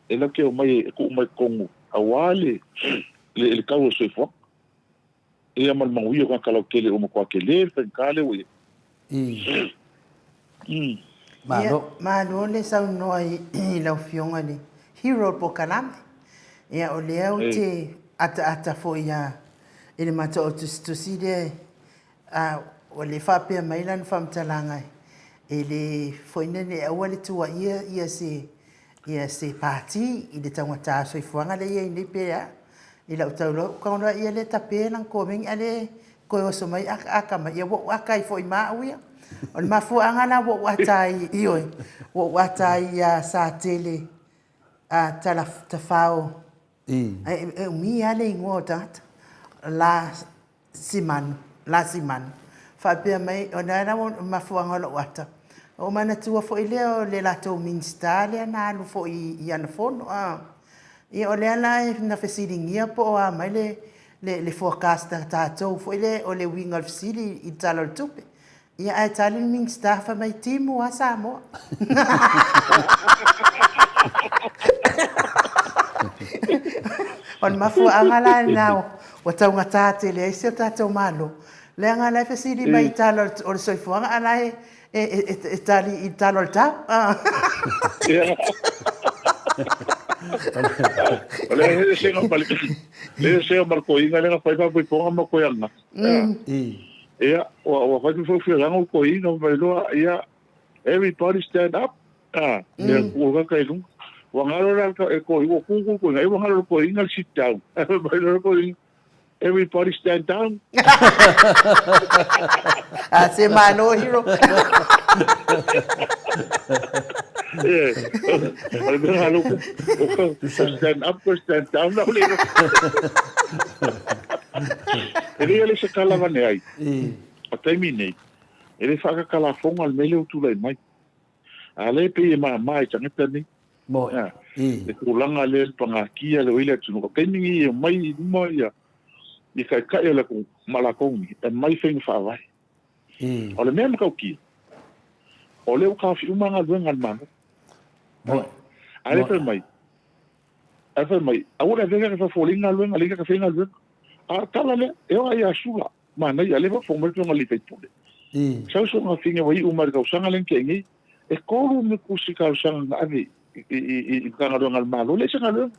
e latou te omai e tuu mai i totonu aua le le le tau o le soifuaga. Ia ma le manuia o tagata lautele ua matua tele le faigata lea ua i ai. Malo. Ia, malo le saunoa i lau Afioga i le hero o le polokalame. Ia, o lea ou te ataata foi ia i le matou tusitusi lea, a ua le faapea mai lana faamatalaga e le foi nele e aua le tuuaia ia se ia se pati i le taugata o soifuaga lea e i ai nei pe a. I lau tauloa, ua tago loa ia lea tape lana komeni a le toe oso mai akaaka mai, ia ua ou ata ai foi ma au ia. O le mafuaaga la ua ou ata ai, ioe, ua ou ata ai ia Satele a Tala Tafao, e umi lava le igoa o tagata, la Simanu, la Simanu, faapea mai, o lea la ua mafuaaga o lou ata, ua ou manatua foi lea o le latou Minisita lea na alu foi i ana fono a. Ia o lea la na fesiligia po o a mai le le forecast a tatou foi lea o le uiga o le fesili i le Tala o le Tupe. Ia ae tali le Minisita fai mai, timu lava Samoa. O le mafuaaga la lena ua taugata tele ai si o tatou Malo, leaga la e fesili mai i tala o le soifuaga a o la e tali i tala o le tau. O le eseesega ma le eseesega ma le toeaina lea na fai faapoipoga ma toe ananafi. Ia, ua fai foi faiga o toeaina mai loa, ia, everybody stand up. Ia, ua kaka i luga. Ua galo la e toeaina, ua tu tu toeaina, ua galo le toeaina le sit down. Mai loa le toeaina, everybody stand down. A se malo hero. Yeah. O le mea galo, stand up ko stand down na le. E le le se kala vane ai. O taimi nei, e le whakakalafonga le mele o tulai mai. A le pei e māmā i tangata nei. Moi. Le tulaga lea le pagatia le oile atunuu. O taimi nei e omai i luma ia i taitai o le atunuu ma latou nei e aumai faiga faavae. O le mea matautia, o lea ua taofi uma galuega a le Malo. Moi. A lea fai mai, a fai mai, aua le avea ka faafofoga galuega, lea ka faigaluega. A o le tala lea, e oo lava ia Sula, manaia, lea faafofoga mai le Afioga i le sui usufono. Sau soona fine ua iu mai i le tausaga lea na tea nei, e 3 ni tusi talosaga na ave. i Matagaluega a le Malo, e leai se galuega.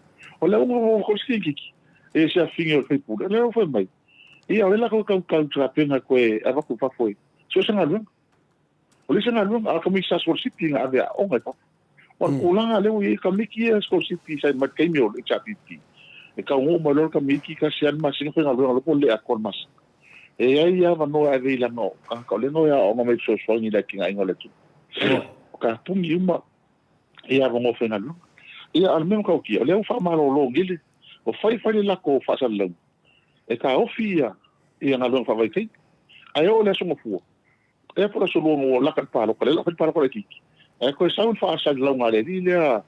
O le auga o ko sikikiki, e se afine o le faipule, o lea ua fai mai, ia o lea la ko tau tapena koe avatu i fafo e so se galuega. O le se galuega, a tamaiti sa sikolasipi na ave aoga i fafo. O le tulaga lea ua i ai tamaiti ia sikolasipi sa i mai le taimi o le HRPP, e taunuu mai loa le tamaiti tasi lava le masina faigaluega loa po o le le atoa le masina. E i ai avanoa e ave i lana o tagata o lea na o e aooga mai e fesoasoani i le atinaeina o le atunuu. O tapuni uma i avanoa faigaluega. Ia, a o le mea matautia, o lea ua faamalolo nei le, ua fai fai le latou faasalalauga e taofi ia galuega faavaitaimi. Ae oo i le Aso Gafua, ea po o le Aso Lua ina ua lata i le palota, lea o le a fai le palota laitiiti, ae toe sau le faasalalauga a le alii lea,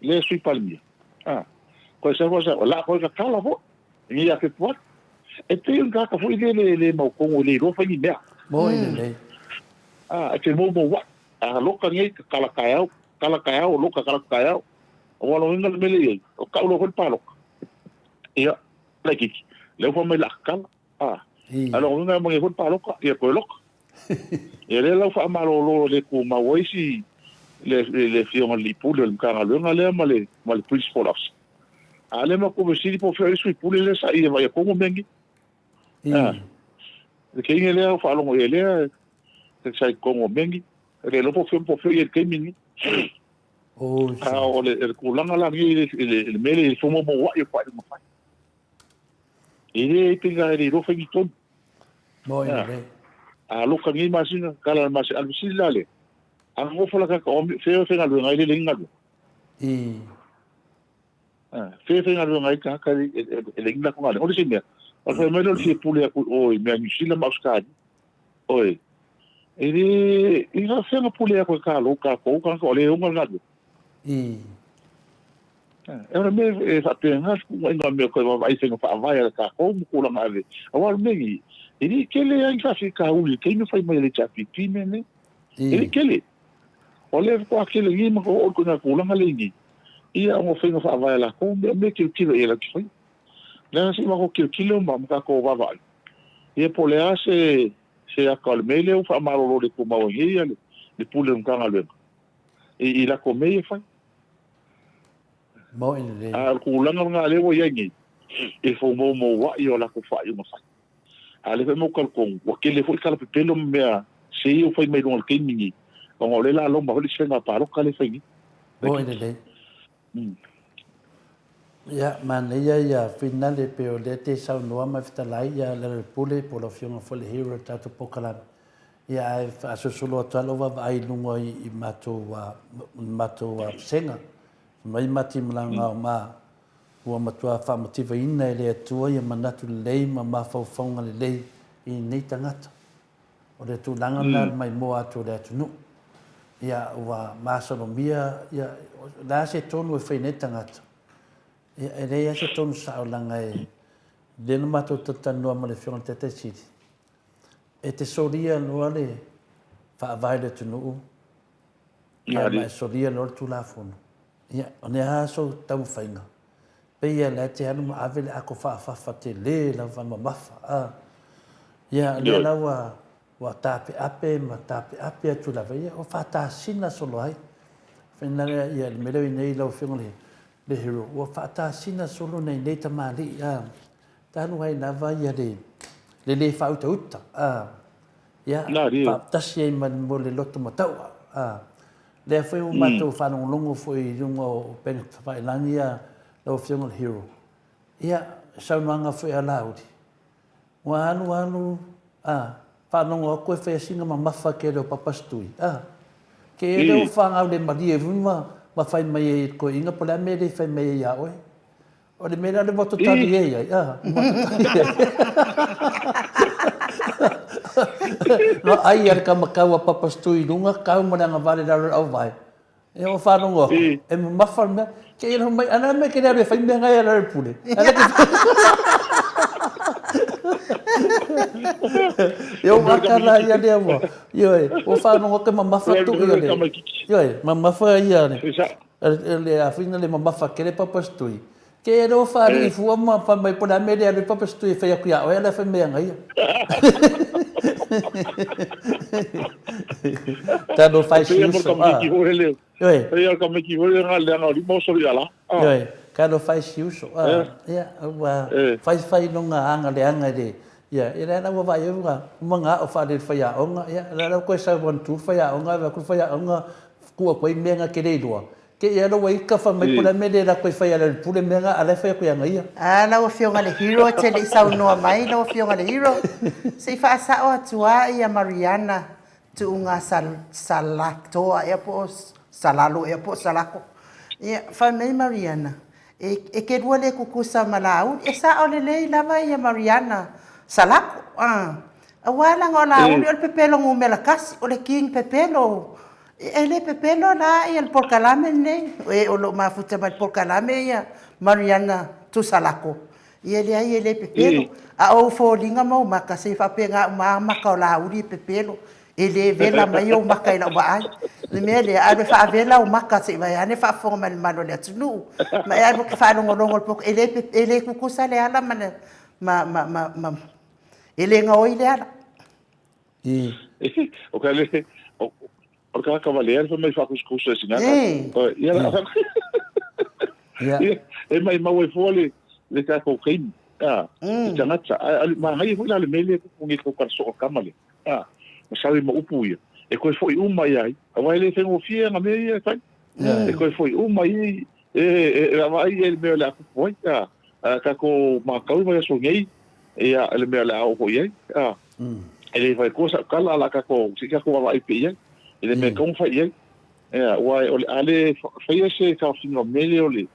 lea Sui Palemia, a, toe sau faasalalau, o le a toe tatala foi ina ia Fepuari. E pei o ni tagata foi lele e le mautonu e le iloa fai ni mea. Moi lelei. A, e te moumouai. A loka nei, tatala taeao, tatala taeao, loka tatala taeao. Aua o lona uiga le mea lea e i ai, o tau loa foi le palota. Ia, laitiiti, lea ua fai mai o le a tatala. A, a o lona uiga e manuia foi le palota, ia toe loka. Ia lea la ua faamalolo le tumau ai si le le afioga i le alii pule o le Matagaluega lea ma le ma le Principal Officer. A lea matou fesili po o fea o i ai le sui pule lea sa i e vaai tonu mea nei. A, le teine lea ua faalogo i ai lea sa i totonu o mea nei. E le iloa po o fea po o fea o i ai i le taimi lenei. A o le tulaga la lenei i le mea lea i le faamomoai o faaiuga fai. E le pei e le iloa fai ni tonu. Moi lelei. A loka nei masina, kala le masina, a le fesili la lea, a nofo la kaka o fea e faigaluega ai le leai ni galuega. I. Fea e faigaluega ai tagata e leai ni latou galuega. O le isi mea, o le fai mai lea o le fia pule atu i o i mea Niu Sila ma Ausetalia. Oi, e le, e faafefea ona pule atu e kalou tatou tagata o lea e ona le galuega. I. E o le mea e faapena se tuuaiga o mea toe vaavaai i faiga faavae a le tatou ma tulaga ave. Aua o le mea nei, e le i tele lava ni faafitauli i le taimi o fai mai e le HRPP mea nei. E le i tele. O lea faatoa tele nei ma oo i le ituaiga tulaga lea i nei, ia ona o faiga faavae a latou, mea mea e tilotilo i ai latou te faia. Leaga se i matou tilotilo ma tatou vaavaai, ia po o le a se se ata o le mea lea ua faamalolo le tumau ai nei le Pule o le Matagaluega i latou mea ia e fai. Moi lelei. A o le tulaga lena lea ua i ai nei, e faamoumouai o latou faaiuga fai. A o lea foi matou te talitonu, ua tele foi tala pepelo ma mea sese ua fai mai i luga o le taimi lenei, ona o lea o le a loma foi le isi faiga palota lea e fai nei. Moi lelei. Ia, manaia ia finale pei o lea te saunoa ma fetalai ia Lealailepule po o lau Afioga foi le hero o le tatou polokalame. Ia ae faasolosolo atu lava lau vaavaai i luga i matou matou vasega. Mai Matimalaga ma ua matua faamativaina e le Atua ia manatu lelei ma mafaufauga lelei i nei tagata. O le tulaga lena le maimoa atu o le atunuu. Ia ua masalomia ia o le a se tonu e fai nei tagata, ia e leai lava se tonu sao leaga e lea na matou talatalanoa ma le Afioga i le Taitai Sili, e te solia loa le faavae o le atunuu, ia ma e solia loa le Tulafono. Ia, o le a sou taumafaiga? Pei a la e te alu ma ave le ato faafafa tele lava mamafa, a. Ia, lea la ua, ua taapeape ma taapeape atu lava, ia, ua faatasina solo ai. Fai lea, ia, le mea lea ua i ai nei lau Afioga i le Hero, ua faatasina solo nai nei tamalii, a. Talu ai lava ia le, le le faautauta, a. Ia, faatasi ai ma le loto mataua, a. Lea foi ua matou faalogologo foi i luga o upega tafailagi ia lau Afioga i le Hero, ia, saunoaga foi a Laauli, ua alu alu, a, faalogo atu e fai sina mamafa tele o Papa Stui, a, ke e lea ua fagau le malie foi ma, ma fai mai ai i le toeaina po o le a mea e le fai mai ai ia oe. O le mea lea le motu tali e ai, a, motu tali e. No ai a le kamakau a Papa Stu i luga, kau ma le agavale i lalo o le auvae. E o faalogo aku, e mamafa le mea, ke i mai, ana mea ke le alu e fai mea ngai a le pule. Ana ke E o aka la ia lea ua. Ioe, ua faalogo atu e mamafa tu ia le. Ioe, mamafa ia le. Le afina le mamafa kele papa stui. Ke e leo whaari i fua ma wha mai po le a mea le alu papa stui e whai aku ia oe ala whai mea ngai. Talofa e si uso, a. Ioe. Pei o le tamaiti foi lea na leaga o lima oso i ala. Ioe, talofa e si uso, a. Ia, ua faifai lona aga leaga i le, ia, ia lea la ua vaai ai ua uma ona ao faalele faiaoga, ia, lea la ua toe sau atu le faiaoga, ave atu le faiaoga tuu atu ai mea na te le iloa. Te i alo ua ita fai mai po o le a le mea le alu atu ai fai ala i le pule mea na a la e fai atu ia ia. A lau afioga le hero e te le i saunoa mai lau afioga le hero se i faasao atu a ia Mariana Tuuga Salatoa ea po o Salalo ea po o Salako ia fai mai Mariana e e te lua le tutusa ma Laauli e sao lelei lava ia Mariana Salako a aua leaga o Laauli o le pepelo numera tasi o le king pepelo E le pepelo la ia le polokalame lenei, o e o lo o mafuta mai le polokalame ia Mariana Tusalako, ia leai e le pepelo. A o ou foliga ma ou maka, se i faapena uma lava maka o Laauli e pepelo, e le vela mai ou maka i lau vaai. O le mea lea, alu e faavela ou maka se i vaeane faafofoga mai le mamalu o le atunuu. Ma e alu e te faalogologo i le polokalame, e le e le tutusa le ala ma le, ma, ma, ma, ma, e le gaoi le ala. I. O ka le, o le tagata valea le fai mai faakusikusa e sina Ia, ia, e mai mau ai fua le, le tatou taimi, a, i tagata. Ae manaia foi la le mea lea e tupu nei tau kalasoa o tama lea, a, ma sau ai ma upu ia, e toe foi uma i ai, aua e le faigofie ana mea ia e fai. E toe foi uma i ai, e vaavaai i ai i le mea o le a tupu ai, a, a tatou matau i vaiaso nei, ia, le mea o le a oo foi i ai, a. E le fai koa sa'u tala a la tatou se i tatou vaavaai pea i ai i le mea e tatau ona fai i ai. Ea, aua o le a le faia se taofiga o mea lea o le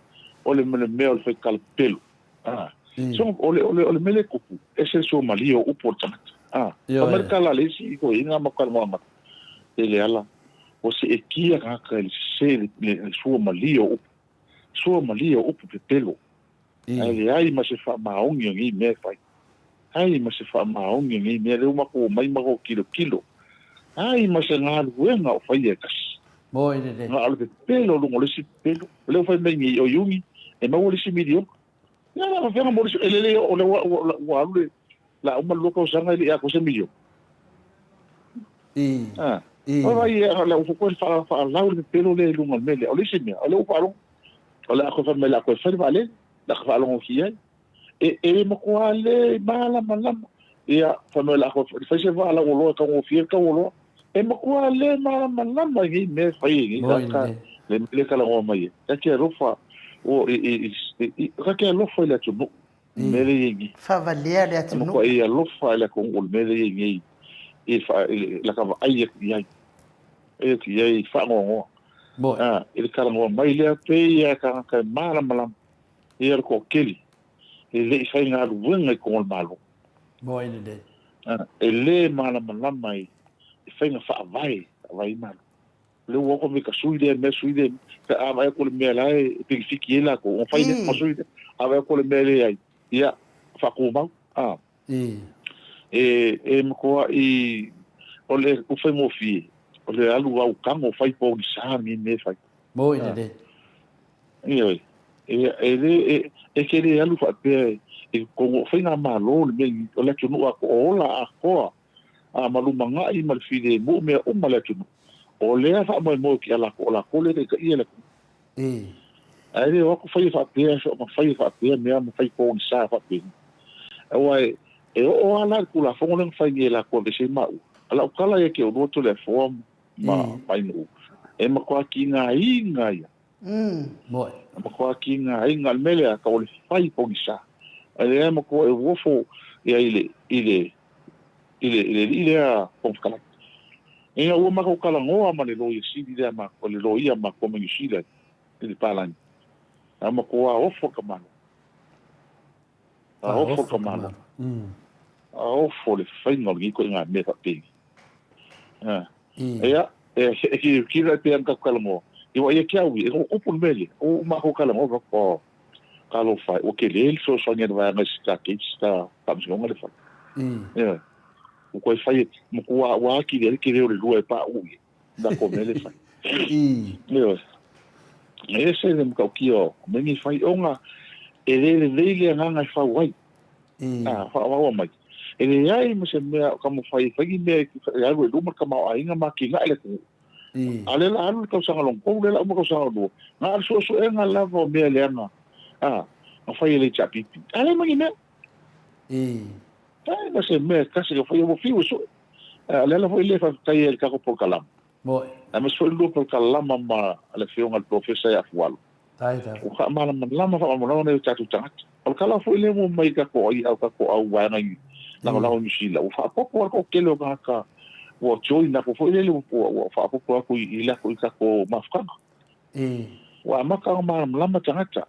o le mea o le fai tala pepelo. A, so o le o le o le mea lea e tupu, e ese le suamalie o upu o le tagata. A, fai mai le tala a le isi toeaiina ma talanoa mai e Leala, ua seetia tagata i le sese le suamalie o upu, suamalie o upu pepelo. Ae leai ma se faamaoni o nei mea e fai. Ai ma se faamaoni o nei mea, lea ua matou omai ma matou tilotilo. Ai ma se galuega o faia e tasi. Moi lelei. Na o le pepelo i luga o le isi pepelo. O lea ua fai mai nei o Iuni e maua le isi miliona. Ia la faapefea ona maua le isi, e lelei o lea ua ua alu le la uma le lua tausaga e le i atoa se miliona. I. A. I. Oi vai e la ua toe faalau le pepelo lea i luga o le mea lea. O le isi mea, o lea ua faalogo O le a koe fai mai, o le a koe fai le vaalele, o le a koe faalogo atu i ai. E, e matua le malamalama. Ia, fai mai o le a koe fai se vaa lauoloa e taugofie le tau oloa. E matua le malamalama i nei mea e fai e nei tagata, le mea lea e talanoa mai ai. Ta te alofa, o, i, i, i, i, ta te alofa i le atunuu, i le mea lea e i ai nei. Faavalea le atunuu. E matuai alofa i le atunuu i le mea lea e i ai nei, i le, i la ta vaai atu i ai. Vaai atu i ai i faanoanoa. Moe. A, i le talanoa mai lea, pei lava e tagata e malamalama ia le toatele e le i faigaluega i totonu o le Malo. Moe lelei. A, e le malamalama i faiga faavae, faavae ai Malo. O lea ua oko mai ka sui lea mea, sui lea mea. Pe a vaai atu i le mea la e penefiti ai latou, ona fai lea ma sui lea. A vaai atu i le mea e leai, ia, faatumau. A. E, e matuai, o le faigofie, o le alu au tago fai pogisa lenei mea e fai. Moi lelei. Ioe. E, e le, e, e te le alu faapea e, e totonu o faigamalo le mea o le atunuu atoa, o ola atoa, a ma lumanai ma le filemu, mea uma le atunuu. O lea faamoemoe ki a lakou, o lakou lea e taitaia le atunuu. Ae le o atu faia faapea, ma faia faapea mea ma fai pogisa faapena. Aua e, e oo lava la i le Tulafono lea na fai nei e latou aveese ai maua, a lau tala ia te oulua Toleafoa ma Ainuu, e matua tigaina ia. Moe. E matua tigaina. O le mea lea, tau o le fai pogisa. Ae lea e matua e uofo ia i le, i le, i le, i le alii lea Fofoga Fetalai. Ina ua matou talanoa ma le Loia Sili lea ma le loia matou mai Niu Sila i le palagi, a matua ofo ka Malo. A ofo ka Malo. A ofo le faiga o lenei ituaiga mea faapeni. Ia, e kilokilo e pei ona tatou talanoa, ia ua ia te au ia, ua tupu le mea lea, ua matou talanoa, oh, talofa e, ua tele le fesoasoani a le vaega i si ta case, ta faamasinoga lea e fai. Ioe. Ua toe fai, matua ua atili ai le tele o le lua e pauu i ai, i latou mea lea e fai. Ioe. E ese le matautia o mea nei fai, ona e le lelei le agaga e fau ai. A, faaauau mai. E leai ma se mea o taumafai e fai ni mea e alu ai i luma le tamaoaiga ma atinae le atunuu. A o lea o le a alu le tausaga lona tolu, lea o le a uma le tausaga lona lua, na o le suesuega lava o mea leaga a, na fai e le HRPP. A leai ma ni mea. Leai ma se mea e tasi na faia, ua fiu e sue. A o le ala foi lea e faafetai ai i le tatou polokalama. Aemaise foi le lua polokalama ma le Afioga i le Polofesa ia Fualo. Ua faamalamalama faamalamalama nai o tatou tagata. O le tala foi lea ua mai i tatou ai au tatou au vaega i lagolago i Niu Sila, ua faaopoopo lava le toatele o tagata ua join atu foi lele ua faaopoopo atu i i tatou mafutaga. Ua amata ona malamalama tagata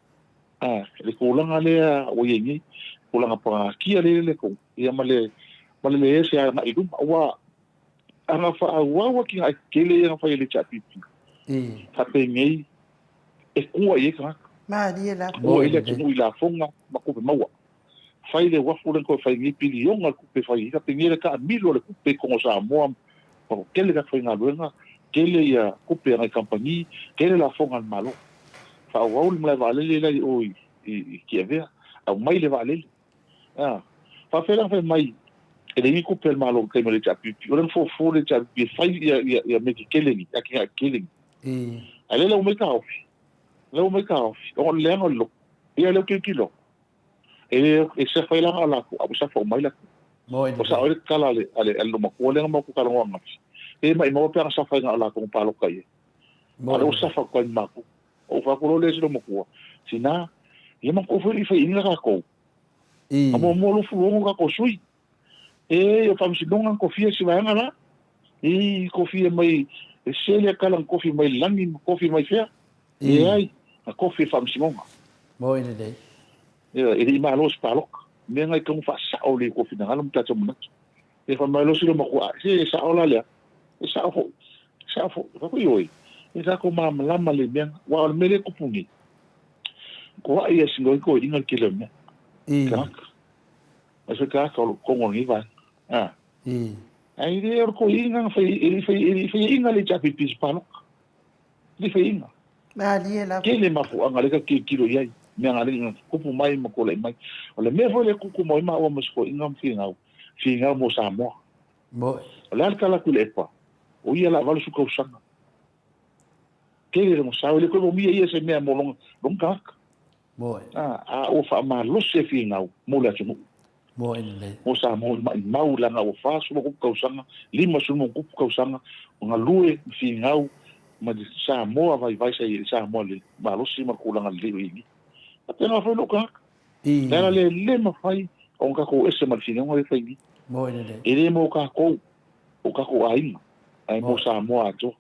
i le tulaga lea ua i ai nei, tulaga pagatia lea e i ai le atunuu, ia ma le ma le leai o se agai i luma. Ua ana faaauau atinae tetele ia na fai e le HRPP, faapenei e tua i ai tagata. Malie lava. Tua i ai le atunuu i lafoga ma tupe maua. Fai le uafu lea na toe fai nei, piliona le tupe e fai ai, faapenei le taamilo o le tupe i totonu o Samoa, ua tele tagata faigaluega, tele ia tupe a nai kamupani, tele lafoga a le Malo. Faaauau le malae vaalele la i o i Tiavea, aumai le vaalele. A faapefea la ona fai mai e leai ni tupe a le Malo i le taimi o le HRPP? O lea na fuafua le HRPP e fai ia mea tetele nei, atinae tetele nei. A o lea la ua aumai taofi, lea ua aumai taofi, ona o le leaga o le lotu. Ia o lea ou te tilotilo atu, e le e safa ai la na o latou, a ua safa uma ai latou. Ua sao ai le tatala a le a le loomatua lea na matou talanoa ananafi, e maumau pe ana safa ai na o latou na palota i ai. A o lea ua safa atu ai ma matou. Ou fai atu loa lea i si loomatua, Sina, ia matou foi le i faiaina tatou. Na muamua 26 tatou sui. E, o Faamasinoga na tofia si vaega la. I tofia mai, e sese lea tala na tofi mai le lagi ma tofi mai fea. Leai, na tofi e Faamasinoga. Moi lelei. Ia, e le i malo se palota. Mea na e tatau ona faasao le tou finagalo ma tatou manatu. E fai mai loa si loomatua, se e sao la lea. E sao foi. E sao foi. Fai atu, ioe, e tatou malamalama le mea. Aua o le mea lea e tupu nei, Toai ia sinoi toeaiina le tele o mea. Tagata. Ae se tagata o lo o totonu o lenei vaega. A. Ae le o le toeaiina na fai, e le i fai, e le i faiaina le HRPP i se palota. E le i faiaina. Malie lava. Tele mafuaaga lea ta te tilotilo i ai, mea na alii na tupu mai ma tulai mai. O le mea foi lea e tupu mai maua ma si toeaiina ma finau, finau mo Samoa. O le a le tala atu i le epa? O ia la 80 tausaga. Tele lona sao, e le toe momia ia se mea mo lona, lona tagata. Moe. A, a ua faamalosi e finau mo le atunuu. Moe lelei. Mo Samoa i maimau leaga ua 40 tausaga, 50 tausaga o galue ma finau ma le Samoa vaivai sa i ai le Samoa le malosi ma le tulaga lelei o i ai nei. Faapena foi lou tagata. I. Le ala lea e le mafai ona tatou ese ma le finauga lea e fai nei. Moe lelei. E le mo tatou, o tatou aiga, ae mo Samoa atoa.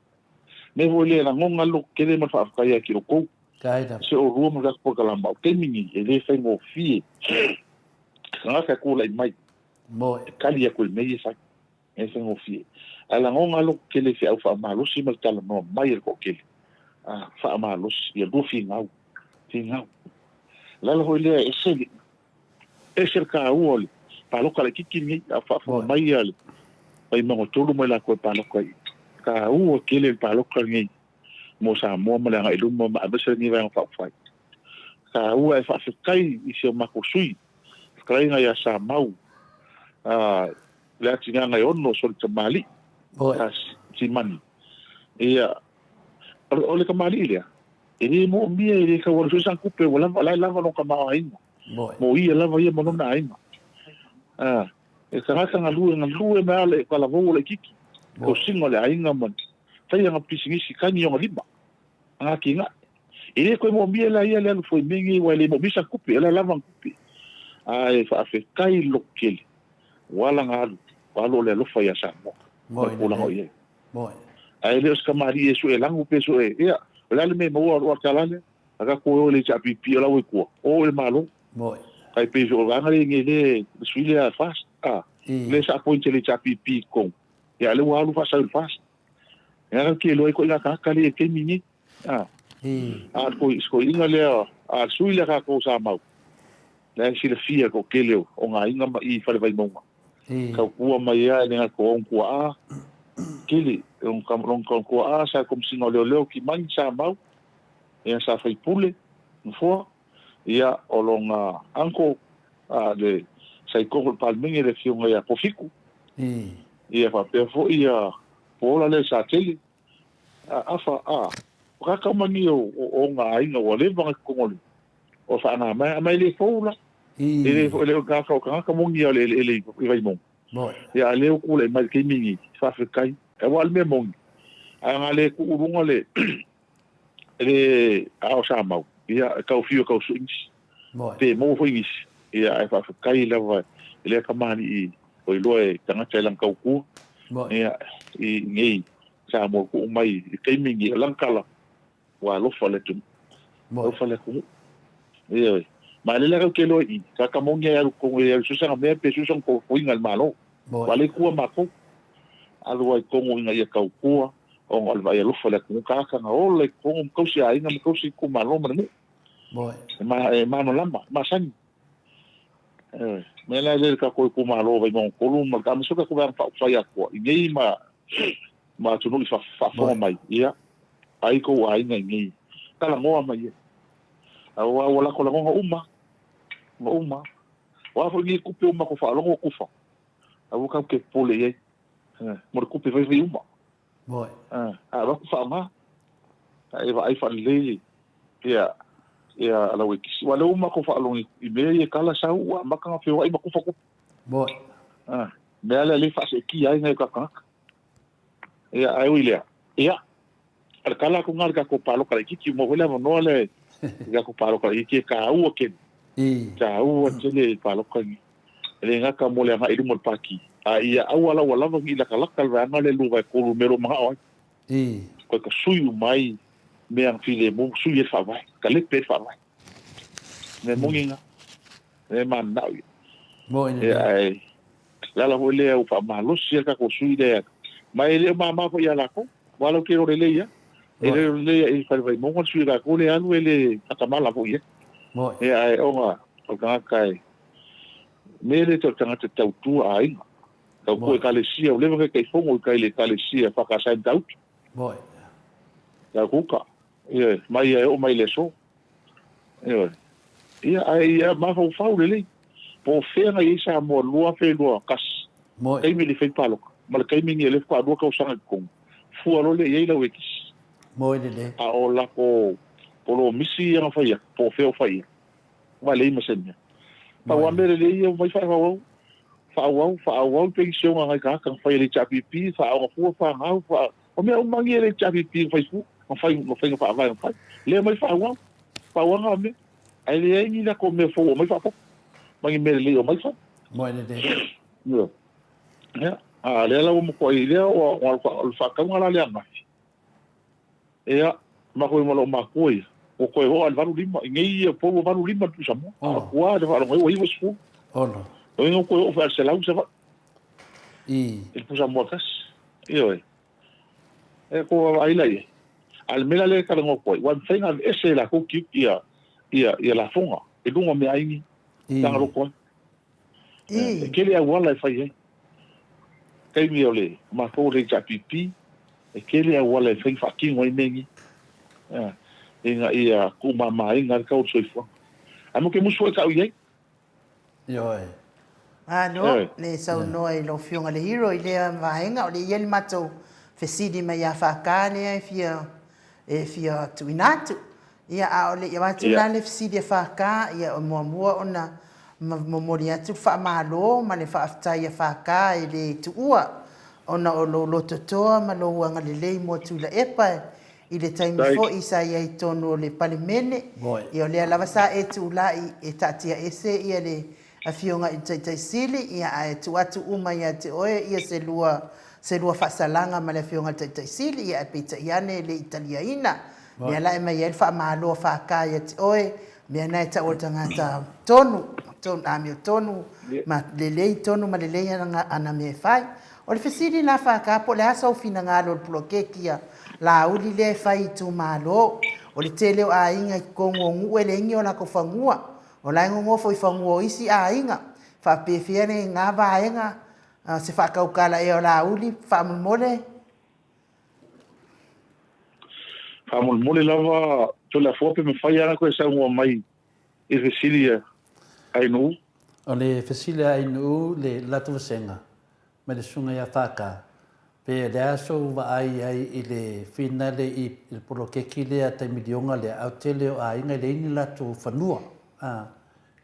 Mea foi lea e lagona le loto tele ma le faafetai ia te outou. Se oulua ma le tatou polokalama, o le taimi lenei e le faigofie se tagata e tulai mai e tali atu i mea ia e fai. E le faigofie. Ae lagona le loto tele i feau faamalosi ma le talanoa mai a le toatele. A, faamalosi, ia lua finau, finau. O le ala foi lea e ese le, ese le taua o le palota laitiiti lenei, a o faafofoga mai le Vaimauga 3 ma i latou e palota i taua tele le palota lenei mo Samoa ma le agai i luma ma aemaise lenei Vaega Faaupufai. Taua e faafetai i si o matou sui fetalaiga ia Samau le atinaga e ono soli tamalii Simani. Ia o le tamalii lea e le moomia e le tau alu foi sana tupe ua lava la e lava lona tamaoaiga. Mo ia lava ia ma lona aiga. E tagata galue galue mai lava le talavou o laitiiti, tausiga o le aiga ma fai ana pisinisi kani i ona lima, ana atinae. E le toe moomia la ia le alu fua i mea nei aua e le moomia sana tupe, o la e lava ana tupe. Ae faafetai le lototele, ua ala ona alu, ua alu o le alofa ia Samoa ma le tulaga o i ai. Ae le o se tamalii e sue lagu pe sue, ia, o le a le mea e maua o le tala lea? A tatou o i le HRPP o la ua i tua, o i le Malo. Tai pei o le vaega lea i le sui lea FAST, a, lea sa appoint e le HRPP i totonu, ia a lea ua alu faasau i le FAST. Ia lea ou te iloa ai ituaiga tagata lea i le taimi lenei. A, a o le toeaina lea, a le sui lea a tatou sa mau, la e silafia e le toatele o nai aiga ma i i Fale Vaimauga. Tautua mai lava e le gata o ona tuaa, tele, lona tuaa sa i le Komesina o Leoleo Timani sa mau, ia sa faipule, nofoa, ia o lona uncle, a le Sa i totonu o le Palemene le Afioga ia Kofiku, ia faapea foi ia Paula lea sa tele. Afa, a, o ka mani o ona aiga ua leva ona i totonu o le o faana mai, a mai le fou la. E le foi le o ka o tagata moni ia o le eleele i Vaimauga. Ia a lea ua tulai mai i le taimi lenei, faafetai. Aua o le mea moni, a na le tuu i luga le le ao sa mau, ia e tau fiu e tau sui nisi. Pe maua foi nisi, ia ae faafetai lava i lea kamali'i ua iloa e tagata i lana tautua, ia i nei Samoa tuu mai i taimi nei, o lana tala, ua alofa le atunuu. Alofa le atunuu. Ioe. Ma lea la tatou te iloa i i, tagata moni lava e alu i totonu e alu e sue sana mea pe sue sana tolotoiga i le Malo. Aua o lea e tua matou. Alu lava i totonu ina ia tautua ona o le vaai alofa i le atunuu. Tagata na ola i totonu ma tausi aiga ma tausi itumalo ma le nuu. E malamalama, e masani. Ioe. Mea la lea i le tatou itumalo o Vaimauga 3 ma aemaise o le tatou Vaega Faaupufai atoa i nei ma ma atunuu i faafofoga mai, ia, ai tou aiga i nei, talanoa mai ai. Aua ua lako lagona uma, ua uma. O a foi nei tupe ua matou faalogo ua tufa, aua tatou te popole i ai, mo le tupe faifai uma. A avatu faaaoga, a e vaai faalelei ia ia lau ekisi. Aua o lea ua matou faalogo i mea ia e kala sau ua amata ona feoai ma tufa tupe. Mea lea lea e faaseetia ai nai o tatou tagata. Ia, ae ui i lea, ia, o le tala atu lena i le tatou palota laitiiti, ua maua foi le avanoa lea i le tatou palota laitiiti, e taua tele, taua tele le palota lenei. E le gata mo le agai i luma o le Pati, a ia aua la ua lava ni latalata le vaega lea 2/3 i le mea o lo o manao ai. Toe tasui uma ai mea na filemu ma sui ai le Faavae, talepe ai le Faavae. O le mea moni lena, o le mea e mananao ia. Ia, ae O le ala foi lea ua faamalosi ai le tatou sui lea, ma e le o mama foi ia latou, aua latou te iloa lelei lava. E le iloa lelei i le Fale Vaimauga le sui a tatou lea e alu e le faatamala foi i ai. Ia ae ona o le tagata e mea lea o le tagata tautua aiga, tautua ekalesia, ua leva ona taitaifono i tai i le ekalesia EFKS i Matautu. Ia Ioe, mai ia e oo mai i le aso. Ioe. Ia, ae ia mafaufau lelei, po o fea na i ai Samoa 2021, taimi e le i fai palota, ma le taimi lenei o lea faatoa lua tausaga i totonu, fua loa lea i ai lau ekisi. Moe lelei. A o lako polomisi ia na fai atu, po o fea o fai ai, ua leai ma se mea. Pau lava mea lelei ia, omai faaauau, faaauau, faaauau le penisione a nai tagata na fai e le HRPP, faaoga fua, fanau, faa... O mea uma ia e le HRPP na fai fua, na fai, na faiga faavae na fai. Lea mai faaauau, faaauaga o mea. Ae leai ni lako mea fou o omai faaopoopo, ma ni mea lelei o omai fai. Moe lelei. Ia. Ia, a lea la ua matuai, lea ua, ua, o le faatauga la lea ananafi. Ia, matou ma lou matua ia, ua toe oo lava i le 85, i nei ia pou ua 85 le pusamoa, a o tua i le faalogo ai ua 90. Ono. O ina ua toe oo foi i le 100 Savaii. I le pusamoa tasi. Ioe. E ko vaavaai la i ai. A o le mea la lea e talanoa atu ai, ua mafai ona aveese e latou tiute ia, ia, ia lafoga i luga o meaai nei, taga loto ai. E tele auala e fai ai. Taimi o le matou o le HRPP, e tele auala e fai faatino ai mea nei. Ina ia tuumamaina ai le tau o le soifuaga. Ae matou te musu foi e tau i ai. Ioe. Malo le saunoa i lau Afioga i le Hero i lea vaega. O lea e i ai le matou fesili mai ia FK lea e fia, e fia tuuina atu. Ia, a o le i avatu la le fesili a FK, ia e muamua ona momoli atu le faamalo ma le faafetai a FK e le tuua ona o lou lototoa ma lou agalelei mo Tuilaepa i le taimi foi sa i ai i totonu o le Palemene. Ia o lea lava sa e tulai e taatia ese ia le Afioga i le Taitai Sili, ia ae tuu atu uma ia te oe ia se lua se lua faasalaga ma le Afioga i le Taitai Sili, ia ae peitai ane e le i taliaina. Lea la e aumai ai le faamalo a FK ia te oe, mea na e tau o le tagata tonu, tonu, amiotonu, ma lelei tonu ma lelei ana mea e fai. O le fesili lena FK po o le a sou finagalo i le poloketi a Laauli lea e fai i itumalo. O le tele o aiga i totonu o nuu e leai ni o latou fanua. O la e nonofo i fanua o isi aiga. Faapefea lena vaega se faatautala ea o Laauli faamolemole? Faamolemole lava Toleafoa pe mafai lava ona toe saunoa mai i le fesili a Ainuu. O le fesili a Ainuu le latou vasega mai le susuga ia FK, pe o le a sou vaai ai i le finale i le poloketi lea tai miliona lea, a o tele o aiga e leai ni latou fanua, a,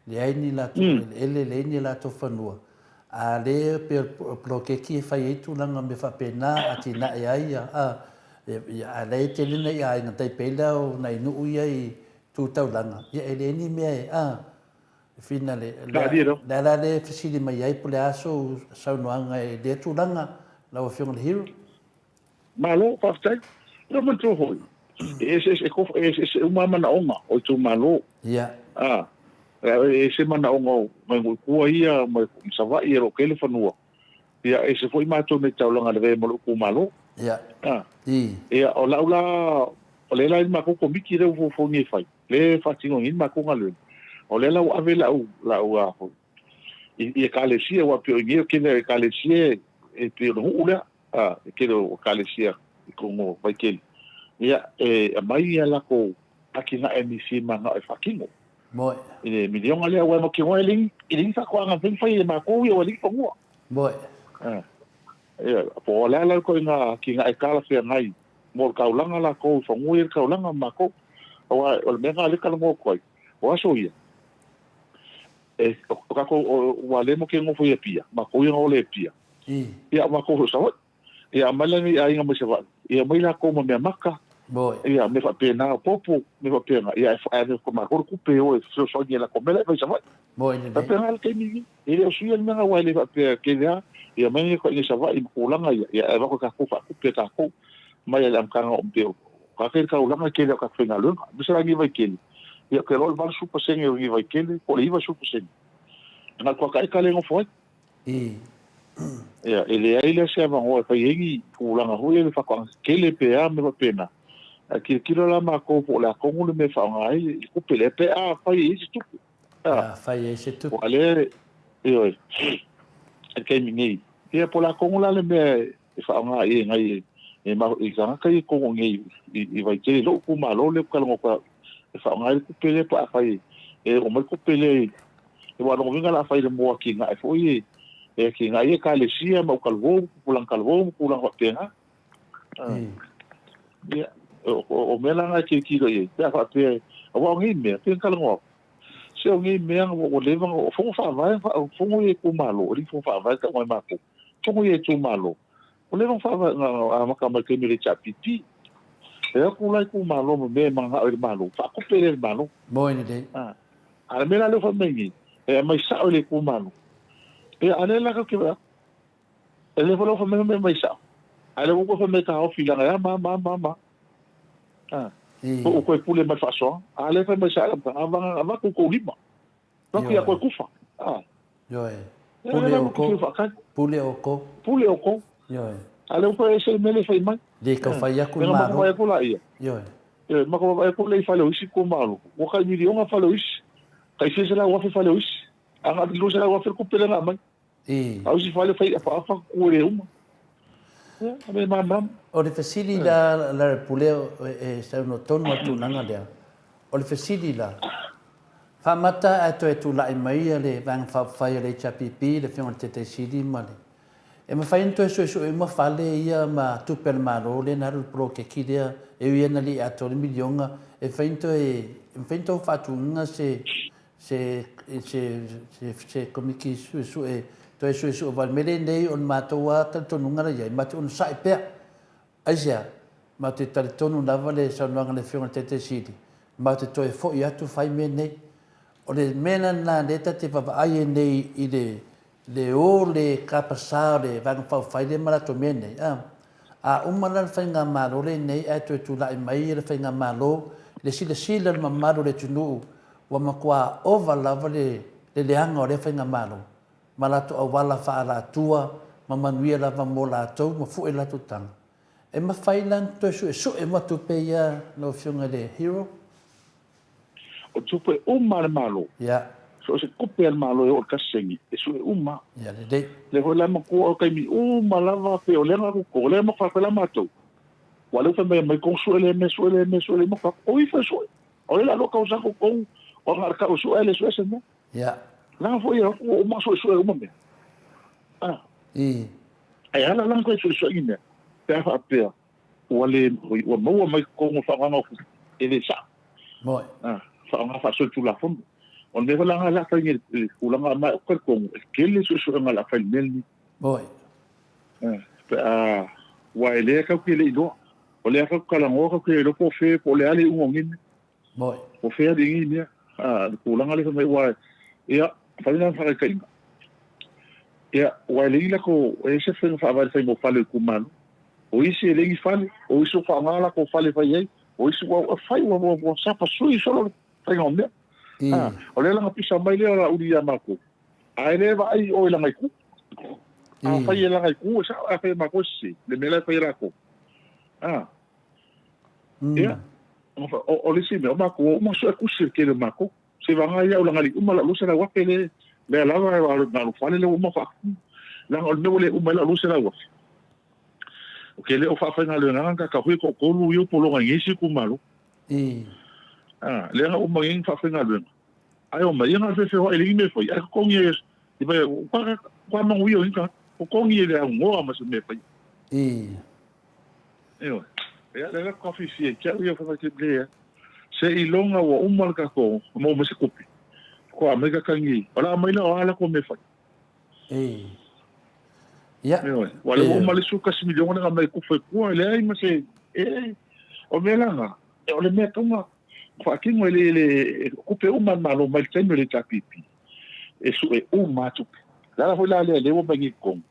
leai ni latou eleele, leai ni latou fanua, a lea pei o le poloketi e fai ai tulaga o mea faapena, atinae ai, a, a lea e tele nai aiga tai pei la o nai nuu ia i tu taulaga, ia e leai ni mea e, a, Finale, le a la lea e fesili mai ai po o le a sou saunoaga i lea tulaga, lau Afioga i le Hero? Malo, faafetai. Ua manatua foi, e eseese, e eseese uma lava manaoga o itumalo. Ia. A, e ese manaoga o nai nuu i tua ia ma Savaii e lo o tele fanua. Ia, e ese foi matou nei taulaga i lavea ma lou itumalo. Ia. A. I. Ia, o lau la, o lea la e i le matou komiti lea ua fuafua nei e fai. lea e faatino nei le matou galuega, o lea la ua ave lau, lau a foi, i, i ekalesia, aua pei o i nei o tele o ekalesia e pei o le nuu lea, a, e tele o ekalesia i totonu o Vaitele, ia, e aumai ia latou atinae nisi e manao e faatino. Moe. I le miliona lea, aua e mautinoa e leai, e leai ni faatoaga mafai ona fai e matou ia, ua leai ni fanua. Moe. A, ia, po o le a la le ituaiga atinae talafeagai mo le taulaga latou i fanua ia le taulaga ma matou. Aua o le mea lena o lea e talanoa atu ai, o aso ia, e, o tatou, ua le matou te nofo i Apia, matou ia na ola i Apia, ia, o matou foi o Savaii. Ia, aumai la nei aiga mai Savaii, ia omai latou ma mea maka, ia, mea faapena, o popo, mea faapena, ia, ae ave atu e matou le tupe e o e fesoasoani i latou mea la e fai i Savaii. Faapena le taimi lenei. E le o suia le mea aua e le faapea tele lava, ia aumai nei i Savaii ma tulaga ia, ia ae avatu e tatou faatupe e tatou mai le amataga o pei o tagata ia i le taulaga e tele o tatou faigaluega. Aemaise la i Vaitele, ia ou te iloa o le 80% o Vaitele po o le 90% e na o le tuataeka lea e nofo ai. Ia, e leai la se avanoa e fai ai ni tulaga foi ia faatoaga tetele pe a mea faapena. Ae tilotilo la matou po o le a tonu le mea e faaaoga ai le tupe lea pe afai e i ai se tupe. A fai ai se tupe. Aua lea, ioe, i le taimi nei. Ia, po o le a tonu la le mea e faaaoga i ai nai i tagata ia i totonu i nei i Vaitele, i lou itumalo lea ou te talanoa atu ai, e faaaoga ai le tupe lea pe afai e oo mai le tupe lea i aua o lona uiga o le a fai mo atinae foi e atinae ai ekalesia ma utaluvou, tupulaga talavou ma tulaga faapena. Ia, o mea la na e tilotilo i ai, pe a faapea, aua o nei mea, pei ona talanoa atu, Se o nei mea ua leva ona, o fono faavae, o fono ia itumalo, o alii fono faavae tau mai matou, fono ia itumalo, ua leva ona faavae, na amata mai i le taimi o le HRPP. E o atu la itumalo ma mea e mananao i le Malo, faatupe lea e le Malo. Moe lelei. A o le mea la lea ua fai mai nei, e aumai sao i le itumalo. Ia, a o lea la tatou te vaai atu, e le foi la ua fai mai, aumai sao, a o lea ua toe fai mai e taofi leaga e a ma a ma a ma a. Po ua toe pule mai le faasoaga. A lea fai mai sa avatu i tou lima. Avatu ia koe kufa. Ioe. Pule outou. Pule outou. Pule outou. Ioe. A lea ua toe ese le mea lea e fai mai. Le tau fai atu le Malo. Ioe. Matou laia. Ioe. Ioe, matou vaavaai atu lea i fale o isi itumalo. Ua tai miliona fale o isi. Tai fia selau afe fale o isi. A na o le 200 afe le tupe lea na aumai. I. A o isi fale fai afaafa ku e le uma. Ia, a mea malamalama. O le fesili la Larry Pule e saunoa tonu a le tulaga lea. O le fesili la, faamata ae toe tulai mai ia le Vaega Faaupufai o le HRPP, le Afioga i le Taitai Sili ma le... E mafai ona toe suesue uma fale ia ma tupe a le Malo lea na alu i le poloketi lea e ui lava ina le i atoa le miliona, e mafai ona toe, e mafai ona tou faatuina se se, se, se, se komiti suesue, toe suesue aua o le mea lenei o le matou lava talitonuga la i ai, matou te onosai pea. Aisea? Matou te talitonu lava le saunoaga a le Afioga i le Taitai Sili, matou te toe foi atu fai mea nei. O le mea la lena lea ta te vaavaai ai nei i le le o le kapasā o le Vaega Faaupufai lea ma latou mea nei, a. A uma la le Faigamalo lenei ae toe tulai mai le Faigamalo, le silasila i le mamalu o le atunuu ua matua ova lava le leaga o lea Faigamalo ma latou auala faaalatua ma manuia lava mo latou ma fue latou taga. E mafai la ona toe suesue uma tupe ia lau Afioga i le Hero? O tupe uma a le Malo. So o se tupe a le Malo e oo i le tasi seni, e sue uma. Ia lelei. Lea foi la e matua o taimi uma lava pei o lea na alu o lea e matua atu ai la matou. Aua o lea ua fai mai e aumai tonu sue lea mea, sue lea mea, sue lea mea, o ifo e sue. O lea la lua tausaga totonu, o na o le tau e sue ae le sue se mea. Ia. Leaga foi ua uma suesue uma mea. A. Ae ala la ona toe suesue ni mea pe a faapea ua le, ua maua mai totonu o le faaaogaina o tupe e le sao. Moi. A, faaaoga faasolitulafono. O le mea foi la lena o le a fai nei i le tulaga, ma ou te talitonu e tele suesuega o le a fai i le mea lenei. Moi. A, pe a, aua e lea tatou te le iloa. O lea tatou te talanoa tatou te le iloa po o fea, po o le a le iuga o nei mea. Moi. O fea alii nei mea? A, le tulaga lea fai mai, aua, ia, fai lena faataitaiga. Ia, aua e leai ni latou, e ese faiga faavae i le faiga o fale o itumalo. O isi e leai ni fale, o isi ua faaaoga latou fale e fai ai, o isi ua, ua fai, ua, ua, ua sapasui solo le faiga o mea. A, o lea la na pisa mai lea o Laauli ia matou, ae le vaai oe i lana itu. A fai e lana itu, e sao, ae a fai e matou, e sese, le mea la e fai e latou. A, Ia, o le isi mea, o matou, ua uma ona sue tusi e le tele o matou. Seivaga ai au laga uma lau $200,000 le lea lava e na alu fale lea ua uma faatino. Leaga o le mea ua le uma ai lau $200,000. Ou te le o faafaigaluegaina ni tagata foi e toatolu ia ua pologa i isi itumalo. Ah, lea na uma nei faafaigaluega. Ae omai, ia na o le feofeoai e leai ni mea e fai. Ae totogi e, ua manuia o ni tagata. Totogi e le aunoa ma se mea e fai. Ioe. Ia, lea la faatoa fiafia ai te au ia fai mai te lea. Seiloga ua uma le tatou maua mai se tupe, faatoa aumai kakagi, o le a aumai la o a latou mea e fai. Ii. Ia. Ioe. Aua o lea ua uma le $11 miliona lea na aumai e tufa i tua, e leai ma se, e, o le mea la lena, o le mea e tatau ona faatino e le, le, tupe uma a le Malo mai le taimi o le HRPP, e sue uma lava tupe. O le ala foi la lea lea ua omai nei i totonu,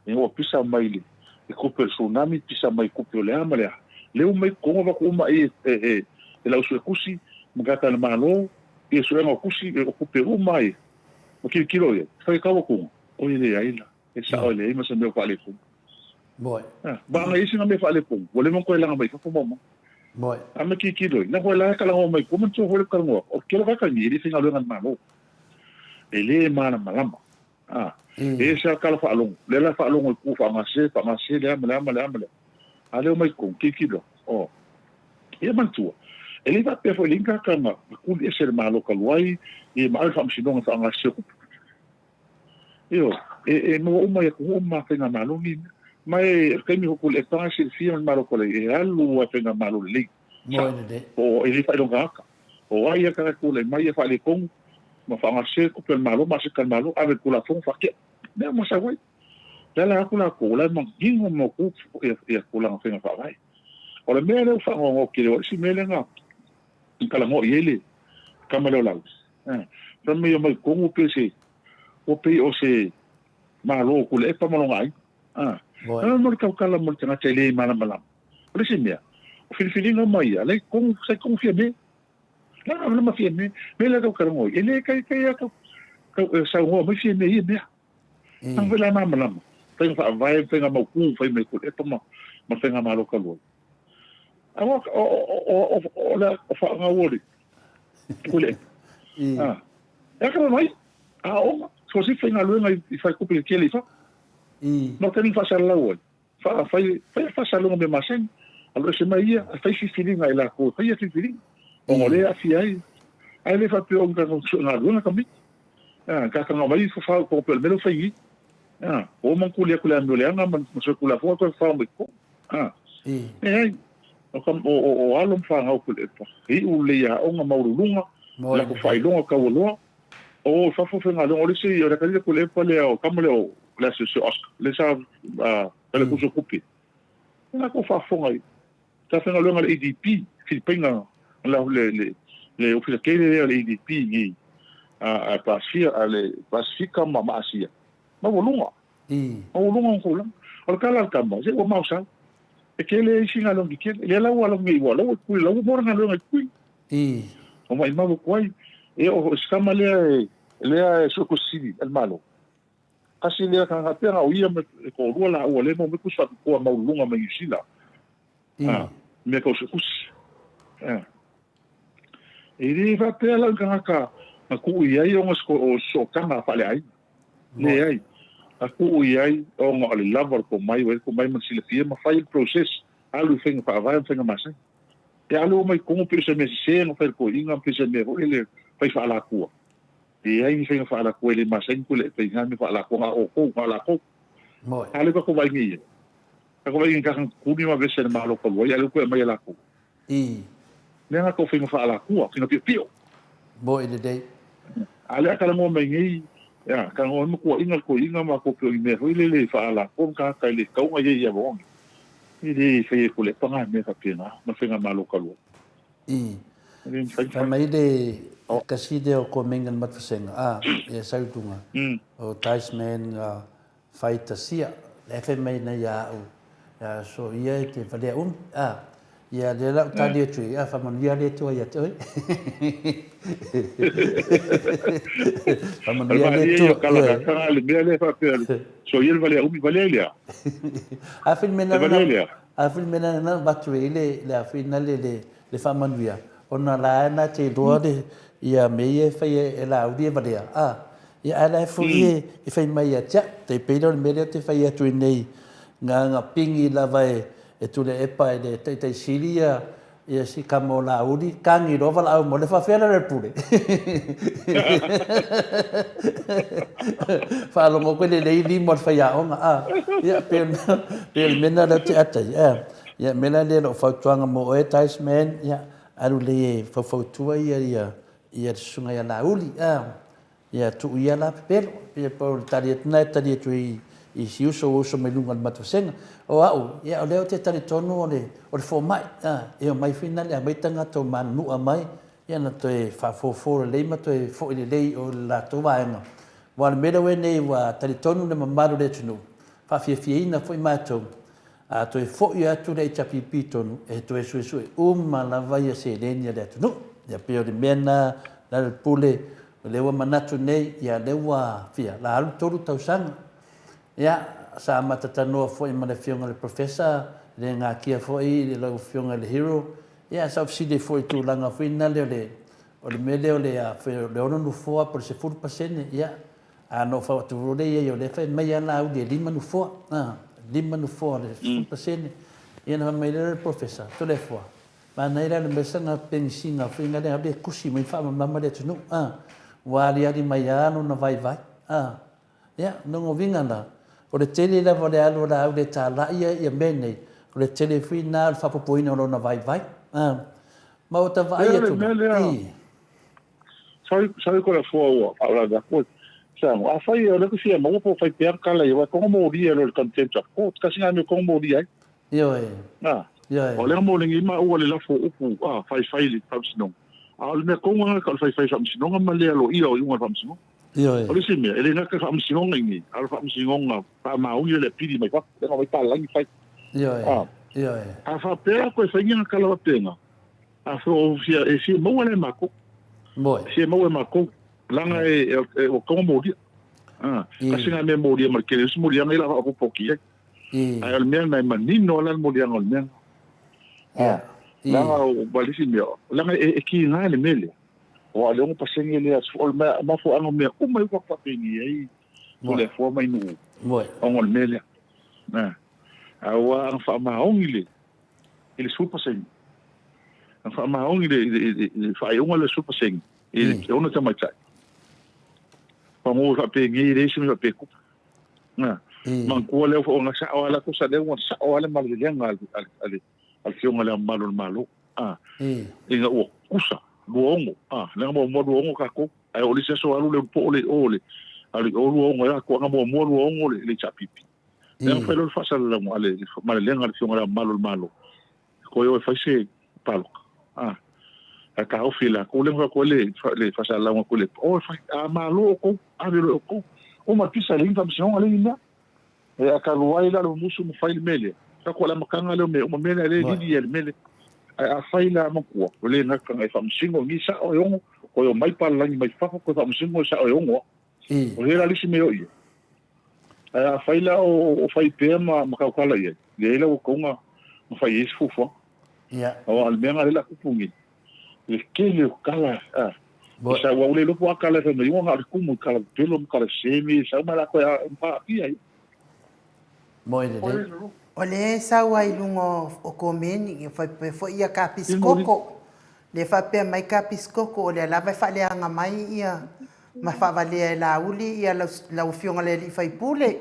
ina ua pisa mai le tupe o le tsunami, pisa mai tupe o le a ma le a. Lea ua omai i totonu avatu uma i e, e, e lau suetusi ma tagata a le Malo, ia suega o tusi, o tupe uma ia. Ma tilotilo i ai, fai tau atuga, oi e leai la, e sao e leai ma se mea o faaletonu. Moe. Vaaga i isi na mea faaletonu, ua leva ona toe laga mai fafo ma omai. Moe. A ma tilotilo i, na koe la e talanoa mai tua, manatua foi le talanoa, o le tele o tagata nei, e le faigaluega a le Malo. E le malamalama. A, e ese lava tala faalogo, lea la faalogo i tua faagasese, faagasese le a ma le a ma le a ma le a. A lea omai i totonu, tilotilo, o. Ia manatua, e le faapea foi e leai ni tagata na tuli ese e le Malo talu ai, ia ma ave i le faamasinoga e faagasese o tupe. Ioe, e maua uma i atunuu uma faigamalo nei mea. Ma e, o le taimi foi e paga silafia ma le Malo Palai, e alu lava i faigamalo lelei. Moe lelei. Po o e le faailoga ata. O ai a tagata tulai mai ia faaletonu ma faagasese tupe a le Malo ma aseta a le Malo, ave i le Tulafono faatea. Mea uma sau ai. Le ala atu latou, o la e manino ma mautu ia tulaga faiga faavae. O le mea lea ua faanoanoa tele, o le isi mea lea na talanoa i ai le tama lea o Laauli, Fai mai omai totonu pe se, ua pei o se Malo o Tuilaepa ma lona aiga. A mo le tautala mo le tagata e le malamalama. O le isi mea, o filifiliga uma ia, la i totonu, sa i totonu Fiame. La na ma Fiame. Mea lea tau talanoa ai, e le taitai lava tau, tau, saunoa mai Fiame i ia mea. Ang foi la malamalama. Faiga faavae, faiga mautu, fai mai Tuilaepa ma, ma le faigamalo talu ai. A o, o, o, o, o, le faagau o le Tuilaepa. A, e aka mai, aoga, so se faigaluega i faletupe tetele i fafo. Ma le taimi faasalalau ai, fai, fai faasalalauga mea masani, alu ese mai ia, fai filifiliga e latou e faia filifiliga, ona o lea e aafia ai. Ae le faapea o ni tagata sue galuega tamaiti. A, tagata mai fafao i totonu pei o le mea lea ua fai nei. A, ua uma ona tuli atu le amio leaga ma sue Tulafono ae toe fafao mai i totonu. A, leai, o, o, o alo ma fanau Tuilaepa, e iu lelei i aoga maualuluga, latou faailoga taualoa, o i fafo faigaluega. O le isi, o le atalii a Tuilaepa lea, o tama lea o le asiasi o Oscar, lea sa faletusi o tupe, o latou faafofoga i sa faigaluega i le ADB, Filipaina, le, le ofisa tele lea o le ADB i a Pasia, a le Pasifika ma Asia, maualuga. Maualuga ona tulaga. O le tala a le tama, se ua maosau. E tele isi galuega tetele. Lea la ua alu nei, ua la ua i Tutuila, la ua maua le galuega i Tutuila. O maimau atu ai. E o si tama lea e, lea e suetusi sili a le Malo. Tasi lea tagata, pei na o ia ma le toalua laua lea e maua mai tusi faapitoa maualuluga mai Niu Sila. Mea tau suetusi. E le faapea la o ni tagata na tuu i ai ona o sootaga faaleaiga. Leai. Na tuu i ai ona o le lava o le tomai, ua i ai le tomai ma le silafia ma fai le process, alu i faiga faavae ma faiga masani. E alu uma i totonu pei o se mea sese na fai e le toeaina, pei o se mea foi lele fai faaalatua. Leai ni faiga faalakua e le masani pule e faiga me faalakua nga oukou nga lakou. Moe. A le ka vai ngi. Ka vai ngi ka kuni ma vese le malo ka loi a le ku e mai lakou. I. Le nga ko faiga faalakua faiga pio pio. Moe le dei. A le ka ngo mai ngi ya ka ngo mo ko inga ko inga ma ko pio i me hoi le le faalakua ka ka le kaunga ye ya bongi. I le fai pule panga me fa pena ma faiga malo ka lua. I. Fai mai le kasi lea o Komenga le Matfasega, a, ia sau i luga, o Ticeman nga fai tasia, lea fai mai nei ia au, ia so ia e te valea umi, a, ia lea la u tali atu i, a, faamanuia le Atua ia te oe. Faamanuia le Atua. So ia le valea umi, valea i lea. A fai le mea na, A foi le mea lena na avatu ai le, le a foi na le, le, le faamanuia, ona la e na te iloa le, ia mea ia e fai e Laauli e valea, a, ia ae la e foi e, e fai mai ia te au. Tai pei lea o le mea lea ou te fai atu ai nei, na ona pigi lava e, e Tuilaepa e le Taitaisili ia, Ia si kama o Laauli, kagi loa valaau mo le faafea lea le pule. Faalogo koe lelei lima o le faiaoga, a. Ia, pei o le mea lena lea ou te ata ai, a. Ia, mea la lea lou fautuaga mo oe, Dice Man, ia, alu lelei e faufautua ia, ia, ia le susuga ia Laauli, a. Ia tuu ia la pepelo, ia po o le tali atu lena e tali atu ai i si uso ua uso mai luga o le matou vasega. O au, ia o lea ou te talitonu o le, o le fomai, a, e omai foi na le aumai tagata o Manunua mai, ia na toe faafofo lelei ma toe foi lelei o le latou vaega. Aua o le mea lea ua i ai nei ua talitonu le mamalu o le atunuu, faafiafiaina foi matou, A toe foi atu le HRPP tonu, e toe suesue uma lava ia seleni a le atunuu. Ia pei o le mea lena Lealailepule, o lea ua manatu nei, ia lea ua fia, la alu tolu tausaga. Ia, sa amata tanoa foi ma le Afioga i le Professor, le gatia foi lau Afioga i le Hero, ia sa ou fesili ai foi i tulaga foi na lea o le, o le mea lea o le, o le 6 nofoa po o le 10%, ia, A na ou fau atu loa lea i ai, o lea e fai mai lava Laauli e lima nofoa, a, lima nofoa o le 10%. Ia ona fai mai lea o le Professor, Toleafoa, manaia la le mea sana penisina foi lea e tusi mai ma faamalamalama le atunuu, a, ua aliali mai lava lona vaivai, a. Ia, o lona uiga la, o le tele lava o le alu a Laauli e talai ia mea nei, o le tele foi lena o le faaopoopoina o lona vaivai, a. Ma ua ta vaai atu la, i. Sorry, sorry ko le fua ua faalavelave atu. Sango, afai o lea ku fia maua po o fai pea kala ia, wai kongo molia lo le contempt of court, kasi ngā mea kongo molia ai. Ioe. Nā. Ioe. O lea mo le ngi ma ua le lafo upu, a, fai fai le whamsinoga. A o le mea kongo ngā ka o le fai fai whamsinoga ma lea lo ia o iunga le whamsinoga. Ioe. O le isi mea, e le ngaka whamsinoga i ngi, a o le whamsinoga whaamaungi le pili mai whaku, le ngā wai tālangi fai. Ioe. A. Ioe. A whapea koe whainga ngā kala wapenga, A fo o fia e fia maua le mako. Moe. Fia maua e mako. Langa e e o kongo moria. Ah, kasi nga me moria ma kele usi moria ngai la fa popoki ai. Ai o le mea nai manino ala le moria o le mea. Yeah. Langa o balisi mea. Langa e e ki nga le mele. O a leongo pasenge le as o le mea mafo anga mea uma i kwa papengi ai. O le fua mai nu. Moe. Ongo le mele. Na. A ua anga fa maongi le. i le 10%. Na faamaoni le, le, le, le faaiuga le 10% i le mm. ona tamaitai. Pagō faapēnei le isi me faapēkupu. Na, mm. manatua lea ona sao ala ko sa lea ua sao ale malelelega ale ale ale fionga le malo le malo. Ah. Mm. Ina ua kusa lua ongo. Ah, lea mo mo lua ongo ka ko. Ai o le se so alu le po le o le. Ale o lua ongo ya ko anga mo mo lua ongo le le chapipi. Lea na fai loa le faasalalauga a le malelega a le Afioga i Le Ao Mamalu o le Malo, ko e o e fai se paloka. A, ae taofi e lakou lea na fai atu ai le, le faasalalauga atu i le, o e fai, a malo outou, ave loa e outou. Uma le pisa e leai ni faamasinoga, leai ni mea. E a talu ai la le musu ma fai le mea lea, fai atu o le amataga lea o mea uma, mea lea lea e lili ai le mea lea. Ae afai la matua, ua le gata e faamasino, ni sao e ono, toe omai palalagi mai fafo, toe faamasino e sao e ono lava. O hea la le isi mea o i ai? Ae afai la o fai pea ma tautala i ai, leai la ua tatau ona fai i ai se fuafuaga. Aua o le mea lena lea o le a tupu nei, le tele o tala, a, e sau au le iloa po o a tala e fai mai ai, na o le tumu i tala pepelo ma tala sese me sau mai latou e aafia ai. Moe lelei. O lea e sau ai i luga o komeni, e faapea foi ia kapisi koko. Lea e faapea mai kapisi koko, o lea lava e faaleaga mai ia. ma faavalea e Laauli ia lau Afioga le alii faipule.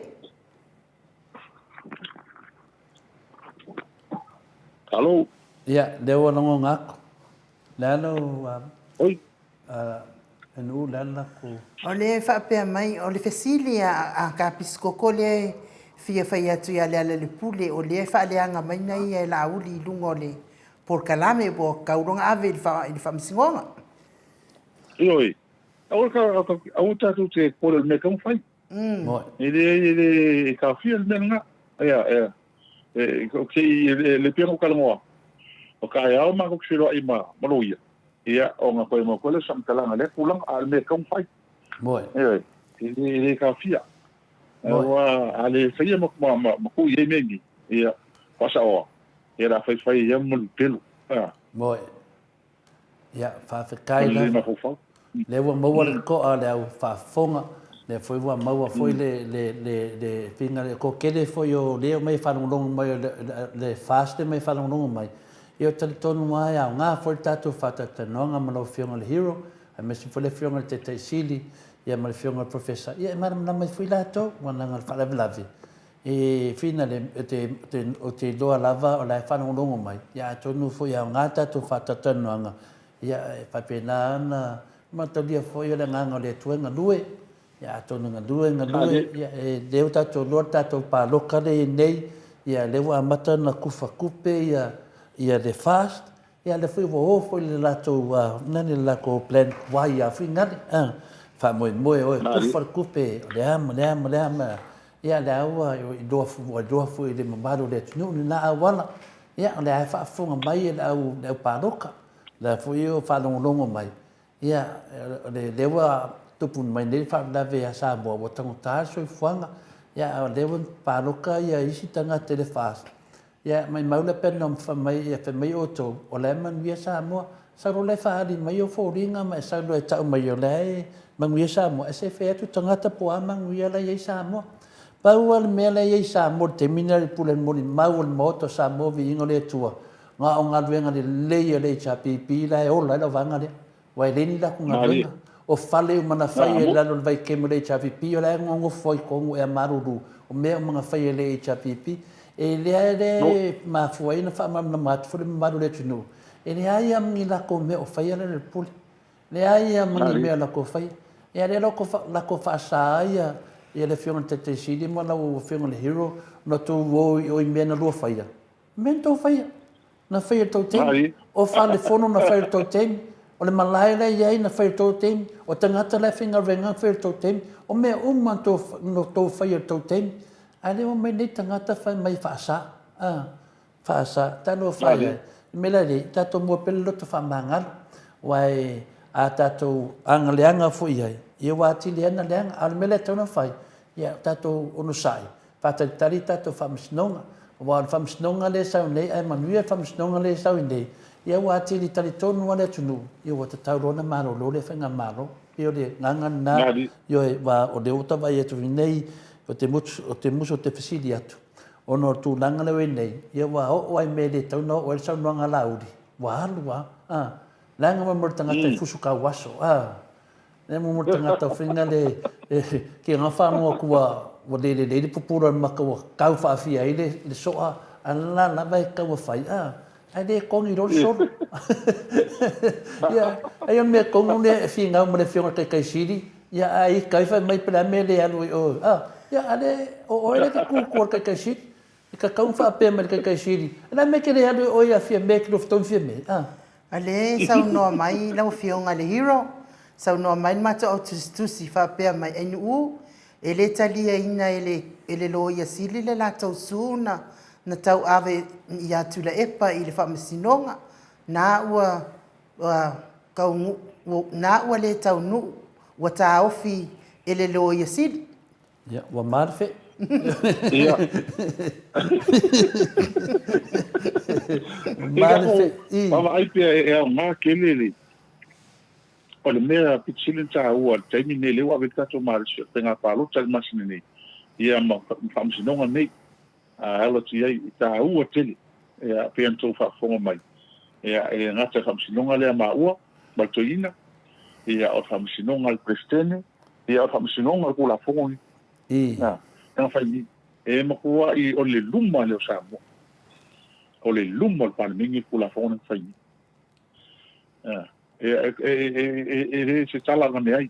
Alo. Ia, lea ua lagona atu. Le a lau Oi. Nuu le a le latou. O lea e faapea mai, o le fesili a Kapisikoko lea e fia fai atu ia Lealailepule, o lea e faaleaga mai na ia e Laauli i luga o le polokalame ua tatau loa ona ave i le faamasinoga. Ioe. Aua aua tatou te popole i le mea e tatau ona fai. E leai e le taofia le mea lena. Ia, ia. E, se i, le pei ona ou talanoa, o taeao matou te feiloai ma, ma loia, ia, ona toe mau foi lea o se faamatalaga i lea tulaga, a o le mea e tatau ona fai. Moe. Ioe, e le, e le taofia. Aua a le faia ma, ma, ma, ma tuu i ai mea nei, ia, faasaoa, ia o le a faifai ai lava ma malupelu. A. Moe. Ia, faafetai lava. Lea ua maua le toa o le au faafofoga, lea foi ua maua foi le, le, le, le finga, le toatele foi o lea e omai e faalogologo mai, o le, le FAST e omai e faalogologo mai, ia e talitonu lava e aoga foi le tatou faatalatalanoaga ma lau Afioga i le Hero, aemaise foi le Afioga i le Taitai Sili, ia ma le Afioga i le Professor, ia e malamalama ai foi latou, aua leaga o le faalavelave, E whina le, te, te, o te iloa lava o la e faalogologo mai, ia atonu foi e aoga tatou faatalatalanoaga, ia e faapena ona mataulia foi o le agaga o le Atua e galue, ia atonu e galue, galue, ia e lea ua tatou iloa le tatou paloka lea e i ai nei, ia lea ua amata ona kufa kupe ia, ia le fast, Ia lea foi ua o foi le latou nani le latou plan tuai a finale a faamoemoe o e kufa le tupe o le a ma le a ma le a ma ia lea ua iloa ua iloa foi i le mamalu o le atunuu lena auala ia o lea e faafofoga mai le au le au paloka lea foi o faalogologo mai ia o le lea ua tupu mai nei le faalavelave ia Samoa ua taugata le soifuaga ia a o lea ua paloka ia isi tagata i le FAST Ia, maimau le pena fai mai, ia fai mai outou, o la e manuia Samoa. Sau loa la e faaali mai ou foliga ma e sau loa e tau mai o la e manuia Samoa, e se fai atu tagata po o a manuia la e i ai Samoa. Pau lava le mea la e i ai Samoa i le taimi lena i le pule molimau o le Maota o Samoa Viiga o le Atua, na o galuega lelei a le HRPP la e ola ai lau vaega lea. Aua e leai ni latou galuega. O fale uma na fai i lalo o le vaikeme o le HRPP, o la e nonofo ai i totonu ea malulu, o mea uma na fai e le HRPP. E lea e mafua ai ona faamalamalama atu foi le mamalu o le atunuu, e leai lava ma ni latou mea o faia la le pule. Leai lava ma ni mea o latou faia. Ia lea la latou faasa ai ia le Afioga i le Taitai Sili ma lau Afioga i le Hero ona outou o i o i mea na lua faia. Mea na tou faia, na faia i le tou taimi. O fale fono na faia i le tou taimi. O le malae la e i ai na faia i le tou taimi. O tagata la e faigaluega na faia i le tou taimi. O mea uma na tou faia i le tou taimi. Ae le omai nei tagata fai mai faasa. A, faasa. Talofa e. Le mea la lea, tatou mua pea le loto faamagalo. Aua e, a tatou agaleaga foi i ai, ia ua atili ai ona leaga. A o le mea lea e tatau ona fai, ia tatou onosai, Faatalitali tatou faamasinoga, aua o le faamasinoga lea e sau nei, ae manuia le faamasinoga lea e sau i nei, ia ua atili talitonu lava le atunuu, ia ua tatau loa ona malolo lea faigamalo. E pei o le agaga lena, ioe, aua o lea ua ta vaai atu i nei, ou te musu, ou te musu ou te fesili atu, ona o le tulaga lea ua i ai nei, ia ua oo lava i mea e le tatau ona oo ai le saunoaga a Laauli, ua alu lava, a, leaga mai mo le tagata e fusu kauaso, a. E mo le tagata faiga le ke nga whanau atu ua ua le lelei le pupula o le maka ua kau faafia ai le le soa a la lava e tau fai a ai le kongi loa le solo. Ia ai o le mea tonu lea e finau ma le afioga i le Taitaisili ia a i kai fai mai pe le a mea e le alu ai oe a ia a le o oe lea e te tu i tua i le Taitaisili e tatau ona faapea mai i le Taitaisili o le a le mea e te le alu ai oe ia Fiame e te lua fetaui ma Fiame a. A lea e saunoa mai lau Afioga i le Hero, saunoa mai le matou au tusitusi faapea mai, Ainuu, e le taliaina e le e le Loia Sili le latou sue na na tauave ia Tuilaepa i le Faamasinoga, na ua ua taunu na ua le taunuu, ua taofi e le Loia Sili. Ia, ua ma le fe. Ia. Ma le fe. I. Vaavaai pea e aoga tele le o le mea pito sili ona taua i le taimi lenei lea ua ave i ai le tatou malosi o le faiga palota i le masina nei, ia ma faamasinoga nei a alo atu i ai, e taua tele. Ia, pei ona outou faafofoga mai, ia, e le gata i le faamasinoga lea a maua ma le toeaina, ia, o le faamasinoga a le Peresetene, Ia, o le Faamasinoga o le Tulafono lenei. A, na fai nei. E matuai o le luma lea o Samoa. O le luma o le Palemene le Tulafono lea na fai nei. A, e, e, e, e, e le se tala avane ai.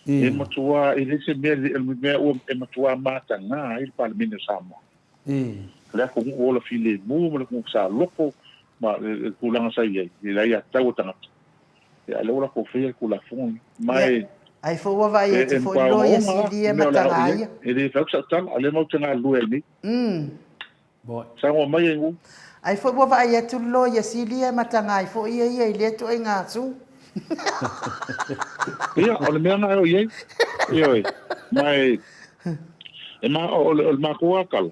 E matua, e le se mea, mea ua e matua mataga ai le Palemene o Samoa. O le atunuu ola filemu ma le atunuu sa loko ma le tulaga sa i ai, i le aiatatau a tagata. Ia, a lea ua latou faia le Tulafono lenei. Ma e, Ai foi ua vaai e, atu e foi matua loia ogaoga la sili ia le mea o le a oo mataga i ai. ia. E le fai atu sau tala, a o lea matou te galulue ai nei. Saunoa mai ai. Ai foi ua vaai atu le loia sili ia e mataga ai foi ia ia i lea ituaiga asu. Ia, o le mea lena e oo i ai. Ioe. Ma e, e ma, o, le, o le matou lava tala,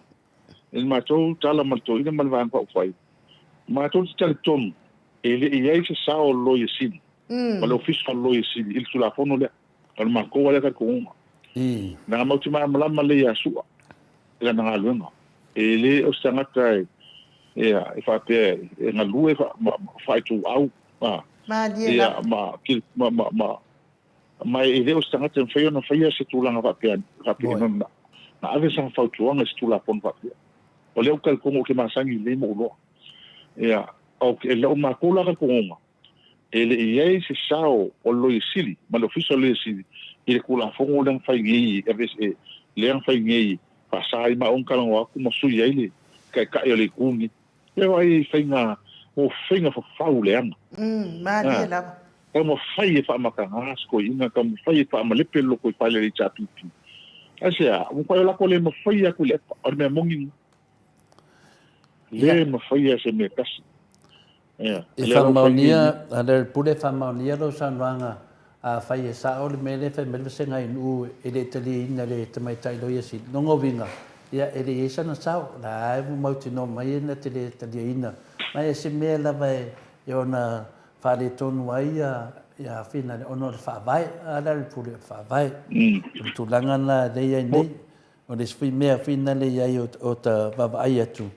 i le matou tala ma le toeaina ma le Vaega Faaupufai, matou te talitonu e le i i ai se sao o le Loia Sili ma le Ofisa o le Loia Sili i le Tulafono lea. O le matou lava lea talitonuga. Leaga matou te malamalama lelei ia Su'a i lana galuega. E le o se tagata e, ia, e faapea e galue faaituau, a, Malie ia, lava. ma, ma, ma, ma, ma e le o se tagata e mafai ona faia se tulaga faapea, faapea na, na, na ave sana fautuaga i se Tulafono faapea. O lea ou te talitonu ou te masani lelei ma ou iloa. Ia, o, e lau matou la talitonuga, e le i i ai se sao o le Loia Sili ma le Ofisa o le Loia Sili i le Tulafono lea na fai nei, e, lea na fai nei, faasa ai ma ona talanoa atu ma sui ai le Taitai o le Itu lenei. Ia vaai i faiga, mo faiga fafau leaga. Malie lava. Taumafai e faamataga se toeaina, taumafai e faamalepe le lotoifale a le HRPP. Aisea? Ua matuai o latou le mafai atu i le epa, o le mea moni lena. Le mafaia se mea tasi. Ia, E lea ua fai nei faamaonia, mea. a le Pule, e faamaonia lau saunoaga, afai e sao le mea lea e fai mai le vasega i Nuu e le i taliaina e le tamaitai loia sili. Lona uiga, ia e le i i ai sana sao, o la e ua mautinoa mai na te le taliaina. Ma e se mea lava e ona faaletonu ai ia Finale ona o le Faavae. A le Pule, o le Faavae. O le tulaga lena lea e i ai nei. O le isi mea finale i ai o ta vaavaai atu,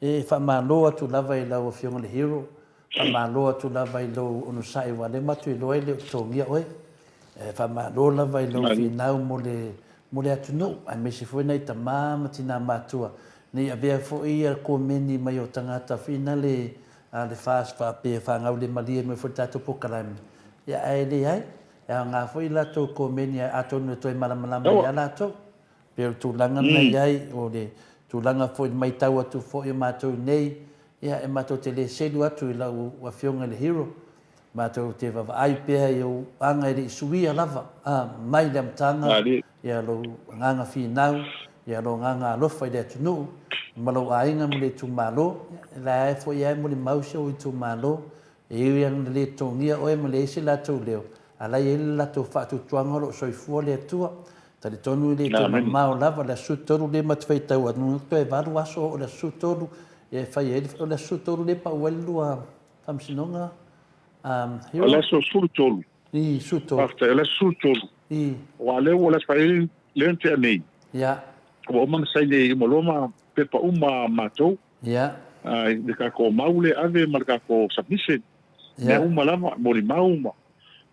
e faamalo atu lava i lau Afioga i le Hero, faamalo atu lava i lou onosai aua o lea matou iloa e le o totogia oe. E faamalo lava i lou finau mo le mo le atunuu aemaise foi nai tama ma tina matua ne i avea foi ia komeni mai o tagata finale a le FAST faapea faagaulemalie mai foi le tatou polokalame, ia ae leai. E aoga foi latou komeni atonu e toe malamalama ai lava latou. Pei o le tulaga lena e i ai, o le tulaga foi i le matau atu foi o matou nei, ia e matou te le selu atu i lau Afioga i le Hero, matou te vaavaai pea i ou aga e le i suia lava, a, mai le amataga, ia lou agaga finau, ia lou agaga alofa i le atunuu, ma lou aiga ma le itumalo, ia, la e foi lava e molimau si ou itumalo, E ui lava ina le totogia oe ma leai se latou leo, a la e i ai le latou faatuatuaga o lo o soifua le Atua. Talitonu e le toe mamao lava, le aso 13 lea ma te faitau atu, toe 8 aso o le aso 13 e fai ai, o le aso 13 lea e pau ai le lua faamasinoga, Hero? O le aso 13. I, 13. Faafetai, o le aso 13. I. Aua o lea ua, o le aso Faraile lea na tea nei. Ia. Ua uma ona saini uma loa ma pepa uma a matou. Ia. I le tatou mau lea e ave ma le tatou submission. Ia. Mea uma lava, molimau ma,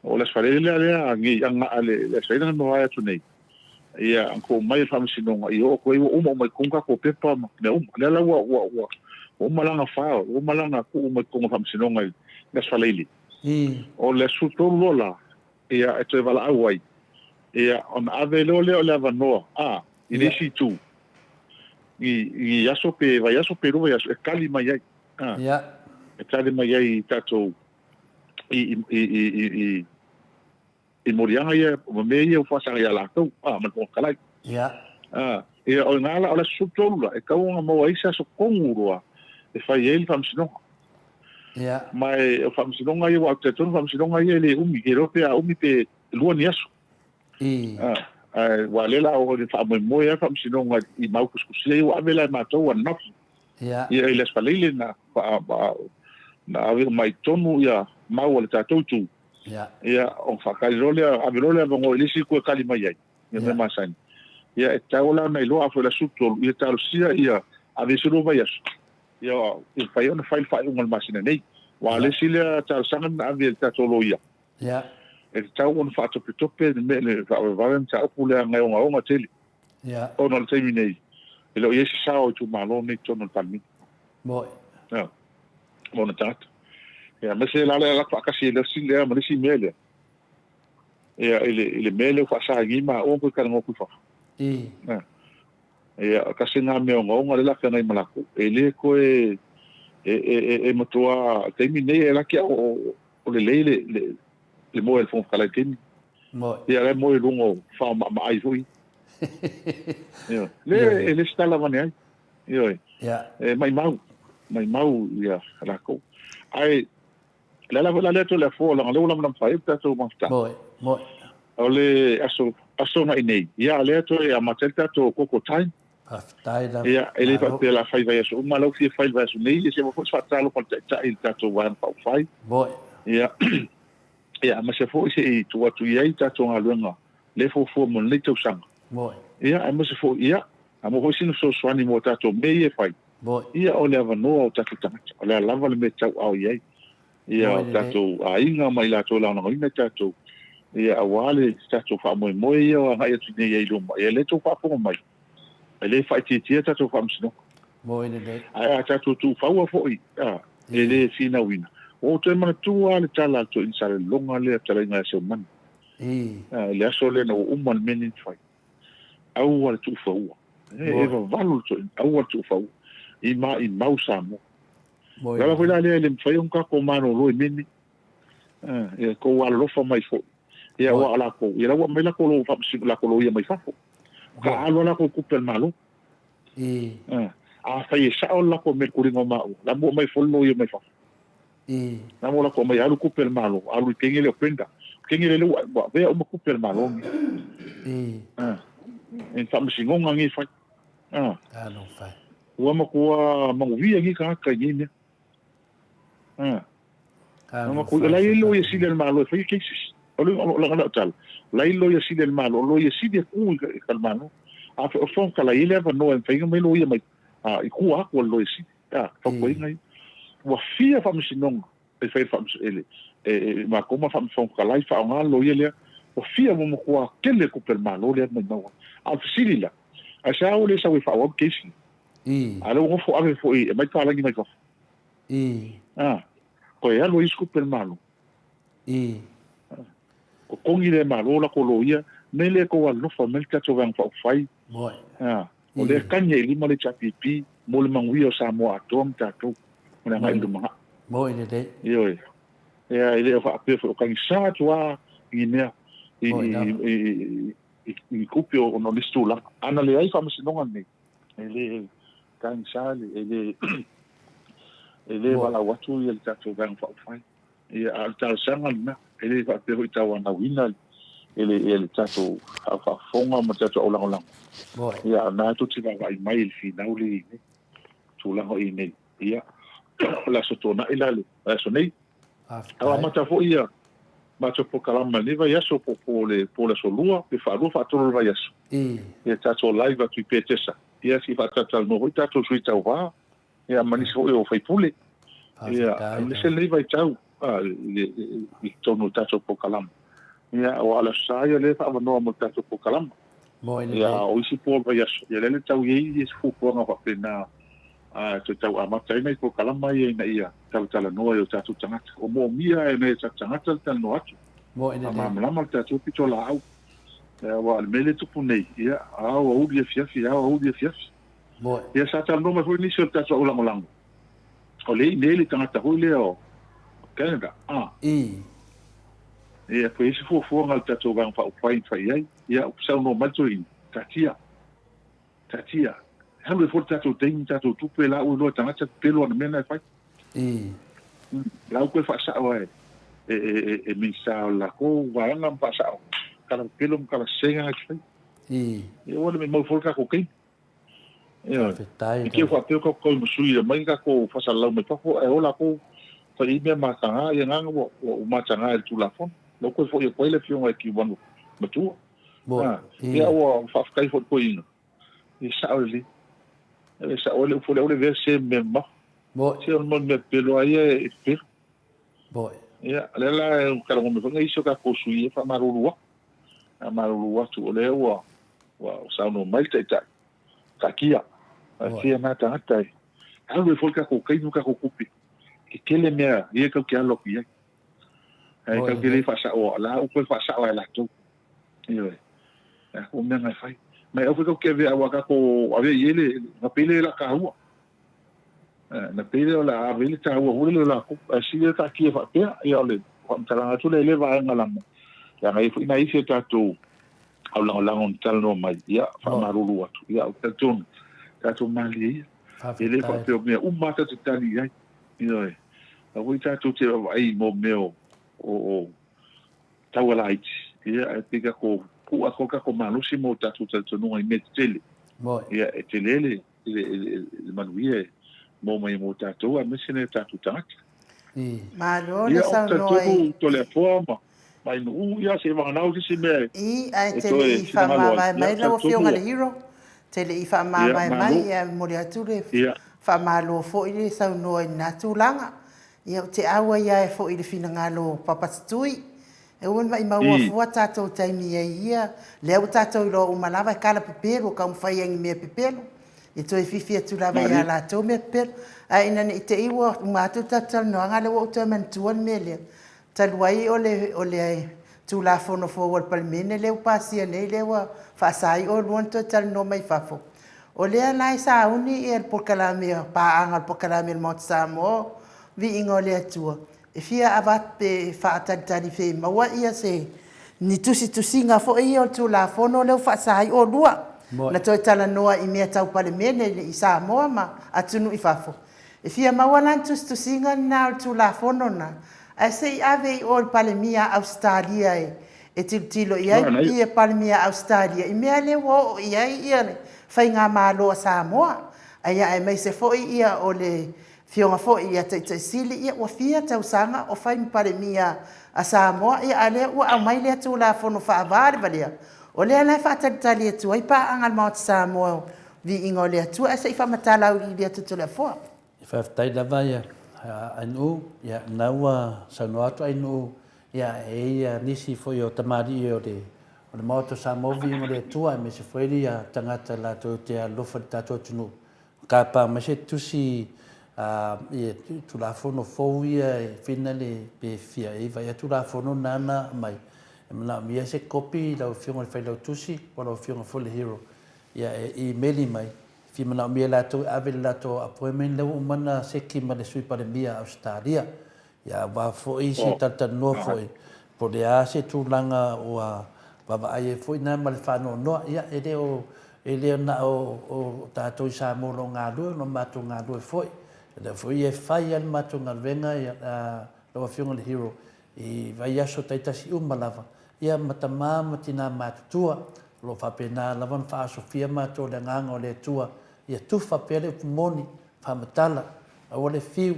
o le Aso Faraile lea lea nei, a le Aso Faraile na mavae atu nei, ia, na tuu mai e le Faamasinoga, i oo atu ai ua uma uma i totonu tatou pepa ma mea uma. Lea la ua, ua, ua, ua uma lana file, ua uma lana tuu mai totonu o le Faamasinoga i le Aso Faraile. O le aso 13 loa la, ia, e toe valaau ai, ia, ona ave loa lea o le avanoa, a, i le isi itu, i, i aso pe vaiaso pe lua vaiaso, e tali mai ai, a, e tali mai ai i tatou, i, i, i, i, i, i, i moliaga ia, ma mea ia ua faasaga ia latou, a, ma le Fofoga Fetalai. A, ia, o i la, o le aso 13 la, e tatau ona maua ai se aso tonu loa e fai ai le faamasinoga. Ma e, o faamasinoga ia, aua ou te talitonu faamasinoga ia e le umi, ke iloa pe a umi pe lua ni aso. A, ae aua o lea la o le faamoemoe lava faamasinoga i mau tusitusia ia ua ave la e matou ananafi. Ia i le Aso Faraile na, na ave uma i totonu ia mau a le tatou itu. Ia, ona faatali loa lea, ave loa le avanoa i le isi itu e tali mai ai, ia mea masani. Ia, e tatau la ona iloa afai o le aso 13, ia talosia ia ave ese lua vaiaso, ia e mafai ona fai le faaiuga i le masina nei. Aua o le isi lea talosaga na ave e le tatou loia, E tatau ona faatopetope le mea le faavavevave mataupu lea agai ogaoga tele. Ia. Ona o le taimi nei, e le o i ai se sao o itumalo nei i totonu o le Palemene. Moe. Ia. Ma ona tagata. Ia, aemaise la lea lako faatasi i le isi lea ma le isi mea lea. Ia, i le, i le mea lea ua faasaini maua ma toe talanoa atu i fafo. I. Ia. Ia, tasi lena mea ogaoga lea o le a feagai ma latou. E le toe, e, e, e, e matua, taimi nei e laki a o, o lelei le, le, le moe a le Fofoga Fetalai i le taimi. Moe. Ia, la e moe i luga o faamaamaai foi. Ioe. Le, e le se tala avane ai. Ioe. Ia. E maimau, maimau ia latou. Ae, le ala foi la lea toe le afoa, leaga o lea ua lamalama faaiu le tatou mafutaga. Moe, moe. O le aso, aso na i nei, ia lea toe amata ai le tatou koko time. Faafetai lava. Ia, e le faapea o le a fai vaiaso uma, la ua fia fai le vaiaso nei, ia se i foi se faatalofa a le Taitai i le tatou Vaega Faaupufai. Moe. Ia, ia, aemaise foi se i tuu atu i ai le tatou galuega lea e fuafua mo lenei tausaga. Moe. Ia, aemaise foi, ia, a maua foi sina fesoasoani mo tatou mea ia e fai. Moe. Ia, o le avanoa o tatou tagata, o le a lava le mea e tauaao i ai. Ia, o tatou aiga ma i latou e lagolagoina i tatou, ia, aua le tatou faamoemoe ia o agai atu nei ai i luma. Ia, lea tou faafofoga mai, e le faaitiitia tatou faamasinoga. Moe lelei. Ae a tatou tuufaua foi, a, e le finauina. Ua ou toe manatua lava le tala a le toeaina Salelologa lea, fetalaiga ia Seumanu. I. A, i le aso lea ina ua uma le mea lenei na fai. Aua le tuufaua. E, e vavalo le toeaina, aua le tuufaua. I maimau Samoa. Moe O le ala foi lelei. la lea e le mafai ona tatou malolo i mea nei. A, ia tou alolofa mai foi. Ia, Moe. aua o latou, ia la ua aumai latou lo faamasino, latou loia mai fafo. Ua Moe. taaalo lava latou i tupe a le Malo. I. A, afai e sao le latou mea i le tuliga o maua, la mua aumai foi le loia mai fafo. I. La mua latou aumai alu tupe a le Malo, alu i le kenge lea o Brenda. O le kenge lea ua, ua avea uma tupe a le Malo nei. I. A, e faamasinoga nei e fai. A. Talofa e. Ua matua manuia nei tagata i nei mea. A. Talofa La e e i ai si o loia tatou sili a le Malo e faia cases. O le, o le, o tala, la e i ai loia sili a le Malo, o loia sili e tu i ka le Malo. A o le Fofoga Fetalai, e i ai le avanoa e mafai ona aumai loia mai i tua atu o le loia sili. A, fautuaina ia. Ua fia faamasinoga e fai e le e matou ma le Fofoga Fetalai faaaoga le loia lea. Ua fia ua matua tele tupe a le Malo lea mai maua ai. A o le fesili la, aisea ua le sau e faaauau le case lea? I. A o lea ua nofo ave foi e aumai palagi mai fafo. I. A, toe alu ai isi tupe a le Malo. I. Totogi lea e Malo latou loia, mea lea tou alolofa mai le tatou Vaega Faaupufai. Moe. A, o lea I. tagi ai i lima le HRPP mo le manuia o Samoa atoa ma tatou mo le agai i Moe. le lumanai. Moe lelei. Ioe. Ia, e le o faapea foi o tagisa atu lava i ni mea i, Moe i, lava. i, i, i ni tupe ona o nisi tulaga. Ana leai faamasinoga nei, e le tagisa, e le, e le Moe. valaau atu ia le tatou Vaega Faaupufai. Ia, a o le talosaga lena, e le faapea foi tauanauina e le, e le tatou faafofoga ma le tatou aulagolago. Moe. Ia, a o lena tou te vaavaai mai i le finau lea e i ai nei, tulaga o i ai nei. Ia, o le aso Toonai la le aso nei. A ua Faafetai. amata foi ia matou polokalama i lenei vaiaso po po le po le aso Lua pe faalua faatolu o le vaiaso. I. Ia tatou live atu i Petesa. Ia se i faatalatalanoa foi tatou sui tauva ia ma nisi foi o faipule. Ia, Faafetai aemaise lava. lenei vaitau i i totonu o le tatou polokalama. Ia, aua o le Aso Sa ia lea e faaavanoa mo le tatou polokalama. Moe Ia, lelei. a o isi po o le vaiaso, ia lea le tau i ai se fuafuaga faapena e toe tau amata ai nai polokalama ia ina ia talatalanoa i o tatou tagata. Ua moomia e nai o tatou tagata le talanoa atu. Moe lelei. Faamalamalama le tatou pitolaau. Aua o le mea lea e tupu nei, ia, ao aoauli afiafi, ao aoauli afiafi. Moe. Ia, sa talanoa mai foi nisi o le tatou aulagolago, o lea e i inei le tagata foi lea o Canada, a. I. Ia, pe i ai se fuafuaga a le tatou Vaega Faaupufai na fai i ai. Ia, ua saunoa mai le toeaina, taatia, taatia, alu ai foi le tatou taimi ma tatou tupe, la ua iloa e tagata pepelo ana mea na e fai. I. La ua toe faasao lava e, e, e, e Minisita o le latou vaega ma faasao tala pepelo ma tala sese na e fai. I. Ia, ua le maumau foi le tatou taimi. Ioe. Faafetai I te i lava. faapea ua tatou ma sui mai tatou faasalalau mai fafo ae o latou fai i mea mataga ia agaga ua ua mataga i le Tulafono. Lau toe foi atu ai le afioga i Kiwano matua. Moe. A, I. ia ua faafetai foi i le toeaina. Ia sao lelei. E sao ai le upu lea, aua le avea se mea mamafa. Moe. Se o le mea pepelo lava ia e pepelo. Moe. Ia, o lea la e talanoa mai foi nisi o tatou sui usufono e faamalulu atu. Faamalulu atu o lea ua ua saunoa mai le Taitai, taatia, taatia na tagata e alu ai foi le tatou taimi ma tatou tupe. E tele mea ia tatou te alo atu i ai. Ae tatou te le faasaoa, o la ua toe faasao e latou. Ioe. O le a mea na e fai. Ma e aua foi tatou te avea aua tatou avea i ai le, na pei lea o le a taua. Na pei lea o le a ave i ai le taua foi lele o latou. Ae sili ona taatia faapea, ia o le faamatalaga atu lea i lea vaega leaga leaga e i ai foi nai isi o tatou aulagolago na talanoa mai, ia faamalulu atu, ia ou te talitonu, tatou malilie ia. E le faapea o mea uma lava tatou te tali i ai. Ioe. Aua foi tatou te vaavaai mo mea o, o, o taua laiti, ia, ae pei tatou tuu atoa tatou malosi mo tatou talitonuga i mea tetele. Ia, e tele le, le manuia e maua mai mo tatou aemaise nai o tatou tagata. Malo le saunoa i. Toleafoa ma Mainuu, ia se i vagana se isi mea e. I, ae te le i faamavae mai lau Afioga i le Hero, te le i faamavae mai, ia e momoli atu le faamalo foi le saunoa i lena tulaga. Ia ou te auai ai foi i le finagalo o Papa Tutui, E ua maimau fua tatou taimi ai ia, lea ua tatou iloa uma lava e kala pepelo, taumafai ai i ni mea pepelo, e toe fifi atu lava ia latou mea pepelo. Ae ina ne i te i ua uma atu le tatou talanoaga, lea ua ou toe manatua le mea lea, talu ai o le, o le Tulafono fou a le Palemene lea ua pasia nei, lea ua faasa ai oulua ona toe talanoa mai fafo, o lea la e sauni le polokalame a paaga o le polokalame a le Maota Samoa, Viiga o le Atua, E fia avatu pe faatalitali pe maua ia se ni tusitusiga foi ia o le Tulafono lea ua faasa ai oulua na toe talanoa i mea tau Palemene i Samoa ma atunuu i fafo. E fia maua la ni tusitusiga na o le Tulafono lena ae se i ave i o i le Palemia a Ausetalia e tilotilo i ai ia Palemia a Ausetalia i mea lea ua oo i ai ia le Faigamalo a Samoa. Ae aemaise foi ia o le Afioga foi ia Taitai Sili, ia ua fia tausaga o fai ma Palemia a Samoa, ia a lea ua aumai lea Tulafono faavalevalea, o lea la e faatalitali atu ai paaga a le Maota Samoa o Viiga o le Atua, ae se i faamatala auiliili atu e Toleafoa. Faafetai lava ia Ainuu, ia lena ua saunoa atu Ainuu, ia e i ai nisi foi o tamalii o le o le Maota o Samoa o Viiga o le Atua aemaise foi ia tagata latou te alolofa i le tatou atunuu. Tapa mai se tusi i Tulafono fou ia e fina le pe fia e iva ea Tulafono na na aumai. E manaomia se kopi i lau Afioga i le Failautusi po o lau Afioga foi i le Hero ia e imeli mai. E fia manaomia e latou e ave le latou appointment lea ua uma ona seki ma le Sui Palemia a Ausetalia. Ia aua foi se talatalanoa foi po o le a se tulaga ua vaavaai ai foi na ma le faanoanoa. Ia e le o e le na o o tatou i Samoa o lo o galue, o lo matou galue foi. O lea foi e fai lava le matou galuega ia lau Afioga i le Hero i vaiaso taitasi uma lava, ia ma tama ma tina matutua. O lo o faapena lava ona faaosofia matou e le Agaga o le Atua ia tufa pea le upu moni, faamatala, aua le fiu,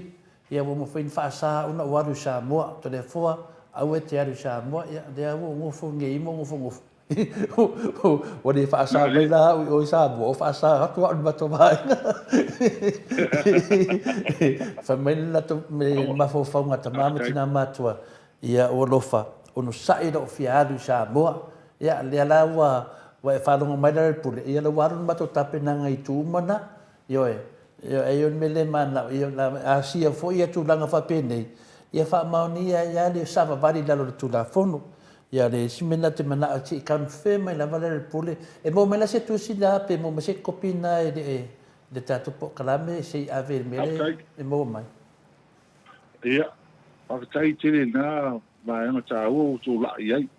Ia ua mafai ona faasa au ona ou alu i Samoa. Toleafoa, aua e te alu i Samoa. Ia, lea ua ou nofo nei ma ou nofonofo. Ua le faasa mai la au i o i Samoa, ua faasa atu au i le matou vaega. Fai mai le latou mafaufauga a tama ma tina matua, ia ou alofa, onosai lou fia alu i Samoa. Ia, lea la ua e faalogo mai Lealailepule, ia lea ua alu le matou tapenaga i itu uma na. Ioe, ioe, o le mea lea e mananao, ia, a asia foi ia tulaga faapenei, ia faamaonia ai lava le savavali i lalo o le Tulafono. Ia o le isi mea lena ou te manao se i confirm mai lava Lealailepule, e maua mai la se tusi lena pe maua mai se kopi lena i le tatou polokalame se i ave i le mea lea e maua mai. Ia, faafetai tele i lena vaega taua ua tulai ai.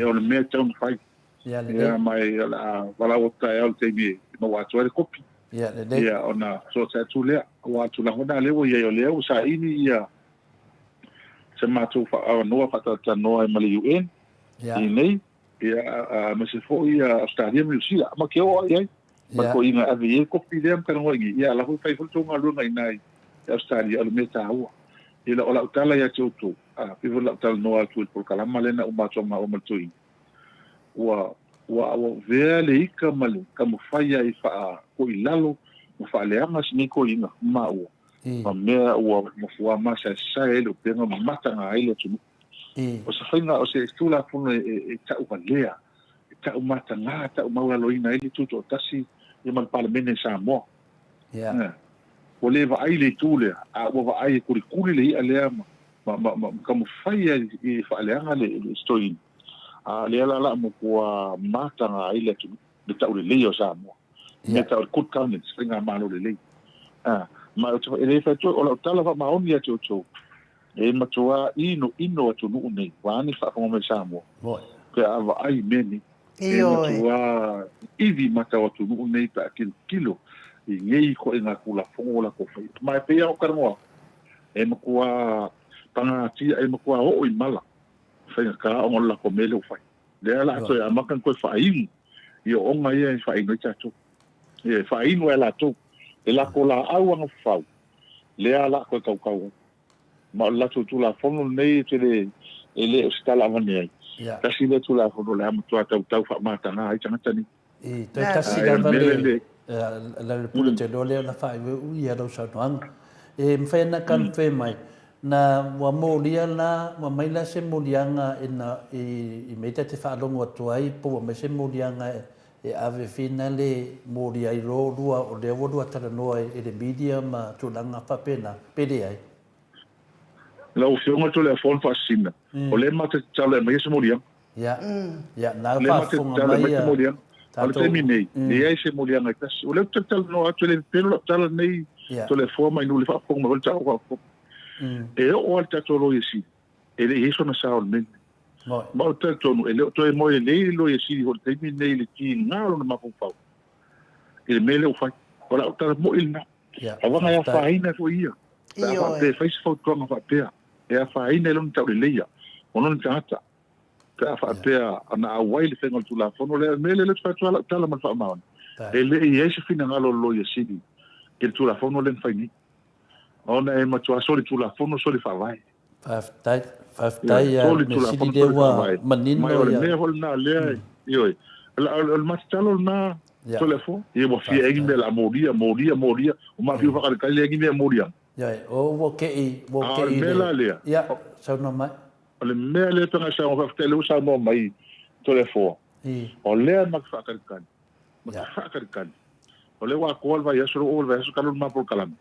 O le mea e tatau ona fai. Ia lelei. Ia ma o le a valaau atu taeao i le taimi e maua atu ai le kopi. Ia lelei. Ia ona fesootai atu lea. Aua o le tulaga foi lena lea ua i ai, o lea ua saili ia se matou avanoa faatalatalanoa ai ma le UN Ia. i inei, ia aemaise foi ia Ausetalia ma Niu Sila. Ma ke oo ai i ai ma le toeaina e ave i ai le kopi lea ma talanoa i inei. Ia a o la foi e fai foi le tou galuega i ina i Ausetalia, o le mea taua. Ia o lau tala ia te outou, a pei foi o lau talanoa atu i le polokalama lea na uma atu ma maua ma le toeaina, ua ua ua avea le ika ma le taumafai ai e faakoilalo ma faaleaga si nei toeaina ma maua. Ma mea ua mafuā masaesae ai le upega ma mataga ai le atunuu. O se faiga, o se Tulafono e tauvalea, e taumatagā, taumaualaloina ai le Tutoatasi ma le Palemene i Samoa. Ua le vaai i le itu lea, a ua vaai e kulikuli le i'a lea ma taumafai ai e faaleaga le story. A o lea la o le a matua mataga ai le atunuu, le tauleleia o Samoa. Mea tau o le good governance, faigamalo lelei. Ma e le fai atu, o lau tala faamaoni ia te outou, e matua inoino atunuu nei, vaeane faafofoga mai Samoa, pe a vaai i mea nei. E matua ivi mata o atunuu nei pe a tilotilo i nei ituaiga Tulafono ua latou faia. Ma e pei lava ona ou talanoa atu, e matua pagatia, e matua oo i mala faigata ona o le latou mea lea ua fai. Lea o le a toe amata ona toe faainu i ooga ia e faainu ai tatou. E faainu e latou le latou laau agafafau, lea o le a toe tautau ai. Ma o le latou Tulafono lenei e te le, e le o se tala avane ai. Tasi lea Tulafono o le a matua tautau faamataga ai tagata nei. I toe tasi lava le Lealailepule ou te iloa lea o le a faaiuiu ia lau saunoaga. E mafai ona confirm mai, na ua molia la, ua mai la se moliaga ina i mea ta te faalogo atu ai po ua mai se moliaga e ave fina le molia ai lo lua o lea ua lua talanoa i le media ma tulaga faapena, pe leai? Lau Afioga Toleafoa Faasisina, o lea matou te tatalo e aumaia se moliaga. Ia, ia, na faafofoga mai ia tatou. O le taimi nei, leai se moliaga e tasi. O lea ou te talanoa atu, e le pepelo lau tala nei, Toleafoa mai nuu le faafofoga mai foi le tatou faafofoga. E oo lava i le tatou Loia Sili, e le i i ai sona sao i le mea lenei. Ma ou te talitonu, e le o toe moe lelei le Loia Sili foi i le taimi lenei i le tiga o lona mafaufau i le mea lea ua fai. O lau tala moi lena. Aua e afaina foi ia, pe a faapea e fai se fautuaga faapea, e afaina i lona tauleleia o lona tagata, pe a faapea na auai le faiga o le Tulafono lea. O le mea lea ou te fai atu ai lau tala ma le faamaoni, e le i i ai se finagalo o le Loia Sili i le Tulafono lea na fai nei, ona e matua solitulafono, solifaavae. Faafetai, faafetai ia mea sili lea ua manino ia. Mai o le mea foi lena lea, ioe, o le matatalo lena, Toleafoa. Ia ua fia ai ni mea o le a molia, molia, molia, ua mafiu faakalikali leai ni mea e molia ana. Ioe, o ua kei, ua kei le. A o le mea la lea. Ia, saunoa mai. O le mea lea pei ona e saunoa, faafetai o lea ua saunoa mai Toleafoa, o lea matou te faakalikali, matou te faakalikali, o lea ua atoa le vaiaso, ua ova i le vaiaso talu ona ma polokalame,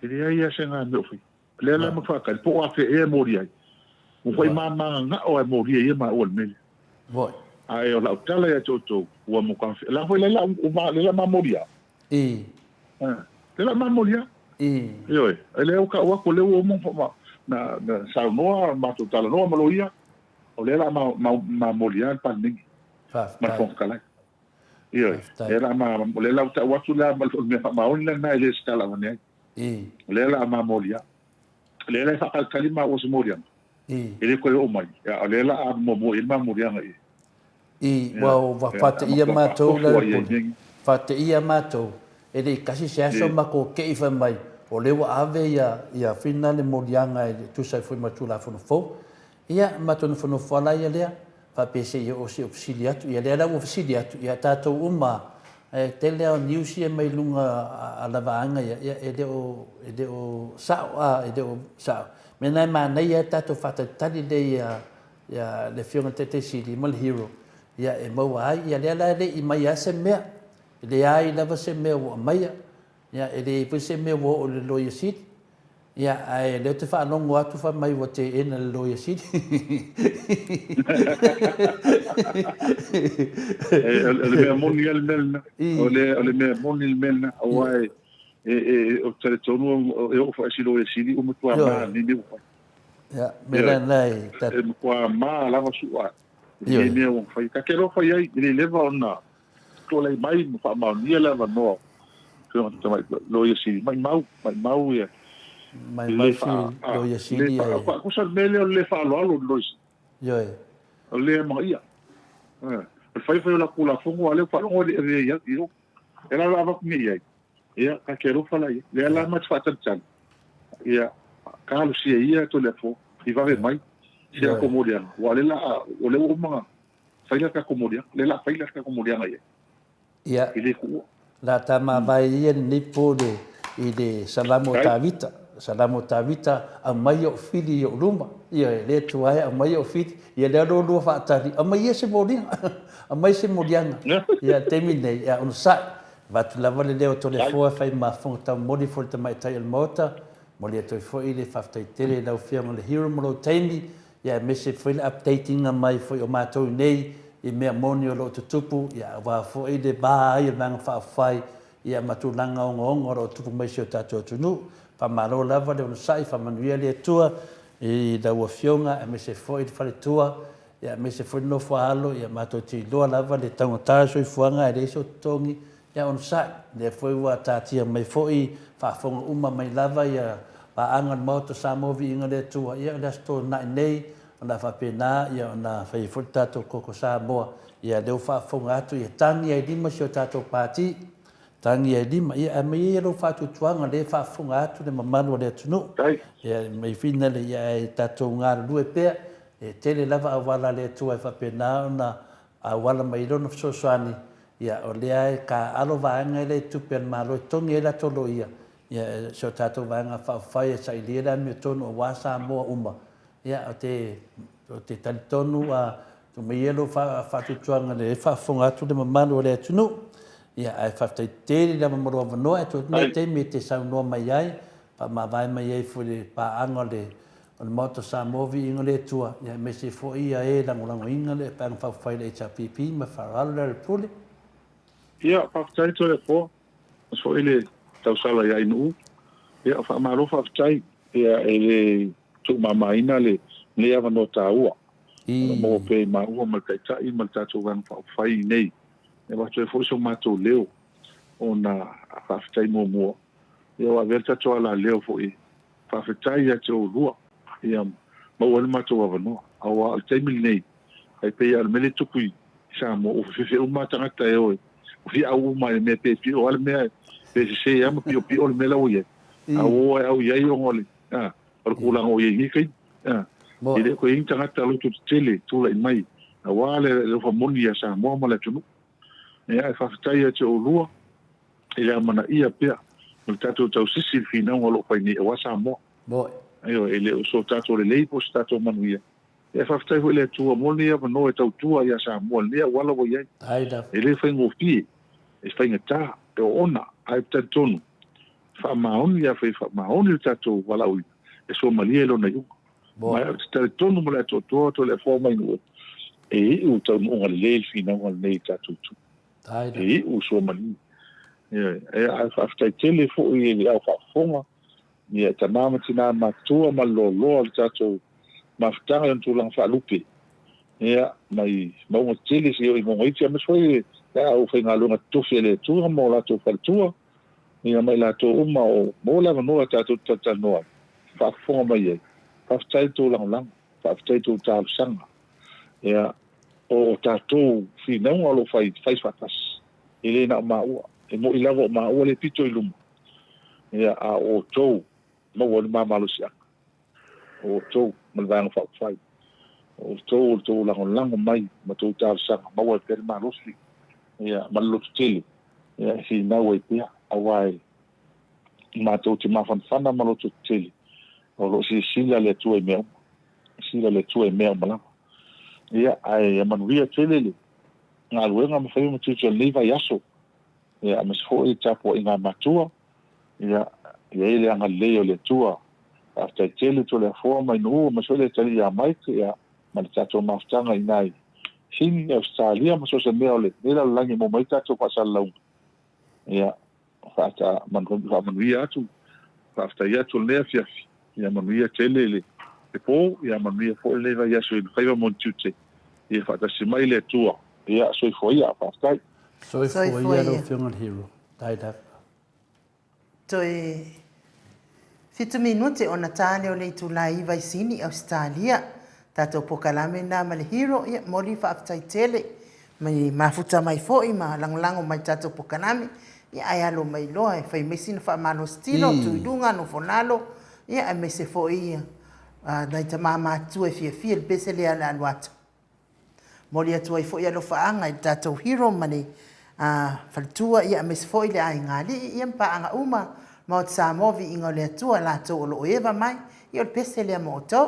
e leai lava se mea o faia. O lea la ma faatali, po o afea ea e moli ai. Ua fai mamagagao lava e moli ai ia maua i le mea lea. Moi. Ae o lau tala ia te outou, ua matua o la foi lea la ma moli a. I. Lea la ma moli a. I. Ioe, lea ua tau atu, lea ua uma ona na saunoa, matou talanoa ma loia, o lea la ma moli a le Palemene. Faafetai. Ma le Fofoga Fetalai. Ioe, lea la ma, o lea la ua tau atu la, o le mea faamaoni lena e le o se tala avane ai. O lea la a mamolia. O lea la e faatalitali maua se moliaga. E le toe oo mai. O lea la a muamua i ai le mamoliaga i. I, ua ua faateia matou la le pule. Faateia matou, e le i kasi se aso matou te i fai mai, o lea ua ave ia ia Fina le moliaga e tusa ai foi ma le Tulafono fou. Ia, matou nofonofo lava la ia lea. faapea se i oo se i ou fesili atu. Ia lea la ua fesili atu, ia tatou uma e tele lava o news ia mai luga a la vaega ia, ia e le o, e le o sao, a, e le o sao. Mea na e manaia ai le tatou faatalitali lea ia, ia le Afioga i le Taitai Sili ma le Hero, ia e maua ai. Ia lea la e le i mai lava se mea, e leai lava se mea ua aumaia, ia e leai foi se mea ua oo i le Loia Sili. Ia, ae o lea ou te faalogo atu fai mai ua teena e le Loia Sili. O le mea moni lava le mea lena. O le mea moni le mea lena. Aua e, e, ou te talitonu e oo foi i si Loia Sili ua matua ma nei mea ua fai. Ia, mea la lena e... E matua ma lava sua i nei mea ua fai. Ta te iloa fai ai, e le leva ona Tulai mai ma faamaonia le avanoa o Afioga Tamaitai Loia Sili. Maimau, maimau ia. Maimau si Loia Sili ia. Tusa le mea lea o le le faaaloalo i le Loia Sili. Ioe. O le le amanaia. O le fai fai o latou Tulafono, a o lea ua faalogo e le i ai. E la la avatu nei i ai. Ia, ta te alofa la i ai. Lea la ma te faatalitali. Ia, talosia ia Toleafoa, i vave mai si a latou moliaga. Aua o lea la, o lea ua uma ona Fai la tatou moliaga. Lea la fai la tatou moliaga i ai. Ia. E le tuua. La ta mavae ia lenei po le i le Salamo o Tavita, Salamo o Tavita, aumai ou fili i ou luma. Ioe, le Atua e, aumai ou fili. Ia lea lo lua faatali, aumai ia se moliga, aumai se moliaga. Ia, le taimi lenei, ia onosai, avatu lava le leo o Toleafoa e fai ma fofoga taumoli foi i le tamaitai o le Maota, momoli atu ai foi le faafetai tele i lau Afioga i le Hero mo lou taimi, ia aemaise foi le update ina mai foi o matou nei i mea moni o lo o tutupu, ia aua foi le va ai o le Vaega Faaupufai ia ma tulaga ogaoga o lo o tupu mai i si o tatou atunuu. Faamalo lava le onosai, faamanuia le Atua i lau Afioga aemaise foi le faletua, ia aemaise foi le nofo a alo, ia matou te iloa lava le taugata o le soifuaga e leai sou totogi, ia onosai. Lea foi ua taatia mai foi faafofoga uma mai lava ia paaga o le Maota o Samoa Viiga le Atua, ia o le Aso Toonai nei o le a faapena ia ona fai ai foi le tatou koko Samoa, ia lea ua faafofoga atu ia tagi ai lima si o tatou Pati, tagi ai lima, ia aumai ia lou faatuatuaga lea e faafofoga atu le mamalu o le atunuu, ia mai finale ia ae tatou galulue pea, e tele lava auala a le Atua e faapena ona auala mai ai lona fesoasoani, ia o lea e taaalo vaega lea i tupe a le Malo e totogi ai latou loia, ia si o tatou Vaega Faaupufai e sailia le amiotonu aua Samoa uma. Ia, ou te, ou te talitonu a tuu mai ia lou faatuatuaga lea e faafofoga atu le mamalu o le atunuu. Ia, ae faafetai tele lava mo lou avanoa e tuu atu nei taimi e te saunoa mai ai, faamavae mai ai foi le paaga o le o le Maota o Samoa Viiga le Atua, ia aemaise foi ia e lagolagoina le Vaega Faaupufai a le HRPP ma faaaloalo Lealailepule. Ia, faafetai Toleafoa. Aemaise foi le tausala ia Ainuu. Ia, faamalo faafetai. Ia, e le tuumamaina lenei avanoa taua o lo o maua pea i maua ma le Taitai ma le tatou Vaega Faaupufai i inei. E avatu ai foi so matou leo ona faafetai muamua. Ia, ua avea le tatou alaleo foi e faafetai ia te oulua ia maua ai le matou avanoa. Aua o le taimi lenei, e pei lava o le mea lea e tupu i Samoa, ua fefefe uma lava tagata e o e fiau uma i le mea pe pio lava le mea, pe sese lava ma piopio le mea la ua i ai. A ua o lava e au i ai ona o le, a, o le tulaga ua i ai i nei taimi. A, e le o toe i ai ni tagata loto tetele e tulai mai aua le alofa moni ia Samoa ma le atunuu. Ia, ae faafetai ia te oulua i le amanaia pea o le tatou tausisi i le finauga o lo o fai nei aua Samoa. Ioe, e le o so tatou lelei po o se tatou manuia. Ia, faafetai foi i le Atua mo lenei avanoa e tautua ia Samoa i lenei auala ua i ai. E le faigofie, e faigata, e oona, ae ou te talitonu, e faamaoni, afai e faamaoni le tatou valaauina, e suamalie lona iuga. Ma ou te talitonu ma le atoatoa Toleafoa mai Nu'u, e iu i taunuuga lelei le finauga lenei i tatou itu. E iu suamalie. Ioe. Ae faafetai tele foi i le au faafofoga, ia tama ma tina matutua ma le loaloa o le tatou mafutaga i ona tulaga faalupe. Ia, mai mauga tetele seia oo i mauga iti, aemaise foi le aufaigaluega totofi a le Atua ma o latou faletua, ia ma i latou uma o maua le avanoa tatou te talatalanoa ai, faafofoga mai ai. Faafetai i le tou lagolago, faafetai i tou talosaga. Ia, o tatou finauga o lo o fai, fai faatasi. E le na o maua. E moni lava o maua le pito i luma, ia, a o outou maua ai le ma malosiaga. O outou ma le Vaega Faaupufai. O outou o le tou lagolago mai ma tou talosaga, maua ai pea le malosi ia, ma le lototele ia, e finau ai pea, aua e matou te mafanafana ma lototetele, o lo o silasila le Atua i mea uma. Silasila le Atua i mea uma lava. Ia, ae ia manuia tele le galuega ma faiva ma tiute o lenei vaiaso. Ia, aemaise foi le tapuaiga a matua. Ia, ia i ai le agalelei o le Atua. Faafetai tele Toleafoa mai Nu'u, aemaise foi le atalii ia Mike, ia, ma le tatou mafutaga i ina i Sini, Ausetalia ma so o se mea o lenei lalolagi e maua mai ai tatou faasalalauga. Ia, faata, faamanuia atu, faafetai atu i lenei afiafi. Ia manuia tele le po, ia manuia foi lenei vaiaso i faiva ma ona tiute. Ia faatasi mai le Atua. Ia, soifua ia, faafetai. Soifua ia lau Afioga i le Hero. Tai lava. Toe fitu minute ona ta lea o le itula 9 i Sini, Ausetalia. Tatou pokalame lena ma le Hero, ia momoli faafetai tele mai mafuta mai foi ma lagolago mai i tatou pokalame. Ia ae alo mai loa e fai mai sina faamalositino, tu i luga, nofo lalo, ia aemaise foi nai tama matutua e fiafia i le pese lea o le a alu atu. Momoli atu ai foi alofaaga i le tatou hero ma le faletua, ia aemaise foi le aiga alii, ia ma paaga uma. Maota Samoa, viiga o le Atua, latou o lo o eva mai, ia o le pese lea mo outou.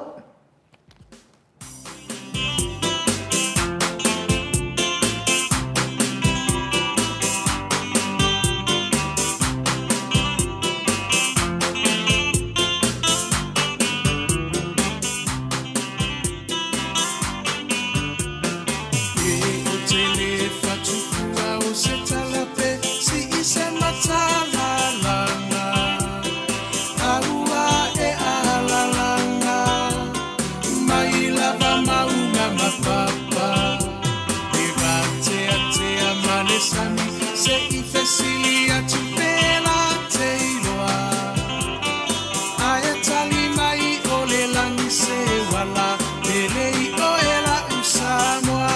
Ae tali mai o le lagi se uala pele i oe la'u Samoa.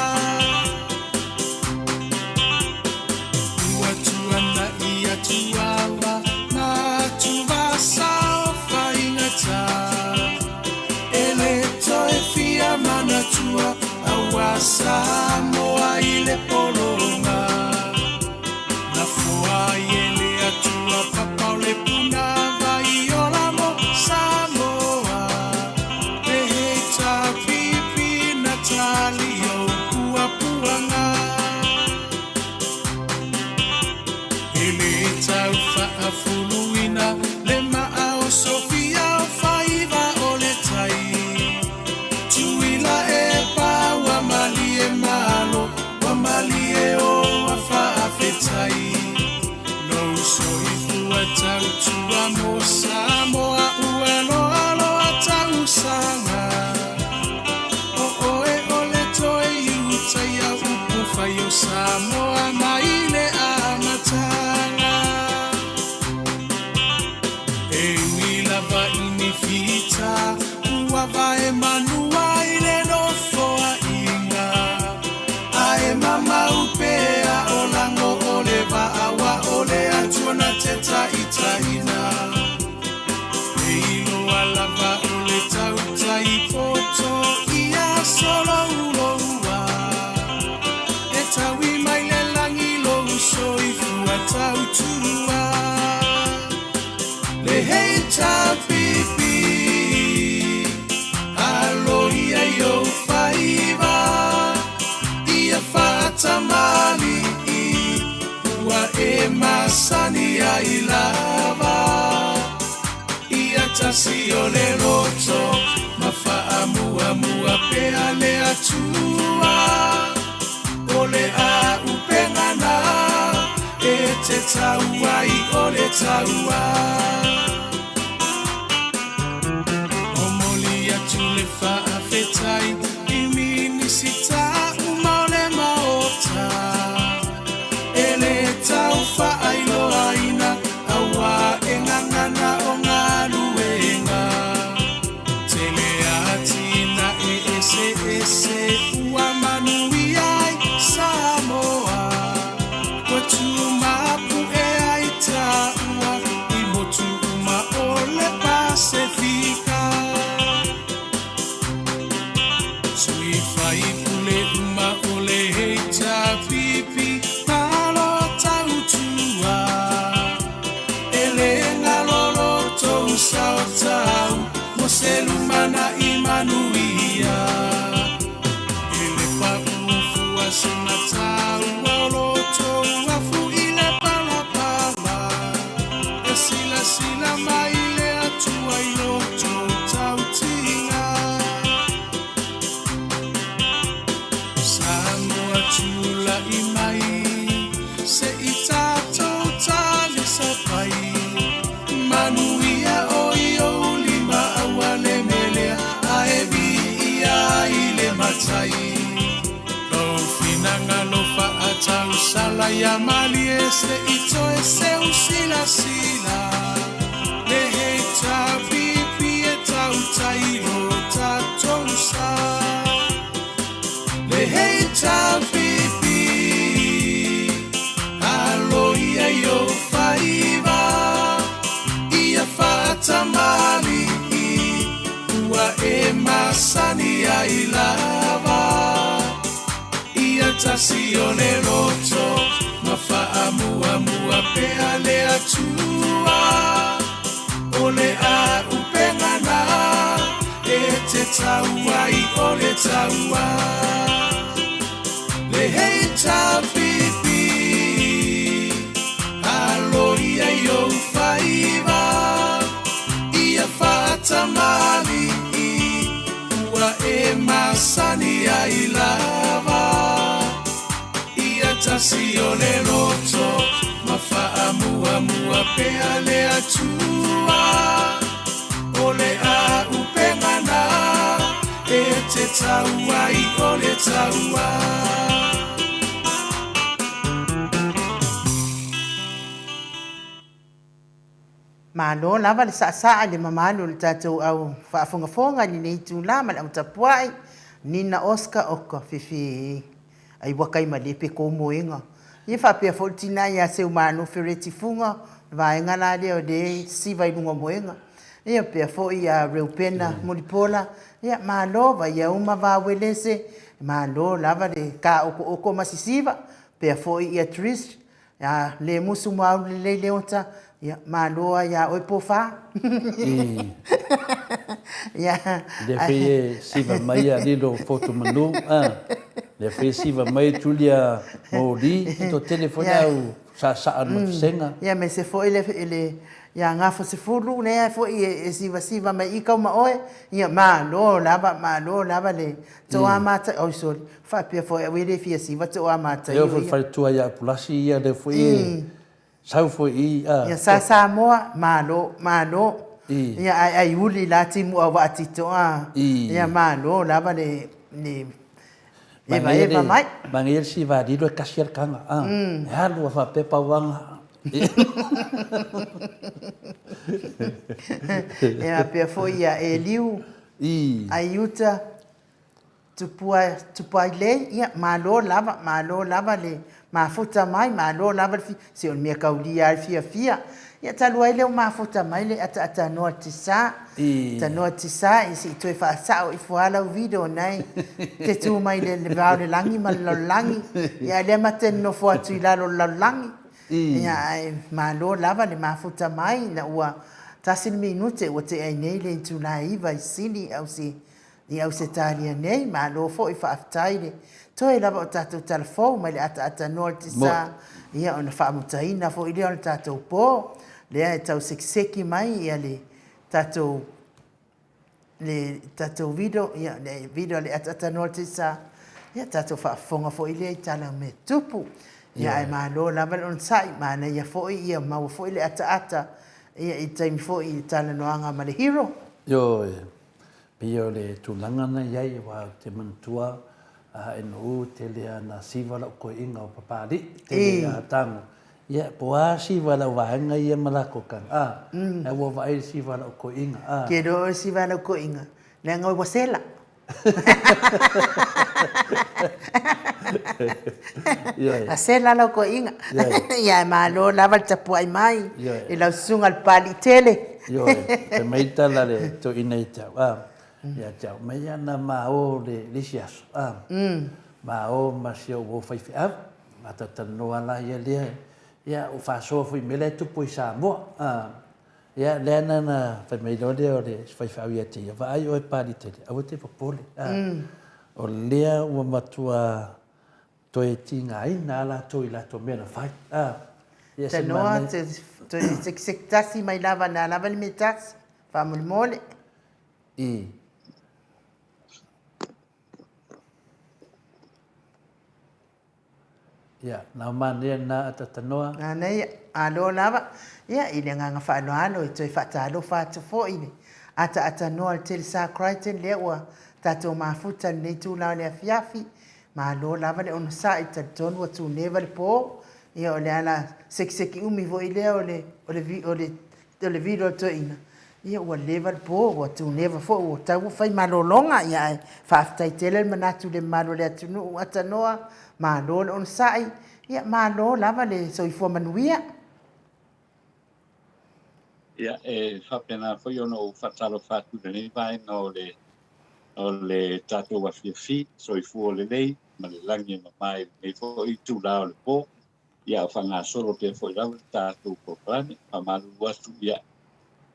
Ua tuana'i atu ava ma atuvasa o faigata e le toe fia manatua aua Samoa i le pologa. Na foa ai e le Atua papa o le punavai ola mo Samoa. Le HRPP na tali ou puapuaga. E le tau faafuluina le maa o Sofia o faiva o le tai. Tuila e pa ua malie malo, ua malie o a faafetai. Lou soifua tautua mo Samoa ua loa loa tausaga. O oe o le toe iutaia upu fai o Samoa mai le amataga. E ui lava i ni fita ua vae manua i le nofoaiga, ae mamau pea o lago o le vaa wa o le Atua na te taitaina. E iloa lava o le tautai poto ia solouloua, e taui mai le lagi lou soifua tautua. Le HRPP, alo ia i ou faiva, ia faatamali'i ua e masani ai lava. Ia tasi o le loto ma faamuamua pea le Atua. O le auupega na e te tau ai o le taua. Momoli atu le faafetai i Minisita uma o le Maota e le tau faailoaina aua e gagana o galuega. Tele atinae eseese ua manuia ai Samoa. Ua tumapu'e ai taua i motu uma o le Pasefika. Sui faipule uma o le HRPP malo tautua. E le galolo tou sao tau mo se lumana'i manuia. E le paufua se mataua o loto afu i le palapala. E silasila mai le Atua i loto tautiga. Samoa tula'i mai se i tatou talisapai. Manuia o i ou lima aua le melea ae viia ai le matai. Lou finagalo faatausala ia malie se i toe seu silasila. Le HRPP e tautai lo tatou sa. Le HRPP, alo ia i ou faiva, ia faatamali'i ua e masani ai lava. Ia tasi o le loto ma faamuamua pea le Atua. taua Le HRPP Alo ia i ou faiva Ia faatamali'i Ua e masani ai lava Ia tasi o le loto Ma faamuamua pea le Atua O le a'upega na E te tau ai o le taua. Malo lava le saasaa i le mamalu o le tatou au faafogafoga i lenei itula ma le au tapuai, Nina Oscar Oka Fefe ai ua kai malie pe kou moega. Ia faapea foi le tina ia Seumanu Fereti Fuga, le vaega la lea o lea e siva i luga o moega. Ia pea foi ia Reupena Mulipola, ia malo Vaiauma Vauelese, malo lava le kaokooko ma sisiva, pea foi ia Trish Ia le musu ma aulu lelei Leota, ia malo a ia oe Pofa. Ia. Lea foi e siva mai a lilo fotu manu, a. Lea foi e siva mai Julia Moli, e toatele foi le au saasaa ma vasega. Ia aemaise foi le le ia Gafosefulu lea foi e sivasiva mai i kau ma oe, ia malo lava, malo lava le Toamata, oi sorry, faapea foi au e le fia siva Toamata ia. E oo foi i le faletua ia Pulasi ia lea foi e sau foi i a. Ia sa Samoa, malo, malo. Ia ae ai uli la timu au vaa tito a. Ia malo lava le le evaeva mai. Manaia le siva lilo e kasi a le kaga a. E alu a faapea pau aga. Ia faapea foi ia Eliu. Aiuta, Tupua, Tupuailei, ia, malo lava, malo lava le mafuta mai, malo lava le fi, se o le mea kaulia lava le fiafia. Ia, talu ai lea ua mafuta mai le ataatanoa tisa, tanoa tisa, ia se i toe faasao ifo lava lau video na e te tu mai i le va o le lagi ma le lalolagi, ia a o lea ma te nonofo atu i lalo o le lalolagi. Ia, ae malo lava le mafuta mai ina ua tasi le minute ua tea ai nei le itula e 9 i Sini i Ausetalia nei. Malo foi faafetai le toe lava o tatou tala fou mai le ataatanoa o le tisa, ia ona faamutaina foi lea o le tatou po lea e tau sekiseki mai ia le tatou le tatou video, ia, le video a le ataatanoa tisa, ia tatou faafofoga foi lea i tala o mea tupu. Ia, ae malo lava le onosai, manaia foi ia maua foi le ataata ia i taimi foi i talanoaga ma le hero. Ioe, pei o le tulaga na i ai, aua ou te manatua a NU tele lava na siva lau koeina o Papalii, tele lava tago. Ia, po o a siva a lau vaega ia ma lakou taga, a, ae ua vaai i le siva a lau toeaina, a. Ke loa o le siva a lau toeaina, leaga ua sela. A sela lau toeaina. Ia, e malo lava le tapuai mai i lau susuga i le Papalii tele. Ioe, fai mai le tala a le toeaina ia te au, a, ia te au, mai ana ma o le isi aso, a, ma o ma si ou uo faifeau. Faatalatalanoa la ia lea, ia ua faasoa foi i mea la e tupu i Samoa. A, ia lea na na fai mai loa lea o le faifeau ia te ia, vaai oe Palitele, aua e te popole. A, o lea ua matua toe tigaina lava latou i latou mea na fai. A, ia se Tanoa, manaia. toe sekiseki tasi mai lava, na lava le mea tasi, faamolemole. I. Ia, nau manaia lena atatanoa. Manaia, malo lava. Ia, i le agaga faaaloalo e toe faatalofa atu foi i le ataatanoa o le Telesa Crichton lea ua tatou mafuta i lenei itula o le afiafi. Malo lava le onosai, talitonu ua tuneva le po. Ia, o le ala sekiseki umi foi lea o le, o le, o le O le vilo a le toeaina, ia ua leva le po, ua tuneva foi, ua tau ua fai malologa, ia ae faafetai tele le manatu i le mamalu o le atunuu, atanoa, malo le onosai, ia malo lava le soifua manuia. Ia, e faapena foi ona ou faatalofa atu i lenei vaega o le o le tatou afiafi, soifua lelei ma le lagi e mama i lenei foi itula o le po. Ia, a o faagasolo pea foi lava le tatou polokalame. Faamalulu atu, ia,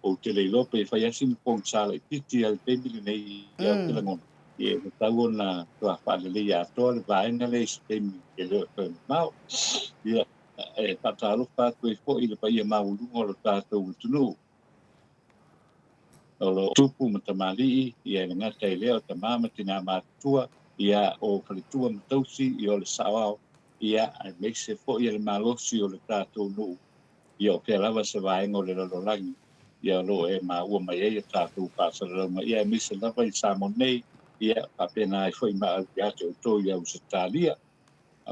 ou te le iloa pe fai lava sina pogisa laitiiti i le taimi lenei, ia, ou te lagona, Ia, e tatau ona matua faaleleia atoa le vaega lea i se taimi e le o toe mamao. Ia, e faatalofa atu ai foi i le paia maualuga o lo tatou atunuu, o lo o tupu ma tamalii, ia e le gata i lea o tama ma tinā matutua, ia o faletua ma tausi, ia o le saoao, ia aemaise foi le malosi o le tatou nuu, ia o fea lava se vaega o le lalolagi, ia o lo o e maua mai ai a tatou faasalalauga, ia aemaise lava i Samoa nei, ia faapena ai foi ma au ia te outou i Ausetalia.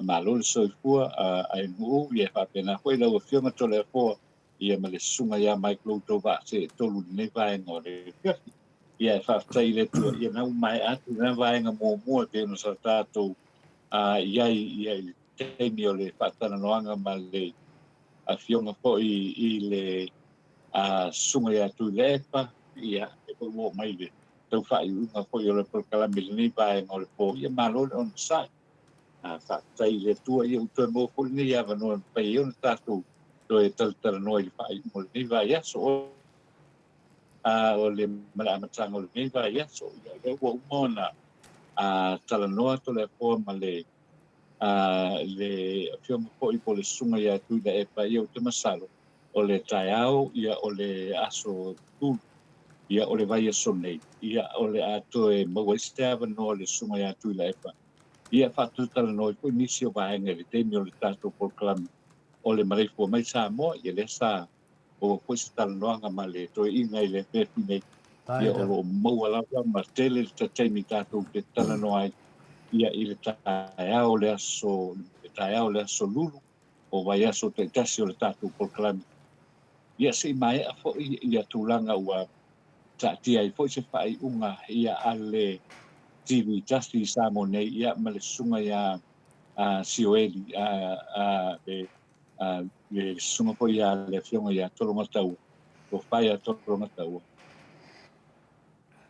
Malo le soifua a Nu'u, ia faapena foi lau Afioga Toleafoa, ia ma le susuga ia Mike lo outou vaa seetolu i lenei vaega o le afiafi. Ia e faafetai i le Atua, ia na ua maea atu lena vaega muamua e pei ona sa tatou i ai ia i le taimi o le faatalanoaga ma le afioga foi i le susuga ia Tuilaepa, ia e foi ua oo mai le tau faaiuiuga foi o le polokalame i lenei vaega o le po, ia malo le onosai. Faafetai i le Atua ia ua toe maua foi lenei avanoa e mafai ai ona tatou toe talatalanoa i le faaiuga o lenei vaiaso. O le ma le amataga o lenei vaiaso, ia o lea ua uma ona talanoa Toleafoa ma le le afioga foi po o le susuga ia Tuilaepa, ia ou te masalo o le taeao ia o le aso Tulu ia o le vaiaso nei, ia o le a toe maua ai se avanoa o le susuga ia Tuilaepa ia faatalatalanoa ai foi nisi o vaega i le taimi o le tatou polokalame o le maleifua mai Samoa. Ia lea sa maua foi se talanoaga ma le toeaina i le afiafi nei, ia o lo o maua lava ma tele le taimi tatou te talanoa ai ia i le taeao o le aso, le taeao o le aso Lulu o vaiaso taitasi o le tatou polokalame. Ia se i maea foi ia tulaga ua taatia ai foi se faaiuga ia a le TV tasi i Samoa nei ia ma le susuga ia Sioeli, le susuga foi ia le afioga ia Tologataua, Tofa ia Tologataua,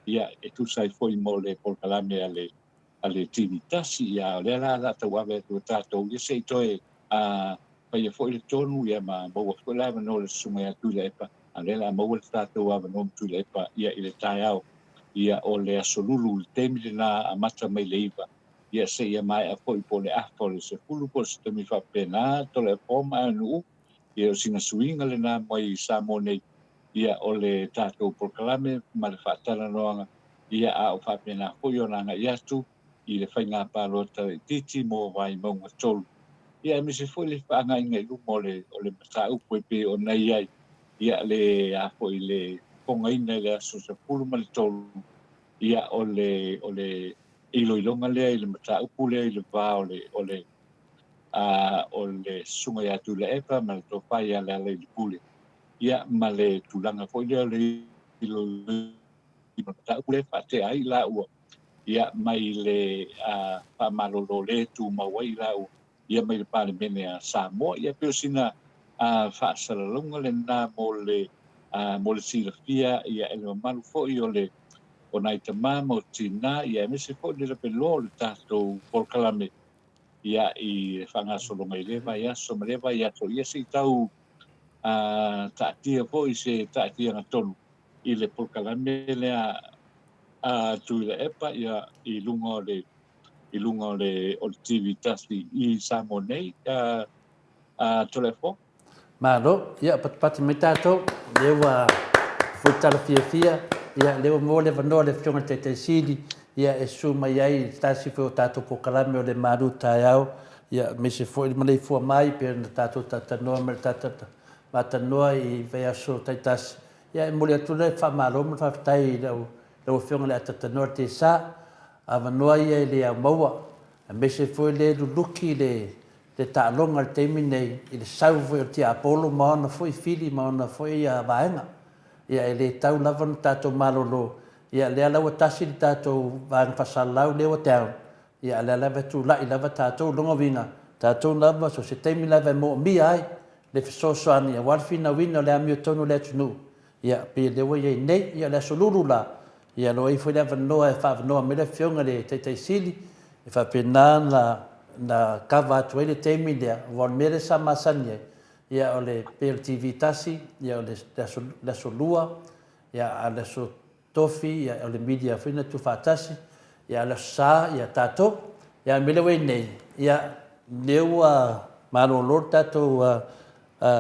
ia e tusa ai foi mo le polokalame a le TV tasi. Ia o lea la o le a tauave atu e tatou ia se i toe faia foi le tonu ia ma maua foi le avanoa o le susuga ia Tuilaepa, a o lea o le a maua le tatou avanoa ma Tuilaepa ia i le taeao ia o le aso Lulu i le taimi lena amata mai le 9 ia seia maea foi po o le afa o le 10 po o se taimi faapena Toleafoa ma Aganuu. Ia o sina suiga lena mai Samoa nei ia o le tatou polokalame ma le faatalanoaga ia a o faapena foi ona agai atu i le faiga palota laitiiti mo Vaimauga 3. Ia aemaise foi le faagaiga i luma o le o le mataupu e pei ona i ai ia le a foi le fofogaina i le aso 13 ia o le o le iloiloga lea i le mataupu lea i le va o le o le a o le susuga ia Tuilaepa ma le tofa ia Lealailepule ia ma le tulaga foi lea o le iloiloga mataupu lea e faatea ai laua ia mai le faamalolo le tumau ai laua ia mai le Palemene a Samoa. Ia pei o sina faasalalauga lena mo le mo le silafia ia e le mamalu foi o le o nai tama ma o tinā ia aemaise foi le laveloa o le tatou polokalame ia i le faagasologa i lea vaiaso ma lea vaiaso ia se i tau taatia foi se taatiaga tonu i le polokalame lea a Tuilaepa ia i luga o le i luga o le o le TV tasi i Samoa nei a Toleafoa. Malo, ia patupatu mai tatou, lea ua foi tala fiafia, ia lea ua maua le avanoa le Afioga i le Taitai Sili, ia e susu mai ai i se tasi foi o tatou polokalame o le malu taeao, ia aemaise foi le maleifua mai pei ona tatou talatalanoa ma le matalanoa i vaiaso taitasi. Ia e momoli atu le faamalo ma le faafetai i lau Afioga i le Atatanoa le Tesa, avanoa ia e le ao maua, aemaise foi le luluki le le taaloga i le taimi nei i le sau foi o le tiapolo ma ona foi fili ma ona foi vaega. Ia e le tau lava ona tatou malolo, ia lea la ua tasi le tatou vaega faasalalau lea ua down, ia a o lea lava e tulai lava tatou. O lona uiga, tatou lava so o se taimi lava e moomia ai le fesoasoani aua le finauina o le amiotonu o le atunuu, ia pei o lea ua i ai nei. Ia o le Aso Lulu la, ia o lo o i ai foi le avanoa e faaavanoa mai le Afioga i le Taitai Sili e faapena ona na kava atu ai le taimi lea, aua o le mea lea sa masani ai, ia o le pei o le TV tasi, ia o le aso, le aso lua, ia a o le aso tofi, ia o le media foi na tuufaatasi. Ia, o le Aso Sa, ia, tatou. Ia, o le mea lea ua i ai nei, ia, lea ua malolo le tatou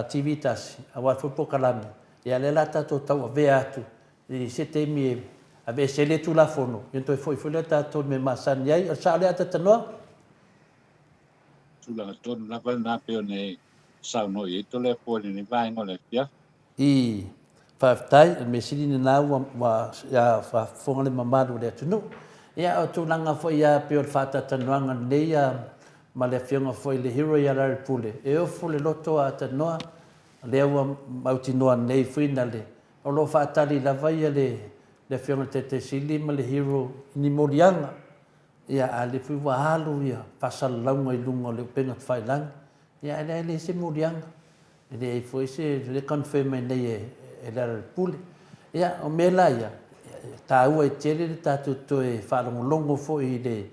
TV tasi, aua foi polokalame, ia, lea o le a tatou tauavea atu i se taimi e aveese ai le Tulafono, ia ona toe foi foi lea o tatou i le mea masani ai. O le sao lea Atatanoa? Tulaga tonu lava lena pei ona e saunoa i ai Toleafoa i lenei vaega o le afiafi. I, faafetai, o le mea sili lena ua, ua faafofoga le mamalu o le atunuu. Ia, o tulaga foi lava pei o le faatalatalanoaga lenei ma le Afioga foi i le Hero ia Larry Pule, e ofo le loto a Atanua, lea ua mautinoa nei foi na le, o lo o faatali lava ia le, le Afioga i le Taitai Sili ma le Hero i ni moliaga. Ia, a o lea foi ua alu ia faasalalauga i luga o le upega tafailagi, ia ae leai leai se moliaga. E leai foi se, lea e confirm mai nei e Lealailepule. Ia, o mea la ia, e taua ai tele le tatou toe faalogologo foi i le,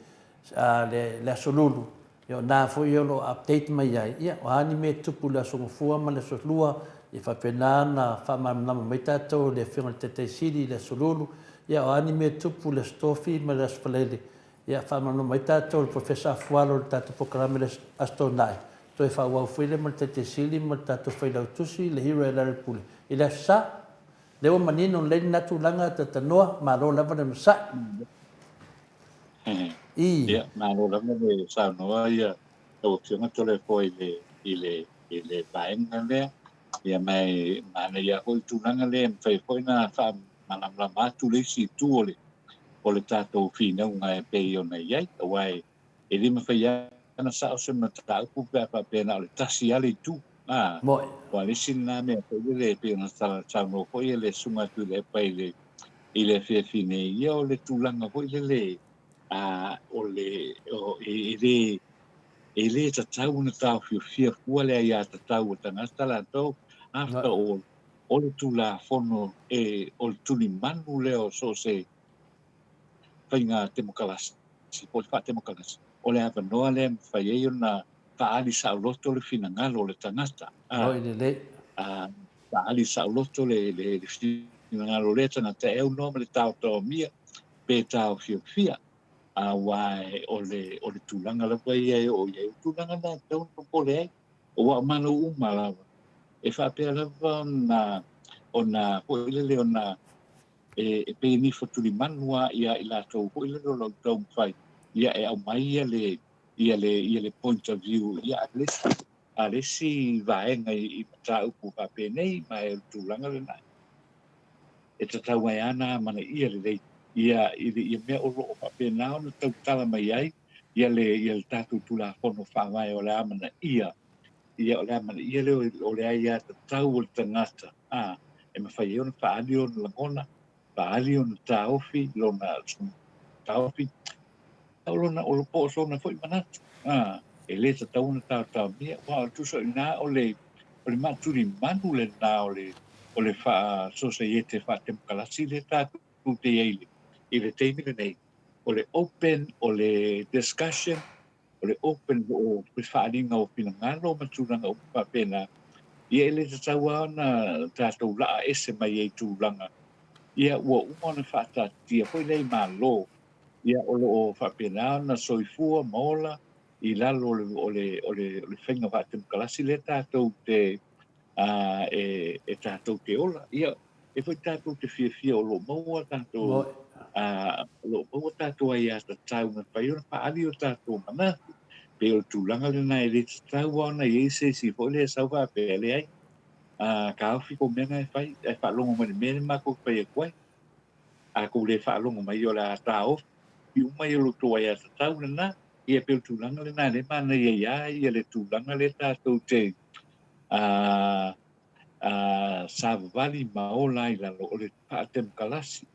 le, le Aso Lulu, ia o na foi o lo o update mai ai, ia, o a ni mea e tupu i le Aso Gafua ma le Aso Lua, ia faapena ona faamalamalama mai tatou e le Afioga i le Taitai Sili i le Aso Lulu, ia o a ni mea e tupu i le Aso Tofi ma le Aso Faraile, Ia faamalamalama mai tatou le Professor Afualo i le tatou polokalame i le Aso Toonai, toe faaauau foi lea ma le Taitai Sili ma le tatou Failautusi, le Hero Lealailepule i le Aso Sa. Lea ua manino lelei lena tulaga Tatanoa, malo lava le onosai. I. Ia, malo lava le saunoa ia lau Afioga Toleafoa i le, i le, i le vaega lea. Ia ma e manaia foi le tulaga lea e mafai foi ona faamalamalama atu le isi itu o le, o le tatou finauga e pei ona i ai, aua e le mafai lava ona sao se mataupu pe a faapea na o le tasi lava le itu. A, Moe. Aua o le isi lena mea foi lele e pei ona saunoa foi le Susuga Tuilaepa i le, i le afiafi nei, ia o le tulaga foi lele, a, o le, o, e, e le, e le tatau ona taofiofia fua le aiatatau a tagata latou, after all, o le Tulafono e, o le tulimanu lea o so o se faiga temokalasi po o le faatemokalasi, o le avanoa lea e mafai ai ona faaali saoloto le finagalo o le tagata. A, Moi lelei. A, faaali saoloto le, le, le finagalo o lea tagata e aunoa ma le taotaomia pe taofiofia. Aua o le, o le tulaga lava ia e oo i ai, o le tulaga lena e tatau ona popole ai. Aua o Malo uma lava, e faapea lava ona, ona foi lele ona e, e pei e nifo tulimanu lava ia i latou foi lele o lo o taumafai, ia e aumai ia le, ia le, ia le point of view ia a le isi, a le isi vaega i, i mataupu faapenei, ma e o le tulaga lena. E tatau ai lava ona amanaia lelei ia, ia mea o lo o faapena ona tautala mai ai ia le, ia le tatou Tulafono Faavae o le amanaia, ia o le amanaia lea o le aiatatau o le tagata, a, e mafai ai ona faaali ona lagona, faaali ona taofi, lona taofi, o lona, o po o sona foi manatu, a, e le tatau ona taotaomia, aua o le tusa o i ina o le, o le maatulimanu lena o le, o le faa-sosaiete faa-temokalasi lea tatou te i ai i le taimi lenei, o le open, o le discussion, o le open o le faaaliga o finagalo ma tulaga uma faapena, ia e le tatau lava ona tatou laa ese mai ai i tulaga, ia ua uma ona faataatitia foi lea i Malo, ia o lo o faapena ona soifua ma ola i lalo o le, o le, o le, o le faiga faatemokalasi lea tatou te, a, e, e tatou te ola. Ia, e foi tatou te fiafia o lo o maua tatou, a, o lo o maua tatou aiatatau e mafai ona faaali o tatou manatu. Pei o le tulaga lena e le tatau lava ona i ai se isi foi lea e sau faapea, leai, a, taofi kou mea na e fai, ae faalogo mai i le mea le matou fai atu ai. A kou le faalogo mai o le a taofi uma ia lo outou aiatatau lena. Ia pei o le tulaga lena lea e manaia ai lava ia le tulaga lea tatou te a, a, savavali ma ola ai i lalo o le faatemokalasi.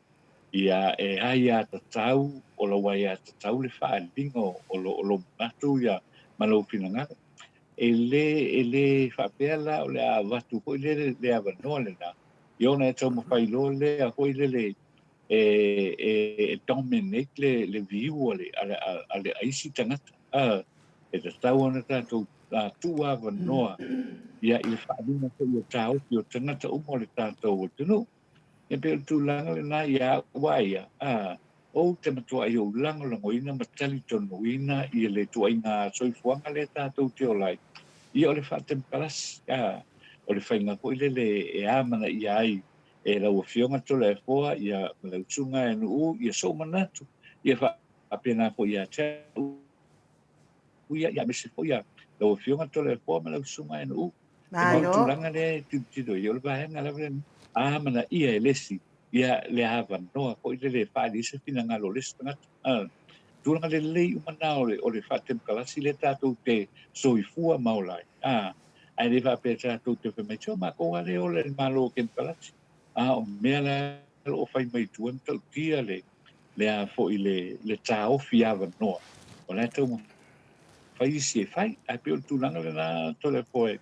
Ia e aiatatau, o lau aiatatau le faaaliga o, lo, o lou manatu ia ma lou finagalo. E le, e le faapea la o le a avatu foi le, le avanoa lena, ia ona e taumafai loa lea foi lele e, e, e dominate le, le view a le, a le, a le a isi tagata. A, e tatau ona tatou tuu avanoa ia i le faaaliga foi o taofi o tagata uma o le tatou atunuu. E pei o le tulaga lena ia au a ia, a, Ou te matuai ou lagolagoina ma talitonuina ia le ituaiga soifuaga lea tatou te ola ai, ia o le faatemokarasi, a, o le faiga foi lele e amanaia ai e lau Afioga Toleafoa ia ma lau Susuga Nuu ia sou manatu, ia faapena foi ia te au ia, ia aemaise foi ia lau Afioga Toleafoa ma lau Susuga Nuu. E mau Malo. tulaga lea e tilotilo i ai, o le vaega lava lea amanaia e le isi ia le avanoa foi lele e faaali ai se finagalo o le isi tagata. A, tulaga lelei uma na o le, o le faatemokarasi lea tatou te soifua ma ola ai. A, ae le faapea tatou te fai mai, se o matou lava lea e ola i le Malo Kemokarasi. A o mea la o lo o fai mai tua e matautia le, le a foi le, le taofi avanoa o la e taumafai isi e fai. Ae pei o le tulaga lena Toleafoa e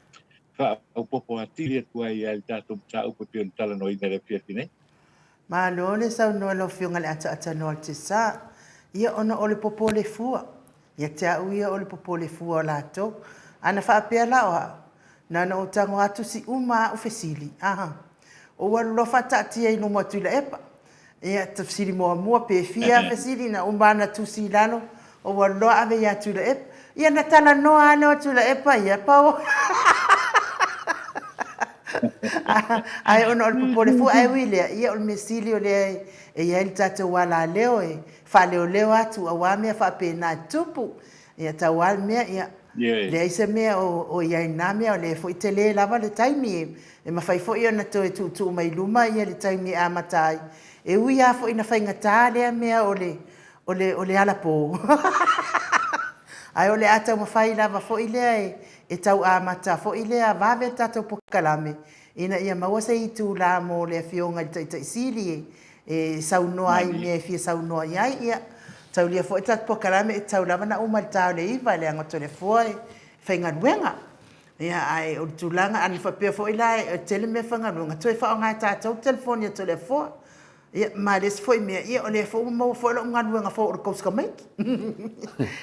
faaopoopo atili atu ai i le tatou mataupu e pei ona talanoaina i le afiafi nei. Malo le saunoa lau Afioga i le Ataatanoa o le Tesa. Ia ona o le popole fua. Ia te au ia o le popole fua o latou. Ana faapea la o au, na ona ou tago atu si uma a'u fesili, aha, ou alu loa faataatia i luma o Tuilaepa. Ia, ta fesili muamua pe fia fesili na uma ana tusi i lalo, ou alu loa ave ia Tuilaepa. Ia na talanoa lava lea o Tuilaepa ia, pau Ae ona o le popole fua, ae ui i lea, ia o le mea sili o lea e i ai le tatou alaleo e faaleoleo atu aua mea faapena e tutupu. Ia tau lava le mea, ia, leai se mea o i ai i lena mea, o lea foi e tele lava le taimi e mafai foi ona toe tuutuu mai luma le taimi e amata ai. E ui lava foi ina faigata lea mea o le o le o le alapō. Ae o le a taumafai lava foi lea e tau amata foi lea vave le tatou polokalame ina ia maua se itulā mo le Afioga i le Taitai Sili e saunoa ai i mea e fia saunoa i ai. Ia, taulia foi le tatou polokalame e tatau lava ona uma i le ta o le 9 leaga o Toleafoa e faigaluega. Ia, ae o le tulaga, ana faapea foi la e tele mea faigaluega, toe faaaoga e tatou le telefoni a Toleafoa. Ia, ma le isi foi mea, ia, o lea foi ua maua foi lau galuega fou o le kousukamaiti.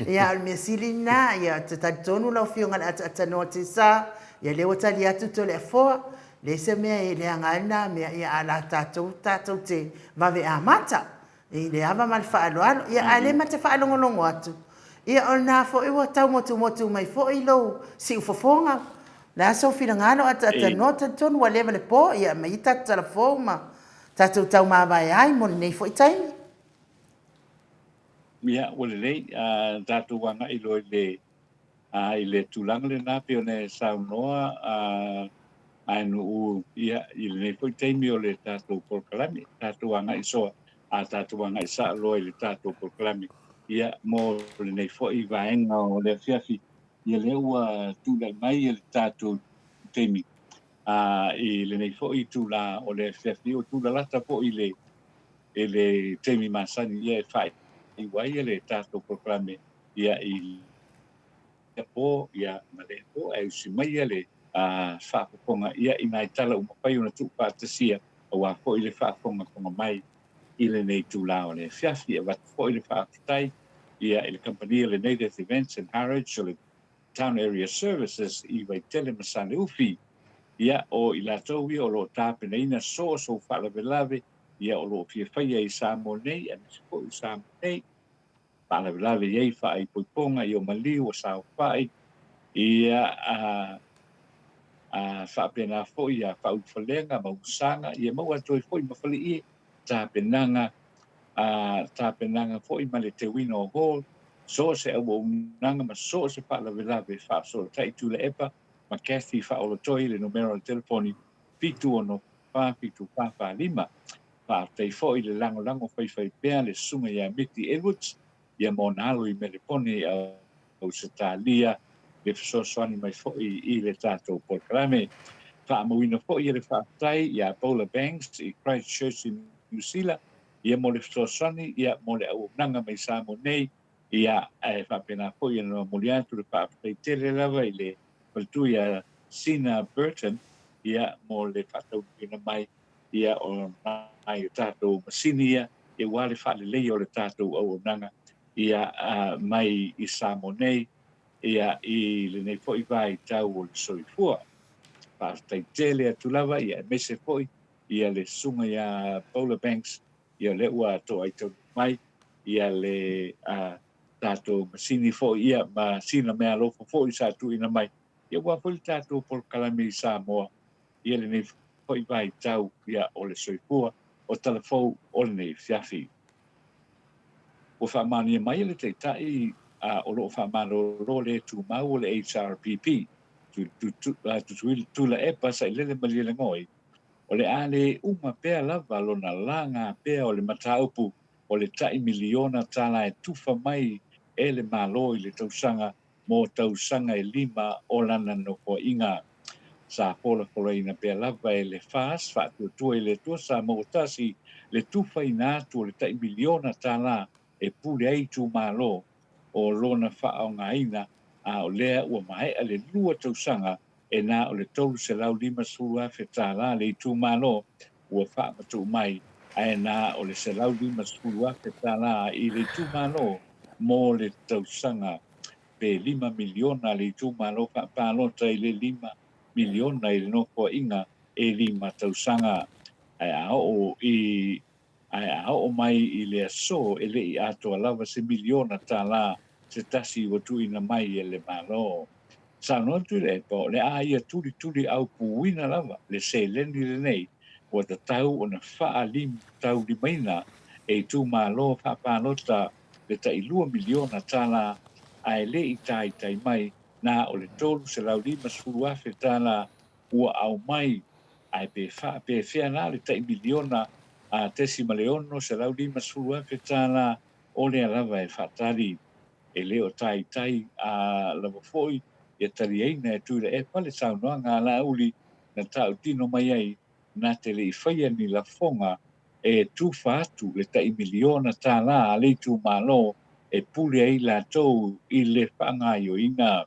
Ia, a o le mea sili lena, ia, ou te talitonu lau Afioga i le Ataatanoa Tesa, ia, lea ua tali atu Toleafoa, leai se mea e leaga ai lena mea, ia, a o la tatou tatou te vave amata i le ava ma le faaaloalo. Ia, a o lea ma te faalogologo atu, ia, o lena foi ua tau motumotu mai foi lou siufofoga. O le a sou finagalo Ataatanoa, talitonu ua leva le po, ia, aumai ia tatou tala fou ma tatou taumavae ai mo lenei foi taimi. Ia, ua lelei, tatou agai loa i le, i le tulaga lena pei ona e saunoa, Aenuu, ia, i lenei foi taimi o le tatou polokalame, tatou agai soa, a tatou agai sao loa i le tatou polokalame, ia, mo lenei foi vaega o le afiafi, ia lea ua tulai mai le tatou taimi i lenei foi itula o le afiafi, ua tulalata foi i le i le taimi masani ia e faaiu ai le tatou polokalame ia i le po ia ma le po ae usi mai le faafofoga ia i nai tala ua mafai ona tuufaatasia aua foi le faafogafoga mai i lenei itula o le afiafi. E avatu foi le faafetai ia i le kamupani o le Native Events and Harrods o le Town Area Services i Vaitele ma Saleufi, ia, o i latou ia o lo o tapenaina so o sou faalavelave, ia, o lo o fia faia i Samoa nei, aemaise foi o Samoa nei, faalavelave i ai faaipoipoga, ia o maliu, o saofai, ia, a, a faapena foi ia faaulufalega ma usaga, ia maua atu ai foi ma faleie tapenaga, a, tapenaga foi ma le teuina o hall, so o se auaunaga ma so o se faalavelave faafesootai Tuilaepa ma Kathy Faaolotoi i le numera o le telefoni 7647445. Faafetai foi i le lagolago faifaipea a le Susuga ia Miti Edwards ia mo ona alo i Melepone i Ausetalia le fesoasoani mai foi i le tatou polokalame. Faamauina foi le faafetai ia Paula Banks i Christchurch i Niu Sila ia mo le fesoasoani ia mo le auaunaga mai Samoa nei, ia ae faapena foi ona momoli atu le faafetai tele lava i le faletua ia Sina Burton ia mo le faataunuuina mai ia o nai o tatou masini ia aua le faaleleia o le tatou auaunaga ia mai i Samoa nei ia i lenei foi vaitau o le soifua. Faafetai tele atu lava ia aemaise foi ia le susuga ia Paula Banks, ia lea ua toai taunuu mai. Ia le tatou masini foi ia ma sina meaalofa foi sa tuuina mai ia aua foi le tatou polokalame i Samoa ia lenei foi vaitau ia o le soifua o talafou o lenei afiafi. Ua faamaonia mai e le Taitai o lo o faamalolo le tumau o le HRPP, Tuilaepa Sailele Malielegaoi, o le a le uma pea lava lona laga pea o le mataupu o le tai miliona tala e tufa mai e le Malo i le tausaga mo tausaga e lima o lana nofoaiga. Sa folafolaina pea lava e le FAS, Faatuatua i le Atua Samoa Tasi, le tufaina atu o le tai miliona tala e pule ai itumalo o lona faaaogaina, a o lea ua maea le lua tausaga e na o le $350,000 tala le itumalo ua faamatuu mai, ae na o le $150,000 tala i le itumalo mo le tausaga, pe $5 miliona le itumalo faapalota i le $5 miliona i le nofoaiga e lima tausaga. Ae a oo i Ae a oo mai i le aso e le i atoa lava se miliona tala se tasi ua tuuina mai e le Malo. Saunoa Tuilaepa o le a ia tulituli aupuina lava le seleni lenei ua tatau ona faalimtaulimaina e itumalo faapalota le tai $2 miliona ae le i taitai mai na o le $350,000 ua aumai ae pe faapefea la le tai miliona a tesima le $650,000 o lea lava e faatali. E le o taitai a lava foi ia taliaina e Tuilaepa le saunoaga a Laauli na tautino mai ai na te le i faia ni lafoga e tufa atu le tai miliona tala a le itumalo e pule ai latou i le faagaoioiga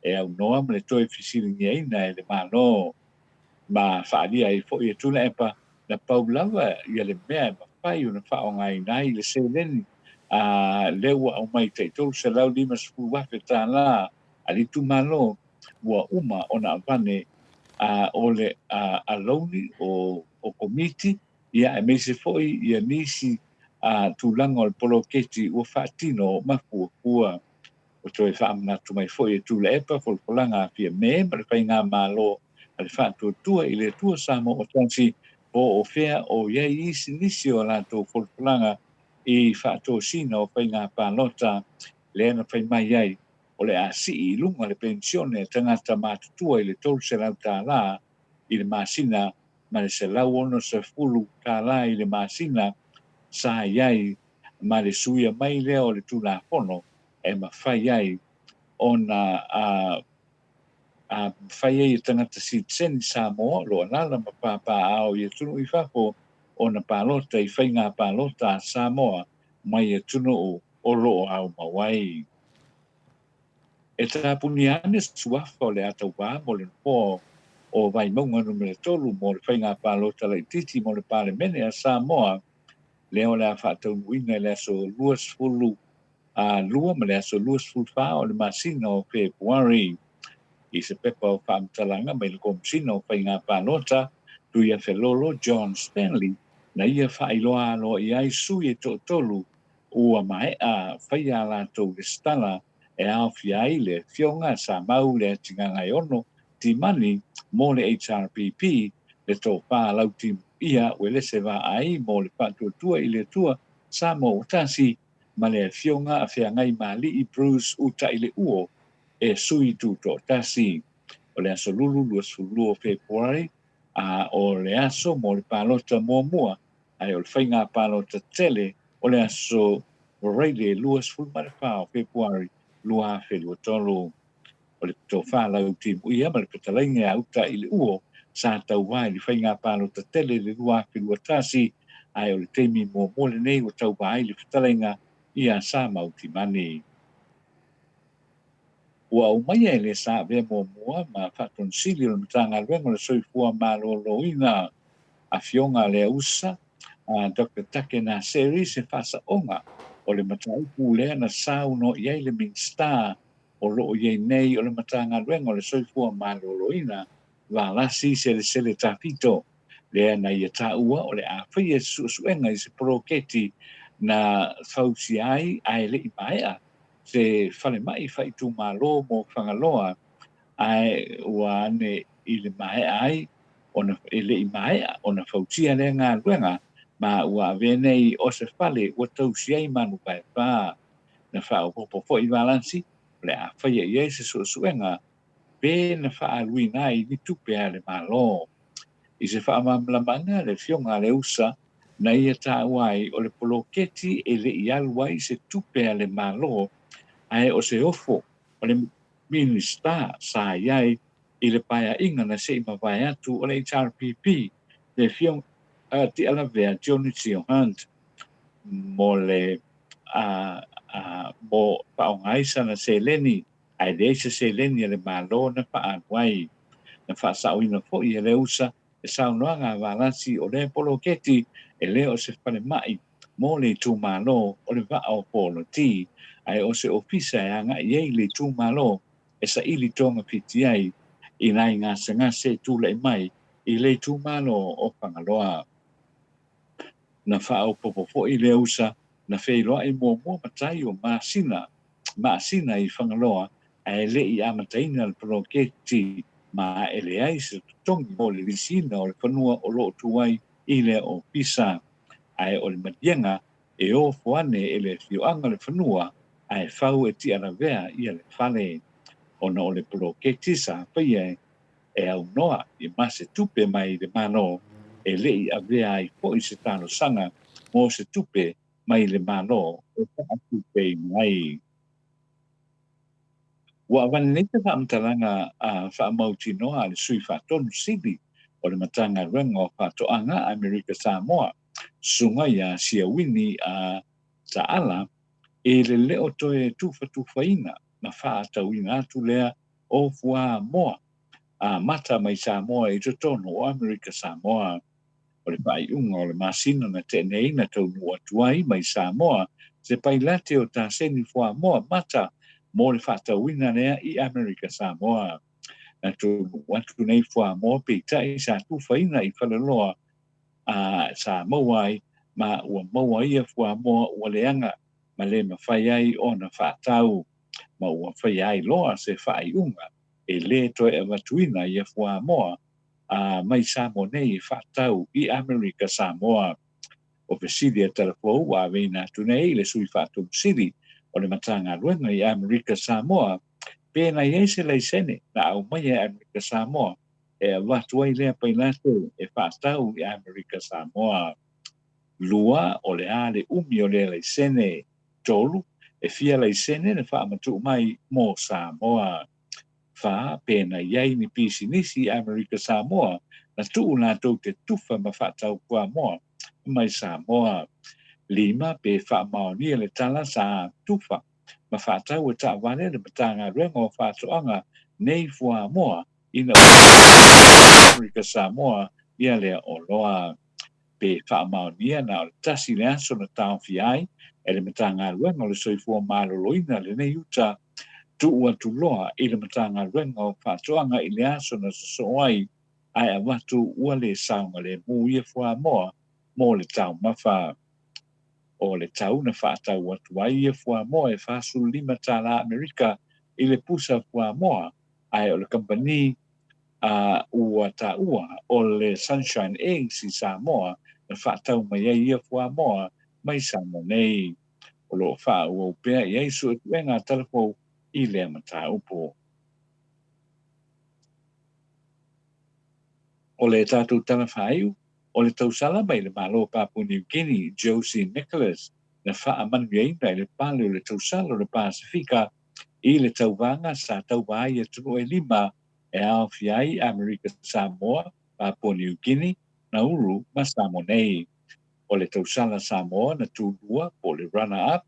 e aunoa ma le toe fesiligiaina e le Malo. Ma faaalia ai foi e Tuilaepa na pau lava ia le mea e mafai ona faaaogaina ai le seleni a lea ua aumai tai $350,000 a le itumalo ua uma ona avane a o le alauni o komiti ia aemaise foi ia nisi a tulaga o le poloketi ua faatino ma fuafua. Ua toe faamanatu mai foi e Tuilaepa folafolaga a Fiame ma le Faigamalo a le Faatuatua i le Atua Samoa Tasi po o fea o i ai isi nisi o latou folafolaga i faatosina o faiga palota lea na fai mai ai o le a sii i luga le penisione a tagata matutua i le $300 i le masina ma le $160 i le masina sa i ai ma le suia mai lea o le Tulafono e mafai ai ona a mafai ai e tagata sitiseni Samoa o lo o alaala ma papaaao i atunuu i fafo ona palota i faiga palota a Samoa mai atunuu o lo o aumau ai. E tapunia ane suafa o le Atauvā mo le nofoa o Vaimauga numera 3 mo le faiga palota laitiiti mo le Palemene a Samoa lea o le a faataunuuina i le aso 22 ma le aso 24 o le masina o Fepuari. I se pepa o faamatalaga mai le Komesina o Faiga Palota, Tuiafelolo John Stanley, na ia faailoa aloaia ai sui e toatolu ua maea faia a latou resitala e aofia ai le Afioga Samau Leatigagaeono Timani mo le HRPP, le Tofa Lautimuia Uelese Vaai mo le Faatuatua i le Atua Samoa ua Tasi, ma le Afioga a Feagaimali'i Bruce Utaileuo e sui tutoatasi. O le aso Lulu 22 o Fepuari, a o le aso mo le palota muamua, ae o le faiga palota tele o le aso Varaile 24 o Fepuari 2023. O le Tofa Lautimuia ma le Fetalaiga ia Utaileuo sa tauva i le faiga palota tele i le 2021, ae o le taimi muamua lenei ua tauva ai le fetalaiga ia Samau Timani. Ua aumaia e le sa avea muamua ma Faatonisili o le Matagaluega o le Soifua Maloloina, Afioga a Leausa a Doctor Take Naseri se faasaoga o le mataupu lea na saunoa i ai le Minisita o lo o i ai nei o le Matagaluega o le Soifua Maloloina, Valasi Selesele Tafito, lea na ia taua o le a faia se suesuega i se poloketi Na fausia ai ae le i maea se falemai faaitumalo mo Fagaloa, ae ua ane i le maea ai ona e le i maea ona fausia lea galuega, ma ua avea nei o se fale ua tausi ai manu paepa. Na faaopoopo foi Valasi o le a faia i ai se suesuega pe na faaaluina ai ni tupe a le Malo. I se faamalamalamaga a le Afioga a Leusa na ia taua ai o le poloketi e le i alu ai se tupe a le Malo ae o se ofo o le Minisita sa i ai i le paeaiga na se i mavae atu o le HRPP, le Afioga a Tialavea Dionisio Hunt, mo le a, a, mo faaaoga ai sana seleni ae leai se seleni a le Malo na faaalu ai. Na faasaoina foi e Leusa le saunoaga a Valasi o lea poloketi e le o se falemai mo le itumalo o le Vaa o Poloti, ae o se ofisa e agai ai le itumalo e saili togafiti ai i nai gasegase e tulai mai i le itumalo o Fagaloa. Na faaopoopo foi Leusa na feiloai muamua matai o Masina masina i Fagaloa ae le i amataina le poloketi ma e leai se totogi mo le lisiina o le fanua o lo o tu ai i lea ofisa, ae o le maliega e ofo ane e le afioaga le fanua ae fau e Tialavea ia le fale. Ona o le poloketi sa faia e aunoa ma se tupe mai le Malo, e le i avea ai foi se talosaga mo se tupe mai le Malo e faatupeina ai. Ua avane nei se faamatalaga faamautinoa a le Sui Faatonu Sili o le Matagaluega o Faatoaga a Amerika Samoa, Susuga ia Siawini a Taala, i le leo toe tufatufaina ma faatauina atu lea o fuamoa amata mai Samoa i totonu o Amerika Samoa. O le faaiuga o le masina na tea nei na taunuu atu ai mai Samoa se pailate o taseni fuamoa mata mo le faatauina lea i Amerika Samoa. Na taunuu atu nei fuamoa peitai sa tufaina i Faleloa a sa maua ai ma ua maua ia fuamoa ua leaga ma le mafai ai ona faatau ma ua faia ai loa se faaiuga e lē toe avatuina ia fuamoa a mai Samoa nei e faatau i Amerika Samoa. O fesili a Talafou ua aveina atu nei i le Sui Faatonu Sili o le Matagaluega i Amerika Samoa pe na i ai se laisene na aumaia e Amerika Samoa e avatu ai lea pailate e faatau i Amerika Samoa. 2, o le a le umi o lea laisene? 3, e fia laisene na faamatuu mai mo Samoa? 4, pe na i ai ni pisinisi i Amerika Samoa na tuu latou te tufa ma faatau fuamoa mai Samoa? 5, pe faamaonia le tala sa tufa ma faatau e taavale le Matagaluega o Faatoaga nei fuamoa ina ua Amerika Samoa ia lea oloa? Pe faamaonia na o le tasi le aso na taofia ai e le Matagaluega o le Soifua Maloloina lenei uta tuu atu loa i le Matagaluega o Faatoaga i le aso na sosoo ai ae avatu ua le saogalemu ia fuamoa mo le taumafa. O le tau na faatau atu ai ia fuamoa e $45 Amerika i le pusa fuamoa, ae o le kamupani a ua taua o le Sunshine Eggs i Samoa na faatau mai ai ia fuamoa mai Samoa nei. O lo o faaauau pea i ai suesuega a Talafou i lea mataupu. O le tatou tala faaiu, o le tausala mai le Malo o Papua New Guinea, Josie Nicholas, na faamanuiaina i le pale o le tausala o le Pasefika i le tauvaga sa tauva ai atunuu e 5 e aofia ai Amerika Samoa, Papua New Guinea, Nauru ma Samoa nei. O le tausala Samoa na tulua po o le runner-up,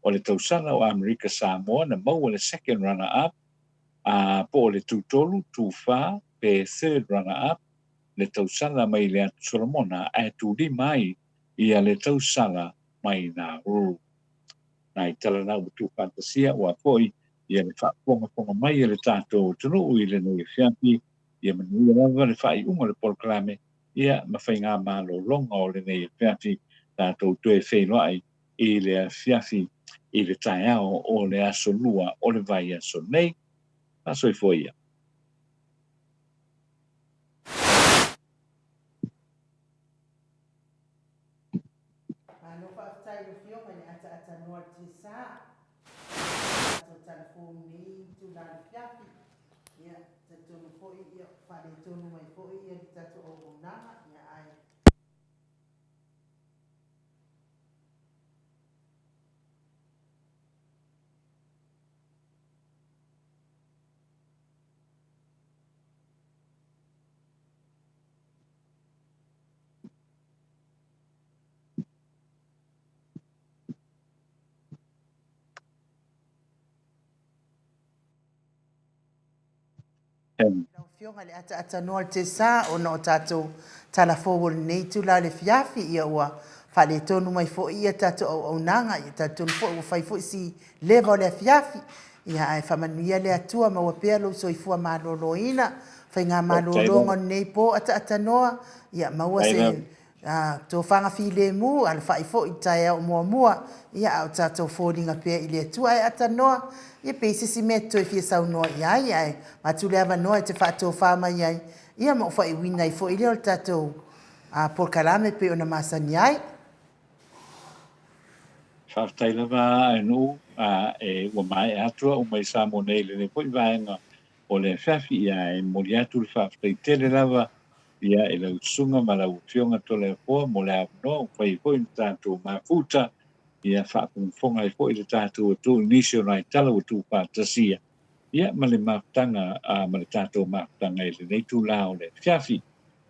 o le tausala o Amerika Samoa na maua le second runner-up, a po o le tutolu, tufa pe third runner-up, le tausala mai le Atu Solomona ae tulima ai ia le tausala mai Nauru. Nai tala na ua tuufaatasia ua foi ia le faafogafoga mai a le tatou atunuu i lenei afiafi, ia manuia lava le faaiuga o le polokalame ia ma faiga malologa o lenei afiafi tatou toe feiloai i le afiafi i le taeao o le aso Lua o le vaiaso nei. Faasoifua ia. Malo faafetai i le Afioga i le Ataatanoa le Tiasa i le tatou talafou nei itula i le afiafi. Ia, talitonu foi ia faaletonu mai foi ia le tatou auaunaga, ia ae Lau Afioga i le Ataatanoa o le Tesa, ona o tatou tala fou o lenei itula o le afiafi, ia ua faaletonu mai foi ia tatou auaunaga, ia talitonu foi ua fai foi si leva o le afiafi, ia ae faamanuia le Atua, maua pea lou soifua maloloina, faigamalologa o lenei po Ataatanoa, ia maua se tofaga filemu, alafai foi i le taeao muamua, ia a o tatou foliga pea i le Atua. Ae atanoa, ia pe i se isi mea e te toe fia saunoa i ai, ae avatu le avanoa e te faatofa mai ai, ia ma ou faaiuina ai foi lea o le tatou polokalame e pei ona masani ai. Faafetai lava a nuu, a e ua maea atu au mai Samoa nei i lenei foi vaega o le afiafi, ia e momoli atu le faafetai tele lava ia i lau susuga ma lau afioga Toleafoa mo le avanoa ua fai ai foi le tatou mafuta, ia faafogafoga ai foi le tatou atunuu i nisi o nai tala ua tuufaatasia ia ma le mafutaga ma le tatou mafutaga i lenei itula o le afiafi.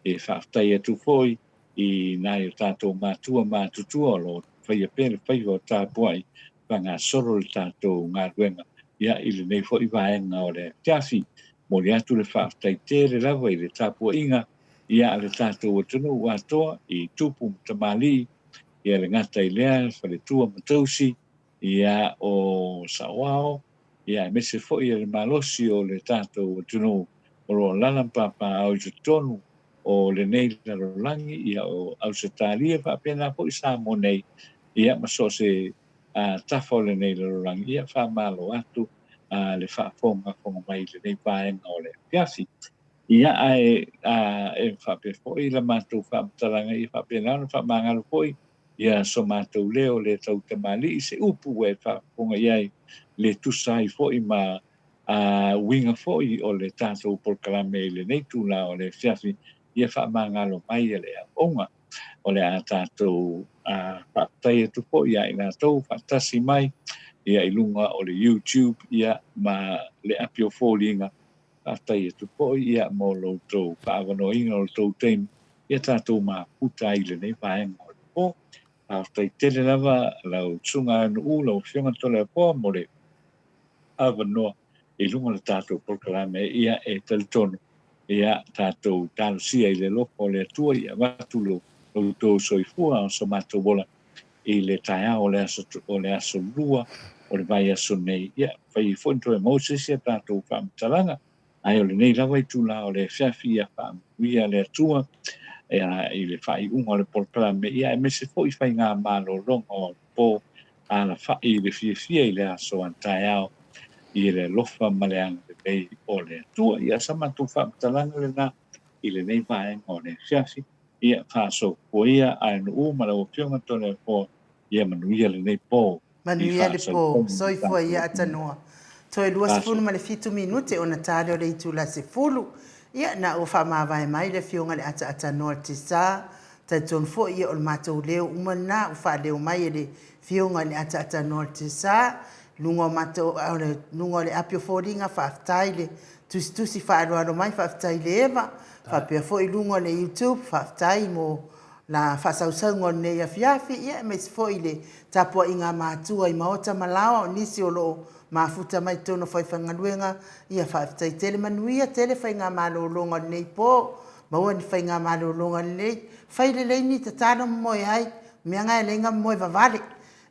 E faafetai atu foi i nai o tatou matua matutua o lo o faia pea le faiva o tapuai faagasolo le tatou galuega ia i lenei foi vaega o le afiafi. Momoli atu le faafetai tele lava i le tapuaiga ia a le tatou atunuu atoa i tupu ma tamalii ia le gata i lea faletua ma tausi ia o saoao ia aemaise foi le malosi o le tatou atunuu o lo o alaala ma papaaao i totonu o lenei lalolagi, ia o Ausetalia faapena foi Samoa nei, ia ma so o se tafa o lenei lalolagi, ia faamalo atu le faafogafoga mai i lenei vaega o le afiafi. Ia ae e faapea foi la matou faamatalaga, ia faapena ona faamagalo foi ia so matou leo le tautamalii se upu ua e faafofoga i ai, le tusa ai foi ma uiga foi o le tatou polokalame i lenei itula o le afiafi, ia faamagalo mai le auauna. O le a tatou faafetai atu foi ia i latou faatasi mai ia i luga o le YouTube ia ma le api o foliga. Faafetai atu foi ia mo lo outou faaavanoaina o le tou taimi ia tatou mafuta ai i lenei vaega o le po. Faafetai tele lava lau Susuga Nuu, lau Afioga Toleafoa mo le avanoa i luga o le tatou polokalame, ia e talitonu ia tatou talosia i le alofa o le Atua ia avatu lo outou soifua o so matou ola i le taeao o le aso o le aso lua o le vaiaso nei, ia fai ai foi ona toe maua se isi a tatou faamatalaga. Ae o lenei lava itula o le afiafi ia faamanuia le Atua ia, i le faaiuga o le polokalame, ia aemaise foi faiga malologa o le po alafai i le fiafia i le aso a taeao i le alofa ma le agalelei o le Atua. Ia sa matou faamatalaga lena i lenei vaega o le afiafi. Ia faasofoia ia ae nuu ma lau Afioga Toleafoa, ia manuia lenei po. Manuia le po. Soifua ia Atanoa. Toe 27 minute ona ta lea o le itula 10. Ia, na ua faamavae mai le Afioga i le Ataatanoa Tisa. Talitonu foi ia o le matou leo uma lena ua faaleo mai e le Afioga i le Ataatanoa Tisa. Luga o matou, o le, luga o le api o foliga, faafetai le tusitusi faaaloalo mai, faafetai i le Eva. Faapea foi i luga o le YouTube, faafetai mo la faasausauga o lenei afiafi, ia aemaise foi i le tapuaiga a matua i maota ma laoa, o nisi o lo o mafuta mai totonu o faifaigaluega, ia faafetai tele. Manuia tele faigamalologa o lenei po, maua ni faigamalologa lelei, fai lelei ni tatalo ma moe ai, o mea na e alai na moe vavale.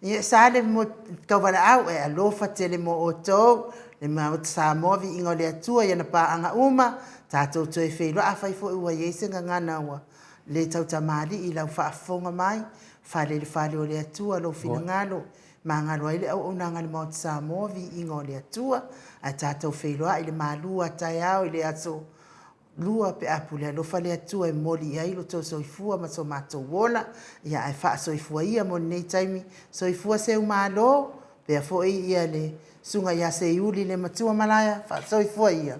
Ia e sa le moe tauvalaau, e alofa tele mo outou, le Maota Samoa, viiga o le Atua i ana paaga uma, tatou toe feiloai, afai foi ua i ai se gagana ua. le tautamalii i lau faafofoga mai, fale i le fale o le Atua lou finagalo, magalo ai le auaunaga a le Maota Samoa, viiga o le Atua, ae tatou feiloai i le malu a taeao i le aso Lua pe a pule alofa le Atua e momoli i ai lo outou soifua ma so matou ola, ia ae faasoifua ia mo lenei taimi. Soifua Seumalo, pea foi ia le Susuga ia Seiuli le matua malaia, faasoifua ia.